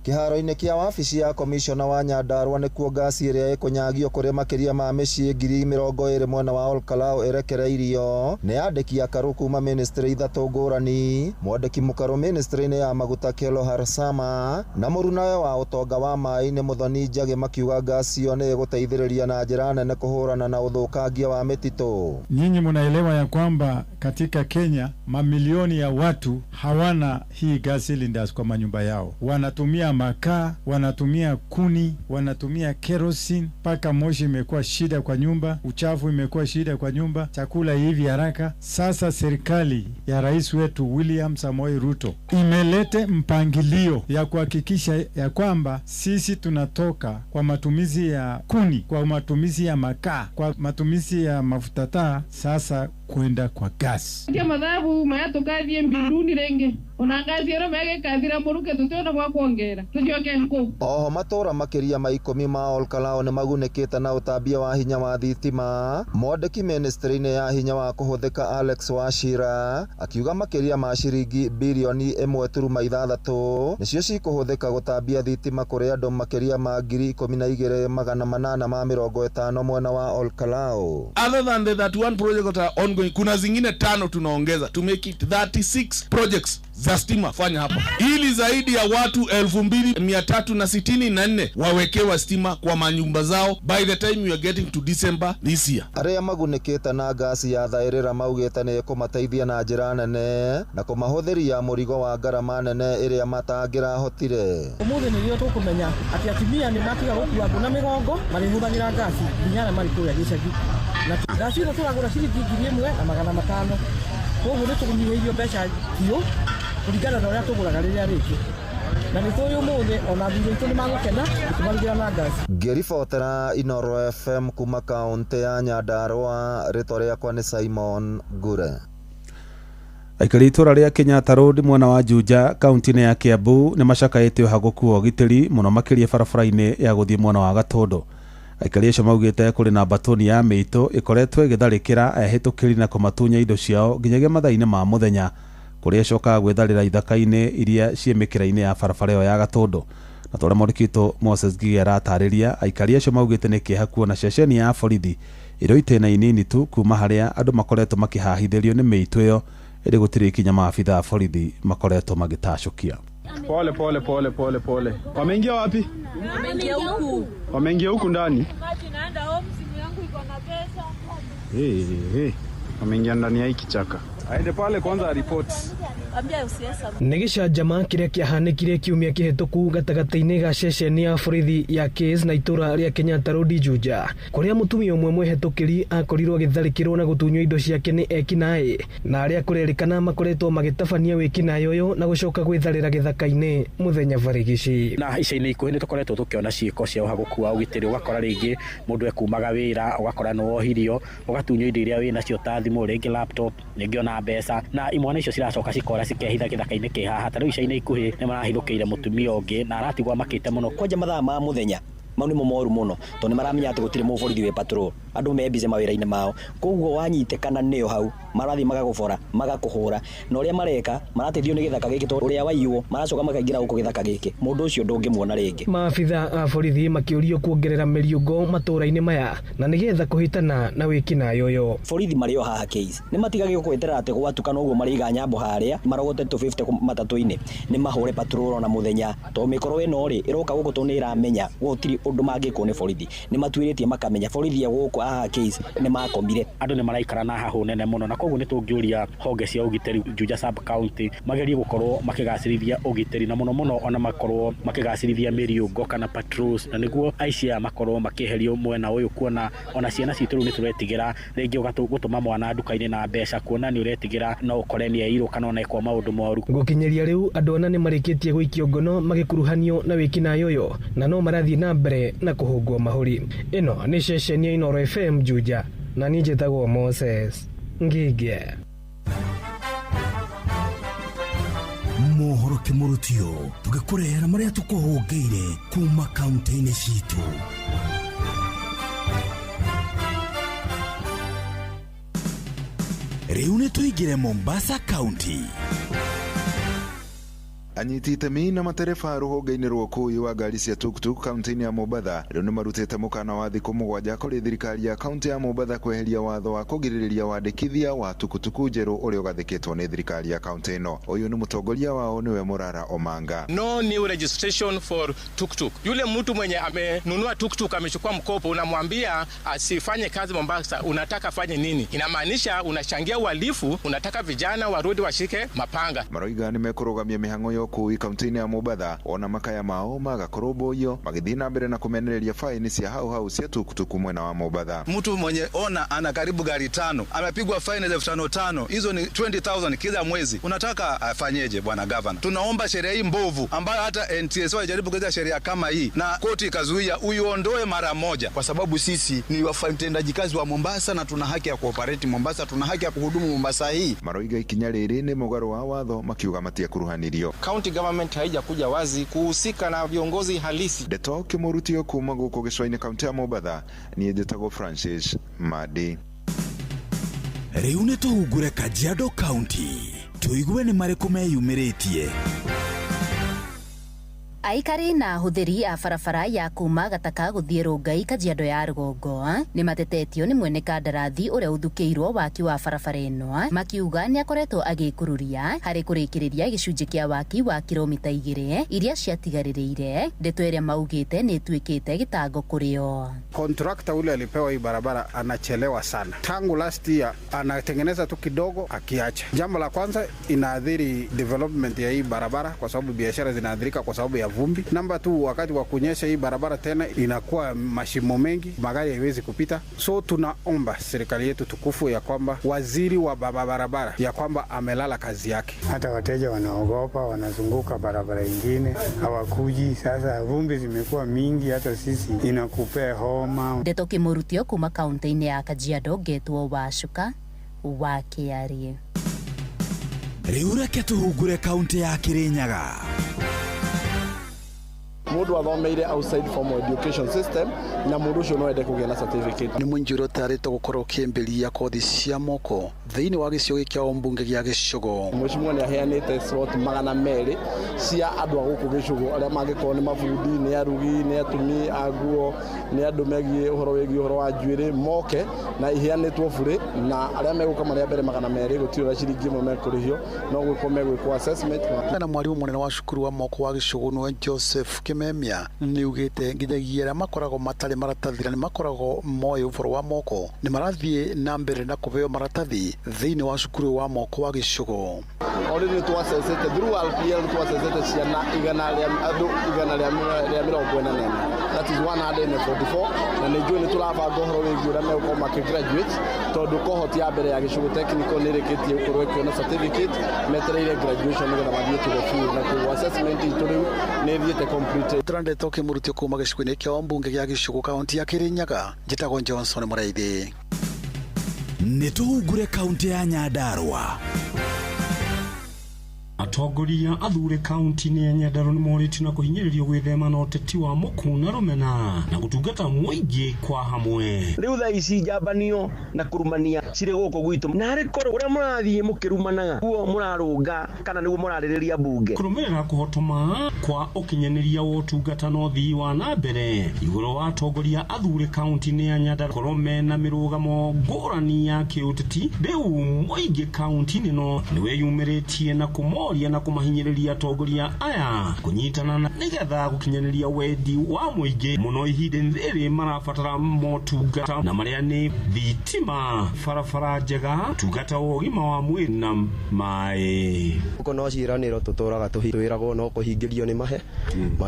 Kĩharo-inĩ kĩa wabici ya komishona wa Nyandarua nĩkuo ngasi ĩrĩa ĩkũnyagio kũrĩ makĩria ma mĩciĩ 20,000 mwena wa Olkalau ĩrekereirio nĩ andĩki akaru kuma ministry ithatũ ngũrani. Mwandĩki mũkaru ministry-inĩ ya maguta Kelo Harsama na mũrunawe wa ũtonga wa maĩ-inĩ Muthoni Njagi makiuga ngasi ĩyo nĩ ĩgũteithĩrĩria na njĩra nene kũhũrana na ũthũkangia wa mĩtitũ. Nyinyi munaelewa ya kwamba katika Kenya mamilioni ya watu hawana hii gas cylinders kwa manyumba yao, wanatumia makaa, wanatumia kuni, wanatumia kerosene, mpaka moshi imekuwa shida kwa nyumba, uchafu imekuwa shida kwa nyumba, chakula hivi haraka. Sasa serikali ya rais wetu William Samoei Ruto imelete mpangilio ya kuhakikisha ya kwamba sisi tunatoka kwa matumizi ya kuni, kwa matumizi ya makaa, kwa matumizi ya mafuta taa, sasa kwenda kwa gas. Ndio madhabu mayatukathie mbinduni renge onangathie mege kathira muruke tutiona gwa kuongera tucoke nku. Oho matura makiria ma 10 ma Olkalau ni magunĩkĩte na ũtambia wa hinya wa thitima. Mwandĩki ministry-inĩ ya hinya wa kũhũthĩka Alex Wachira akiuga makĩria ma ciringi bilioni 1.6 nĩcio cikũhũthĩka gũtambia thitima kũrĩ andũ makĩria ma 12,850 mwena wa Olkalau. Other than the 31 project that are ongoing, kuna zingine 5 tunaongeza to make it 36 projects za stima fanya hapa, ili zaidi ya watu 2364 wawekewa stima kwa manyumba zao by the time we are getting to December this year. Arĩa magunĩkĩte na ngasi ya thaĩrĩra maugĩte nĩ ĩkũmateithia na njĩra nene na kũmahũthĩria mũrigo wa ngarama nene ĩrĩa matangĩrahotire. Ũmũthĩ nĩrĩo tũkũmenya atĩ atumia nĩ matiga gũkua ngũ na mĩgongo marĩhũthagĩra ngasi nginya arĩa marĩ kũrĩa gĩcagi, na ngasi ĩno tũragũra ciringi 1,500, koguo nĩ tũnyihĩirio mbeca biũ kũringana na ũrĩa tũgũraga rĩrĩa rĩngĩ, na nĩ tũĩ ũmũthĩ ona athuri aitũ nĩ magũkena tũkĩmarugĩra na ngasi. Ngĩribotera Inooro FM kuma kaũntĩ ya Nyandarua, rĩtwa rĩakwa nĩ Simon Ngure. Aikari itũra rĩa Kenyatta Road mwena wa Juja kaunti-inĩ ya Kiambu nĩ macakaĩte ũhagũku wa ũgitĩri mũno makĩria barabara-inĩ ya gũthiĩ mwena wa Gatũndũ. Aikari acio maugĩte kũrĩ na mbatũni ya mĩitũ ĩkoretwo ĩgĩtharĩkĩra ehĩtũkĩri na kũmatunya indo ciao nginyagia mathaa-inĩ ma mũthenya, kũrĩa ĩcokaga gwĩtharĩra ithaka-inĩ iria ciĩ mĩkĩra-inĩ ya barabara ĩyo ya Gatũndũ. Na ta ũrĩa mwandĩki witũ Moses Ngigĩ aratarĩria, aikari acio maugĩte nĩ kĩeha kuona ceceni ya borithi ĩrĩ itĩna inini tu kuma harĩa andũ makoretwo makĩhahithĩrio nĩ mĩitũ ĩyo, ĩrĩ gũtirĩ ikinya maabitha a borithi makoretwo magĩtacũkia. Pole pole pole pole pole. Wameingia wapi? Wameingia huku. Wameingia huku ndani. Hey, hey. Wameingia ndani ya hiki kichaka. Aende pale kwanza report. Nĩ gĩcanjama kĩrĩa kĩahanĩkire kiumia kĩhĩtũku gatagatĩ-inĩ ga ceceni ya borithi ya Case na itũra rĩa Kenyatta Road Juja, kũrĩa mũtumia ũmwe mwĩhetũkĩri akorirwo agĩtharĩkĩrwo na gũtunywo indo ciake nĩ ekinaĩ, na arĩa kũrerĩkana makoretwo magĩtabania wĩkinaĩ ũyũ na gũcoka gwĩtharĩra gĩthaka-inĩ mũthenya barigici. Na ica-inĩ ikuhĩ nĩ tũkoretwo tũkĩona ciĩko cia ũhagũku wa ũgitĩri, ũgakora rĩngĩ mũndũ ekumaga wĩra, ũgakora nĩ wohirio, ũgatunywo indo iria wĩnacio ta thimũ, rĩngĩ laptop, rĩngĩ ona mbeca, na imwana icio ciracoka cikora cikehitha gĩthaka-inĩ kĩ haha. Ta rĩu ica-inĩ ikuhĩ nĩ marahithũkĩire mũtumia ũngĩ na aratigwo amakĩte mũno kwanja mathaa ma mũthenya. Mau nĩmo moru mũno tondũ nĩ maramenya atĩ gũtirĩ mũborithi wĩ patrol, andũ me busy mawĩra-inĩ mao. Koguo wanyitĩkana nĩo hau marathiĩ magagũbora, magakũhũra, na ũrĩa mareka marateithio nĩ gĩthaka gĩkĩ tondũ ũrĩa waiywo maracoka makaingĩra gũkũ gĩthaka gĩkĩ, mũndũ ũcio ndũngĩmuona rĩngĩ. Maabitha a borithi makĩũrio kuongerera mĩriũngũ matũũra-inĩ maya na nĩgetha kũhĩtana na wĩkinaĩ ũyũ. Borithi marĩ o haha case nĩ matigagĩrwo gweterera atĩ gwatuka noguo marĩiga nyambo harĩa marogote 250 matatũ-inĩ, nĩ mahũre patrol ona mũthenya tondũ mĩkoro ĩno rĩ ĩroka gũkũ tondũ nĩ ĩramenya gũtirĩ ũndũ mangĩkwo nĩ borithi. Nĩ matuĩrĩtie makamenya borithi a gũkũ haha case nĩ makomire. Andũ nĩ maraikara na hahũ nene mũno, na koguo nĩ tũngĩũria honge cia ũgitĩri Juja sub county magerie gũkorwo makĩgacĩrithia ũgitĩri na mũno mũno ona makorwo makĩgacĩrithia mĩriũngo kana patrols, na nĩguo aici aya makorwo makĩeherio mwena ũyũ, kuona ona ciana citũ rĩu nĩ tũretigĩra rĩngĩ gũtũma mwana nduka-inĩ na mbeca, kuona nĩ ũretigĩra no ũkore nĩ airwo kana ona ekwo maũndũ moru. Gũkinyĩria rĩu andũ ana nĩ marĩkĩtie gũikio ngono magĩkuruhanio na wĩkinaĩ ũyũ na no marathiĩ na mbere na kũhũngwo mahũri. Ĩno nĩ ceceni ya Inooro FM Juja, na niĩ njĩtagwo Moses Ngige. Mohoro kĩmũrutio tũgĩkũrehera marĩa tũkũhũngĩire kuma kaunti-inĩ citũ. Rĩu nĩ tũingĩre Mombasa County. Anyiti itemi na matereba rũhonge-inĩ rwa ũkui wa ngari cia tuktuk kaunti-inĩ ya Mombatha rĩu nĩ marutĩte mũkana wa thikũ 7 kũrĩ thirikari ya kaunti ya Mombatha kweheria watho wa kũgirĩrĩria wandĩkithia wa tukutuku njerũ ũrĩa ũgathĩkĩtwo nĩ thirikari ya kaunti ĩno. Ũyũ nĩ mũtongoria wao nĩwe Mũrara Omanga. No new registration for tuktuk. Yule mtu mwenye amenunua tuktuk amechukua mkopo, unamwambia asifanye kazi Mombasa, unataka afanye nini? Inamaanisha unachangia uhalifu, unataka vijana warudi washike mapanga. Maroiga nĩ mekũrũgamia mĩhang'o ya ũkui kaunti-inĩ ya Mombatha ona makaya mao magakorwo magĩthiĩ na mbere na kũmenereria faini cia hau hau cia tukutuku mwena wa Mombatha. Mtu mwenye ona ana karibu gari 5 amepigwa faini 5,500, hizo ni 20,000 kila mwezi, unataka afanyeje bwana governor? Tunaomba sheria hii mbovu ambayo hata NTSA walijaribu kuleta sheria kama hii na koti ikazuia, uiondoe mara moja, kwa sababu sisi ni watendaji kazi wa Mombasa na tuna haki ya kuoperate Mombasa, tuna haki ya kuhudumu Mombasa hii. Maroiga ikinya rĩrĩ nĩ mũgarũ wa watho makiuga matiakuruhanirio. County government haijakuja wazi kuhusika na viongozi halisi. Ndeto kĩmũrutio kuma gũkũ gĩcũa-inĩ kaunti ya Mombatha, niĩ njĩtagwo Francis Madi. Rĩu nĩ tũhungure Kajiado County tũigue nĩ marĩkũ meyumĩrĩtie. Aikari na ahuthiri a barabara ya kuma Gataka guthie Rongai Kajiado ya rũgongo nĩ matetetio nĩ mwene kandarathi ũrĩa ũthukĩirwo waki wa barabara ĩno, makiuga nĩ akoretwo agĩkururia harĩ kũrĩkĩrĩria gĩcunjĩ kĩa waki wa kilomita 2 iria ciatigarĩrĩire, ndeto ĩrĩa maugĩte nĩ ĩtuĩkĩte gĩtango kũrĩ o. Kontrakta ule alipewa hii barabara anachelewa sana, tangu last year anatengeneza tu kidogo akiacha. Jambo la kwanza inaathiri development ya hii barabara kwa sababu biashara zinaathirika kwa sababu ya vumbi. Namba 2, wakati wa kunyesha hii barabara tena inakuwa mashimo mengi, magari haiwezi kupita. So tunaomba serikali yetu tukufu ya kwamba waziri wa barabara ya kwamba amelala kazi yake. Hata wateja wanaogopa, wanazunguka barabara ingine, hawakuji. Sasa vumbi zimekuwa mingi, hata sisi inakupea homa. Ndeto kĩmũrutio kuma kaunti-inĩ ya Kajiado, ngetwo Wacuka wa Kĩarie. Rĩu reke tũhungure kaunti ya Kirinyaga. Mundu athomeire outside formal education system na mundu ucio no ende kugĩa na certificate. Nĩ mũingĩ ũrĩa ũtarĩtwo gũkorwo ũkĩambĩrĩria kothi cia moko thĩinĩ wa gĩcigo gĩkĩ kĩa ũmbunge gĩa Gĩcũgũ. Mheshimiwa nĩ aheanĩte slot 200 cia andũ a gũkũ Gĩcũgũ arĩa mangĩkorwo nĩ mabundi, nĩ arugi, nĩ atumi a nguo, nĩ andũ megiĩ ũhoro wĩgiĩ ũhoro wa njuĩrĩ moke, na iheanĩtwo bure, na arĩa megũka marĩa mbere 200 gũtirĩ na ciringi ĩmwe mekũrĩhio, no gwĩkwo megwĩkwo assessment. Na mwarimũ mũnene wa cukuru wa moko wa Gĩcũgũ nĩwe Joseph Kimemia nĩ ugĩte nginyagia arĩa makoragwo matarĩ maratathi na nĩ makoragwo moĩ ũhoro wa moko nĩ marathiĩ na mbere na kũheo maratathi thĩinĩ wa cukuru wa moko wa Gĩcũgũ. Already nĩ twacecete through RPL, nĩ twacecete ciana andũ 144, that is 144, na nĩ njũĩ nĩ tũrabanga ũhoro wĩgiĩ ũrĩa megũkorwo makĩ graduate, tondũ cohort ya mbere ya Gĩcũgũ technical nĩ ĩrĩkĩtie gũkorwo ĩkĩona certificate, metereire graduation nĩgetha mathiĩ to the field, na koguo assessment itũ rĩu nĩ ĩthiĩte complete. Tũrandetwo kĩmũrutio kuma gĩcigo-inĩ kĩa ũmbunge gĩa Gĩcũgũ kaunti ya Kĩrĩnyaga, njĩtagwo Johnson Mũraithi. Nĩ tũhungure kaunti ya Nyandarua. Atongoria athure kaunti-inĩ ya Nyandarua nĩ morĩtio na kũhinyĩrĩrio gwĩthema na ũteti wa mũku na rũmena na gũtungata mũingĩ kwa hamwe. Rĩu thaa ici njambanio na kũrumania cirĩ gũkũ gwitũ, narĩ korwo ũrĩa mũrathiĩ mũkĩrumanaga guo mũrarũnga kana nĩguo mũrarĩrĩria mbunge. Kũrũmĩrĩra kũhotoma kwa ũkinyanĩria wa ũtungata na ũthii wa na mbere igũrũ wa atongoria athure kaunti-inĩ ya Nyandarua korwo mena mĩrũgamo ngũrani ya kĩũteti, rĩu mũingĩ kaunti-inĩ ĩno nĩwĩyumĩrĩtie na kũmoria na kũmahinyĩrĩria atongoria aya kũnyitana na nĩgetha gũkinyanĩria wendi wa mũingĩ mũno ihinda-inĩ rĩrĩ marabatara motungata na marĩa nĩ thitima, barabara njega, ũtungata wa ũgima wa mwĩrĩ na maĩ. Gũkũ no ciĩranĩro tũtũraga twĩragwo no kũhingĩrio nĩ mahe.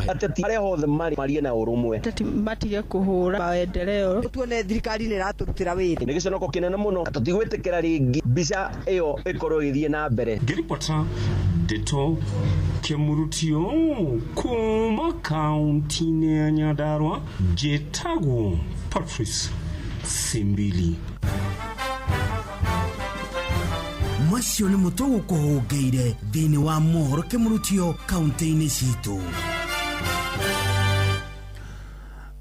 Ateti arĩa othe marĩ marie na ũrũmwe, ateti matige kũhũra maendeleo, tuone thirikari nĩ ĩratũrutĩra wĩra. Nĩ gĩconoko kĩnene mũno tũtigwĩtĩkĩra rĩngĩ mbica ĩyo ĩkorwo ĩgĩthiĩ na mbere. Ngĩribota Ndeto Kĩmurutio kuma kaunti-inĩ ya Nyandarua, njĩtagwo Patrice Simbili. Macio nĩ mũtũ gũkũhũngĩire thĩinĩ wa mohoro Kĩmurutio kaunti-inĩ citũ.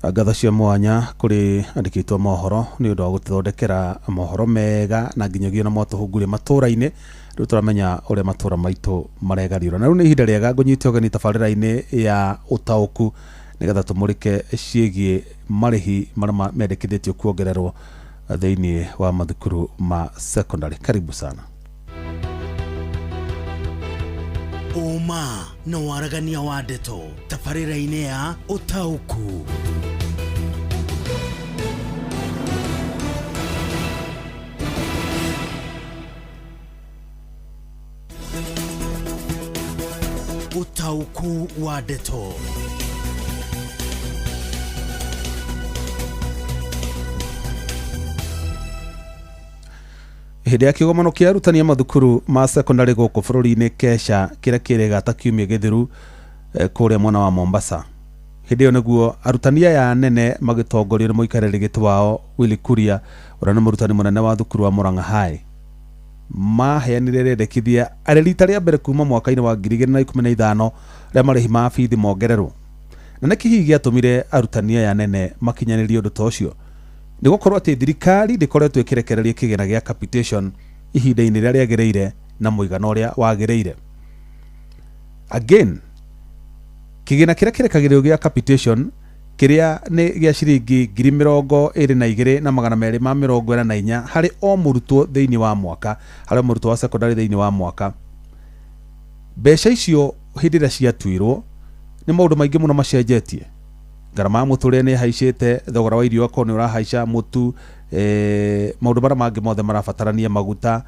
Ngatho cia mwanya kũrĩ andĩkĩtwo mohoro nĩ ũndũ wa gũtũthondekera mohoro mega na nginyagia na mwatũhunguria matũra-inĩ. Rĩu tũramenya ũrĩa matũra maitũ maregariũra. Na rĩu nĩ ihinda rĩega ngũnyite ũgeni tabarĩra-inĩ ya ũtaũku nĩgetha tũmũrĩke ciĩgiĩ marĩhi marĩa mendekithĩtio kuongererwo thĩinĩ wa mathukuru ma secondary. Karibu sana. Ũma na waragania wa ndeto tabarĩra-inĩ ya ũtaũku. Ũtaũku wa ndeto. Hĩndĩ ya kĩgomano kĩa arutani a mathukuru ma secondary gũkũ bũrũri-inĩ Kesha kĩrĩa kĩrĩgata kiumia gĩthiru kũrĩa mwena wa Mombasa. Hĩndĩ ĩyo nĩguo arutani aya anene magĩtongorio nĩ mũikarĩri gĩtĩ wao Willy Kuria ũrĩa nĩ mũrutani mũnene wa thukuru wa Murang'a High maheanire rĩendekithia arĩ rita rĩa mbere kuma mwaka-inĩ wa 2015 rĩa marĩhi ma bithi mongererwo. Na nĩkĩ hihi gĩatũmire arutani aya anene makinyanĩrie ũndũ ta ũcio? Nĩ gũkorwo atĩ thirikari ndĩkoretwo ĩkĩrekereria kĩgĩna gĩa capitation ihinda-inĩ rĩrĩa rĩagĩrĩire na mũigana ũrĩa wagĩrĩire. Again, kĩgĩna kĩrĩa kĩrekagĩrĩrio gĩa capitation kĩrĩa nĩ gĩa ciringi 22,244 harĩ o mũrutwo thĩinĩ wa mwaka, harĩ o mũrutwo wa secondary thĩinĩ wa mwaka. Mbeca icio hĩndĩ ĩrĩa ciatuirwo nĩ maũndũ maingĩ mũno macenjetie. Ngarama ya mũtũrĩre nĩ ĩhaicĩte, thogora wa irio akorwo nĩ ũrahaica, mũtu, maũndũ marĩa mangĩ mothe marabatarania, maguta,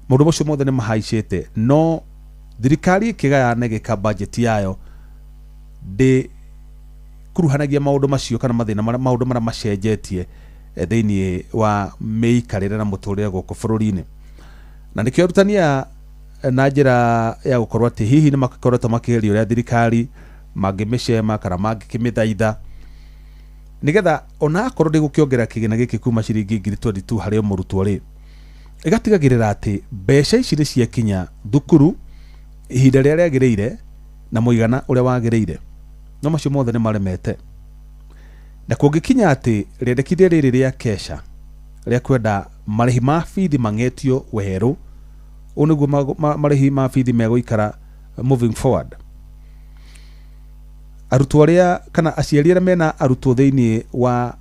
maũndũ macio mothe nĩ mahaicĩte. No thirikari ĩkĩgaya na ĩgĩka budget yayo ndĩkuruhanagia maũndũ macio kana mathĩna marĩa maũndũ marĩa macenjetie thĩinĩ wa mĩikarĩre na mũtũrĩre gũkũ bũrũri-inĩ. Na nĩkĩo arutani aya na njĩra ya gũkorwo atĩ hihi nĩ makoretwo makĩgeria ũrĩa thirikari mangĩmĩcema kana mangĩkĩmĩthaitha nĩgetha ona akorwo ndĩgũkĩongerera kĩgĩna gĩkĩ kuma ciringi 22,000 harĩ o mũrutwo rĩ, ĩgatigagĩrĩra atĩ mbeca ici nĩ ciakinya thukuru ihinda rĩrĩa rĩagĩrĩire na mũigana ũrĩa wagĩrĩire. No macio mothe nĩ maremete. Na kũngĩkinya atĩ rĩendekithia rĩrĩ rĩa Kesha rĩa kwenda marĩhi ma bithi mang'etio werũ, ũũ nĩguo marĩhi ma bithi megũikara moving forward. Arutwo arĩa kana aciari arĩa mena arutwo thĩinĩ wa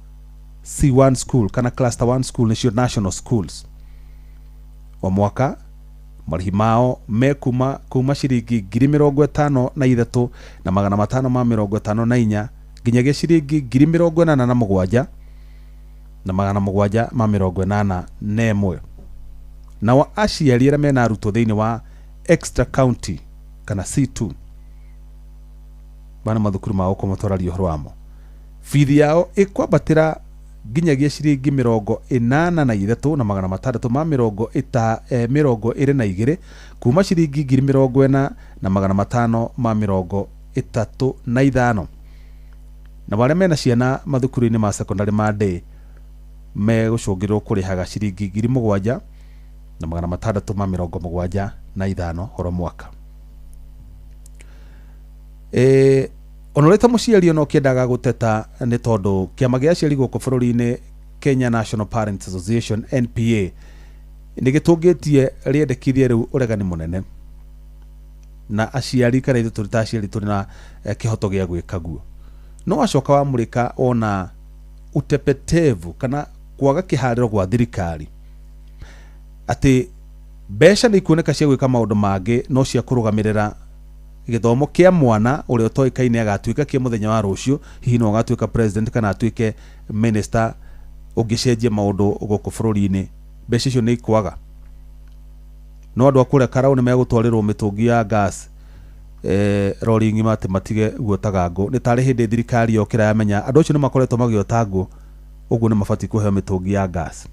C1 school kana cluster 1 school nĩcio national schools, o mwaka marĩhi mao me kuma ciringi 53,554 nginyagia ciringi 87,781. Nao aciari arĩa mena arutwo thĩinĩ wa extra county kana C2 bana mathukuru mao kũmatwararia ũhoro wamo, bithi yao ĩkwambatĩra nginyagia ciringi 83,622 kuma ciringi 40,535. Na arĩa mena ciana mathukuru-inĩ ma secondary ma day megũcũngĩrwo kũrĩhaga ciringi 7,674. na ithano oro mwaka. Ona ũrĩ ta mũciari, ona ũkĩendaga gũteta, nĩ tondũ kĩama gĩa aciari gũkũ bũrũri-inĩ, Kenya National Parents Association, NPA, nĩ gĩtũngĩtie rĩendekithia rĩu ũregani mũnene na aciari, kana ithuĩ tũrĩ ta aciari tũrĩ na kĩhoto gĩa gwĩka guo. No wacoka wamũrĩka ona utepetevu kana kwaga kĩharĩro gwa thirikari, atĩ mbeca nĩ ikuoneka cia gwĩka maũndũ mangĩ, no cia kũrũgamĩrĩra gĩthomo kĩa mwana ũrĩa ũtoĩkaine agatuĩka kĩ mũthenya wa rũciũ, hihi no agatuĩka president kana atuĩke minister ũngĩcenjia maũndũ gũkũ bũrũri-inĩ, mbeca icio nĩ ikwaga. No andũ a kũrĩa Karau nĩ megũtwarĩrwo mĩtũngi ya gas, rori ng'ima, atĩ matige guotaga ngũ. Nĩ tarĩ hĩndĩ thirikari yokĩra yamenya andũ acio nĩ makoretwo magĩota ngũ, ũguo nĩ mabatiĩ kũheo mĩtũngi ya gas.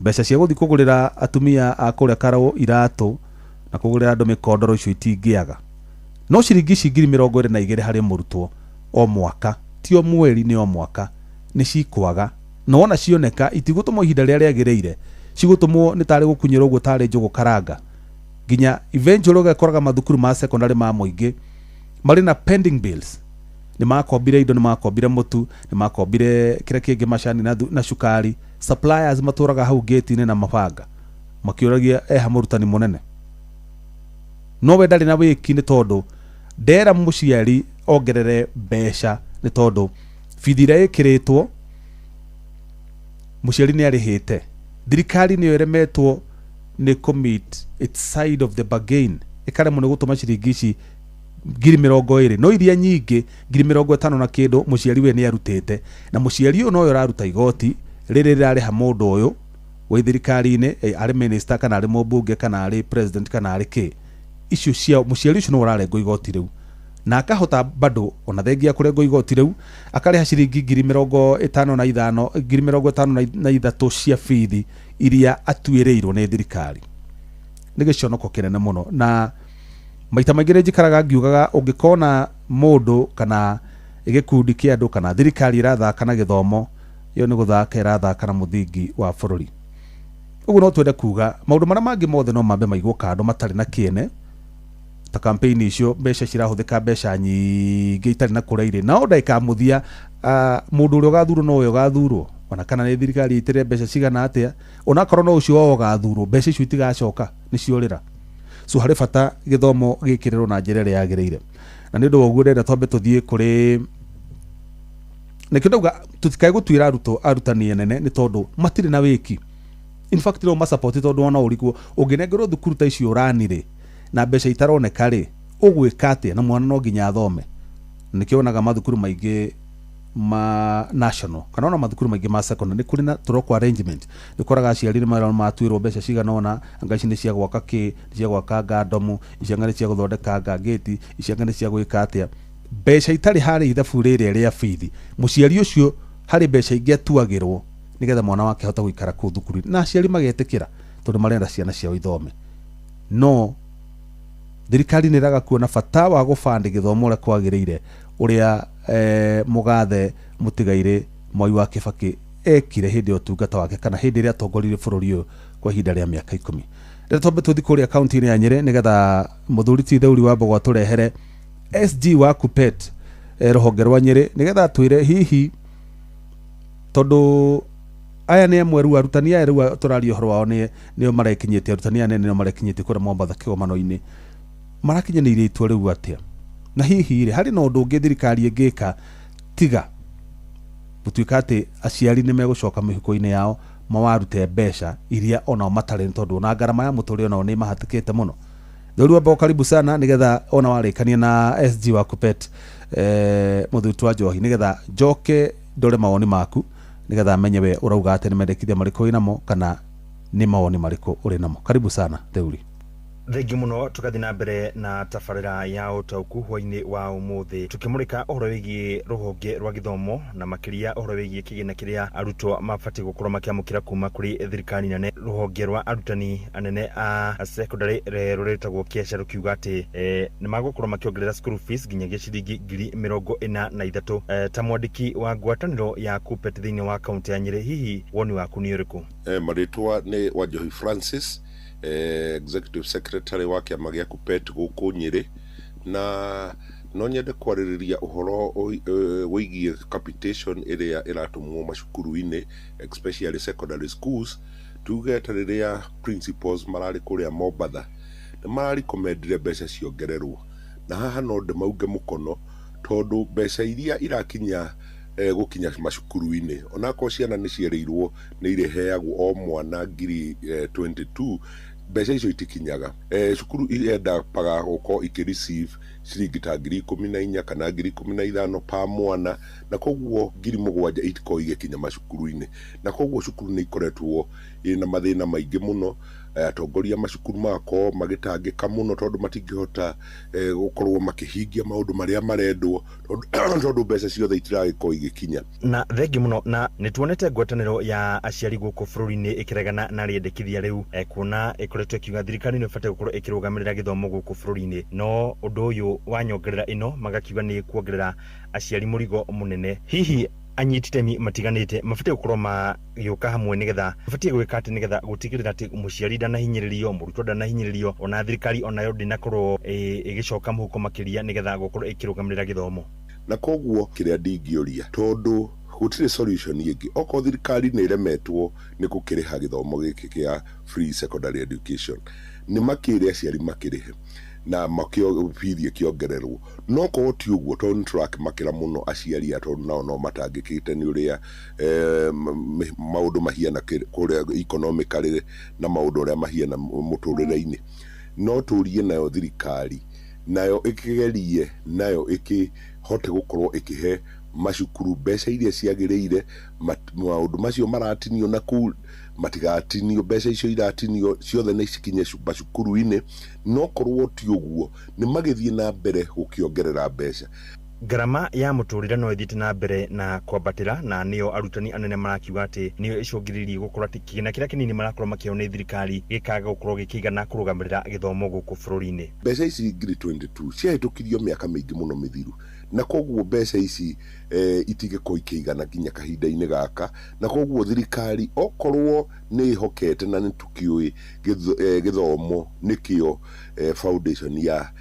Mbeca cia gũthiĩ kũgũrĩra atumia a kũrĩa Karau iratũ na kũgũrĩra andũ mĩkondoro, icio itingĩaga. No ciringi ici 22,000 harĩ mũrutwo o mwaka, ti o mweri, nĩ o mwaka, nĩ cikwaga. Na wona cioneka itigũtũmwo ihinda rĩrĩa rĩagĩrĩire, cigũtũmwo nĩ tarĩ gũkunyĩrwo ũguo, tarĩ njũgũ karanga, nginya eventually ũgekoraga mathukuru ma secondary ma mũingĩ marĩ na pending bills. Nĩ makombire indo, nĩ makombire mũtu, nĩ makombire kĩrĩa kĩngĩ, macani na cukari. Suppliers matũraga hau gate-inĩ na mabanga makĩũragia eha mũrutani mũnene, no we ndarĩ na wĩki, nĩ tondũ ndera mũciari ongerere mbeca, nĩ tondũ bithi ĩrĩa ĩkĩrĩtwo mũciari nĩ arĩhĩte. Thirikari nĩyo ĩremetwo nĩ commit its side of the bargain, ĩkaremwo nĩ gũtũma ciringi ici 20,000, no iria nyingĩ 50,000 na kĩndũ mũciari we nĩ arutĩte. Na mũciari ũyũ nowe ũraruta igoti rĩrĩ rĩrarĩha mũndũ ũyũ wĩ thirikari-inĩ, arĩ minister kana arĩ mũmbunge kana arĩ president kana arĩ kĩ. Icio cia mũciari ũcio no ũrarengwo igoti rĩu, na akahota bado ona thengia kũrengwo igoti rĩu, akarĩha ciringi 55,000, 53,000 cia bithi iria atuĩrĩirwo nĩ thirikari. Nĩ gĩconoko kĩnene mũno, na maita maingĩ nĩ njikaraga ngiugaga, ũngĩkona mũndũ kana gĩkundi kĩa andũ kana thirikari ĩrathaka na gĩthomo, ĩyo nĩ gũthaka ĩrathaka na mũthingi wa bũrũri. Ũguo no twende kuga maũndũ marĩa mangĩ mothe no mambe maigwo kando matarĩ na kĩene, ta campaign icio, mbeca cirahũthĩka, mbeca nyingĩ itarĩ na kũrĩa irĩ. No ndagĩka ya mũthia, mũndũ ũrĩa ũgathurwo nowe ũgathurwo, ona kana nĩ thirikari ĩtĩre mbeca cigana atĩa, onakorwo no ũcio wao ũgathurwo, mbeca icio itigacoka, nĩ ciorĩra. So harĩ bata gĩthomo gĩkĩrĩrwo na njĩra ĩrĩa yagĩrĩire, na nĩ ũndũ wa ũguo ndĩrenda twambe tũthiĩ kũrĩ nĩkĩo ndauga tũtikae gũtuĩra arutwo arutani anene, nĩ tondũ matirĩ na wĩki. In fact, no masupport, tondũ ona ũrigwo ũngĩnengerwo thukuru ta icio ũrani rĩ, na mbeca itaroneka rĩ, ũgwĩka atĩa? Na mwana no nginya athome. Nĩkĩo wonaga mathukuru maingĩ ma national kana ona mathukuru maingĩ ma secondary nĩ kũrĩ na tũroko arrangement. Nĩ ũkoraga aciari nĩ marona matuĩrwo mbeca cigana ũna, anga ici nĩ cia gwaka kĩ, nĩ cia gwaka ngandomu ici, anga nĩ cia gũthondeka anga ngĩti ici, anga nĩ cia gwĩka atĩa. Mbeca itarĩ harĩ ithabu rĩrĩa rĩa bithi, mũciari ũcio harĩ mbeca ingĩ atuagĩrwo nĩgetha mwana wake ahote gũikara kũu thukuru, na aciari magetĩkĩra tondũ marenda ciana ciao ithome. No thirikari nĩ ĩraga kuona bata wa gũbandi gĩthomo ũrĩa kwagĩrĩire, ũrĩa mũgathe mũtigairĩ Mwai wa Kĩbakĩ ekire hĩndĩ ya ũtungata wake kana hĩndĩ ĩrĩa atongoririe bũrũri ũyũ kwa ihinda rĩa mĩaka 10. Rĩrĩa twambe tũthiĩ kũrĩa kaunti-inĩ ya Nyĩrĩ nĩgetha mũthuri ti Theuri wa Mbogo atũrehere SG wa Kuppet, rũhonge rwa Nyĩrĩ, nĩgetha atwĩre hihi, tondũ aya nĩ amwe rĩu arutani aya rĩu tũraria ũhoro wao nĩo marekinyĩtie, arutani aya nene nĩo marekinyĩtie kũrĩa Mombatha kĩgomano-inĩ, marakinyanĩirie itua rĩu atĩa? Na hihi rĩ, harĩ na ũndũ ũngĩ thirikari ĩngĩka tiga gũtuĩka atĩ aciari nĩ megũcoka mĩhuko-inĩ yao mawarute mbeca iria onao matarĩ, nĩ tondũ ona ngarama ya mũtũrĩre onao nĩ mahatĩkĩte mũno? Theuri wa Mbogo, karibu sana, nĩgetha ona warĩkania na SG wa Kuppet, mũthuri wa Njohi, nĩgetha njoke ndore mawoni maku, nĩgetha menye we ũrauga atĩ nĩ mendekithia marĩkũ wĩnamo kana nĩ mawoni marĩkũ ũrĩ namo. Karibu sana, Theuri. Thengi muno. Tugathi na mbere na tabarĩra ya ũtaũku hwainĩ wa ũmũthĩ, tukĩmũrĩka ũhoro wĩgiĩ rũhonge rwa gĩthomo na makĩria ũhoro wĩgiĩ kĩgĩna kĩrĩa arutwo mabatiĩ gũkorwo makĩamũkĩra kuma kũrĩ thirikari nene. Rũhonge rwa arutani anene a secondary rũrĩtagwo KESHA rũkiuga atĩ nĩ magũkorwo makĩongerera school fees nginyagia ciringi 43,000. Ta mwandĩki wa ngwatanĩro ya KUPPET thĩinĩ wa kaunti ya Nyĩrĩ, hihi woni waku nĩ ũrĩkũ? Marĩtwa nĩ Wanjohi Francis. Executive Secretary wa kĩama gĩa KUPPET gũkũ Nyĩrĩ, na no nyende kwarĩrĩria ũhoro wĩgiĩ capitation ĩrĩa ĩratũmwo macukuru-inĩ, especially secondary schools. Tuge ta rĩrĩa principals mararĩ kũrĩa Mombatha, nĩ mararecommendire mbeca ciongererwo, na haha no ndĩmaunge mũkono, tondũ mbeca iria irakinya gũkinya macukuru-inĩ, onakorwo ciana nĩ cierĩirwo nĩ irĩheagwo o mwana ngiri 22, mbeca icio itikinyaga. Cukuru irendaga gũkorwo ikĩ receive ciringi ta 14,000 kana 15,000 pa mwana, na koguo 7,000 itikorwo igĩkinya macukuru-inĩ, na koguo cukuru nĩ ikoretwo ĩna mathĩna maingĩ mũno. Atongoria macukuru magakorwo magĩtangĩka mũno, tondũ matingĩhota gũkorwo makĩhingia maũndũ marĩa marendwo, tondũ mbeca ciothe itiragĩkorwo igĩkinya. Na thengi mũno. Na nĩ tuonete ngwatanĩro ya aciari gũkũ bũrũri-inĩ ĩkĩregana na rĩendekithia rĩu, kuona ĩkoretwo ĩkiuga thirikari nĩ ĩbatiĩ gũkorwo ĩkĩrũgamĩrĩra gĩthomo gũkũ bũrũri-inĩ, no ũndũ ũyũ wa nyongerera ĩno magakiuga nĩ kuongerera aciari mũrigo mũnene. Hihi anyiti itemi matiganĩte mabatiĩ gũkorwo magĩũka hamwe nĩgetha mabatiĩ gwĩka atĩ nĩgetha gũtigĩrĩra atĩ mũciari ndanahinyĩrĩrio, mũrutwo ndanahinyĩrĩrio, ona thirikari onayo ndĩnakorwo ĩgĩcoka mũhuko makĩria nĩgetha gũkorwo ĩkĩrũgamĩrĩra gĩthomo? Na koguo kĩrĩa ndingĩũria, tondũ gũtirĩ solution ĩngĩ, okorwo thirikari nĩ ĩremetwo nĩ gũkĩrĩha gĩthomo gĩkĩ kĩa free secondary education, nĩ makĩre aciari makĩrĩhe na makĩo bithi ĩkĩongererwo. No korwo ti ũguo, tondũ nĩ tũrakĩmakĩra mũno aciari aya, tondũ nao no matangĩkĩte nĩ ũrĩa maũndũ mahiana kũrĩa economically na maũndũ ũrĩa mahiana mũtũrĩre-inĩ, no tũrie nayo thirikari nayo ĩkĩgerie nayo ĩkĩhote gũkorwo ĩkĩhe macukuru mbeca iria ciagĩrĩire. Maũndũ macio maratinio na kũu matigatinio, mbeca icio iratinio ciothe nĩ cikinye macukuru-inĩ. No korwo ti ũguo, nĩ magĩthiĩ na mbere gũkĩongerera mbeca. Ngarama ya mũtũrĩre no ĩthiĩte na mbere na kwambatĩra, na nĩyo arutani anene marakiuga atĩ nĩyo ĩcũngĩrĩirie gũkorwo atĩ kĩgĩna kĩrĩa kĩnini marakorwo makĩheo nĩ thirikari gĩkaga gũkorwo gĩkĩigana kũrũgamĩrĩra gĩthomo gũkũ bũrũri-inĩ. Mbeca ici 22,000 ciahĩtũkirio mĩaka mĩingĩ mũno mĩthiru, na koguo mbeca ici itingĩkorwo ikĩigana nginya kahinda-inĩ gaka, na koguo thirikari okorwo nĩ ĩhokete, na nĩ tũkĩũĩ gĩthomo nĩkĩo foundation ya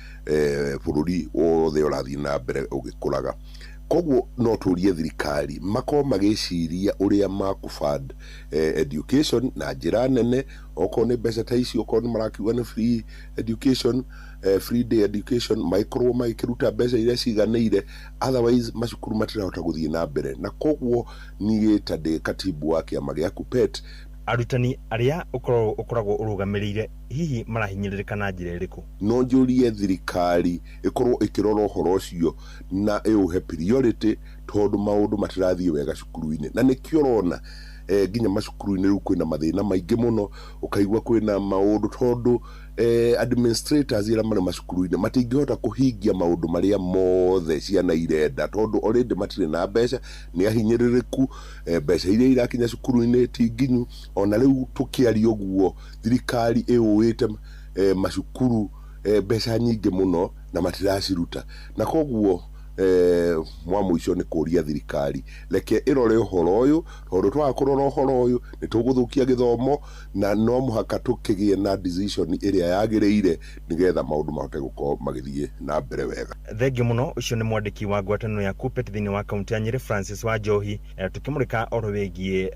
bũrũri wothe ũrathiĩ na mbere ũgĩkũraga, koguo no tũrie thirikari makorwo magĩciria ũrĩa makũfund education na njĩra nene. Okorwo nĩ mbeca ta ici, okorwo nĩ marakiuga nĩ free education, free day education, magĩkorwo magĩkĩruta mbeca iria ciganĩire, otherwise macukuru matirahota gũthiĩ na mbere. Na koguo niĩ ta ndĩ katibu wa kĩama gĩa KUPPET, Arutani arĩa ũkoragwo ũrũgamĩrĩire hihi marahinyĩrĩrĩka na njĩra ĩrĩkũ? No njũrie thirikari ĩkorwo ĩkĩrora ũhoro ũcio na ĩũhe priority, tondũ maũndũ matirathiĩ wega cukuru-inĩ, na nĩkĩo ũrona nginya macukuru-inĩ rĩu kwĩna mathĩna maingĩ mũno, ũkaigua kwĩna maũndũ, tondũ administrators arĩa marĩ macukuru-inĩ matingĩhota kũhingia maũndũ marĩa mothe ciana irenda, tondũ already matirĩ na mbeca, nĩ ahinyĩrĩrĩku, mbeca iria irakinya cukuru-inĩ ti nginyu. Ona rĩu tũkĩaria ũguo, thirikari ĩũĩte macukuru mbeca nyingĩ mũno na matiraciruta, na koguo mwa mũico nĩ kũria thirikari reke ĩrore ũhoro ũyũ, tondũ twaga kũrora ũhoro ũyũ nĩ tũgũthũkia gĩthomo, na no mũhaka tũkĩgĩe na decision ĩrĩa yagĩrĩire nĩgetha maũndũ mahote gũkorwo magĩthiĩ na mbere wega. Thengiũ mũno. Ũcio nĩ mwandĩki wa ngwatanĩro ya KUPPET thĩinĩ wa kaunti ya Nyĩrĩ, Francis wa Njohi, tũkĩmũrĩka ũhoro wĩgiĩ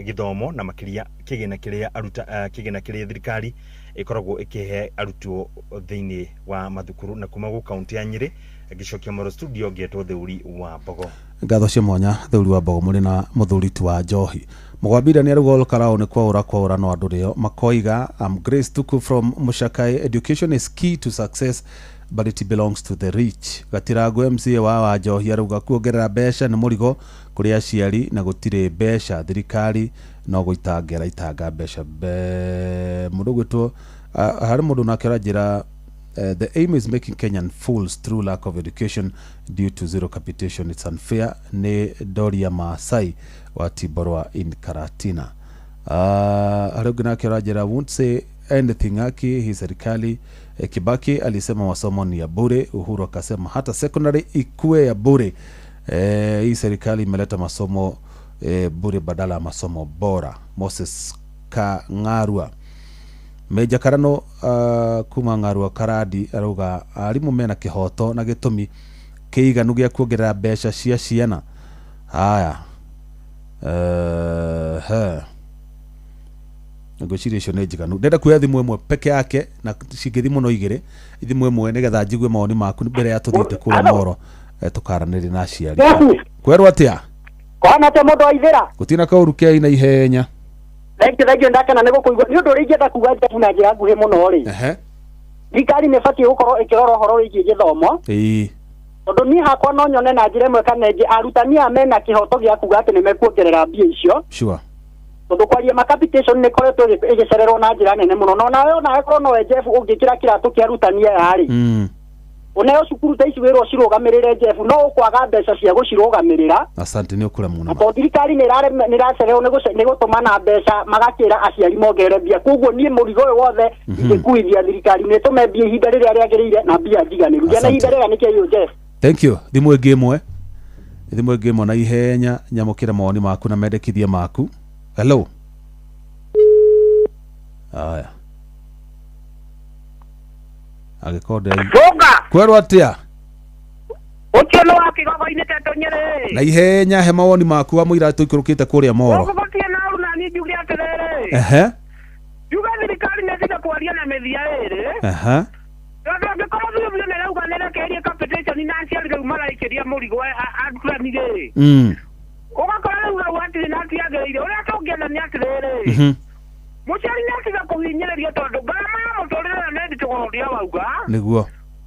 gĩthomo na makĩria kĩgĩna kĩrĩa aruta kĩgĩna kĩrĩa thirikari ĩkoragwo ĩkĩhe arutwo thĩinĩ wa mathukuru. Na kuma gũ kaunti ya Nyĩrĩ, ngĩcokia moro studio, ngetwo Theuri wa Mbogo. Ngatho cia mwanya, Theuri wa Mbogo, mũrĩ na mũthuri ti wa Njohi. Mũgwambira nĩ arauga Olkarao nĩ kwaũra kwaũra, no andũ rĩo makoiga. I'm Grace Tuku from Mushakai. Education is key to success, but it belongs to the rich. Gatirango MCA wa Njohi arauga kuongerera mbeca nĩ mũrigo kũrĩ aciari, na gũtirĩ mbeca, thirikari no gũitanga ĩraitanga mbeca. Mũndũ ũgwĩtwo harĩ mũndũ nake ũranjĩra, the aim is making Kenyan fools through lack of education due to zero capitation. It's unfair. Nĩ Doria Maasai wa Tiborwa in Karatina. Harĩ ũngĩ nake ũranjĩra, won't say anything, aki hii serikali, Kibaki alisema masomo ni ya bure, Uhuru akasema hata secondary ikue ya bure. Hii serikali imeleta masomo bure badala ya masomo bora. Moses Kang'arua. Meja Karano kuma Ng'arua Karadi arauga arimũ mena kĩhoto na gĩtũmi kĩiganu gĩa kuongerera mbeca cia ciana. Haya, ngwĩciria icio nĩ njiganu. Ndĩrenda kuoya thimũ ĩmwe peke yake na cingĩthi mũno igĩrĩ, thimũ ĩmwe nĩgetha njigue mawoni maku mbere ya tũthiĩte kũrĩa Moro, tũkaranĩrie na aciari. Kwerwo atĩa? Kwana atĩa mũndũ wa Ithĩra? Gũtirĩ kaũru kĩa na ihenya. Thank you ndakena nĩ gũkũigua. Nĩ ũndũ ũrĩa ingĩenda kuga Jeff na njĩra nguhĩ mũno rĩ, thirikari nĩ ĩbatiĩ gũkorwo ĩkĩrora ũhoro wĩgiĩ gĩthomo. Tondũ niĩ hakwa no nyone na njĩra ĩmwe kana ĩngĩ arutani aya mena kĩhoto gĩa kuga atĩ nĩ mekuongerera mbia icio. Sure. Tondũ kwaria ma capitation nĩ ĩkoretwo ĩgĩcererwo na njĩra nene mũno. No nawe onawe korwo nowe Jeff ũngĩkĩra kĩratũ kĩa arutani aya rĩ, uneo cukuru ta ici wĩrwo cirũgamĩrĩre Jeff, no ũkwaga mbeca cia gũcirũgamĩrĩra. Asante, nĩ ũkũremwo mũno. Tondũ thirikari nĩ ĩracererwo nĩ gũtũmana mbeca magakĩra aciari mongerere mbia. Koguo niĩ mũrigo ũyũ wothe ingĩkuithia thirikari nĩ ĩtũme mbia ihinda rĩrĩa rĩagĩrĩire na mbia njiganĩru. Ngĩona ihinda rĩega nĩ kĩo Jeff. Thank you. Thimũ ĩngĩ ĩmwe, thimũ ĩngĩ ĩmwe na ihenya, nyamũkĩre mawoni maku na mendekithia maku. Hello. Aya, agĩkonde kwerwo atĩa? Ũcio nĩ wa Kĩgogo-inĩ Tetũ Nyĩrĩ. Na ihenya he mawoni maku wa mũira tũikũrũkĩte kũrĩa Moro. Gũgũtie na ũru na niĩ njuge atĩrĩrĩ. Njuge thirikari nĩ ĩtige kwaria na mĩthia ĩrĩ. Tondũ angĩkorwo biũ biũ nĩ ĩrauga nĩ ĩrekereirie capitation na aciari rĩu maraikĩria mũrigo arutani rĩ. Ũgakora rĩu hau hatirĩ na hatiagĩrĩire. Ũrĩa tũngĩenda nĩ atĩrĩrĩ. Mũciari nĩ atiga kũhinyĩrĩrio tondũ ngarama ya mũtũrĩre na nĩ nditũ ũrĩa wauga. Nĩguo.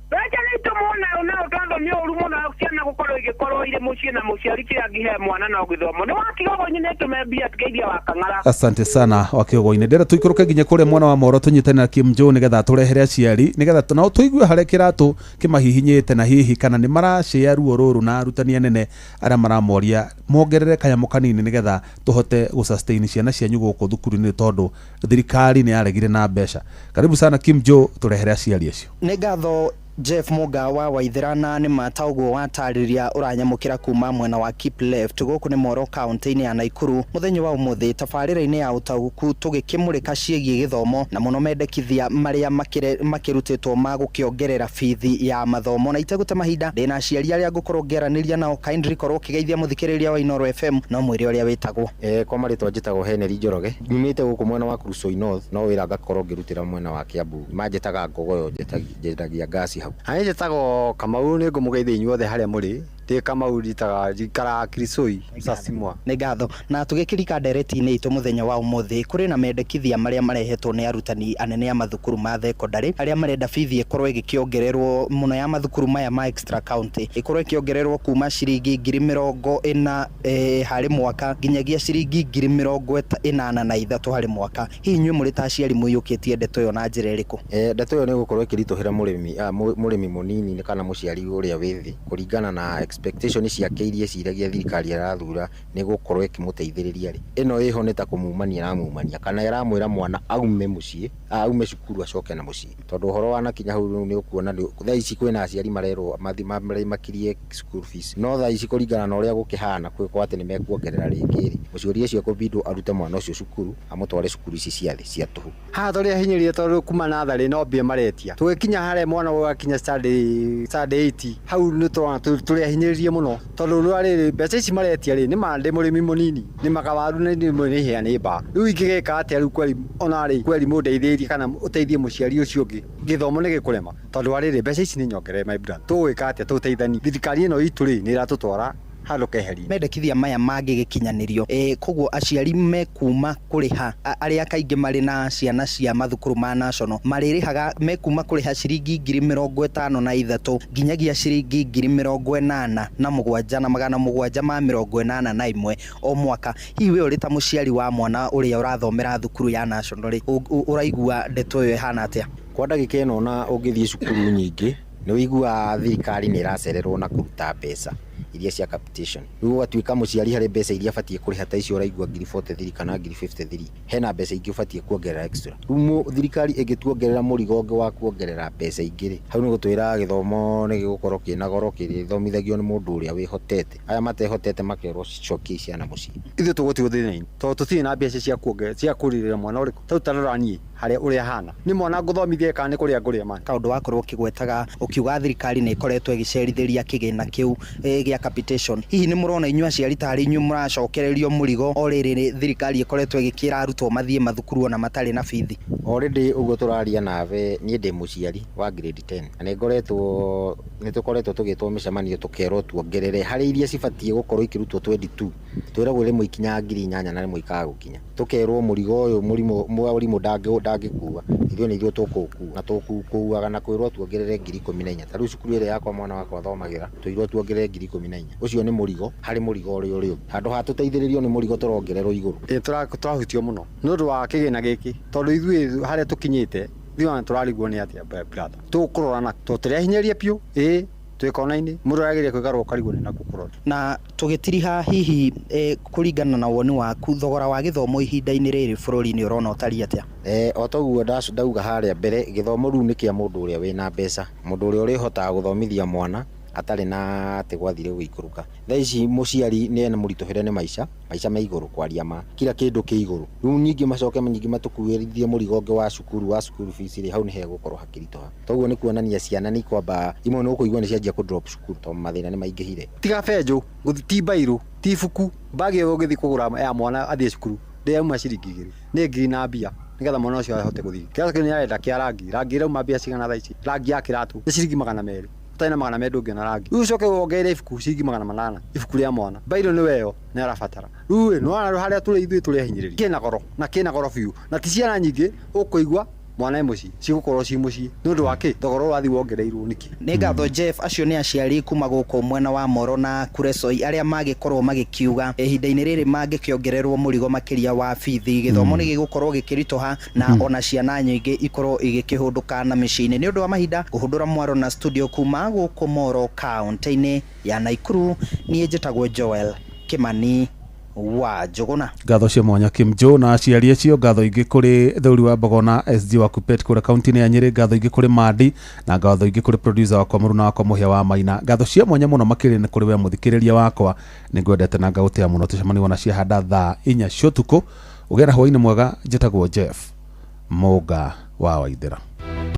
Mbeca nĩ itũmwo nayo nayo tondũ nĩ ũru mũno ciana gũkorwo igĩkorwo irĩ mũciĩ na mũciari kĩrĩa angĩhe mwana no gĩthomo. Nĩ wa Kĩgogo-inĩ nĩ ĩtũme mbia tũgeithia wa Kang'ara. Asante sana wa Kĩgogo-inĩ. Ndĩrenda tũikũrũke nginya kũrĩa mwena wa Moro tũnyitane na Kim Joe nĩgetha tũrehere aciari nĩgetha nao tũigue harĩa kĩratũ kĩmahihinyĩte na hihi kana nĩ maracĩa ruo rũrũ na arutani anene arĩa maramoria mongerere kanyamũ kanini nĩgetha tũhote gũ sustain ciana cianyu gũkũ thukuru-inĩ tondũ thirikari nĩ yaregire na mbeca. Karibu sana Kim Joe, tũrehere aciari acio. Nĩ ngatho Jeff Muga wa Waithĩra na nĩ mata ũguo watarĩria ũranyamũkĩra kuma mwena wa Keep Left gũkũ nĩ Moro kaunti-inĩ ya Naikuru mũthenya wa ũmũthĩ tabarĩra-inĩ ya ũtaũku tũgĩkĩmũrĩka ciĩgiĩ gĩthomo na mũno mendekithia marĩa makĩrutĩtwo ma gũkĩongerera bithi ya mathomo. Na itegũte mahinda ndĩna aciari arĩa ngũkorwo ngĩaranĩria nao, kindly korwo ũkĩgeithia mũthikĩrĩria wa Inooro FM no mwĩre ũrĩa wĩtagwo. Kwa marĩtwa njĩtagwo Henry Njoroge, nyumĩte gũkũ mwena wa Kuresoi North, no wĩra ngakorwo ngĩrutĩra mwena wa Kiambu. Manjĩtaga Ngogoyo, njendagia ngasi hau. Niĩ njĩtagwo Kamau, nĩ ngũmũgeithia inyuothe harĩa mũrĩ. Ndĩ Kamau nditaga njikaraga Kirisoi Sasimwa. Nĩ ngatho. Na tũgĩkĩrika ndereti-inĩ itũ mũthenya wa ũmũthĩ kũrĩ na mendekithia marĩa marehetwo nĩ arutani anene a mathukuru ma thekondarĩ arĩa marenda bithi ĩkorwo ĩgĩkĩongererwo mũno ya mathukuru maya ma extra county ĩkorwo ĩkĩongererwo kuma ciringi 40,000 harĩ mwaka nginyagia ciringi 83,000 harĩ mwaka. Hihi inyuĩ mũrĩ ta aciari mũiyũkĩtie ndeto ĩyo na njĩra ĩrĩkũ? Ndeto ĩyo nĩ ĩgũkorwo ĩkĩritũhĩra mũrĩmi mũnini kana mũciari ũrĩa wĩ thĩ kũringana na expectation ciake iria eciragia thirikari ĩrathura nĩ gũkorwo ĩkĩmũteithĩrĩria rĩ. Ĩno ĩho nĩ ta kũmumania ĩramumania kana ĩramwĩra mwana aume mũciĩ, aume cukuru acoke na mũciĩ. Tondũ ũhoro wanakinya hau rĩu nĩ ũkuona thaa ici kwĩna aciari marerwo makirie school fees. No thaa ici kũringana na ũrĩa gũkĩhana kwĩkwo atĩ nĩ mekuongerera rĩngĩ rĩ, mũciari ũcio ekũbindwo arute mwana ũcio cukuru amũtware cukuru ici cia thĩ cia tũhũ. Haha tũrĩ ahinyĩrĩrie tondũ kuma natharĩ no mbia maretia. Tũgĩkinya harĩa mwana ũyũ akinya standard 8 hau nĩ tũrona tũrĩ ahinyĩrĩrie mũno tondũ rĩrĩ mbeca ici maretia rĩ nĩ ma ndĩ mũrĩmi mũnini nĩ makawaru nĩ ihĩa nĩ mbaa. Rĩu ingĩgĩka atĩa rĩu kweri ona rĩ kweri mũndeithĩrĩrie kana ũteithie mũciari ũcio ũngĩ gĩthomo nĩ gĩkũrema tondũ wa rĩrĩ mbeca ici nĩ nyongerere my brother. Tũgwĩka atĩa tũteithanie? Thirikari ĩno itũ rĩ nĩ ĩratũtwara handũ keheri. Mendekithia maya mangĩgĩkinyanĩrio, koguo aciari mekuma kũrĩha arĩa kaingĩ marĩ na ciana cia mathukuru ma national marĩrĩhaga mekuma kũrĩha ciringi 53,000 nginyagia ciringi 87,781 o mwaka. Hihi we ũrĩ ta mũciari wa mwana ũrĩa ũrathomera thukuru ya national rĩ, ũraigua ndeto ĩyo ĩhana atĩa? Kwa ndagĩka ĩno na ũngĩthiĩ cukuru nyingĩ nĩ ũiguaga thirikari nĩ ĩracererwo na kũruta mbeca iria cia capitation. Rĩu ũgatuĩka mũciari harĩ mbeca iria abatiĩ kũrĩha ta icio ũraigua 43,000 kana 53,000, hena mbeca ingĩ ũbatiĩ kuongerera extra. Rĩu thirikari ĩngĩtuongerera mũrigo ũngĩ wa kuongerera mbeca ingĩ rĩ, hau nĩ gũtwĩra gĩthomo nĩ gĩgũkorwo kĩna goro kĩrĩthomithagio nĩ mũndũ ũrĩa wĩhotete. Aya matehotete makerwo cokiai ciana mũciĩ. Ithuĩ tũgũtigwo thĩna-inĩ tondũ tũtirĩ na mbeca cia kuongerera cia kũrĩhĩra mwana ũrĩkũ. Tarĩu ta rora niĩ Harĩa ũrĩa hana nĩ mwana ngũthomithie kana nĩ kũrĩa ngũrĩa mani. Kaũndũ wakorwo ũkĩgwetaga ũkiuga thirikari nĩ ĩkoretwo ĩgĩcerithĩria kĩgĩna kĩu gĩa capitation. Hihi nĩ mũrona inyuĩ aciari tarĩ inyuĩ mũracokererio mũrigo o rĩrĩ thirikari ĩkoretwo ĩgĩkĩra arutwo mathiĩ mathukuru ona matarĩ na bithi? Already ũguo tũraria nawe, niĩ ndĩ mũciari wa grade 10 na nĩ ngoretwo, nĩ tũkoretwo tũgĩtwo mĩcemanio, tũkerwo tuongerere harĩ iria cibatiĩ gũkorwo ikĩrutwo 22, twĩragwo rĩmwe ikinyaga 8000 na rĩmwe ikaga gũkinya. Tũkerwo mũrigo ũyũ mũrimũ mwarimũ ndangĩkua, ithuĩ nĩ ithuĩ tũkũũkua, na tũkũuaga na kwĩrwo tuongerere 14,000. Ta rĩu cukuru ĩrĩa yakwa mwana wakwa athomagĩra, twĩrwo tuongerere 14,000. Ũcio nĩ mũrigo harĩ mũrigo ũrĩa ũrĩ ũngĩ, handũ ha tũteithĩrĩrio nĩ mũrigo tũrongererwo igũrũ. Ĩ tũrahutio mũno nĩ ũndũ wa kĩgĩna gĩkĩ, tondũ ithuĩ harĩa tũkinyĩte ithuĩ ona tũrarigwo nĩ atĩa, brother, tũkũrorana tondũ tũrĩahinyĩrĩria biũ. Ĩ twĩ kona-inĩ, mũndũ arageria kwĩgarũra ũkarigwo nĩ nakũ kũrora. Na tũgĩtiriha hihi, kũringana na woni waku, thogora wa gĩthomo ihinda-inĩ rĩrĩ bũrũri-inĩ ũrona ũtariĩ atĩa? O toguo ndauga harĩa mbere, gĩthomo rĩu nĩ kĩa mũndũ ũrĩa wĩna mbeca, mũndũ ũrĩa ũrĩhotaga gũthomithia mwana atarĩ na atĩ gwathire gũikũrũka. Thaa ici mũciari nĩ ena mũritũhĩre nĩ maica, maica me igũrũ, kwaria ma kila kĩndũ kĩ igũrũ. Rĩu ningĩ macoke ningĩ matũkuĩrithie mũrigo ũngĩ wa cukuru, wa cukuru fees rĩ, hau nĩ hegũkorwo hakĩritũha. Toguo nĩ kuonania ciana nĩ ikwamba imwe nĩ ũkũigua nĩ cianjia kũ drop cukuru tondũ mathĩna nĩ maingĩhire. Tiga benjũ, gũthi ti mbairũ, ti ibuku, mbagi ĩyo ũngĩthiĩ kũgũra ya mwana athiĩ cukuru ndĩrauma ciringi 2, nĩ ngiri na mbia nĩgetha mwana ũcio ahote gũthiĩ. Kĩratũ kĩu nĩarenda kĩa rangi, rangi ĩrauma mbia cigana thaa ici? Rangi ya kĩratũ nĩ ciringi 200, ũtarĩ na 200 ndũngĩona rangi. Rĩu ũcoke wongerere ibuku ciringi 800, ibuku rĩa mwana, mbairũ nĩ weyo nĩ arabatara. Rĩu ĩ nĩwona harĩa tũrĩ ithuĩ tũrĩ ahinyĩrĩrie, kĩna goro na kĩna goro biũ, na ti ciana nyingĩ ũkũigua mwana e mũciĩ, cigũkorwo ci mũciĩ nĩ ũndũ wa kĩ? Thogora ũrathiĩ wongereirwo nĩkĩ? Nĩ ngatho Jeff, acio nĩ aciari kuma gũkũ mwena wa Moro na Kuresoi arĩa magĩkorwo magĩkiuga ihinda-inĩ rĩrĩ mangĩkĩongererwo mũrigo makĩria wa bithi, gĩthomo nĩ gĩgũkorwo gĩkĩritũha na ona ciana nyingĩ ikorwo igĩkĩhũndũka na mĩciĩ-inĩ. Nĩ ũndũ wa mahinda, ngũhũndũra mwaro na studio kuma gũkũ Moro kaunti-inĩ ya Nakuru, niĩ njĩtagwo Joel Kimani wa Njũgũna. Ngatho cia mwanya Kim Jo na aciari acio, ngatho ingĩ kũrĩ Thũri wa Mbogo na SG wa Kupet kũrĩa kaunti-inĩ ya Nyĩrĩ, ngatho ingĩ kũrĩ Mandi na ngatho ingĩ kũrĩ producer wakwa mũruna wakwa Mũhĩa wa Maina. Ngatho cia mwanya mũno makĩria nĩ kũrĩ we mũthikĩrĩria wakwa, nĩ ngwendete na ngagũtĩa mũno. Tũcemanie wona ciahanda thaa 4 cia ũtukũ. Ũgĩe na hwaĩ-inĩ mwega. Njĩtagwo Jeff Mũnga wa Waithĩra.